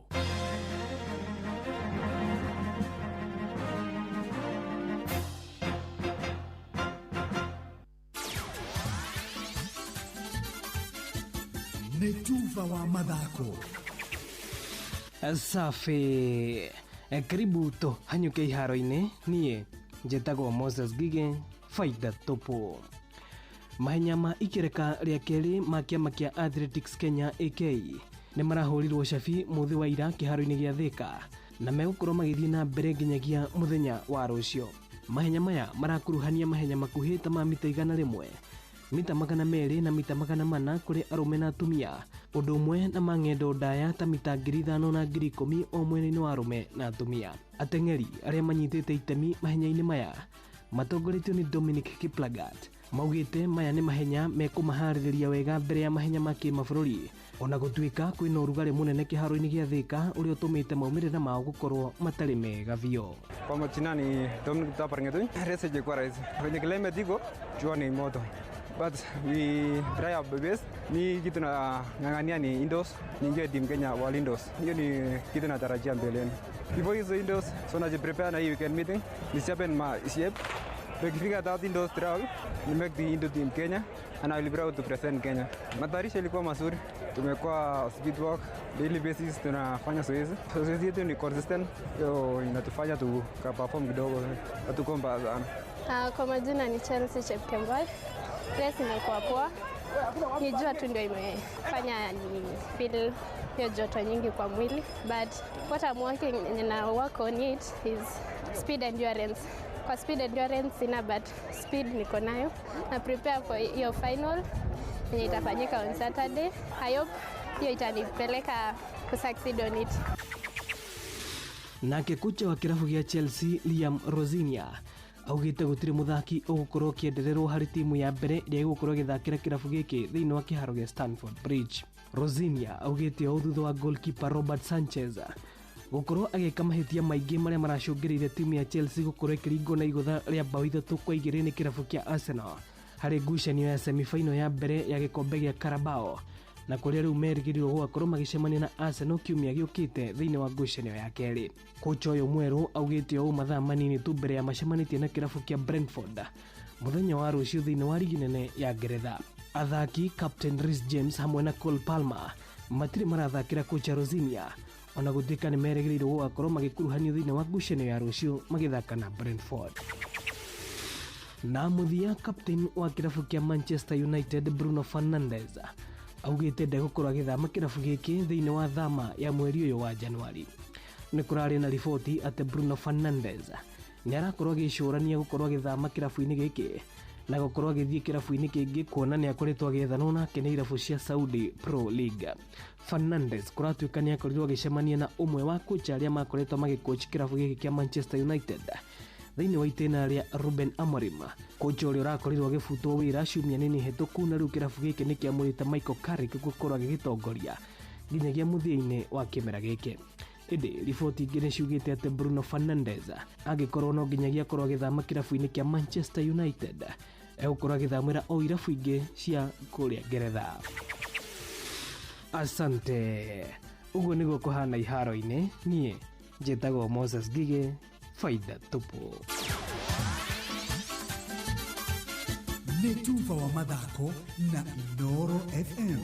Nĩ tuba wa mathako. Safi. Karibu tũhanyũke iharo-inĩ. Niĩ njĩtagwo Moses Ngigĩ, faida tupu. Mahenya ma ikereka rĩa kerĩ ma kĩama kĩa Athletics Kenya AK nĩ marahũrirwo cabi mũthĩ wa ira kĩharo-inĩ gĩa Thika na megũkorwo magĩthiĩ na mbere nginyagia mũthenya wa rũciũ. Mahenya maya marakuruhania mahenya makuhĩ ta ma mita 100, mita 200 na mita 400 kũrĩ arũme na atumia, ũndũ ũmwe na ma ng'endo ndaya ta mita 5,000 na 10,000 o mwena-inĩ wa arũme na atumia. Ateng'eri arĩa manyitĩte itemi mahenya-inĩ maya matongoretio nĩ Dominic Kiplagat maugĩte maya nĩ mahenya mekũmaharĩrĩria wega mbere ya mahenya ma kĩmabũrũri, ona gũtuĩka kwĩna ũrugarĩ mũnene kĩharo-inĩ gĩa Thika ũrĩa ũtũmĩte maumĩrĩra mao gũkorwo matarĩ mega biũ. Kwa majina ni Dominic Taparngetui. Race ilikuwa rahisi. Kwenye climate iko jua ni moto. But we try our best. Ni kitu nang'ang'ania ni indoors, niingie team Kenya World Indoors. Hiyo ni kitu natarajia mbeleni. Before hizo indoors, so najiprepare na hii weekend meeting, ni sharpen my shape. Tukifika that indoors trial, ni make the indoor team Kenya and I will be proud to present Kenya. Matayarisho ilikuwa mazuri. Tumekuwa speed work daily basis, tunafanya zoezi. Zoezi yetu ni consistent, hiyo inatufanya tu perform kidogo, hatuko mbaya sana. Kwa majina ni Chelsea Chepkemboi. Race imekuwa poa. Ni jua tu ndio imefanya ni feel hiyo joto nyingi kwa mwili, but what I'm working na work on it is speed endurance. Kwa speed endurance sina, but speed niko nayo. Na prepare for hiyo final yenye itafanyika on Saturday. I hope hiyo itanipeleka ku succeed on it. Nake kocha wa kĩrabu gĩa Chelsea Liam Rosinia augĩte gũtirĩ mũthaki ũgũkorwo ũkĩendererwo harĩ timu ya mbere ĩrĩa ĩgũkorwo ĩgĩthakĩra kĩrabu gĩkĩ thĩinĩ wa kĩharo gĩa Stamford Bridge. Rosinia augĩte ũũ thutha wa goalkeeper Robert Sanchez gũkorwo agĩka mahĩtia maingĩ marĩa maracũngĩrĩirie timu ya Chelsea gũkorwo ĩkĩringwo na igũtha rĩa bao 3-2 nĩ kĩrabu kĩa Arsenal harĩ ngucanio ya semifinal ya mbere ya gĩkombe gĩa Carabao, na kũrĩa rĩu merĩgĩrĩirwo gũgakorwo magĩcemania na Arsenal kiumia gĩũkĩte thĩinĩ wa ngucanio ya kerĩ. Kocha ũyũ mwerũ augĩte ũũ mathaa manini tu mbere ya macemanĩtie na kĩrabu kĩa Brentford mũthenya wa rũciũ thĩinĩ wa rigi nene ya Ngeretha. Athaki Captain Reece James hamwe na Cole Palmer matirĩ marathakĩra kocha Rosinia, ona gũtuĩka nĩ merĩgĩrĩirwo gũgakorwo magĩkuruhanio thĩinĩ wa ngucanio ya rũciũ magĩthaka na Brentford. Na mũthia, captain wa kĩrabu kĩa Manchester United Bruno Fernandes augĩte ndegũkorwo agĩthama kĩrabu gĩkĩ thĩinĩ wa thama ya mweri ũyũ wa Januari. Nĩ kũrarĩ na riboti atĩ Bruno Fernandes nĩ arakorwo agĩcũrania gũkorwo agĩthama kĩrabu-inĩ gĩkĩ na gũkorwo agĩthiĩ kĩrabu-inĩ kĩngĩ, kuona nĩ akoretwo agĩethanwo nake nĩ irabu cia Saudi Pro League. Fernandes kũratuĩka nĩ akorirwo agĩcemania na ũmwe wa kocha arĩa makoretwo magĩcoach kĩrabu gĩkĩ kĩa Manchester United thĩinĩ wa itĩna rĩa Ruben Amorim, kocha ũrĩa ũrakorirwo agĩbutwo wĩra ciumia nini hĩtũku, na rĩu kĩrabu gĩkĩ nĩ kĩamũrĩte Michael Carrick gũkorwo agĩgĩtongoria nginyagia mũthia-inĩ wa kĩmera gĩkĩ. Ĩndĩ riboti ingĩ nĩ ciugĩte atĩ Bruno Fernandes angĩkorwo no nginyagia akorwo agĩthama kĩrabu-inĩ kĩa Manchester United, egũkorwo agĩthamĩra o irabu ingĩ cia kũrĩa Ngeretha. Asante. Ũguo nĩguo kũhana iharo-inĩ. Niĩ njĩtagwo Moses Ngigĩ, faida tupu. Nĩ tuba wa mathako na Inoro FM.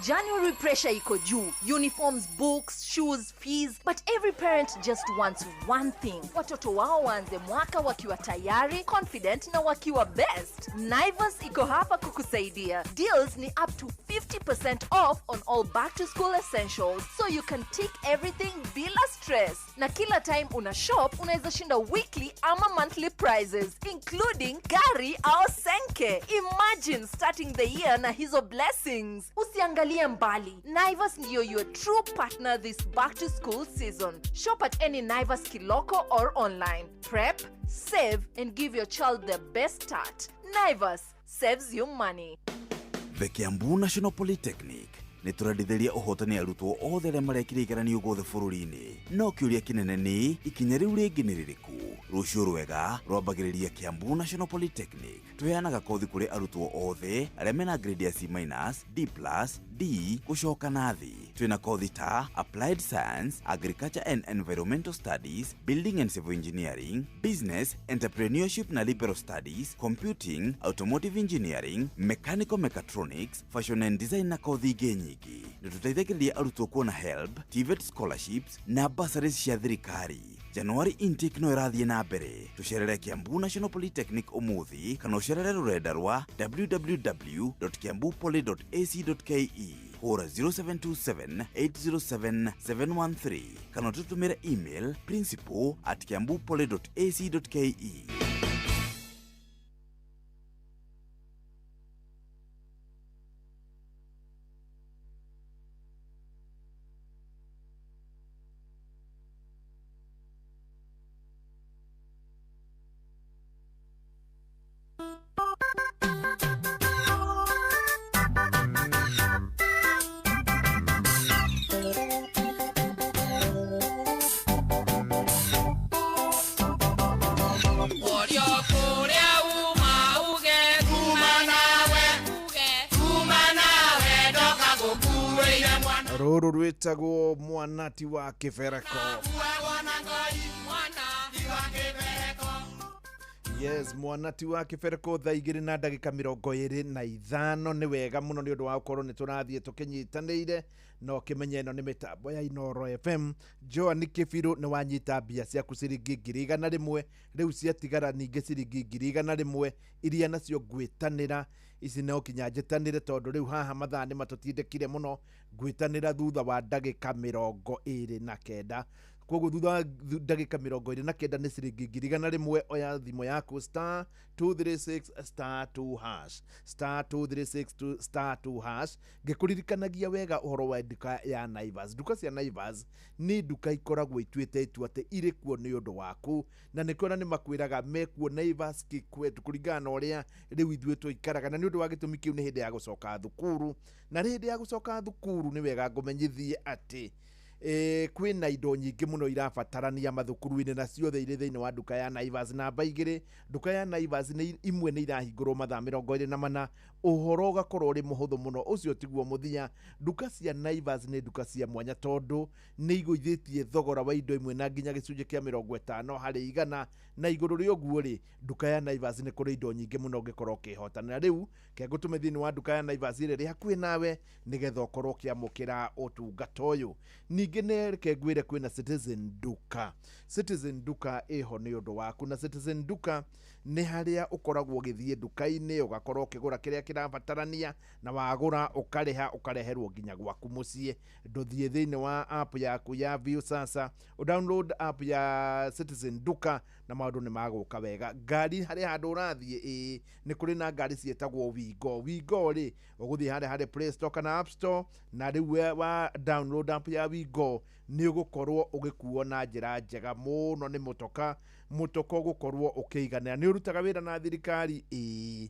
January pressure iko juu. Uniforms, books, shoes, fees. But every parent just wants one thing. Watoto wao waanze mwaka wakiwa tayari, confident na wakiwa best. Naivas iko hapa kukusaidia. Deals ni up to 50% off on all back to school essentials, so you can tick everything bila stress. Na kila time una shop, unaweza shinda weekly ama monthly prizes, including gari au senke. Imagine starting the year na hizo blessings. Usiangalie mbali. Naivas ndiyo your true partner this back to school season. Shop at any Naivas Kiloko or online. Prep, save and give your child the best start. Naivas saves you money. The Kiambu National Polytechnic nĩ tũrendithĩria ũhotani arutwo othe arĩa marekire igeranio guothe bũrũri-inĩ. No kĩũria kĩnene nĩ ikinya rĩu rĩngĩ nĩ rĩrĩkũ? Rũciũ rwega rwambagĩrĩria Kiambu National Polytechnic. Tũheanaga kothi kũrĩ arutwo othe arĩa mena grade ya C minus, D plus, D gũcoka na thĩ. Twĩna kothi ta Applied Science, Agriculture and Environmental Studies, Building and Civil Engineering, Business, Entrepreneurship na Liberal Studies, Computing, Automotive Engineering, Mechanical Mechatronics, Fashion and Design na kothi ingĩ nyingĩ. Nĩ tũteithagĩrĩria arutwo kuona HELB, TVET scholarships na bursaries cia thirikari. January intake no ĩrathiĩ na mbere. Tũcerere Kiambu National Polytechnic ũmũthĩ kana ũcerere rũrenda rwa www.kiambupoly.ac.ke. Hũra 0727 807 713 kana ũtũtũmĩre email principal@kiambupoly.ac.ke. Rũrũ rwĩtagwo mwanati wa kĩbereko. Yes, mwanati wa kĩbereko thaa 2:25. Nĩ wega mũno nĩ ũndũ wa gũkorwo nĩ tũrathiĩ tũkĩnyitanĩire na ũkĩmenye ĩno nĩ mĩtambo ya Inooro FM. Joan Kĩbirũ nĩ wanyita mbia ciaku ciringi 100,000, rĩu ciatigara ningĩ ciringi 100,000 iria nacio ngwĩtanĩra. Ici no kinya njĩtanĩre tondũ rĩu haha mathaa nĩ matũtindĩkire mũno. Ngwĩtanĩra thutha wa ndagĩka 29. Koguo thutha wa ndagĩka 29 nĩ ciringi 100,000. Oya thimũ yaku star 236 star 2 hash, star 236 star 2 hash. Ngĩkũririkanagia wega ũhoro wa nduka ya Naivas. Nduka cia Naivas nĩ nduka ikoragwo ituĩte itua atĩ irĩ kuo nĩ ũndũ waku, na nĩkĩo ona nĩ makwĩraga mekuo Naivas kĩkwetu kũringana na ũrĩa rĩu ithuĩ tũikaraga. Na nĩ ũndũ wa gĩtũmi kĩu nĩ hĩndĩ ya gũcoka thukuru, na hĩndĩ ya gũcoka thukuru nĩ wega ngũmenyithie atĩ kwĩna indo nyingĩ mũno irabatarania mathukuru-inĩ na ciothe irĩ thĩinĩ wa nduka ya Naivas. Namba 2, nduka ya Naivas nĩ imwe nĩ irahingũrwo mathaa 24, ũhoro ũgakorwo ũrĩ mũhũthũ mũno. Ũcio tiguo mũthia. Nduka cia Naivas nĩ nduka cia mwanya tondũ nĩ igũithĩtie thogora wa indo imwe na nginya gĩcunjĩ kĩa 50 harĩ igana. Na igũrũ rĩa ũguo rĩ, nduka ya Naivas nĩ kũrĩ indo nyingĩ mũno ũngĩkorwo ũkĩhotana. Rĩu kengũtũme thĩinĩ wa nduka ya Naivas ĩrĩa ĩrĩ hakuhĩ nawe nĩgetha ũkorwo ũkĩamũkĩra ũtungata ũyũ. Ningĩ nĩ reke ngwĩre kwĩna Citizen Duka. Citizen Duka ĩho nĩ ũndũ waku, na Citizen Duka nĩ harĩa ũkoragwo ũgĩthiĩ nduka-inĩ ũgakorwo ũkĩgũra kĩrĩa kĩrabatarania, na wagũra ũkarĩha ũkareherwo nginya gwaku mũciĩ. Ndũthiĩ thĩinĩ wa app yaku ya Viusasa, download app ya Citizen Duka na maũndũ nĩ magũka wega. Ngari harĩa handũ ũrathiĩ, ĩĩ nĩ kũrĩ na ngari ciĩtagwo Wingo. Wingo rĩ, ũgũthiĩ harĩa harĩ Play Store kana App Store, na rĩu wa download app ya Wingo nĩ ũgũkorwo ũgĩkuo na njĩra njega mũno nĩ mũtoka. Mũtoka ũgũkorwo ũkĩiganĩra. Nĩ ũrutaga wĩra na thirikari? Ĩĩ.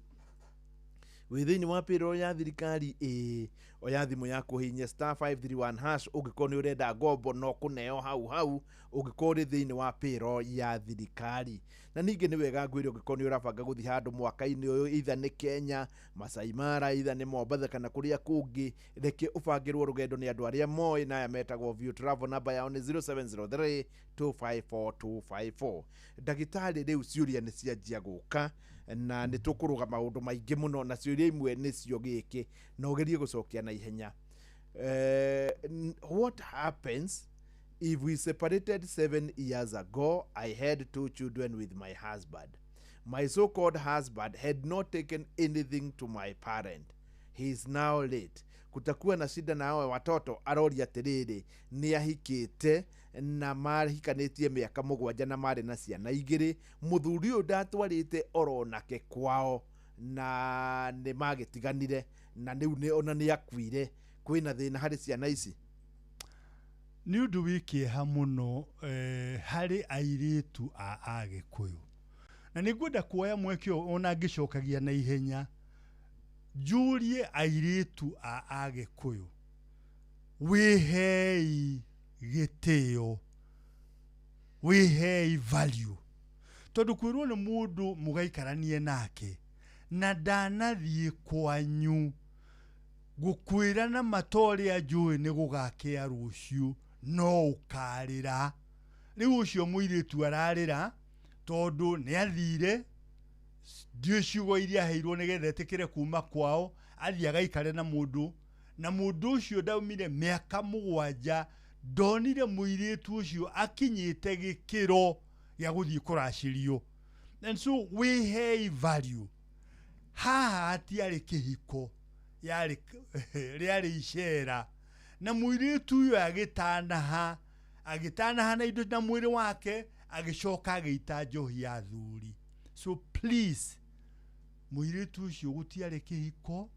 Wĩ thĩinĩ wa payroll ya thirikari? Ĩĩ. Oya thimũ yaku hihinya star 531 hash ũngĩkorwo nĩ ũrenda ngombo no kũneo hau hau ũngĩkorwo ũrĩ thĩinĩ wa payroll ya thirikari. Na ningĩ nĩ wega ngwĩre ũngĩkorwo nĩ ũrabanga gũthiĩ handũ mwaka-inĩ ũyũ, either nĩ Kenya, Masai Mara, either nĩ Mombatha kana kũrĩa kũngĩ, reke ũbangĩrwo rũgendo nĩ andũ arĩa moĩ, na aya metagwo View Travel. Namba yao nĩ 0703 254 254. Ndagĩtarĩ, rĩu ciũria nĩ cianjia gũka na nĩ tũkũrũga maũndũ maingĩ mũno, na ciũria imwe nĩcio gĩkĩ, na ũgerie gũcokia na ihenya. What happens if we separated 7 years ago? I had two children with my husband. My so-called husband had not taken anything to my parent. He is now late. Kutakuwa na shida na hawa watoto? Aroria atĩrĩrĩ, nĩ ahikĩte na mahikanĩtie mĩaka 7 na marĩ na ciana 2. Mũthuri ũyũ ndatwarĩte oro nake kwao na nĩ magĩtiganire na rĩu nĩ ona nĩ akuire. Kwĩna thĩna harĩ ciana ici? Nĩ ũndũ wĩ kĩeha mũno harĩ airĩtu a Agĩkũyũ, na nĩ ngwenda kuoya mweke ũyũ ona ngĩcokagia na ihenya njũrie airĩtu a Agĩkũyũ, wĩhei gĩtĩo, wĩhei value, tondũ kwĩrwo nĩ mũndũ mũgaikaranie nake na ndanathiĩ kwanyu gũkwĩra na mata ũrĩa njũĩ nĩ gũgakĩa rũciũ no ũkarĩra. Rĩu ũcio mũirĩtu ararĩra tondũ nĩ athire, ndiũĩ ciugo iria aheirwo nĩgetha etĩkĩre kuma kwao athiĩ agaikare na mũndũ, na mũndũ ũcio ndaumire mĩaka 7 ndonire mũirĩtu ũcio akinyĩte gĩkĩro gĩa gũthiĩ kũracĩrio. And so wĩhei value. Haha hatiarĩ kĩhiko, yarĩ rĩarĩ icera, na mũirĩtu ũyũ agĩtanaha, agĩtanaha na indo na mwĩrĩ wake, agĩcoka agĩita njohi ya thuri. So please, mũirĩtu ũcio, gũtiarĩ kĩhiko,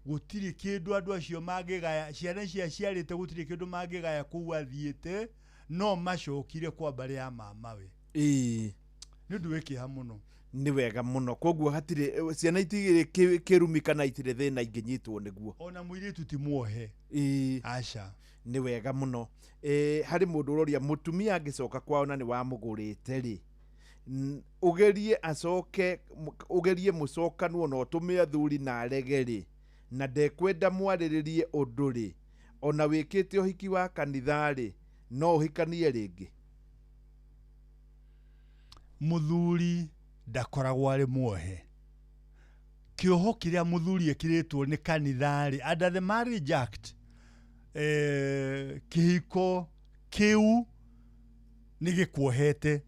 gũtirĩ kĩndũ andũ acio mangĩgaya. Ciana icio aciarĩte, gũtirĩ kĩndũ mangĩgaya kũu athiĩte, no macokire kwa mbarĩ ya mamawe. Nĩ ũndũ wĩ kĩeha mũno. Nĩ wega mũno. Koguo hatirĩ ciana itigĩrĩ kĩrumi kana itirĩ thĩna ingĩnyitwo nĩguo? Ona mũirĩtu ti muohe. Aca. Nĩ wega mũno. Harĩ mũndũ ũroria, mũtumia angĩcoka kwao na nĩ wamũgũrĩte rĩ, ũgerie acoke, ũgerie mũcokanwo na ũtũme athuri na arege rĩ, na ndekwenda mwarĩrĩrie ũndũ rĩ, ona wĩkĩte ũhiki wa kanitha rĩ, no ũhikanie rĩngĩ? Mũthuri ndakoragwo arĩ muohe. Kĩoho kĩrĩa mũthuri ekĩrĩtwo nĩ kanitha rĩ, under the Marriage Act, kĩhiko kĩu nĩ gĩkuohete.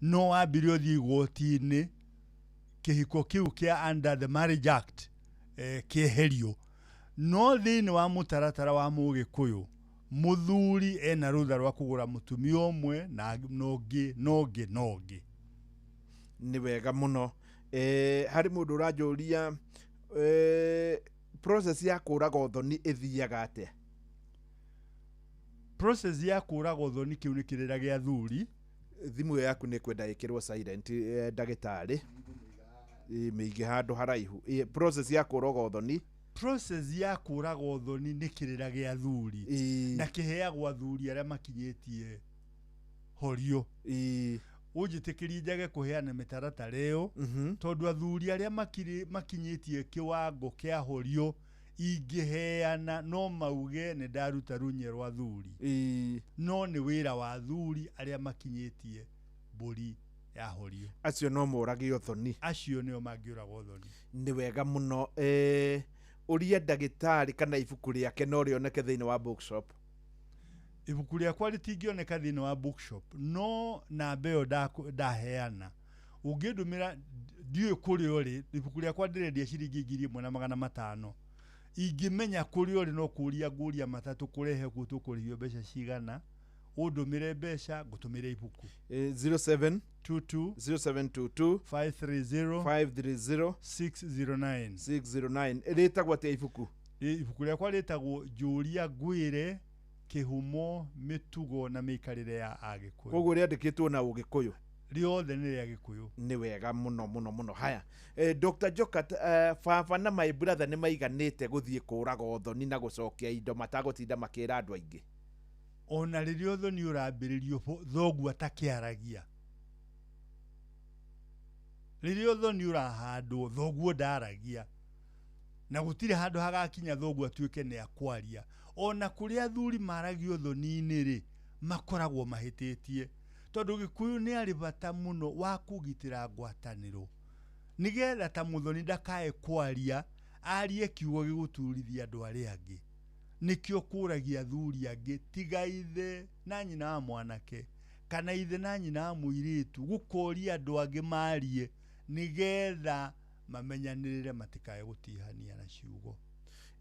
No wambire ũthiĩ igoti-inĩ kĩhiko kĩu kĩa under the Marriage Act kĩeherio. No thĩinĩ wa mũtaratara wa Mũgĩkũyũ, mũthuri ena rũtha rwa kũgũra mũtumia ũmwe na ũngĩ na ũngĩ na ũngĩ. Nĩ wega mũno. Harĩ mũndũ ũranjũria, process ya kũraga ũthoni ĩthiaga atĩa? Process ya kũraga ũthoni, kĩu nĩ kĩrĩra gĩa thuri. Thimũ ĩyo yaku nĩ kwenda ĩkĩrwo silent, ndagĩtarĩ. Mĩige handũ haraihu. Process ya kũraga ũthoni? Process ya kũraga ũthoni nĩ kĩrĩra gĩa thuri na kĩheagwo athuri arĩa makinyĩtie horio. Ũnjĩtĩkĩrie njage kũheana mĩtaratara ĩyo, tondũ athuri arĩa makinyĩtie kĩwango kĩa horio, ingĩheana no mauge nĩ ndaruta runye rwa thuri. No nĩ wĩra wa athuri arĩa makinyĩtie mbũri ya horio. Acio no morage ũthoni? Acio nĩo mangĩũraga ũthoni. Nĩ wega mũno. Ũria ndagĩtarĩ kana ibuku rĩake no rĩoneke thĩinĩ wa bookshop. Ibuku rĩakwa rĩtingĩoneka thĩinĩ wa bookshop, no namba ĩyo ndaheana ũngĩndũmĩra, ndiũĩ kũrĩa ũrĩ. Ibuku rĩakwa ndĩrendia ciringi 1500. Ingĩmenya kũrĩa ũrĩ, no kũria ngũria matatũ kũrehe kuo tũkũrĩhio mbeca cigana, ũndũmĩre mbeca ngũtũmĩre ibuku. 07 22 0722 530 530 609. 609. Rĩtagwo atĩa ibuku? Ibuku rĩakwa rĩtagwo Njũria Ngwĩre, Kĩhumo, Mĩtugo na Mĩikarĩre ya Agĩkũyũ. Koguo rĩandĩkĩtwo na Ũgĩkũyũ? Rĩothe nĩ rĩa Gĩkũyũ. Nĩ wega mũno mũno mũno. Haya, Dr. Jokat, baba na my brother nĩ maiganĩte gũthiĩ kũraga ũthoni na gũcokia indo matagũtinda makĩra andũ aingĩ? Ona rĩrĩa ũthoni ũrambĩrĩrio, thoguo atakĩaragia, rĩrĩa ũthoni ũrahandwo, thoguo ndaragia, na gũtirĩ handũ hagakinya thoguo atuĩke nĩ akwaria. Ona kũrĩa athuri maragia ũthoni-inĩ rĩ, makoragwo mahĩtĩtie, tondũ Gĩkũyũ nĩ arĩ bata mũno wa kũgitĩra ngwatanĩro, nĩgetha ta mũthoni ndakae kwaria, arie kiugo gĩgũturithia andũ arĩa angĩ. Nĩkĩo kũragia athuri angĩ tiga ithe na nyina wa mwanake kana ithe na nyina wa mũirĩtu, gũkoria andũ angĩ marie nĩgetha mamenyanĩrĩre matikae gũtihania na ciugo.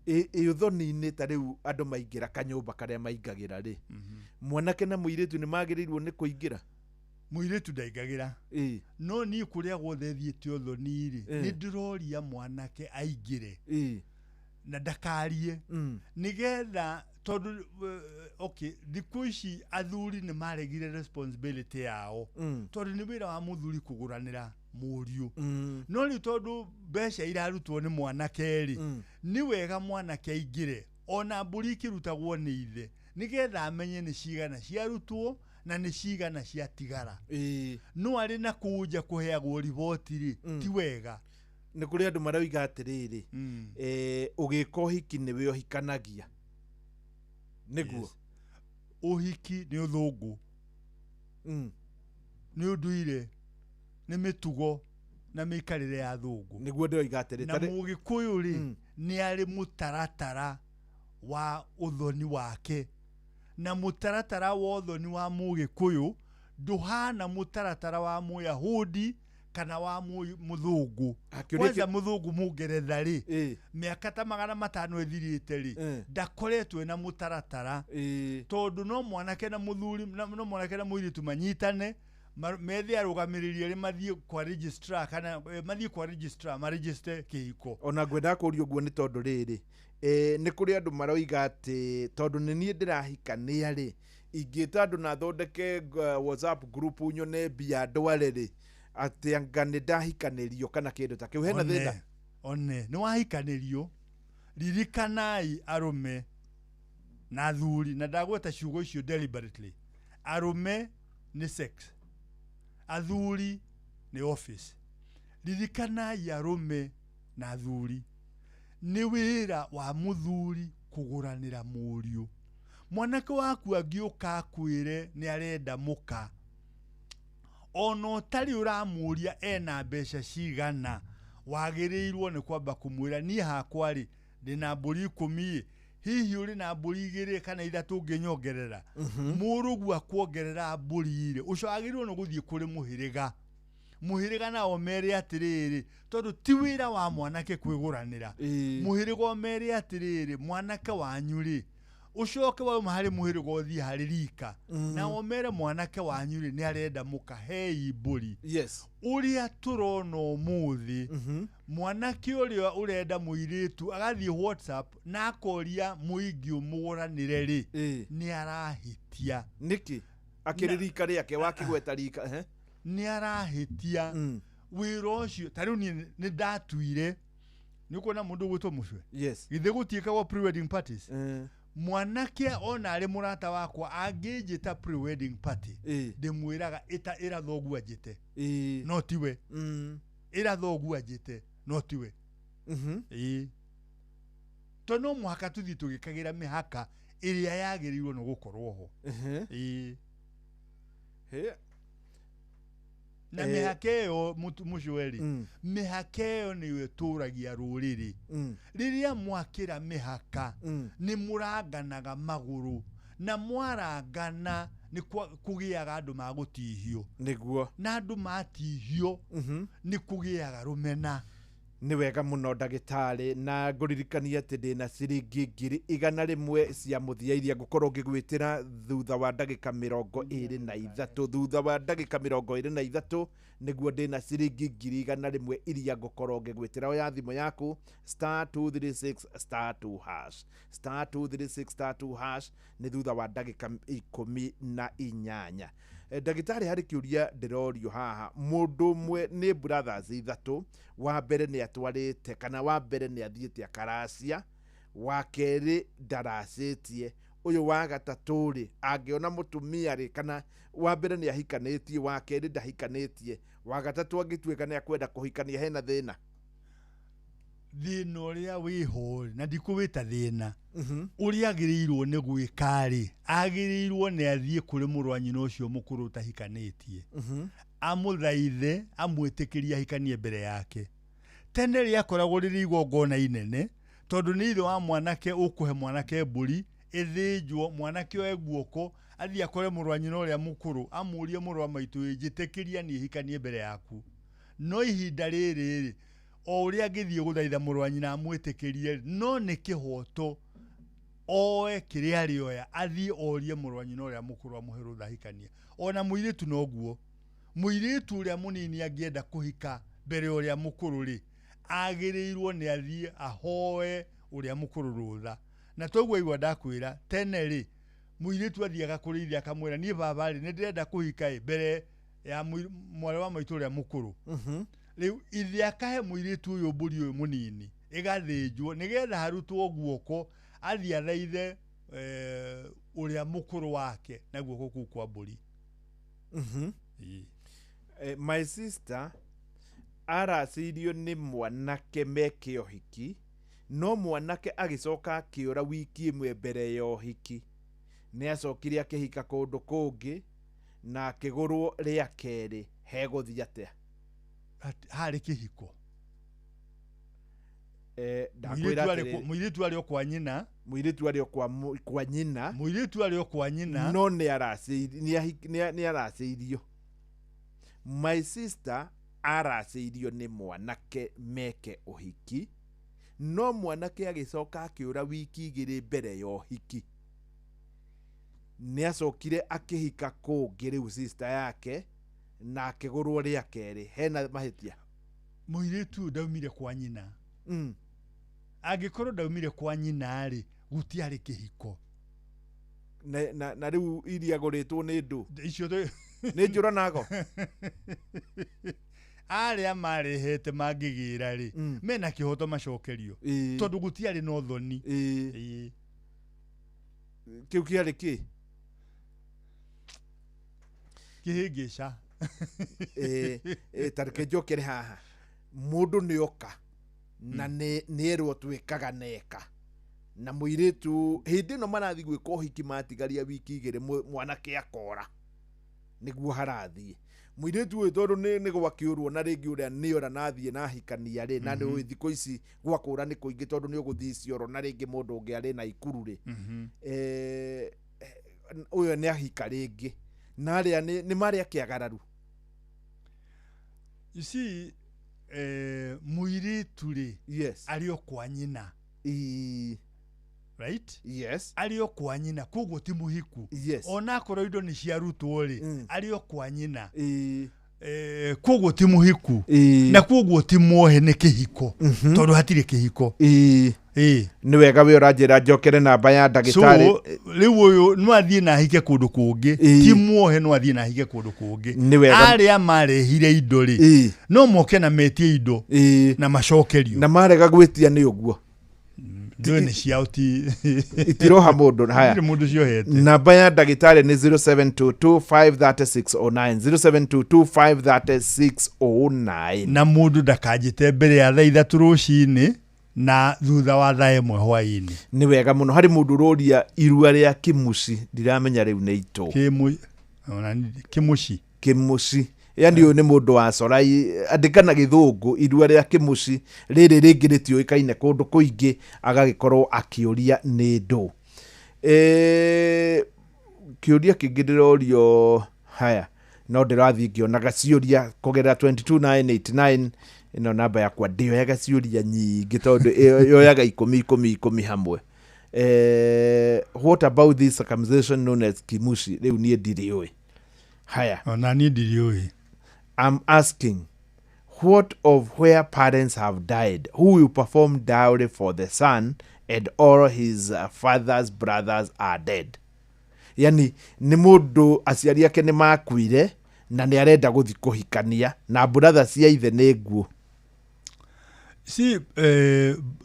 Ĩ ũthoni-inĩ ta rĩu andũ maingĩra kanyũmba karĩa maingagĩra rĩ, mwanake na mũirĩtu nĩ magĩrĩirwo nĩ kũingĩra? Mũirĩtu ndaingagĩra. No niĩ kũrĩa guothe thiĩte ũthoni rĩ, nĩ ndĩroria mwanake aingĩre na ndakarie nĩgetha tondũ okay, thikũ ici athuri nĩ maregire responsibility yao, tondũ nĩ wĩra wa mũthuri kũgũranĩra mũriũ. No rĩu tondũ mbeca irarutwo nĩ mwanake rĩ, nĩ wega mwanake aingĩre ona mbũri ikĩrutagwo nĩ ithe, nĩgetha amenye nĩ cigana ciarutwo na nĩ cigana ciatigara. No arĩ na kũnja kũheagwo riboti rĩ, ti wega. Nĩ kũrĩ andũ maroiga atĩrĩrĩ, ũgĩka ũhiki nĩwe ũhikanagia. Nĩguo? Ũhiki nĩ ũthũngũ, nĩ ũndũire, nĩ mĩtugo na mĩikarĩre ya thũngũ. Nĩguo ndĩroiga atĩrĩ, na mũgĩkũyũ rĩ, nĩ arĩ mũtaratara wa ũthoni wake, na mũtaratara wa ũthoni wa mũgĩkũyũ ndũhana mũtaratara wa mũyahudi kana wa mũthũngũ. Kwanza mũthũngũ mũngeretha rĩ, mĩaka ta 500 ĩthirĩte rĩ, ndakoretwo ena mũtaratara, tondũ no mwanake na mũthuri, no mwanake na mũirĩtu manyitane, methe arũgamĩrĩri arĩa mathiĩ kwa registrar, kana mathiĩ kwa registrar maregister kĩhiko. Ona ngwendaga kũũria ũguo nĩ tondũ rĩrĩ, nĩ kũrĩ andũ maroiga atĩ tondũ nĩ niĩ ndĩrahikania rĩ, ingĩta andũ na thondeke WhatsApp group nyone mbia ndware rĩ, atĩ anga nĩ ndahikanĩrio kana kĩndũ ta kĩu, hena thĩna? One nĩ wahikanĩrio. Ririkanai arũme na athuri, na ndagweta ciugo icio deliberately, arũme nĩ sex, athuri nĩ office. Ririkanai arũme na athuri, nĩ wĩra wa mũthuri kũgũranĩra mũriũ. Mwanake waku angĩũka akwĩre nĩ arenda mũka, ona ũtarĩ ũramũria ena mbeca cigana, wagĩrĩirwo nĩ kwamba kũmwĩra niĩ hakwa rĩ ndĩna mbũri 10, hihi ũrĩ na mbũri 2 kana 3 ũngĩnyongerera. Mũrũguo akuongerera mbũri rĩ, ũcio wagĩrĩirwo nĩ gũthiĩ kũrĩ mũhĩrĩga. Mũhĩrĩga nao mere atĩrĩrĩ, tondũ ti wĩra wa mwanake kwĩgũranĩra. Mũhĩrĩga mere atĩrĩrĩ, mwanake wanyu rĩ, ũcoke wauma harĩ mũhĩrĩga ũthiĩ harĩ rika, nao mere mwanake wanyu rĩ nĩ arenda mũka, hei mbũri. Ũrĩa tũrona ũmũthĩ, mwanake ũrĩa ũrenda mũirĩtu agathiĩ WhatsApp na akoria mũingĩ ũmũgũranĩre rĩ, nĩ arahĩtia. Nĩkĩ? Akĩrĩ rika rĩake, wakĩgweta rika, nĩ arahĩtia. Wĩra ũcio ta rĩu niĩ nĩ ndatuire, nĩ ũkuona mũndũ ũgwĩtwo mũcwe, githĩ gũtiĩkagwo pre-wedding parties? Mwanake ona arĩ mũrata wakwa angĩnjĩta pre-wedding party, ndĩmwĩraga ĩta ĩra thoguo anjĩte, no tiwe. Ĩra thoguo anjĩte, no tiwe. Tondũ no mũhaka tũthiĩ tũgĩkagĩra mĩhaka ĩrĩa yagĩrĩirwo nĩ gũkorwo ho. Na mĩhaka ĩyo mũcweri, mĩhaka ĩyo nĩyo ĩtũragia rũrĩrĩ. Rĩrĩa mwakĩra mĩhaka, nĩ mũranganaga magũrũ, na mwarangana nĩ kũgĩaga andũ magũtihio. Nĩguo. Na andũ matihio, nĩ kũgĩaga rũmena. Nĩ wega mũno ndagĩtarĩ, na ngũririkania atĩ ndĩna ciringi 100,000 cia mũthia iria ngũkorwo ngĩgwĩtĩra thutha wa ndagĩka 23. Thutha wa ndagĩka 23 nĩguo ndĩna ciringi 100,000 iria ngũkorwo ngĩgwĩtĩra. Oya thimũ yaku *236 *2#, *236 *2# nĩ thutha wa ndagĩka 18. Ndagĩtarĩ, harĩ kĩũria ndĩrorio haha. Mũndũ ũmwe nĩ brothers 3, wa mbere nĩ atwarĩte kana wa mbere nĩ athiĩte akaracia, wa kerĩ ndaracĩtie, ũyũ wa gatatũ rĩ angĩona mũtumia rĩ, kana wa mbere nĩ ahikanĩtie, wa kerĩ ndahikanĩtie, wa gatatũ angĩtuĩka nĩ akwenda kũhikania, hena thĩna? Thĩna ũrĩa wĩho rĩ, na ndikũwĩta thĩna, ũrĩa agĩrĩirwo nĩ gwĩka rĩ, agĩrĩirwo nĩ athiĩ kũrĩ mũrũ wa nyina ũcio mũkũrũ ũtahikanĩtie, amũthaithe, amwĩtĩkĩrie ahikanie mbere yake. Tene rĩakoragwo rĩrĩ igongona inene, Tondũ nĩ ithe wa mwanake ũkũhe mwanake mbũri ĩthĩnjwo, mwanake oe guoko athiĩ akore mũrũ wa nyina ũrĩa mũkũrũ amũrie, mũrũ wa maitũ ĩ, njĩtĩkĩria niĩ hikanie mbere yaku. No ihinda rĩrĩ rĩ, o ũrĩa angĩthiĩ gũthaitha mũrũ wa nyina amwĩtĩkĩrie, no nĩ kĩhoto oe kĩrĩa arĩoya athiĩ orie mũrũ wa nyina ũrĩa mũkũrũ amũhe rũtha ahikanie. Ona mũirĩtu noguo, mũirĩtu ũrĩa mũnini angĩenda kũhika mbere ya ũrĩa mũkũrũ rĩ, agĩrĩirwo nĩ athiĩ ahoe ũrĩa mũkũrũ rũtha. Na toguo igua ndakwĩra, tene rĩ, mũirĩtu athiaga kũrĩ ithe akamwĩra, niĩ baba rĩ, nĩ ndĩrenda kũhika ĩ mbere ya mwarĩ wa maitũ ũrĩa mũkũrũ. Rĩu ithe akahe mũirĩtu ũyũ mbũri ũyũ mũnini ĩgathĩnjwo nĩgetha harutwo guoko athiĩ athaithe ũrĩa mũkũrũ wake na guoko kũu kwa mbũri. My sister aracĩirio nĩ mwanake meke ũhiki, no mwanake agĩcoka akĩũra wiki ĩmwe mbere ya ũhiki. Nĩ acokire akĩhika kũndũ kũngĩ na akĩgũrwo rĩa kerĩ. Hegũthiĩ atĩa? Harĩ kĩhiko. Ndakwĩra atĩrĩrĩ. Mũirĩtu arĩ o kwa nyina. Mũirĩtu arĩ o kwa nyina. Mũirĩtu arĩ o kwa nyina. No nĩ aracĩirio. My sister aracĩirio nĩ mwanake meke ũhiki, no mwanake agĩcoka akĩũra wiki igĩrĩ mbere ya ũhiki. Nĩ acokire akĩhika kũngĩ rĩu sister yake na akĩgũrwo rĩa kerĩ. Hena mahĩtia? Mũirĩtu ũyũ ndaumire kwa nyina. Angĩkorwo ndaumire kwa nyina rĩ, gũtiarĩ kĩhiko. Na rĩu iria agũrĩtwo nĩ ndũ? Icio Nĩ njũra nago? Arĩa marehete mangĩgĩra rĩ, mena kĩhoto macokerio. Tondũ gũtiarĩ na ũthoni. Kĩu kĩarĩ kĩ? Kĩhĩngĩca. Ta reke njokere haha. Mũndũ nĩ oka na nĩ erwo twĩkaga neka. Na mũirĩtu hĩndĩ ĩno marathiĩ gwĩka ũhiki matigaria wiki igĩrĩ mwanake akora. Nĩguo harathiĩ. Mũirĩtu ũyũ tondũ nĩ gwakĩũrwo na rĩngĩ ũrĩa nĩ ora na athiĩ na ahikania rĩ, na nĩ ũĩ thikũ ici gwakũra nĩ kũingĩ tondũ nĩ ũgũthiĩ cioro na rĩngĩ mũndũ ũngĩ arĩ na ikuru rĩ. Ũyũ nĩ ahika rĩngĩ. Na arĩa nĩ marĩ akĩagararu. You see, mũirĩtu rĩ, arĩ o kwa nyina. Right? Arĩ o kwa nyina, koguo ti mũhiku. Ona akorwo indo nĩ ciarutwo rĩ, arĩ o kwa nyina. Koguo ti mũhiku. Na koguo ti muohe nĩ kĩhiko. Tondũ hatirĩ kĩhiko. Nĩ wega wĩ ũranjĩra njokere namba ya ndagĩtarĩ. So, rĩu ũyũ no athiĩ na ahike kũndũ kũngĩ. Ti muohe no athiĩ na ahike kũndũ kũngĩ. Nĩ wega. Arĩa marehire indo rĩ, no moke na metie indo na macokerio. Na marega gwĩtia nĩ ũguo. Ndiũĩ nĩ ciao ti Itiroha mũndũ. Haya. Ndirĩ mũndũ ciohete. Namba ya ndagĩtarĩ nĩ 0722530609, 0722530609. Na mũndũ ndakanjĩte mbere ya thaa 3 rũcinĩ na thutha wa thaa 1 hwaĩ-inĩ. Nĩ wega mũno. Harĩ mũndũ ũroria irua rĩa kĩmũci, ndiramenya rĩu nĩ itũ. Ona kĩmũci. Kĩmũci. Yani ũyũ nĩ mũndũ wa corai, andĩka na gĩthũngũ irua rĩa kĩmũci, rĩrĩ rĩngĩ rĩtiũĩkaine kũndũ kũingĩ, agagĩkorwo akĩũria nĩ ndũ. Kĩũria kĩngĩ ndĩrorio haya, no ndĩrathiĩ ngĩonaga ciũria kũgerera 22989, ĩno namba yakwa ndĩoyaga ciũria nyingĩ tondũ yoyaga ikũmi, ikũmi, ikũmi hamwe. What about this circumcision known as kimushi? Rĩu niĩ ndirĩũĩ. Haya. Ona niĩ ndirĩũĩ. I'm asking, what of where parents have died? Who will perform dowry for the son and all his father's brothers are dead? Yani nĩ mũndũ aciari ake nĩ makuire na nĩ arenda gũthiĩ kũhikania na brother cia ithe nĩ nguo. Si,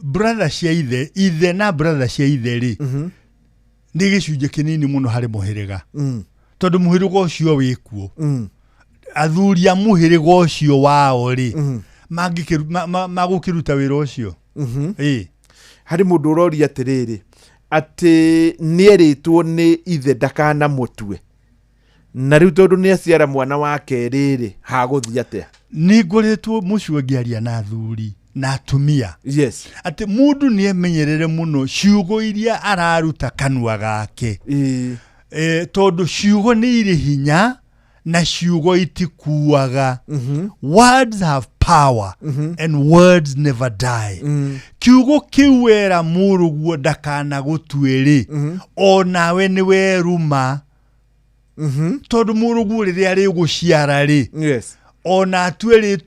brother cia ithe, ithe na brother cia ithe rĩ, nĩ gĩcunjĩ kĩnini mũno harĩ mũhĩrĩga. Tondũ mũhĩrĩga ũcio wĩ kuo. Athuri a mũhĩrĩga ũcio wao rĩ, magũkĩruta wĩra ũcio. Harĩ mũndũ ũroria atĩrĩrĩ, atĩ nĩerĩtwo nĩ ithe ndakanamũtue. Na rĩu tondũ nĩaciara mwana wa kerĩ rĩ, hagũthiĩ atĩa? Nĩ ngoretwo mũcio ngĩaria na athuri. Na atumia. Yes. Atĩ mũndũ nĩ emenyerere mũno ciugo iria araruta kanua gake. Tondũ ciugo nĩ irĩ hinya na ciugo itikuaga. Words have power and words never die. Kiugo kĩu wera mũrũguo ndakanagũtue rĩ, onawe nĩ weruma, tondũ mũrũguo rĩrĩa rĩgũciara rĩ, yes, ona atue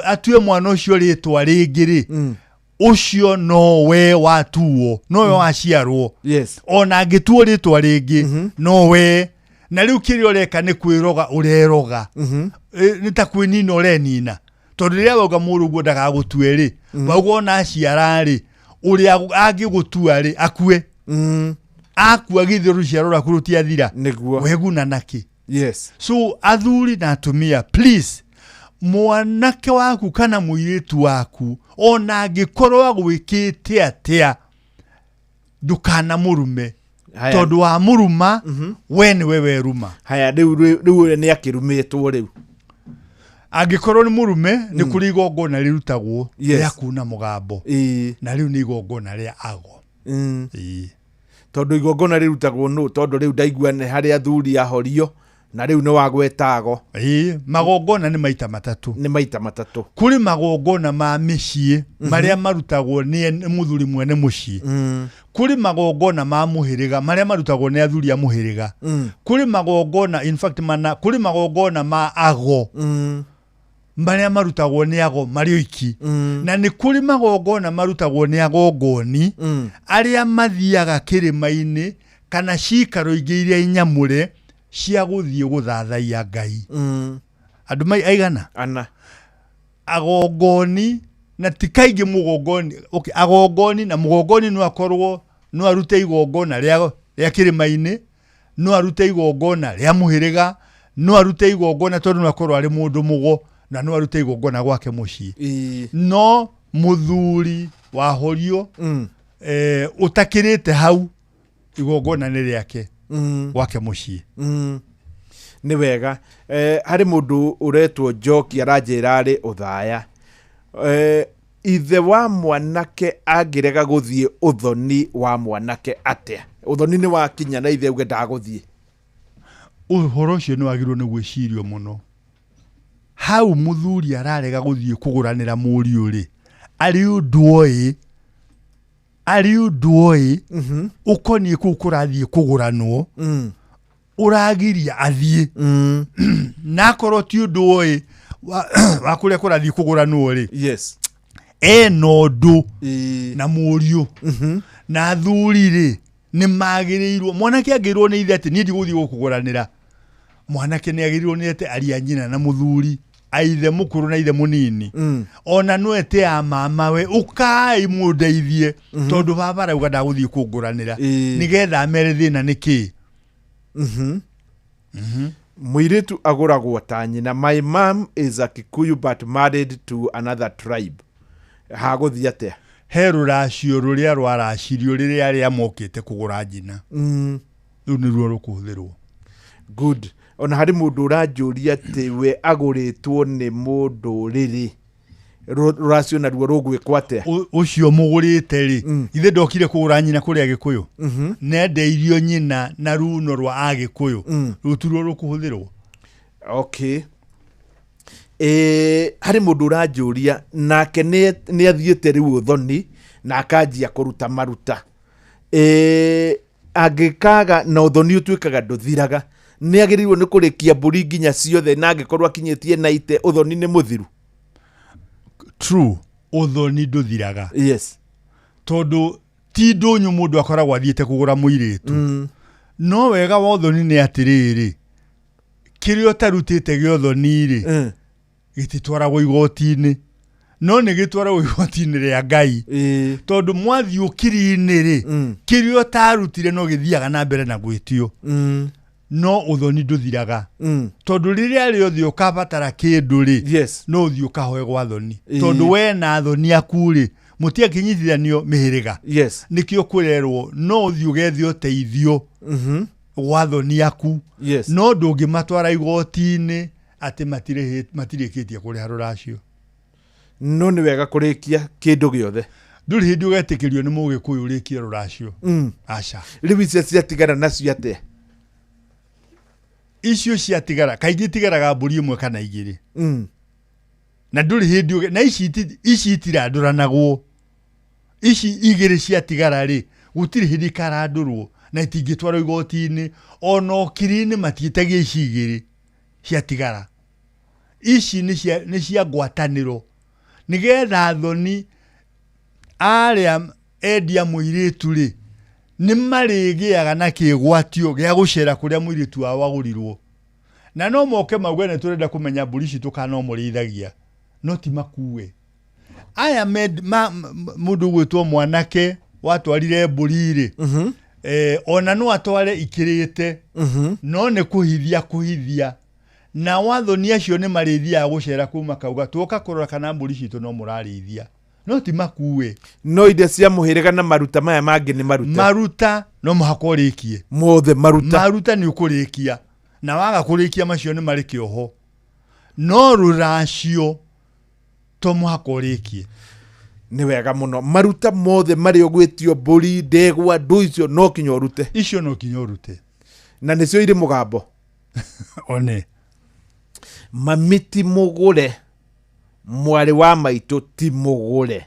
atue mwana ũcio rĩtwa rĩngĩ rĩ, ũcio nowe watuo, nowe waciarwo. Yes. Ona angĩtuo rĩtwa rĩngĩ, nowe. Na rĩu kĩrĩa ũreka nĩ kwĩroga ũreroga. Nĩ ta kwĩnina ũrenina, tondũ rĩrĩa wauga mũrũguo ndagagũtue rĩ, wauga ona aciara rĩ, ũrĩa angĩgũtua rĩ, akue. Akua, githĩ rũciaro rwaku rũtiathira? Nĩguo. Weguna nakĩ? Yes. So athuri na atumia, please, mwanake waku kana mũirĩtu waku, ona angĩkorwo agwĩkĩte atĩa, ndũkanamũrume. Haya. Tondũ wa mũruma, we nĩwe weruma. Haya, rĩu ũrĩa nĩ akĩrumĩtwo rĩu? Angĩkorwo nĩ mũrume, nĩ kũrĩ igongona rĩrutagwo Yes. rĩa kuna mũgambo, na rĩu nĩ igongona rĩa ago. Ĩĩ. Tondũ igongona rĩrutagwo nũ? Tondũ rĩu ndaigua nĩ harĩ athuri ahorio, na rĩu nĩ wagweta ago. Ĩĩ, magongona nĩ maita matatũ. Nĩ maita matatũ. Kũrĩ magongona ma mĩciĩ marĩa marutagwo nĩ mũthuri mwene mũciĩ. Kũrĩ magongona ma mũhĩrĩga marĩa marutagwo nĩ athuri a mũhĩrĩga. Kũrĩ magongona, in fact mana, kũrĩ magongona ma ago marĩa marutagwo nĩ ago marĩ oiki. Na nĩ kũrĩ magongona marutagwo nĩ agongoni arĩa mathiaga kĩrĩma-inĩ kana cikaro ingĩ iria inyamũre cia gũthiĩ gũthathaiya Ngai. Andũ mai aigana? Ana. Agongoni, na ti kaingĩ mũgongoni, okay, agongoni na mũgongoni no akorwo no arute igongona rĩa kĩrĩma-inĩ, no arute igongona rĩa mũhĩrĩga, no arute igongona tondũ no akorwo arĩ mũndũ mũgo, na no arute igongona gwake mũciĩ. No mũthuri wahorio ũtakĩrĩte hau, igongona nĩ rĩake gwake mũciĩ. Nĩ wega. Harĩ mũndũ ũretwo Njoki aranjĩra arĩ ũthaya. Ithe wa mwanake angĩrega gũthiĩ ũthoni wa mwanake atĩa? Ũthoni nĩ wakinya na ithe auge ndagũthiĩ. Ũhoro ũcio nĩ wagĩrĩirwo nĩ gwĩcirio mũno. Hau mũthuri ararega gũthiĩ kũgũranĩra mũriũ rĩ, arĩ ũndũ oĩ, arĩ ũndũ oĩ ũkoniĩ kũu kũrathiĩ kũgũranwo, ũragiria athiĩ. Na akorwo ti ũndũ oĩ wa kũrĩa kũrathiĩ kũgũranwo rĩ, yes, ena ũndũ na mũriũ. Na athuri rĩ, nĩ magĩrĩirwo, mwanake angĩrwo nĩ ithe atĩ niĩ ndigũthiĩ gũkũgũranĩra, mwanake nĩ agĩrĩirwo nĩ ete aria nyina na mũthuri, aithe mũkũrũ na ithe mũnini, ona no ete ya mama we, ũkai mũndeithie, tondũ baba arauga ndagũthiĩ kũngũranĩra, nĩgetha amere thĩna nĩ kĩĩ. Mũirĩtu agũragwo ta nyina. My mom is a Kikuyu but married to another tribe. Hagũthiĩ atĩa? He rũracio rũrĩa rwaracirio rĩrĩa arĩa mokĩte kũgũra nyina, rĩu nĩruo rũkũhũthĩrwo. Good. Ona harĩ mũndũ ũranjũria atĩ we agũrĩtwo nĩ mũndũ rĩrĩ, rũracio naruo rũgwĩkwo atĩa? Ũcio mũgũrĩte rĩ, ithe ndokire kũgũra nyina kũrĩa Gĩkũyũ, nendeirio nyina na runo rwa Agĩkũyũ, rũu turuo rũkũhũthĩrwo. Okay. Harĩ mũndũ ũranjũria nake nĩ athiĩte rĩu ũthoni na akanjia kũruta maruta. Angĩkaga na ũthoni ũtuĩkaga ndũthiraga, nĩ agĩrĩirwo nĩ kũrĩkia mbũri nginya ciothe, na angĩkorwo akinyĩtie na ite, ũthoni nĩ mũthiru? True, ũthoni ndũthiraga. Yes. Tondũ ti ndũnyũ mũndũ akoragwo athiĩte kũgũra mũirĩtu. No wega wa ũthoni nĩ atĩrĩrĩ, kĩrĩa ũtarutĩte gĩa ũthoni rĩ, gĩtitwaragwo igoti-inĩ, no nĩ gĩtwaragwo igoti-inĩ rĩa Ngai. Tondũ mwathiĩ ũkiri-inĩ rĩ, kĩrĩa ũtarutire no gĩthiaga na mbere na gwĩtio. No ũthoni ndũthiraga. Tondũ rĩrĩa rĩothe ũkabatara kĩndũ rĩ, yes, no ũthiĩ ũkahoe gwa thoni. Tondũ we na thoni aku rĩ, mũtiakĩnyitithanio mĩhĩrĩga. Yes. Nĩkĩo kwĩrerwo no ũthiĩ ũgethe ũteithio gwa thoni aku. Yes. No ndũngĩmatwara igoti-inĩ atĩ matirĩkĩtie kũrĩha rũracio. No nĩ wega kũrĩkia kĩndũ gĩothe. Ndũrĩ hĩndĩ ũgetĩkĩrio nĩ mũgĩkũyũ ũrĩkie rũracio. Aca. Rĩu icio ciatigara nacio atĩa? Icio ciatigara kaingĩ itigaraga mbũri ĩmwe kana igĩrĩ. Na ndũrĩ hĩndĩ na ici itirandũranagwo. Ici igĩrĩ ciatigara rĩ, gũtirĩ hĩndĩ ikarandũrwo na itingĩtwarwo igoti-inĩ. Ona ũkiri-inĩ matiĩtagia ici igĩrĩ ciatigara. Ici nĩ cia ngwatanĩro nĩgetha thoni arĩa endia mũirĩtu rĩ, nĩ marĩgĩaga na kĩgwatio gĩa gũcera kũrĩa mũirĩtu wao agũrirwo. Na no moke mauge nĩ tũrenda kũmenya mbũri citũ kana no mũrĩithagia, no ti makue. Aya mũndũ ũgwĩtwo mwanake watwarire mbũri rĩ, ona no atware ikĩrĩte, no nĩ kũhithia kũhithia. Na wathoni acio nĩ marĩthiaga gũcera kũu makauga tuoka kũrora kana mbũri citũ no mũrarĩithia, no ti makue. No iria cia mũhĩrĩga na maruta maya mangĩ nĩ maruta. Maruta no mũhaka ũrĩkie. Mothe maruta. Maruta nĩ ũkũrĩkia. Na waga kũrĩkia macio nĩ marĩ kĩoho. No rũracio to mũhaka ũrĩkie. Nĩ wega mũno. Maruta mothe marĩa ũgwĩtio mbũri, ndegwa, ndũ icio no kinya ũrute. Icio no kinya ũrute. Na nĩcio irĩ mũgambo. One. Mami ti mũgũre, mwarĩ wa maitũ ti mũgũre,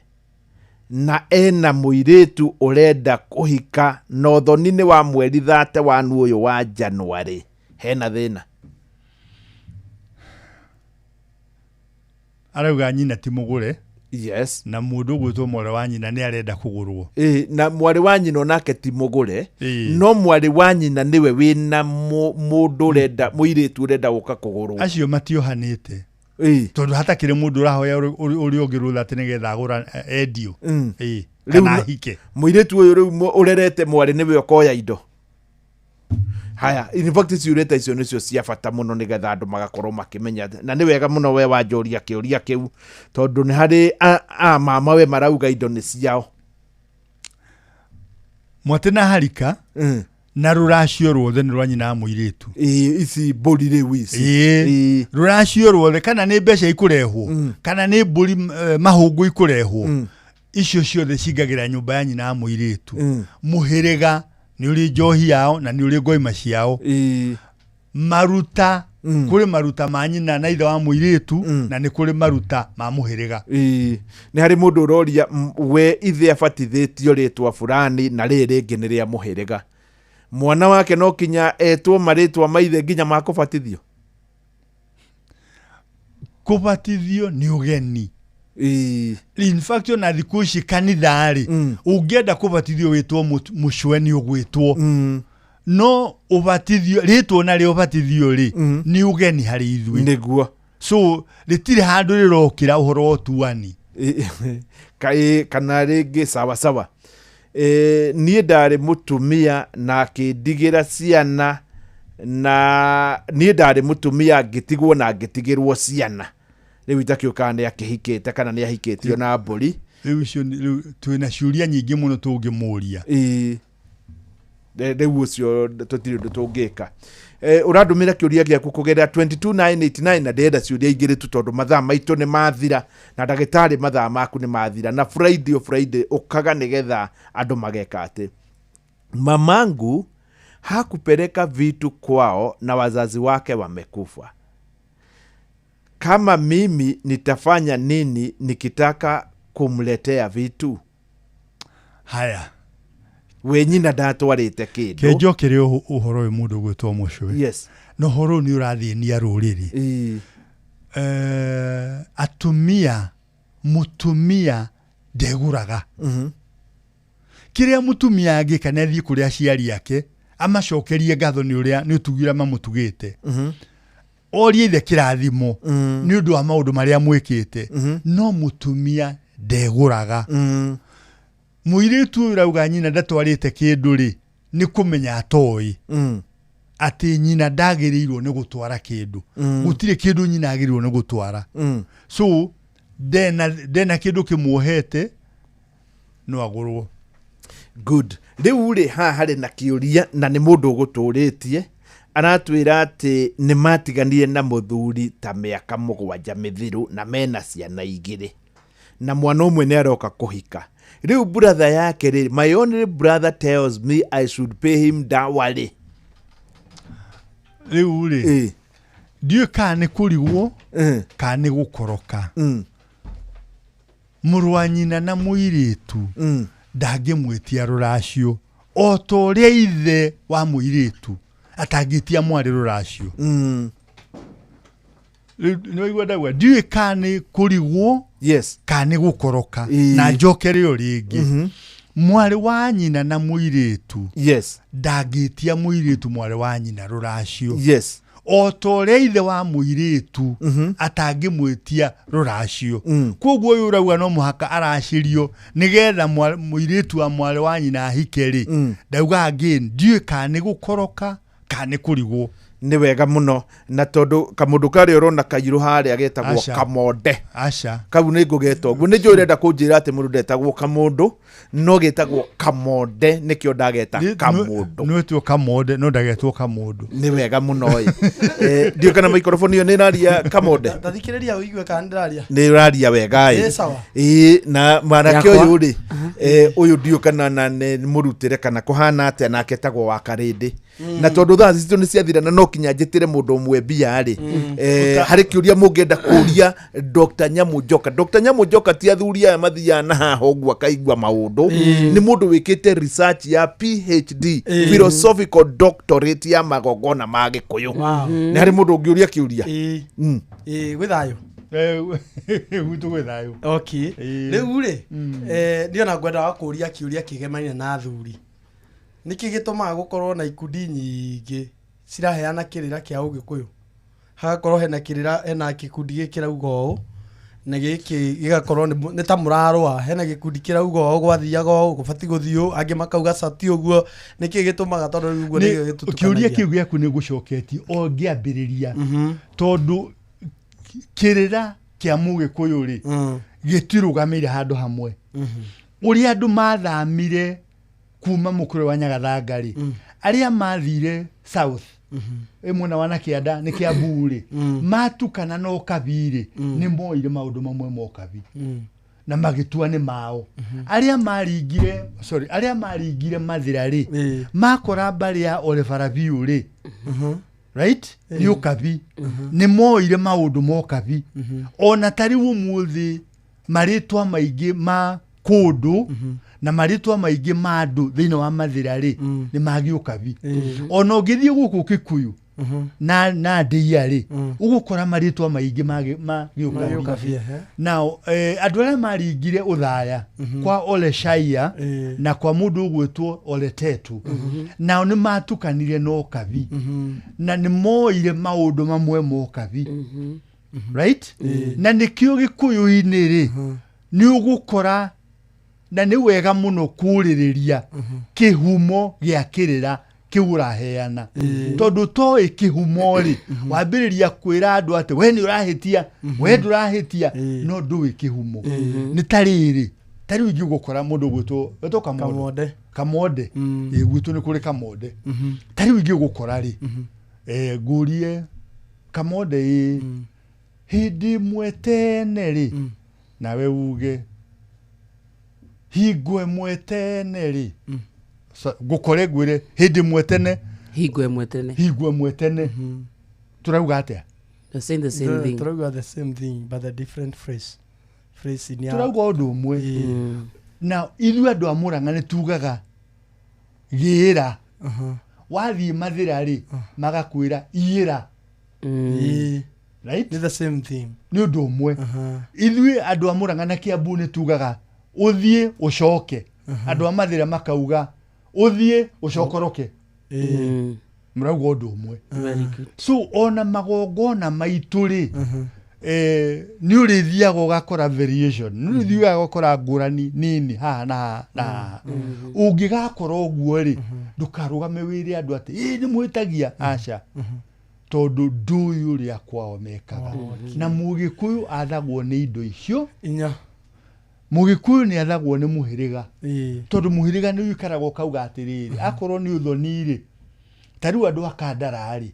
na ena mũirĩtu ũrenda kũhika na ũthoni nĩ wa mweri 31 ũyũ wa January. Hena thĩna. Arauga nyina ti mũgũre. Yes. Na mũndũ ũgwĩtwo mwarĩ wa nyina nĩ arenda kũgũrwo. Na mwarĩ wa nyina onake ti mũgũre. No mwarĩ wa nyina nĩwe wĩna mũndũ ũrenda, mũirĩtu ũrenda gũka kũgũrwo. Acio matiohanĩte. Tondũ hatakĩrĩ mũndũ ũrahoya ũrĩa ũngĩ rũtha atĩ nĩgetha agũra endio. Kana ahike. Mũirĩtu ũyũ rĩu ũrerete mwarĩ nĩwe ũkoya indo. Haya, in fact ciũria icio nĩcio cia bata mũno nĩgetha andũ magakorwo makĩmenya. Na nĩ wega mũno we wanjũria kĩũria kĩu, tondũ nĩ harĩ a mama we marauga indo nĩ ciao. Mwate na harika, na rũracio ruothe nĩ rwa nyina wa mũirĩtu. Ici mbũri rĩu ici. Rũracio ruothe, kana nĩ mbeca ikũrehwo, kana nĩ mbũri mahũngũ ikũrehwo, icio ciothe cingagĩra nyũmba ya nyina wa mũirĩtu. Mũhĩrĩga nĩ ũrĩ njohi yao na nĩ ũrĩ ngoima ciao. Maruta, kũrĩ maruta ma nyina na ithe wa mũirĩtu, na nĩ kũrĩ maruta ma mũhĩrĩga. Nĩ harĩ mũndũ ũroria we ithe abatithĩtio rĩtwa fulani na rĩrĩ rĩngĩ nĩ rĩa mũhĩrĩga. Mwana wake no kinya etwo marĩtwa ma ithe nginya ma kũbatithio. Kũbatithio nĩ ũgeni. In fact ona thikũ ici kanitha rĩ, ũngĩenda kũbatithio wĩtwo mũcwe nĩ ũgwĩtwo. No ũbatithio, rĩtwa na rĩa ũbatithio rĩ, nĩ ũgeni harĩ ithuĩ. Nĩguo. So rĩtirĩ handũ rĩrokĩra ũhoro wa ũtuani. Kana rĩngĩ sawa sawa. Niĩ ndarĩ mũtumia na akĩndigĩra ciana, na niĩ ndarĩ mũtumia ngĩtigwo na ngĩtigĩrwo ciana. Rĩu itakĩũkaga nĩ akĩhikĩte kana nĩ ahikĩtio na mbũri. Rĩu icio rĩu twĩna ciũria nyingĩ mũno tũngĩmũria. Rĩu ũcio tũtirĩ ũndũ tũngĩka. Ũrandũmĩra kĩũria gĩaku kũgerera 22989 na ndĩrenda ciũria igĩrĩ tu tondũ mathaa maitũ nĩ mathira na ndagĩtarĩ mathaa maku nĩ mathira, na Friday o Friday ũkaga nĩgetha andũ mageka atĩ mamangu hakupeleka vitu kwao na wazazi wake wamekufa. Kama mimi nitafanya nini nikitaka kumletea vitu? Haya. We nyina ndatwarĩte kĩndũ. Kĩnjokere ũhoro ũyũ mũndũ ũgwĩtwo mũcwe. Yes. Na ũhoro ũyũ nĩ ũrathĩnia rũrĩrĩ. Atumia, mũtumia ndegũraga. Kĩrĩa mũtumia angĩka nĩ athiĩ kũrĩ aciari ake, amacokerie ngatho nĩ ũrĩa nĩ ũtugi ũrĩa mamũtugĩte. Orie ithe kĩrathimo nĩ ũndũ wa maũndũ marĩa mwĩkĩte. No mũtumia ndegũraga. Mũirĩtu ũyũ ũrauga nyina ndatwarĩte kĩndũ rĩ, nĩ kũmenya atoĩ. Atĩ nyina ndagĩrĩirwo nĩ gũtwara kĩndũ. Gũtirĩ kĩndũ nyina agĩrĩirwo nĩ gũtwara. So ndena kĩndũ kĩmuohete no agũrwo. Good. Rĩu rĩ haha harĩ na kĩũria na nĩ mũndũ ũgũtũrĩtie. Aratwĩra atĩ nĩ matiganire na mũthuri ta mĩaka 7 mĩthiru na mena ciana 2. Na mwana ũmwe nĩ aroka kũhika. Rĩu brother yake rĩ, my only brother tells me I should pay him dowry. Rĩu rĩ, ndiũĩ kana nĩ kũrigwo kana nĩ gũkoroka. Mũrũ wa nyina na mũirĩtu ndangĩmwĩtia rũracio o ta ũrĩa ithe wa mũirĩtu atangĩtia mwarĩ rũracio. Rĩu nĩwaigua ndauga ndiũĩ kana nĩ kũrigwo, yes, kana nĩ gũkoroka. Na njokere o rĩngĩ, mwarĩ wa nyina na mũirĩtu, yes, ndangĩtia mũirĩtu mwarĩ wa nyina rũracio, yes, o ta ũrĩa ithe wa mũirĩtu atangĩmwĩtia rũracio. Koguo ũyũ ũrauga no mũhaka aracĩrio nĩgetha mũirĩtu wa mwarĩ wa nyina ahike rĩ, ndauga again ndiũĩ kana nĩ gũkoroka kana nĩ kũrigwo. Nĩ wega mũno. Na tondũ kamũndũ karĩa ũrona kairũ harĩa getagwo Aca. Kamonde. Aca. Kau nĩ ngũgeta ũguo. Nĩ njũĩ ũrenda kũnjĩra atĩ mũndũ ndetagwo kamũndũ, no getagwo kamonde, nĩkĩo ndageta kamũndũ. Nĩwetwo kamonde no ndagetwo kamũndũ. Nĩ wega mũno ĩ. Ndiũĩ kana maikoroboni ĩyo nĩ ĩraria kamonde. Tathikĩrĩria ũigue kana ndĩraria. Nĩ ũraria wega ĩ. Ĩ, sawa. Ĩ, na mwanake Yakwa. ũyũ rĩ, ũyũ ndiũĩ kana na nĩ mũrutĩre kana kũhana atĩa, nake etagwo wa Karĩndĩ. Na tondũ thaa citũ nĩ ciathira na no kinya njĩtĩre mũndũ ũmwe mbia rĩ, harĩ kĩũria mũngĩenda kũria Dr. Nyamu Njoka. Dr. Nyamu Njoka ti athuri aya mathiaga na haha ũguo akaigua maũndũ, nĩ mũndũ wĩkĩte research ya PhD, philosophical doctorate ya magongona ma Gĩkũyũ. Nĩ harĩ mũndũ ũngĩũria kĩũria? Ĩ, gwĩ thayũ. Gwitũ gwĩ thayũ. Okay. Rĩu rĩ, ndiona ngwendaga kũria kĩũria kĩgemaine na athuri. Nĩkĩ gĩtũmaga gũkorwo na ikundi nyingĩ ciraheana kĩrĩra kĩa ũgĩkũyũ? Hagakorwo hena kĩrĩra, hena gĩkundi gĩkĩ kĩrauga ũũ na gĩkĩ gĩgakorwo nĩ ta mũrarũa, hena gĩkundi kĩrauga ũũ gwathiaga ũũ gũbatiĩ gũthiĩ ũũ, angĩ makauga ca ti ũguo. Nĩkĩ gĩtũmaga? Tondũ rĩu ũguo nĩkĩo Kĩũria gĩtũtukanagia. kĩu gĩaku nĩ gũcoketie o ngĩambĩrĩria, tondũ kĩrĩra kĩa mũgĩkũyũ rĩ gĩtirũgamĩire handũ hamwe. Ũrĩa andũ mathamire kuma mũkũrwe wa Nyagathanga rĩ, arĩa mathire south ĩ mwena wa na kĩanda nĩ Kĩambu rĩ, matukana na ũkabi rĩ, nĩ moire maũndũ mamwe ma ũkabi na magĩtua nĩ mao. Arĩa maringire, sorry, arĩa maringire Mathĩra rĩ, makora mbarĩ ya Ole Barabiũ rĩ, right, nĩ ũkabi, nĩ moire maũndũ ma ũkabi. Ona ta rĩu ũmũthĩ marĩtwa maingĩ ma kũndũ na marĩtwa maingĩ ma andũ thĩinĩ wa Mathĩra rĩ nĩ magĩũkabi. Ona ũngĩthiĩ gũkũ Kikuyu na ndĩia rĩ, ũgũkora marĩtwa maingĩ ma Magĩũkabi, gĩũkabi. ehe. Now andũ arĩa maringire ũthaya kwa Ole Shaia na kwa mũndũ ũgwĩtwo Ole Tetu, nao nĩ matukanire na ũkabi na nĩ moire maũndũ mamwe ma ũkabi, right? Na nĩkĩo gĩkũyũ-inĩ rĩ nĩ ũgũkora, na nĩ wega mũno kũrĩrĩria kĩhumo gĩa kĩrĩra kĩu ũraheana, tondũ toĩ kĩhumo rĩ, wambĩrĩria kwĩra andũ atĩ we nĩ ũrahĩtia, we ndũrahĩtia, no ndũĩ kĩhumo. Nĩ ta rĩrĩ, ta rĩu ingĩgũkora mũndũ ũgwĩtwo wetwo Kamonde. Kamonde. Ĩ, gwitũ nĩ kũrĩ Kamonde. Ta rĩu ingĩgũkora rĩ, ngũrie Kamonde, ĩ hĩndĩ ĩmwe tene rĩ, nawe uge hingo ĩmwe tene rĩ, ngũkore ngwĩre hĩndĩ ĩmwe tene, hingo ĩmwe tene, hingo ĩmwe tene, tũrauga atĩa? You're saying the same thing. Tũrauga the same thing but a different phrase. Phrase ni ya Tũrauga ũndũ ũmwe. Na ithuĩ andũ a Mũrang'a nĩ tugaga gĩĩra, wathiĩ Mathĩra rĩ magakwĩra iĩra. Ĩĩ. Right? Nĩ the same thing. Nĩ ũndũ ũmwe. Ithuĩ andũ a Mũrang'a na Kĩambu nĩ tugaga ũthiĩ ũcoke, andũ a Mathĩra makauga ũthiĩ ũcokoroke. Mũrauga ũndũ ũmwe. Very good. So ona magongona maitũ rĩ, nĩ ũrĩthiaga ũgakora variation, nĩ ũrĩthiaga ũgakora ngũrani nini haha na haha na haha. Ũngĩgakora ũguo rĩ, ndũkarũgame wĩre andũ atĩ ĩ nĩ mwĩtagia, aca, tondũ ndũĩ ũrĩa kwao mekaga. Na mũgĩkũyũ athagwo nĩ indo icio inya. Mũgĩkũyũ nĩ athagwo nĩ mũhĩrĩga, tondũ mũhĩrĩga nĩ ũikaraga ũkauga atĩrĩrĩ, akorwo nĩ ũthoni rĩ, Ta rĩu andũ a Kandara rĩ,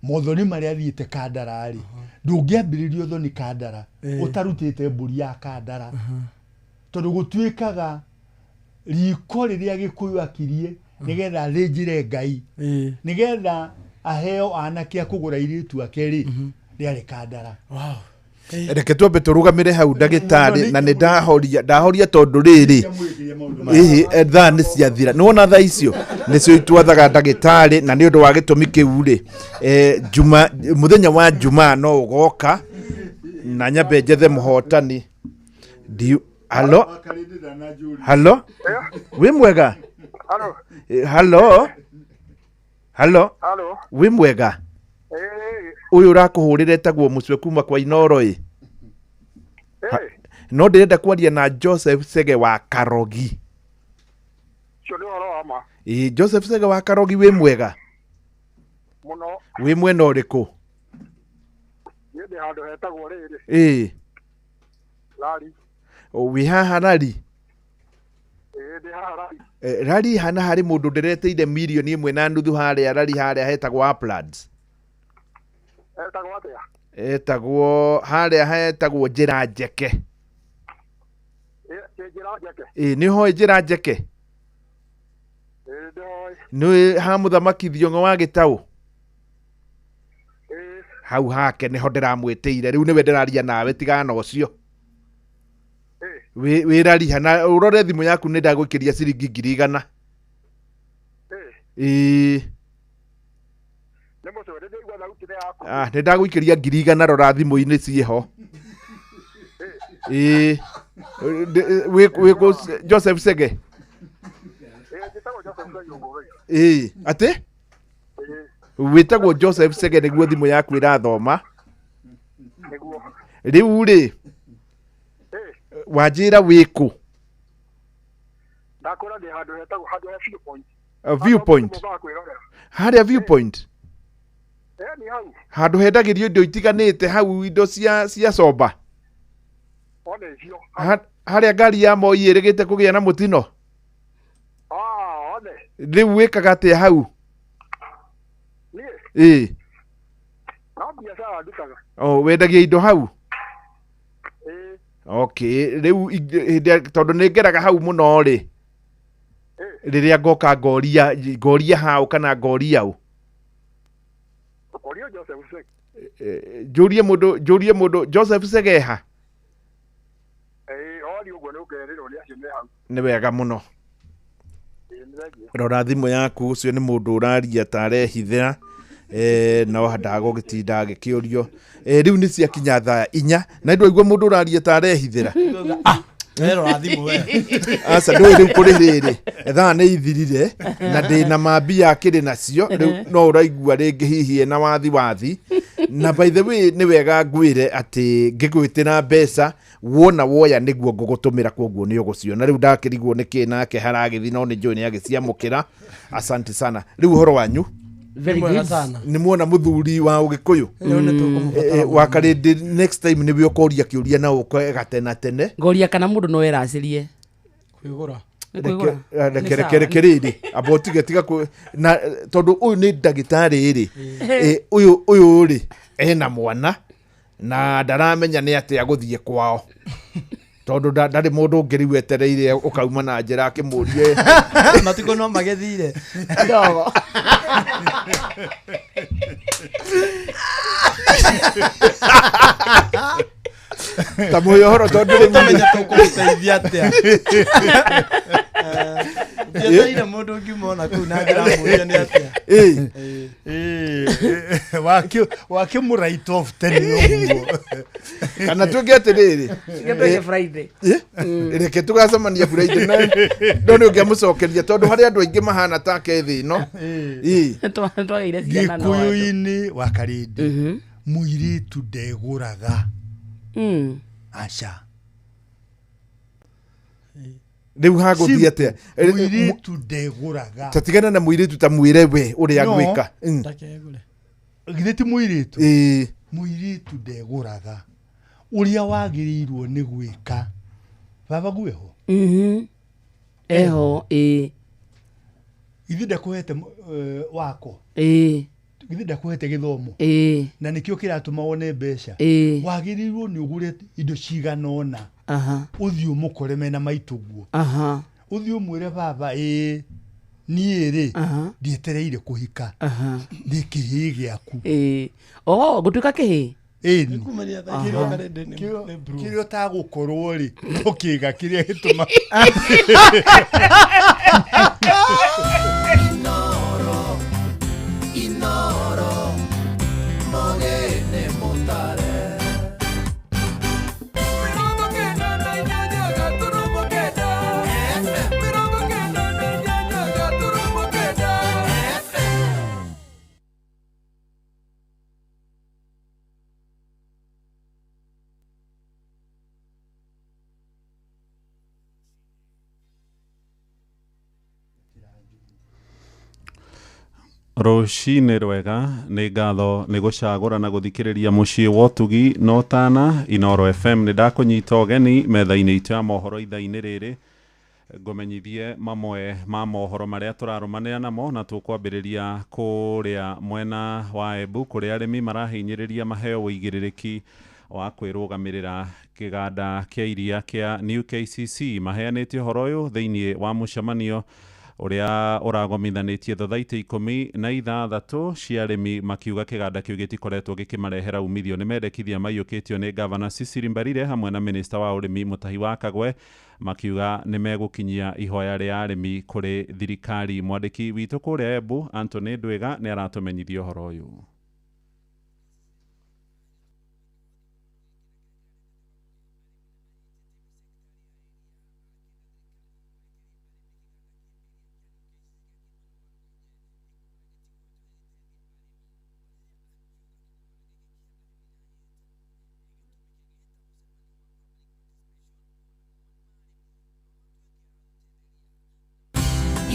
mothoni marĩa athiĩte Kandara rĩ, ndũngĩambĩrĩria ũthoni Kandara ũtarutĩte mbũri ya Kandara, tondũ gũtuĩkaga riko rĩrĩa Gĩkũyũ akirie nĩgetha athĩnjĩre Ngai, nĩgetha aheo anake a kũgũra airĩtu ake rĩ, rĩarĩ Kandara. Reke twambe tũrũgamĩre hau ndagĩtarĩ, na nĩ ndahoria tondũ rĩrĩ ĩhĩ thaa nĩ ciathira. Nĩ wona thaa icio nĩcio itwathaga ndagĩtarĩ, na nĩ ũndũ wa gĩtũmi kĩu rĩ, Juma, mũthenya wa Jumaa no ũgoka na nyambe njethe mũhotani. Halo, halo, wĩ mwega? Halo, halo, wĩ mwega? Ũyũ ũrakũhũrĩra etagwo Mũcwe kuma kwa Inoro ĩ. No ndĩrenda kwaria na Joseph Sege wa Karogi. Ĩ, Joseph Sege wa Karogi, wĩ mwega? Mũno. Wĩ mwena ũrĩkũ? Niĩ ndĩ handũ hetagwo rĩrĩ. Ĩ. Rari. Wĩ haha Rari? Ĩ, ndĩ haha Rari. Rari hana harĩ mũndũ ndĩreteire 1.5 million harĩa Rari, harĩa hetagwo Uplands. Etagwo atĩa? Etagwo harĩa hetagwo Njĩra Njeke. Ĩ, Njĩra Njeke. Ĩ, nĩ ũhoĩ Njĩra Njeke? Ĩ, ndĩhoĩ. Nĩ ha mũthamaki Thiong'o wa Gĩtaũ? Hau hake nĩho ndĩramwĩtĩire. Rĩu nĩwe ndĩraria nawe, tigana na ũcio. Wĩ Rariha, na ũrore thimũ yaku, nĩ ndagũikĩria ciringi 100,000. Ĩ. Nĩ mũcwe, nĩ ndĩigua thauti nĩ yaku. Ah, nĩ ndagũikĩria 100,000, rora thimũ-inĩ ciĩho. Ĩ, wĩ kũ Joseph Sege? Ĩ, njĩtagwo Joseph Sege ũguo. Ĩ, atĩ? Wĩtagwo Joseph Sege nĩguo thimũ yaku ĩrathoma. Nĩguo. Rĩu rĩ, wanjĩra wĩ kũ? Ndakwĩra ndĩ handũ hetagwo handũ he Viewpoint. Viewpoint. Mũkaga kwĩrorera. Harĩa Viewpoint? Ĩ, nĩ hau. Handũ hendagĩrio indo itiganĩte hau, indo cia comba. One icio. Harĩa ngari ya Moi ĩrĩgĩte kũgĩa na mũtino. Ah, one. Rĩu wĩkaga atĩa hau? Niĩ? Ĩ. No biacara ndutaga. O, wendagia indo hau? Ĩ. Okay, rĩu hĩndĩ tondũ nĩ ngeraga hau mũno rĩ, rĩrĩa ngoka ngoria hau kana ngoria ũ? Ũrio Joseph Sege. Njũrie mũndũ Joseph Sege ha? Ĩ, ori ũguo nĩ ũkerĩrwo nĩ acio me hau. Nĩ wega mũno. Ĩ, nĩ thengiũ. Rora thimũ yaku, ũcio nĩ mũndũ ũraria ta arehithĩra, no ndagũgĩtinda agĩkĩũrio. Rĩu nĩ ciakinya thaa 4 na ndwaigua mũndũ ũraria ta arehithĩra. Werora thimũ we. Aca, ndũĩ rĩu kũrĩ rĩrĩ thaa nĩ ithirire na ndĩna mambia akĩrĩ nacio rĩu, no ũraigua rĩngĩ hihi ena wathi wathi. Na by the way, nĩ wega ngwĩre atĩ ngĩgwĩtĩra mbeca wona woya nĩguo ngũgũtũmĩra, koguo nĩ ũgũciona. Rĩu ndakĩrigwo nĩkĩ nake haragĩthi, no nĩ njũĩ nĩ agĩciamũkĩra. Asante sana. Rĩu ũhoro wanyu? Very good. Nĩ muona mũthuri wa Ũgĩkũyũ wa Karĩndĩ, next time nĩwe ũkoria kĩũria na ũke gatena tene. Ngoria kana mũndũ no eracĩrie kwĩgũra. Nĩ kwĩgũra. Reke reke reke rĩrĩ, amba ũtige, tiga na tondũ ũyũ nĩ ndagĩtarĩ rĩ, ũyũ rĩ ena mwana na ndaramenya nĩ atĩa gũthiĩ kwao, tondũ ndarĩ mũndũ ũngĩ rĩu etereire ũkauma na njĩra akĩmũrie. Matukũ no magĩthire. Ndogo. Ta mũhe ũhoro tondũ rĩu Ũtamenya tũkũmũteithia atĩa. Njeteire mũndũ ngĩmona kũu na njĩra mũria nĩ atĩa. Wakĩmũ write off tene ũguo. Kana tuge atĩrĩrĩ, Tuge Friday. Reke tũgacemania Friday, no nĩ ũngĩamũcokeria tondũ harĩ andũ aingĩ mahana take thĩ ĩno. Twagĩire ciana no andũ. Gĩkũyũ-inĩ wa Karĩndĩ, mũirĩtu ndegũraga. Aca. Rĩu hagũthiĩ atĩa? Mũirĩtu ndegũraga. Ta tigana na mũirĩtu, ta mwĩre we ũrĩa No. gwĩka. Githĩ ti mũirĩtu? Ĩĩ. Mũirĩtu ndegũraga. Ũrĩa wagĩrĩirwo nĩ gwĩka, baba gueho. Eho, ĩĩ. Githĩ ndakũhete wako? Ĩĩ. Githĩ ndakũhete gĩthomo? Ĩĩ. Na nĩkĩo kĩratũma wone mbeca? Ĩĩ. Wagĩrĩirwo nĩ ũgũre indo cigana ũna. Aha. Ũthiĩ ũmũkore mena maitũguo. Aha. Ũthiĩ ũmwĩre baba, ĩĩ niĩ rĩ ndietereire kũhika, ndĩ kĩhĩĩ gĩaku. Ĩĩ. Oh, gũtuĩka kĩhĩĩ? Ĩni. Kĩrĩa ũtagũkorwo rĩ no kĩga kĩrĩa gĩtũma. Inoro Mogene Mutare 98.8 FM. Rũcinĩ rwega, nĩ ngatho nĩ gũcagũra na gũthikĩrĩria mũciĩ wa ũtugi na ũtana Inoro FM. Nĩ ndakũnyita ũgeni metha-inĩ itũ ya mohoro ithaa-inĩ rĩrĩ, ngũmenyithie mamwe ma mohoro marĩa tũrarũmanĩra namo, na tũkwambĩrĩria kũrĩa mwena wa Embu kũrĩa arĩmi marahinyĩrĩria maheo ũigĩrĩrĩki wa kwĩrũgamĩrĩra kĩganda kĩa iria kĩa New KCC. Maheanĩte ũhoro ũyũ thĩinĩ wa mũcemanio ũrĩa ũragomithanĩtie thothaitĩ 16 cia arĩmi, makiuga kĩganda kĩu gĩtikoretwo gĩkĩmarehera umithio. Nĩ mendekithia maiyũkĩtio nĩ gavana Cecily Mbarire hamwe na minista wa ũrĩmi Mutahi wa Kagwe, makiuga nĩ megũkinyia ihoya rĩa arĩmi kũrĩ thirikari. Mwandĩki witũ kũrĩa Embu Anthony Ndwiga nĩ aratũmenyithia ũhoro ũyũ.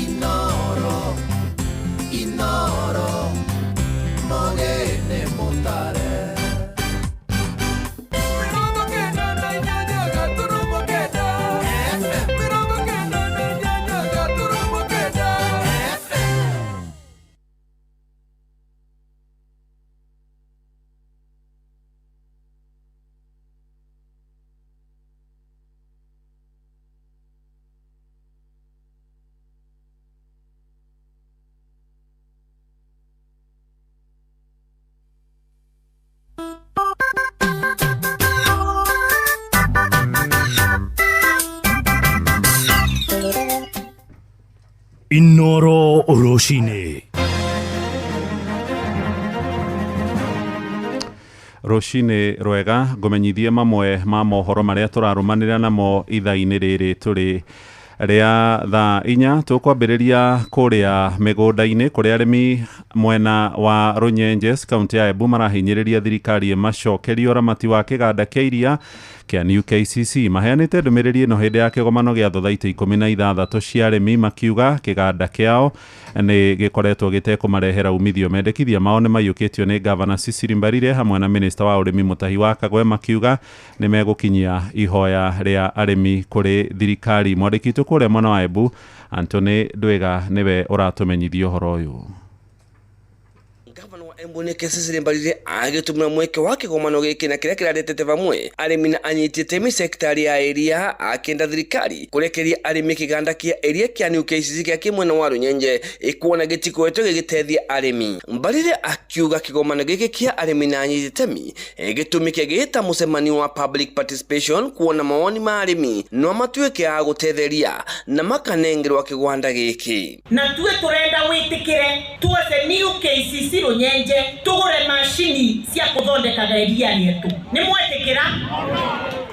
Inoro Inoro Mogene Mutare 98.8 FM. Inoro Rũcinĩ. Rũcinĩ rwega, ngũmenyithie mamwe ma mohoro marĩa tũrarũmanĩra namo ithaa-inĩ rĩrĩ tũrĩ rĩa thaa 4. Tũkwambĩrĩria kũrĩa mĩgũnda-inĩ kũrĩa arĩmi mwena wa Runyenjes kaunti ya Embu marahinyĩrĩria thirikari ĩmacokerie ũramati wa kĩganda kĩa iria kĩa New KCC. Maheanĩte ndũmĩrĩri ĩno hĩndĩ ya kĩgomano gĩa thothaitĩ 16 cia arĩmi, makiuga kĩganda kĩao nĩ gĩkoretwo gĩtekũmarehera umithio. Mendekithia mao nĩ maiyũkĩtio nĩ gavana Cecily Mbarire hamwe na minista wa ũrĩmi Mutahi wa Kagwe, makiuga nĩ megũkinyia ihoya rĩa arĩmi kũrĩ thirikari. Mwandĩki witũ kũrĩa mwena wa Embu Anthony Ndwiga nĩwe ũratũmenyithia ũhoro ũyũ. Gavana wa Embu nĩ Cecily Mbarire agĩtũmĩra mweke wa kĩgomano gĩkĩ na kĩrĩa kĩraretete vamwe arĩmi na anyiti itemi sekitari ya iria, akĩenda thirikari kũrekeria arĩmi kĩganda kĩa iria kĩa New KCC kĩa kĩmwena wa Runyenje ĩkuona gĩtikoretwo gĩgĩteithia arĩmi. Mbarire akiuga kĩgomano gĩkĩ kĩa arĩmi na anyiti itemi gĩtũmĩke gĩta mũcemanio wa public participation, kuona mawoni ma arĩmi no matuĩke a gũtetheria na makanengerwa kĩgwanda gĩkĩ. Na tuwe turenda witikire tuose New KCC Runyenje tugure macini cia kuthondekaga iria rietu. Ni mwetikira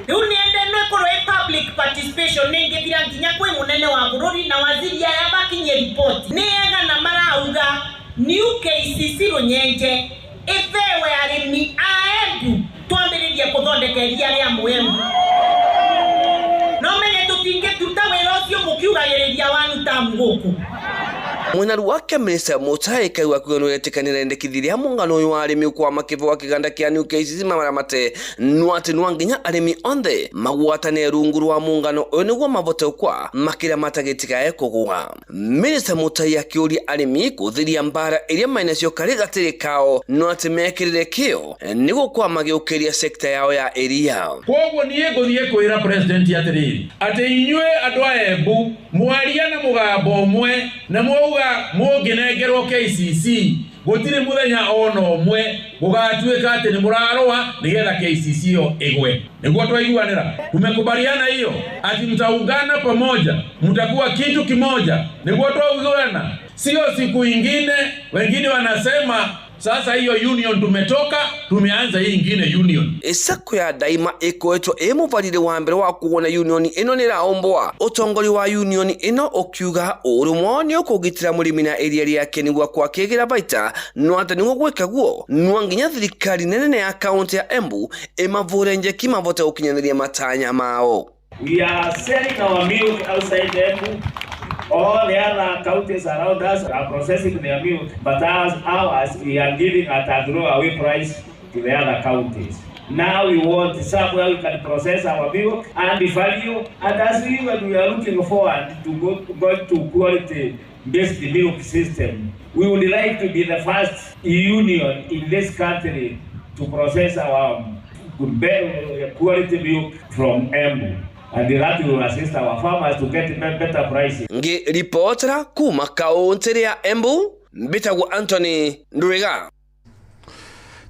riu niende no ikorwo i public participation ningithira nginya kwi munene wa bururi na waziri aya bakinyie ripoti ni egana marauga New KCC Runyenje ithewe arimi a Embu twambiririe kuthondeka iria ria Muembu. No menye tutingituta wira ucio mukiugagiriria wanu tamu guku. Mwena wake minista Mutai Kaiwa kuga nĩwetĩkanĩra endekithia rĩa mũngano ũyũ wa arĩmi kwa makĩbo wa kĩganda kĩa New KCC mamaramate no atĩ no nginya arĩmi onthe magwatane rungu rwa mũngano ũyũ nĩguo mavote kwa makĩria matagĩtikae kũgũa. Minista Mutai akĩũria arĩmi kũthiria mbara iria mainacio karĩ gatĩrĩ kao no atĩ mekĩrĩre kĩo nĩguo kwa magĩũkĩria sekta yao ya iria. Koguo niĩ ngũthiĩ kwĩra president atĩrĩrĩ atĩ inyuĩ andũ a Embu mwaria na mũgambo ũmwe na mwauga mũngĩnengerwo KCC gũtirĩ mũthenya ona ũmwe gũgatuĩka atĩ nĩ mũrarũa nĩgetha KCC ĩyo ĩgwe. Nĩguo twaiguanĩra, tumekubaliana hiyo ati mtaungana pamoja, mtakuwa kitu kimoja. Nĩguo twaiguana, sio siku ingine wengine wanasema sasa hiyo union tumetoka, tumeanza hii ingine union. Isako ya Daima ikoetwo ĩ mũbarire wa mbere wa kuona union ĩno nĩraombwa. Ũtongoria wa union ĩno ũkiuga ũrũmwe wao nĩ ũkũgitĩra mũrĩmi na iria rĩake nĩguo kwakĩgĩra baita no atĩ nĩguo gwĩka guo no nginya thirikari nene ya kaunti ya Embu ĩmavũre njeki mavote gũkinyanĩria matanya mao. We are selling our milk outside Embu. All the other counties around us are processing their milk, but as ours, we are giving at a throwaway price to the other counties. Now we want somewhere we can process our milk and the value, and as we, when we are looking forward to go to quality-based milk system, we would like to be the first union in this country to process our quality milk from Embu. And that will assist our farmers to get better prices. Ngi ripotera kuma kaunti ya Embu, mbitagwo Anthony Nduriga.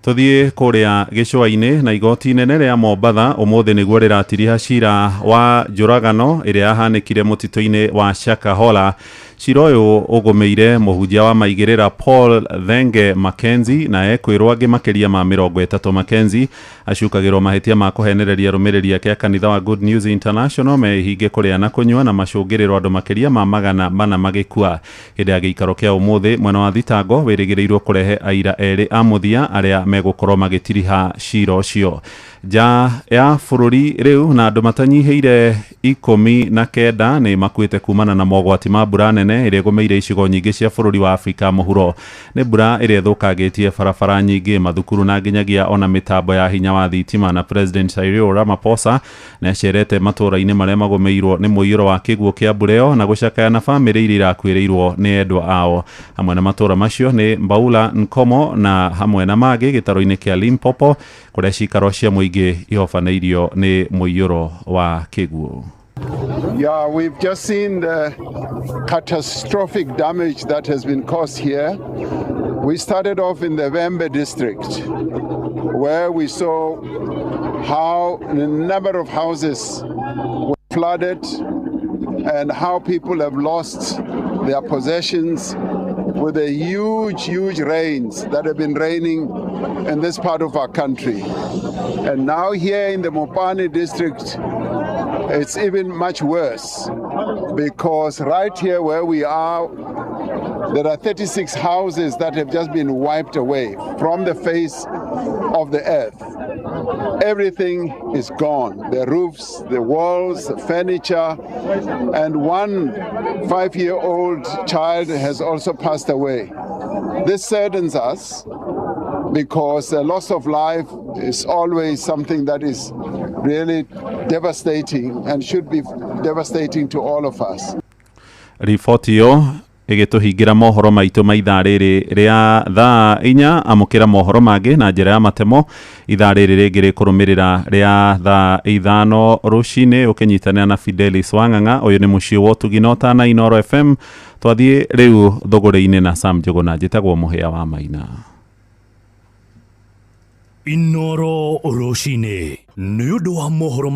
Tuthie kuria gĩcũa-inĩ na igoti inene rĩa Mombatha ũmũthĩ nĩguo rĩratiriha cira wa njũragano ĩrĩa yahanĩkire mũtitũ-inĩ wa Shakahola. Cira ũyũ ũgũmĩire mũhunjia wa maigĩrĩra Paul Thenge Mackenzie na ekwĩrwo angĩ makĩria ma 30. Mackenzie acukagĩrwo mahĩtia ma kũhenereria arũmĩrĩri ake a kanitha wa Good News International mehinge kũrĩa na kũnyua na macũngĩrĩro andũ makĩria ma 400 magĩkua. Hĩndĩ ya gĩikaro kĩa ũmũthĩ mwena wa thitango wĩrĩgĩrĩirwo kũrehe aira erĩ a mũthia arĩa megũkorwo magĩtiriha cira ũcio. Nja ya bũrũri rĩu na andũ matanyihĩire 19 nĩ makuĩte kumana na mogwati ma mbura nene ĩrĩa ĩgũmĩire icigo nyingĩ cia bũrũri wa Afrika mũhuro. Nĩ mbura ĩrĩa ĩthũkangĩtie barabara nyingĩ, mathukuru na nginyagia ona mĩtambo ya hinya wa thitima. Na President Cyril Ramaphosa nĩacerete matũũra-inĩ marĩa magũmĩirwo nĩ mũiyũro wa kĩguũ kĩa mbura ĩyo na gũcakaya na bamĩrĩ iria irakuĩrĩirwo nĩ endwa ao. Hamwe na matũũra macio nĩ Mbaula, Nkomo na hamwe na mangĩ gĩtaro-inĩ kĩa Limpopo kũrĩa cikaro cia mũingĩ ihobanĩirio nĩ mũiyũro wa kĩguũ. Yeah, we've just seen the catastrophic damage that has been caused here. We started off in the Vhembe district, where we saw how a number of houses were flooded and how people have lost their possessions with the huge, huge rains that have been raining in this part of our country. And now here in the Mopani district, it's even much worse, because right here where we are, there are 36 houses that have just been wiped away from the face of the earth. Everything is gone. The roofs, the walls, the furniture, and one 5-year-old child has also passed away. This saddens us because the loss of life is always something that is really devastating and should be devastating to all of us. Riboti ĩyo ĩgĩtũhingĩra mohoro maitũ ma ithaa rĩrĩ rĩa thaa 4. Amũkĩra mohoro mangĩ na njĩra ya matemo ithaa rĩrĩ rĩngĩ rĩkũrũmĩrĩra rĩa thaa 5 rũcinĩ ũkĩnyitanĩra na Fidelis Wang'ang'a. Ũyũ nĩ mũciĩ wa ũtugi na ũtana Inooro FM. Twathiĩ rĩu thũgũrĩ-inĩ na Sam Njũgũna. Njĩtagwo Mũhĩa wa Maina. Inooro rũcinĩ nĩ ũndũ wa mohoro.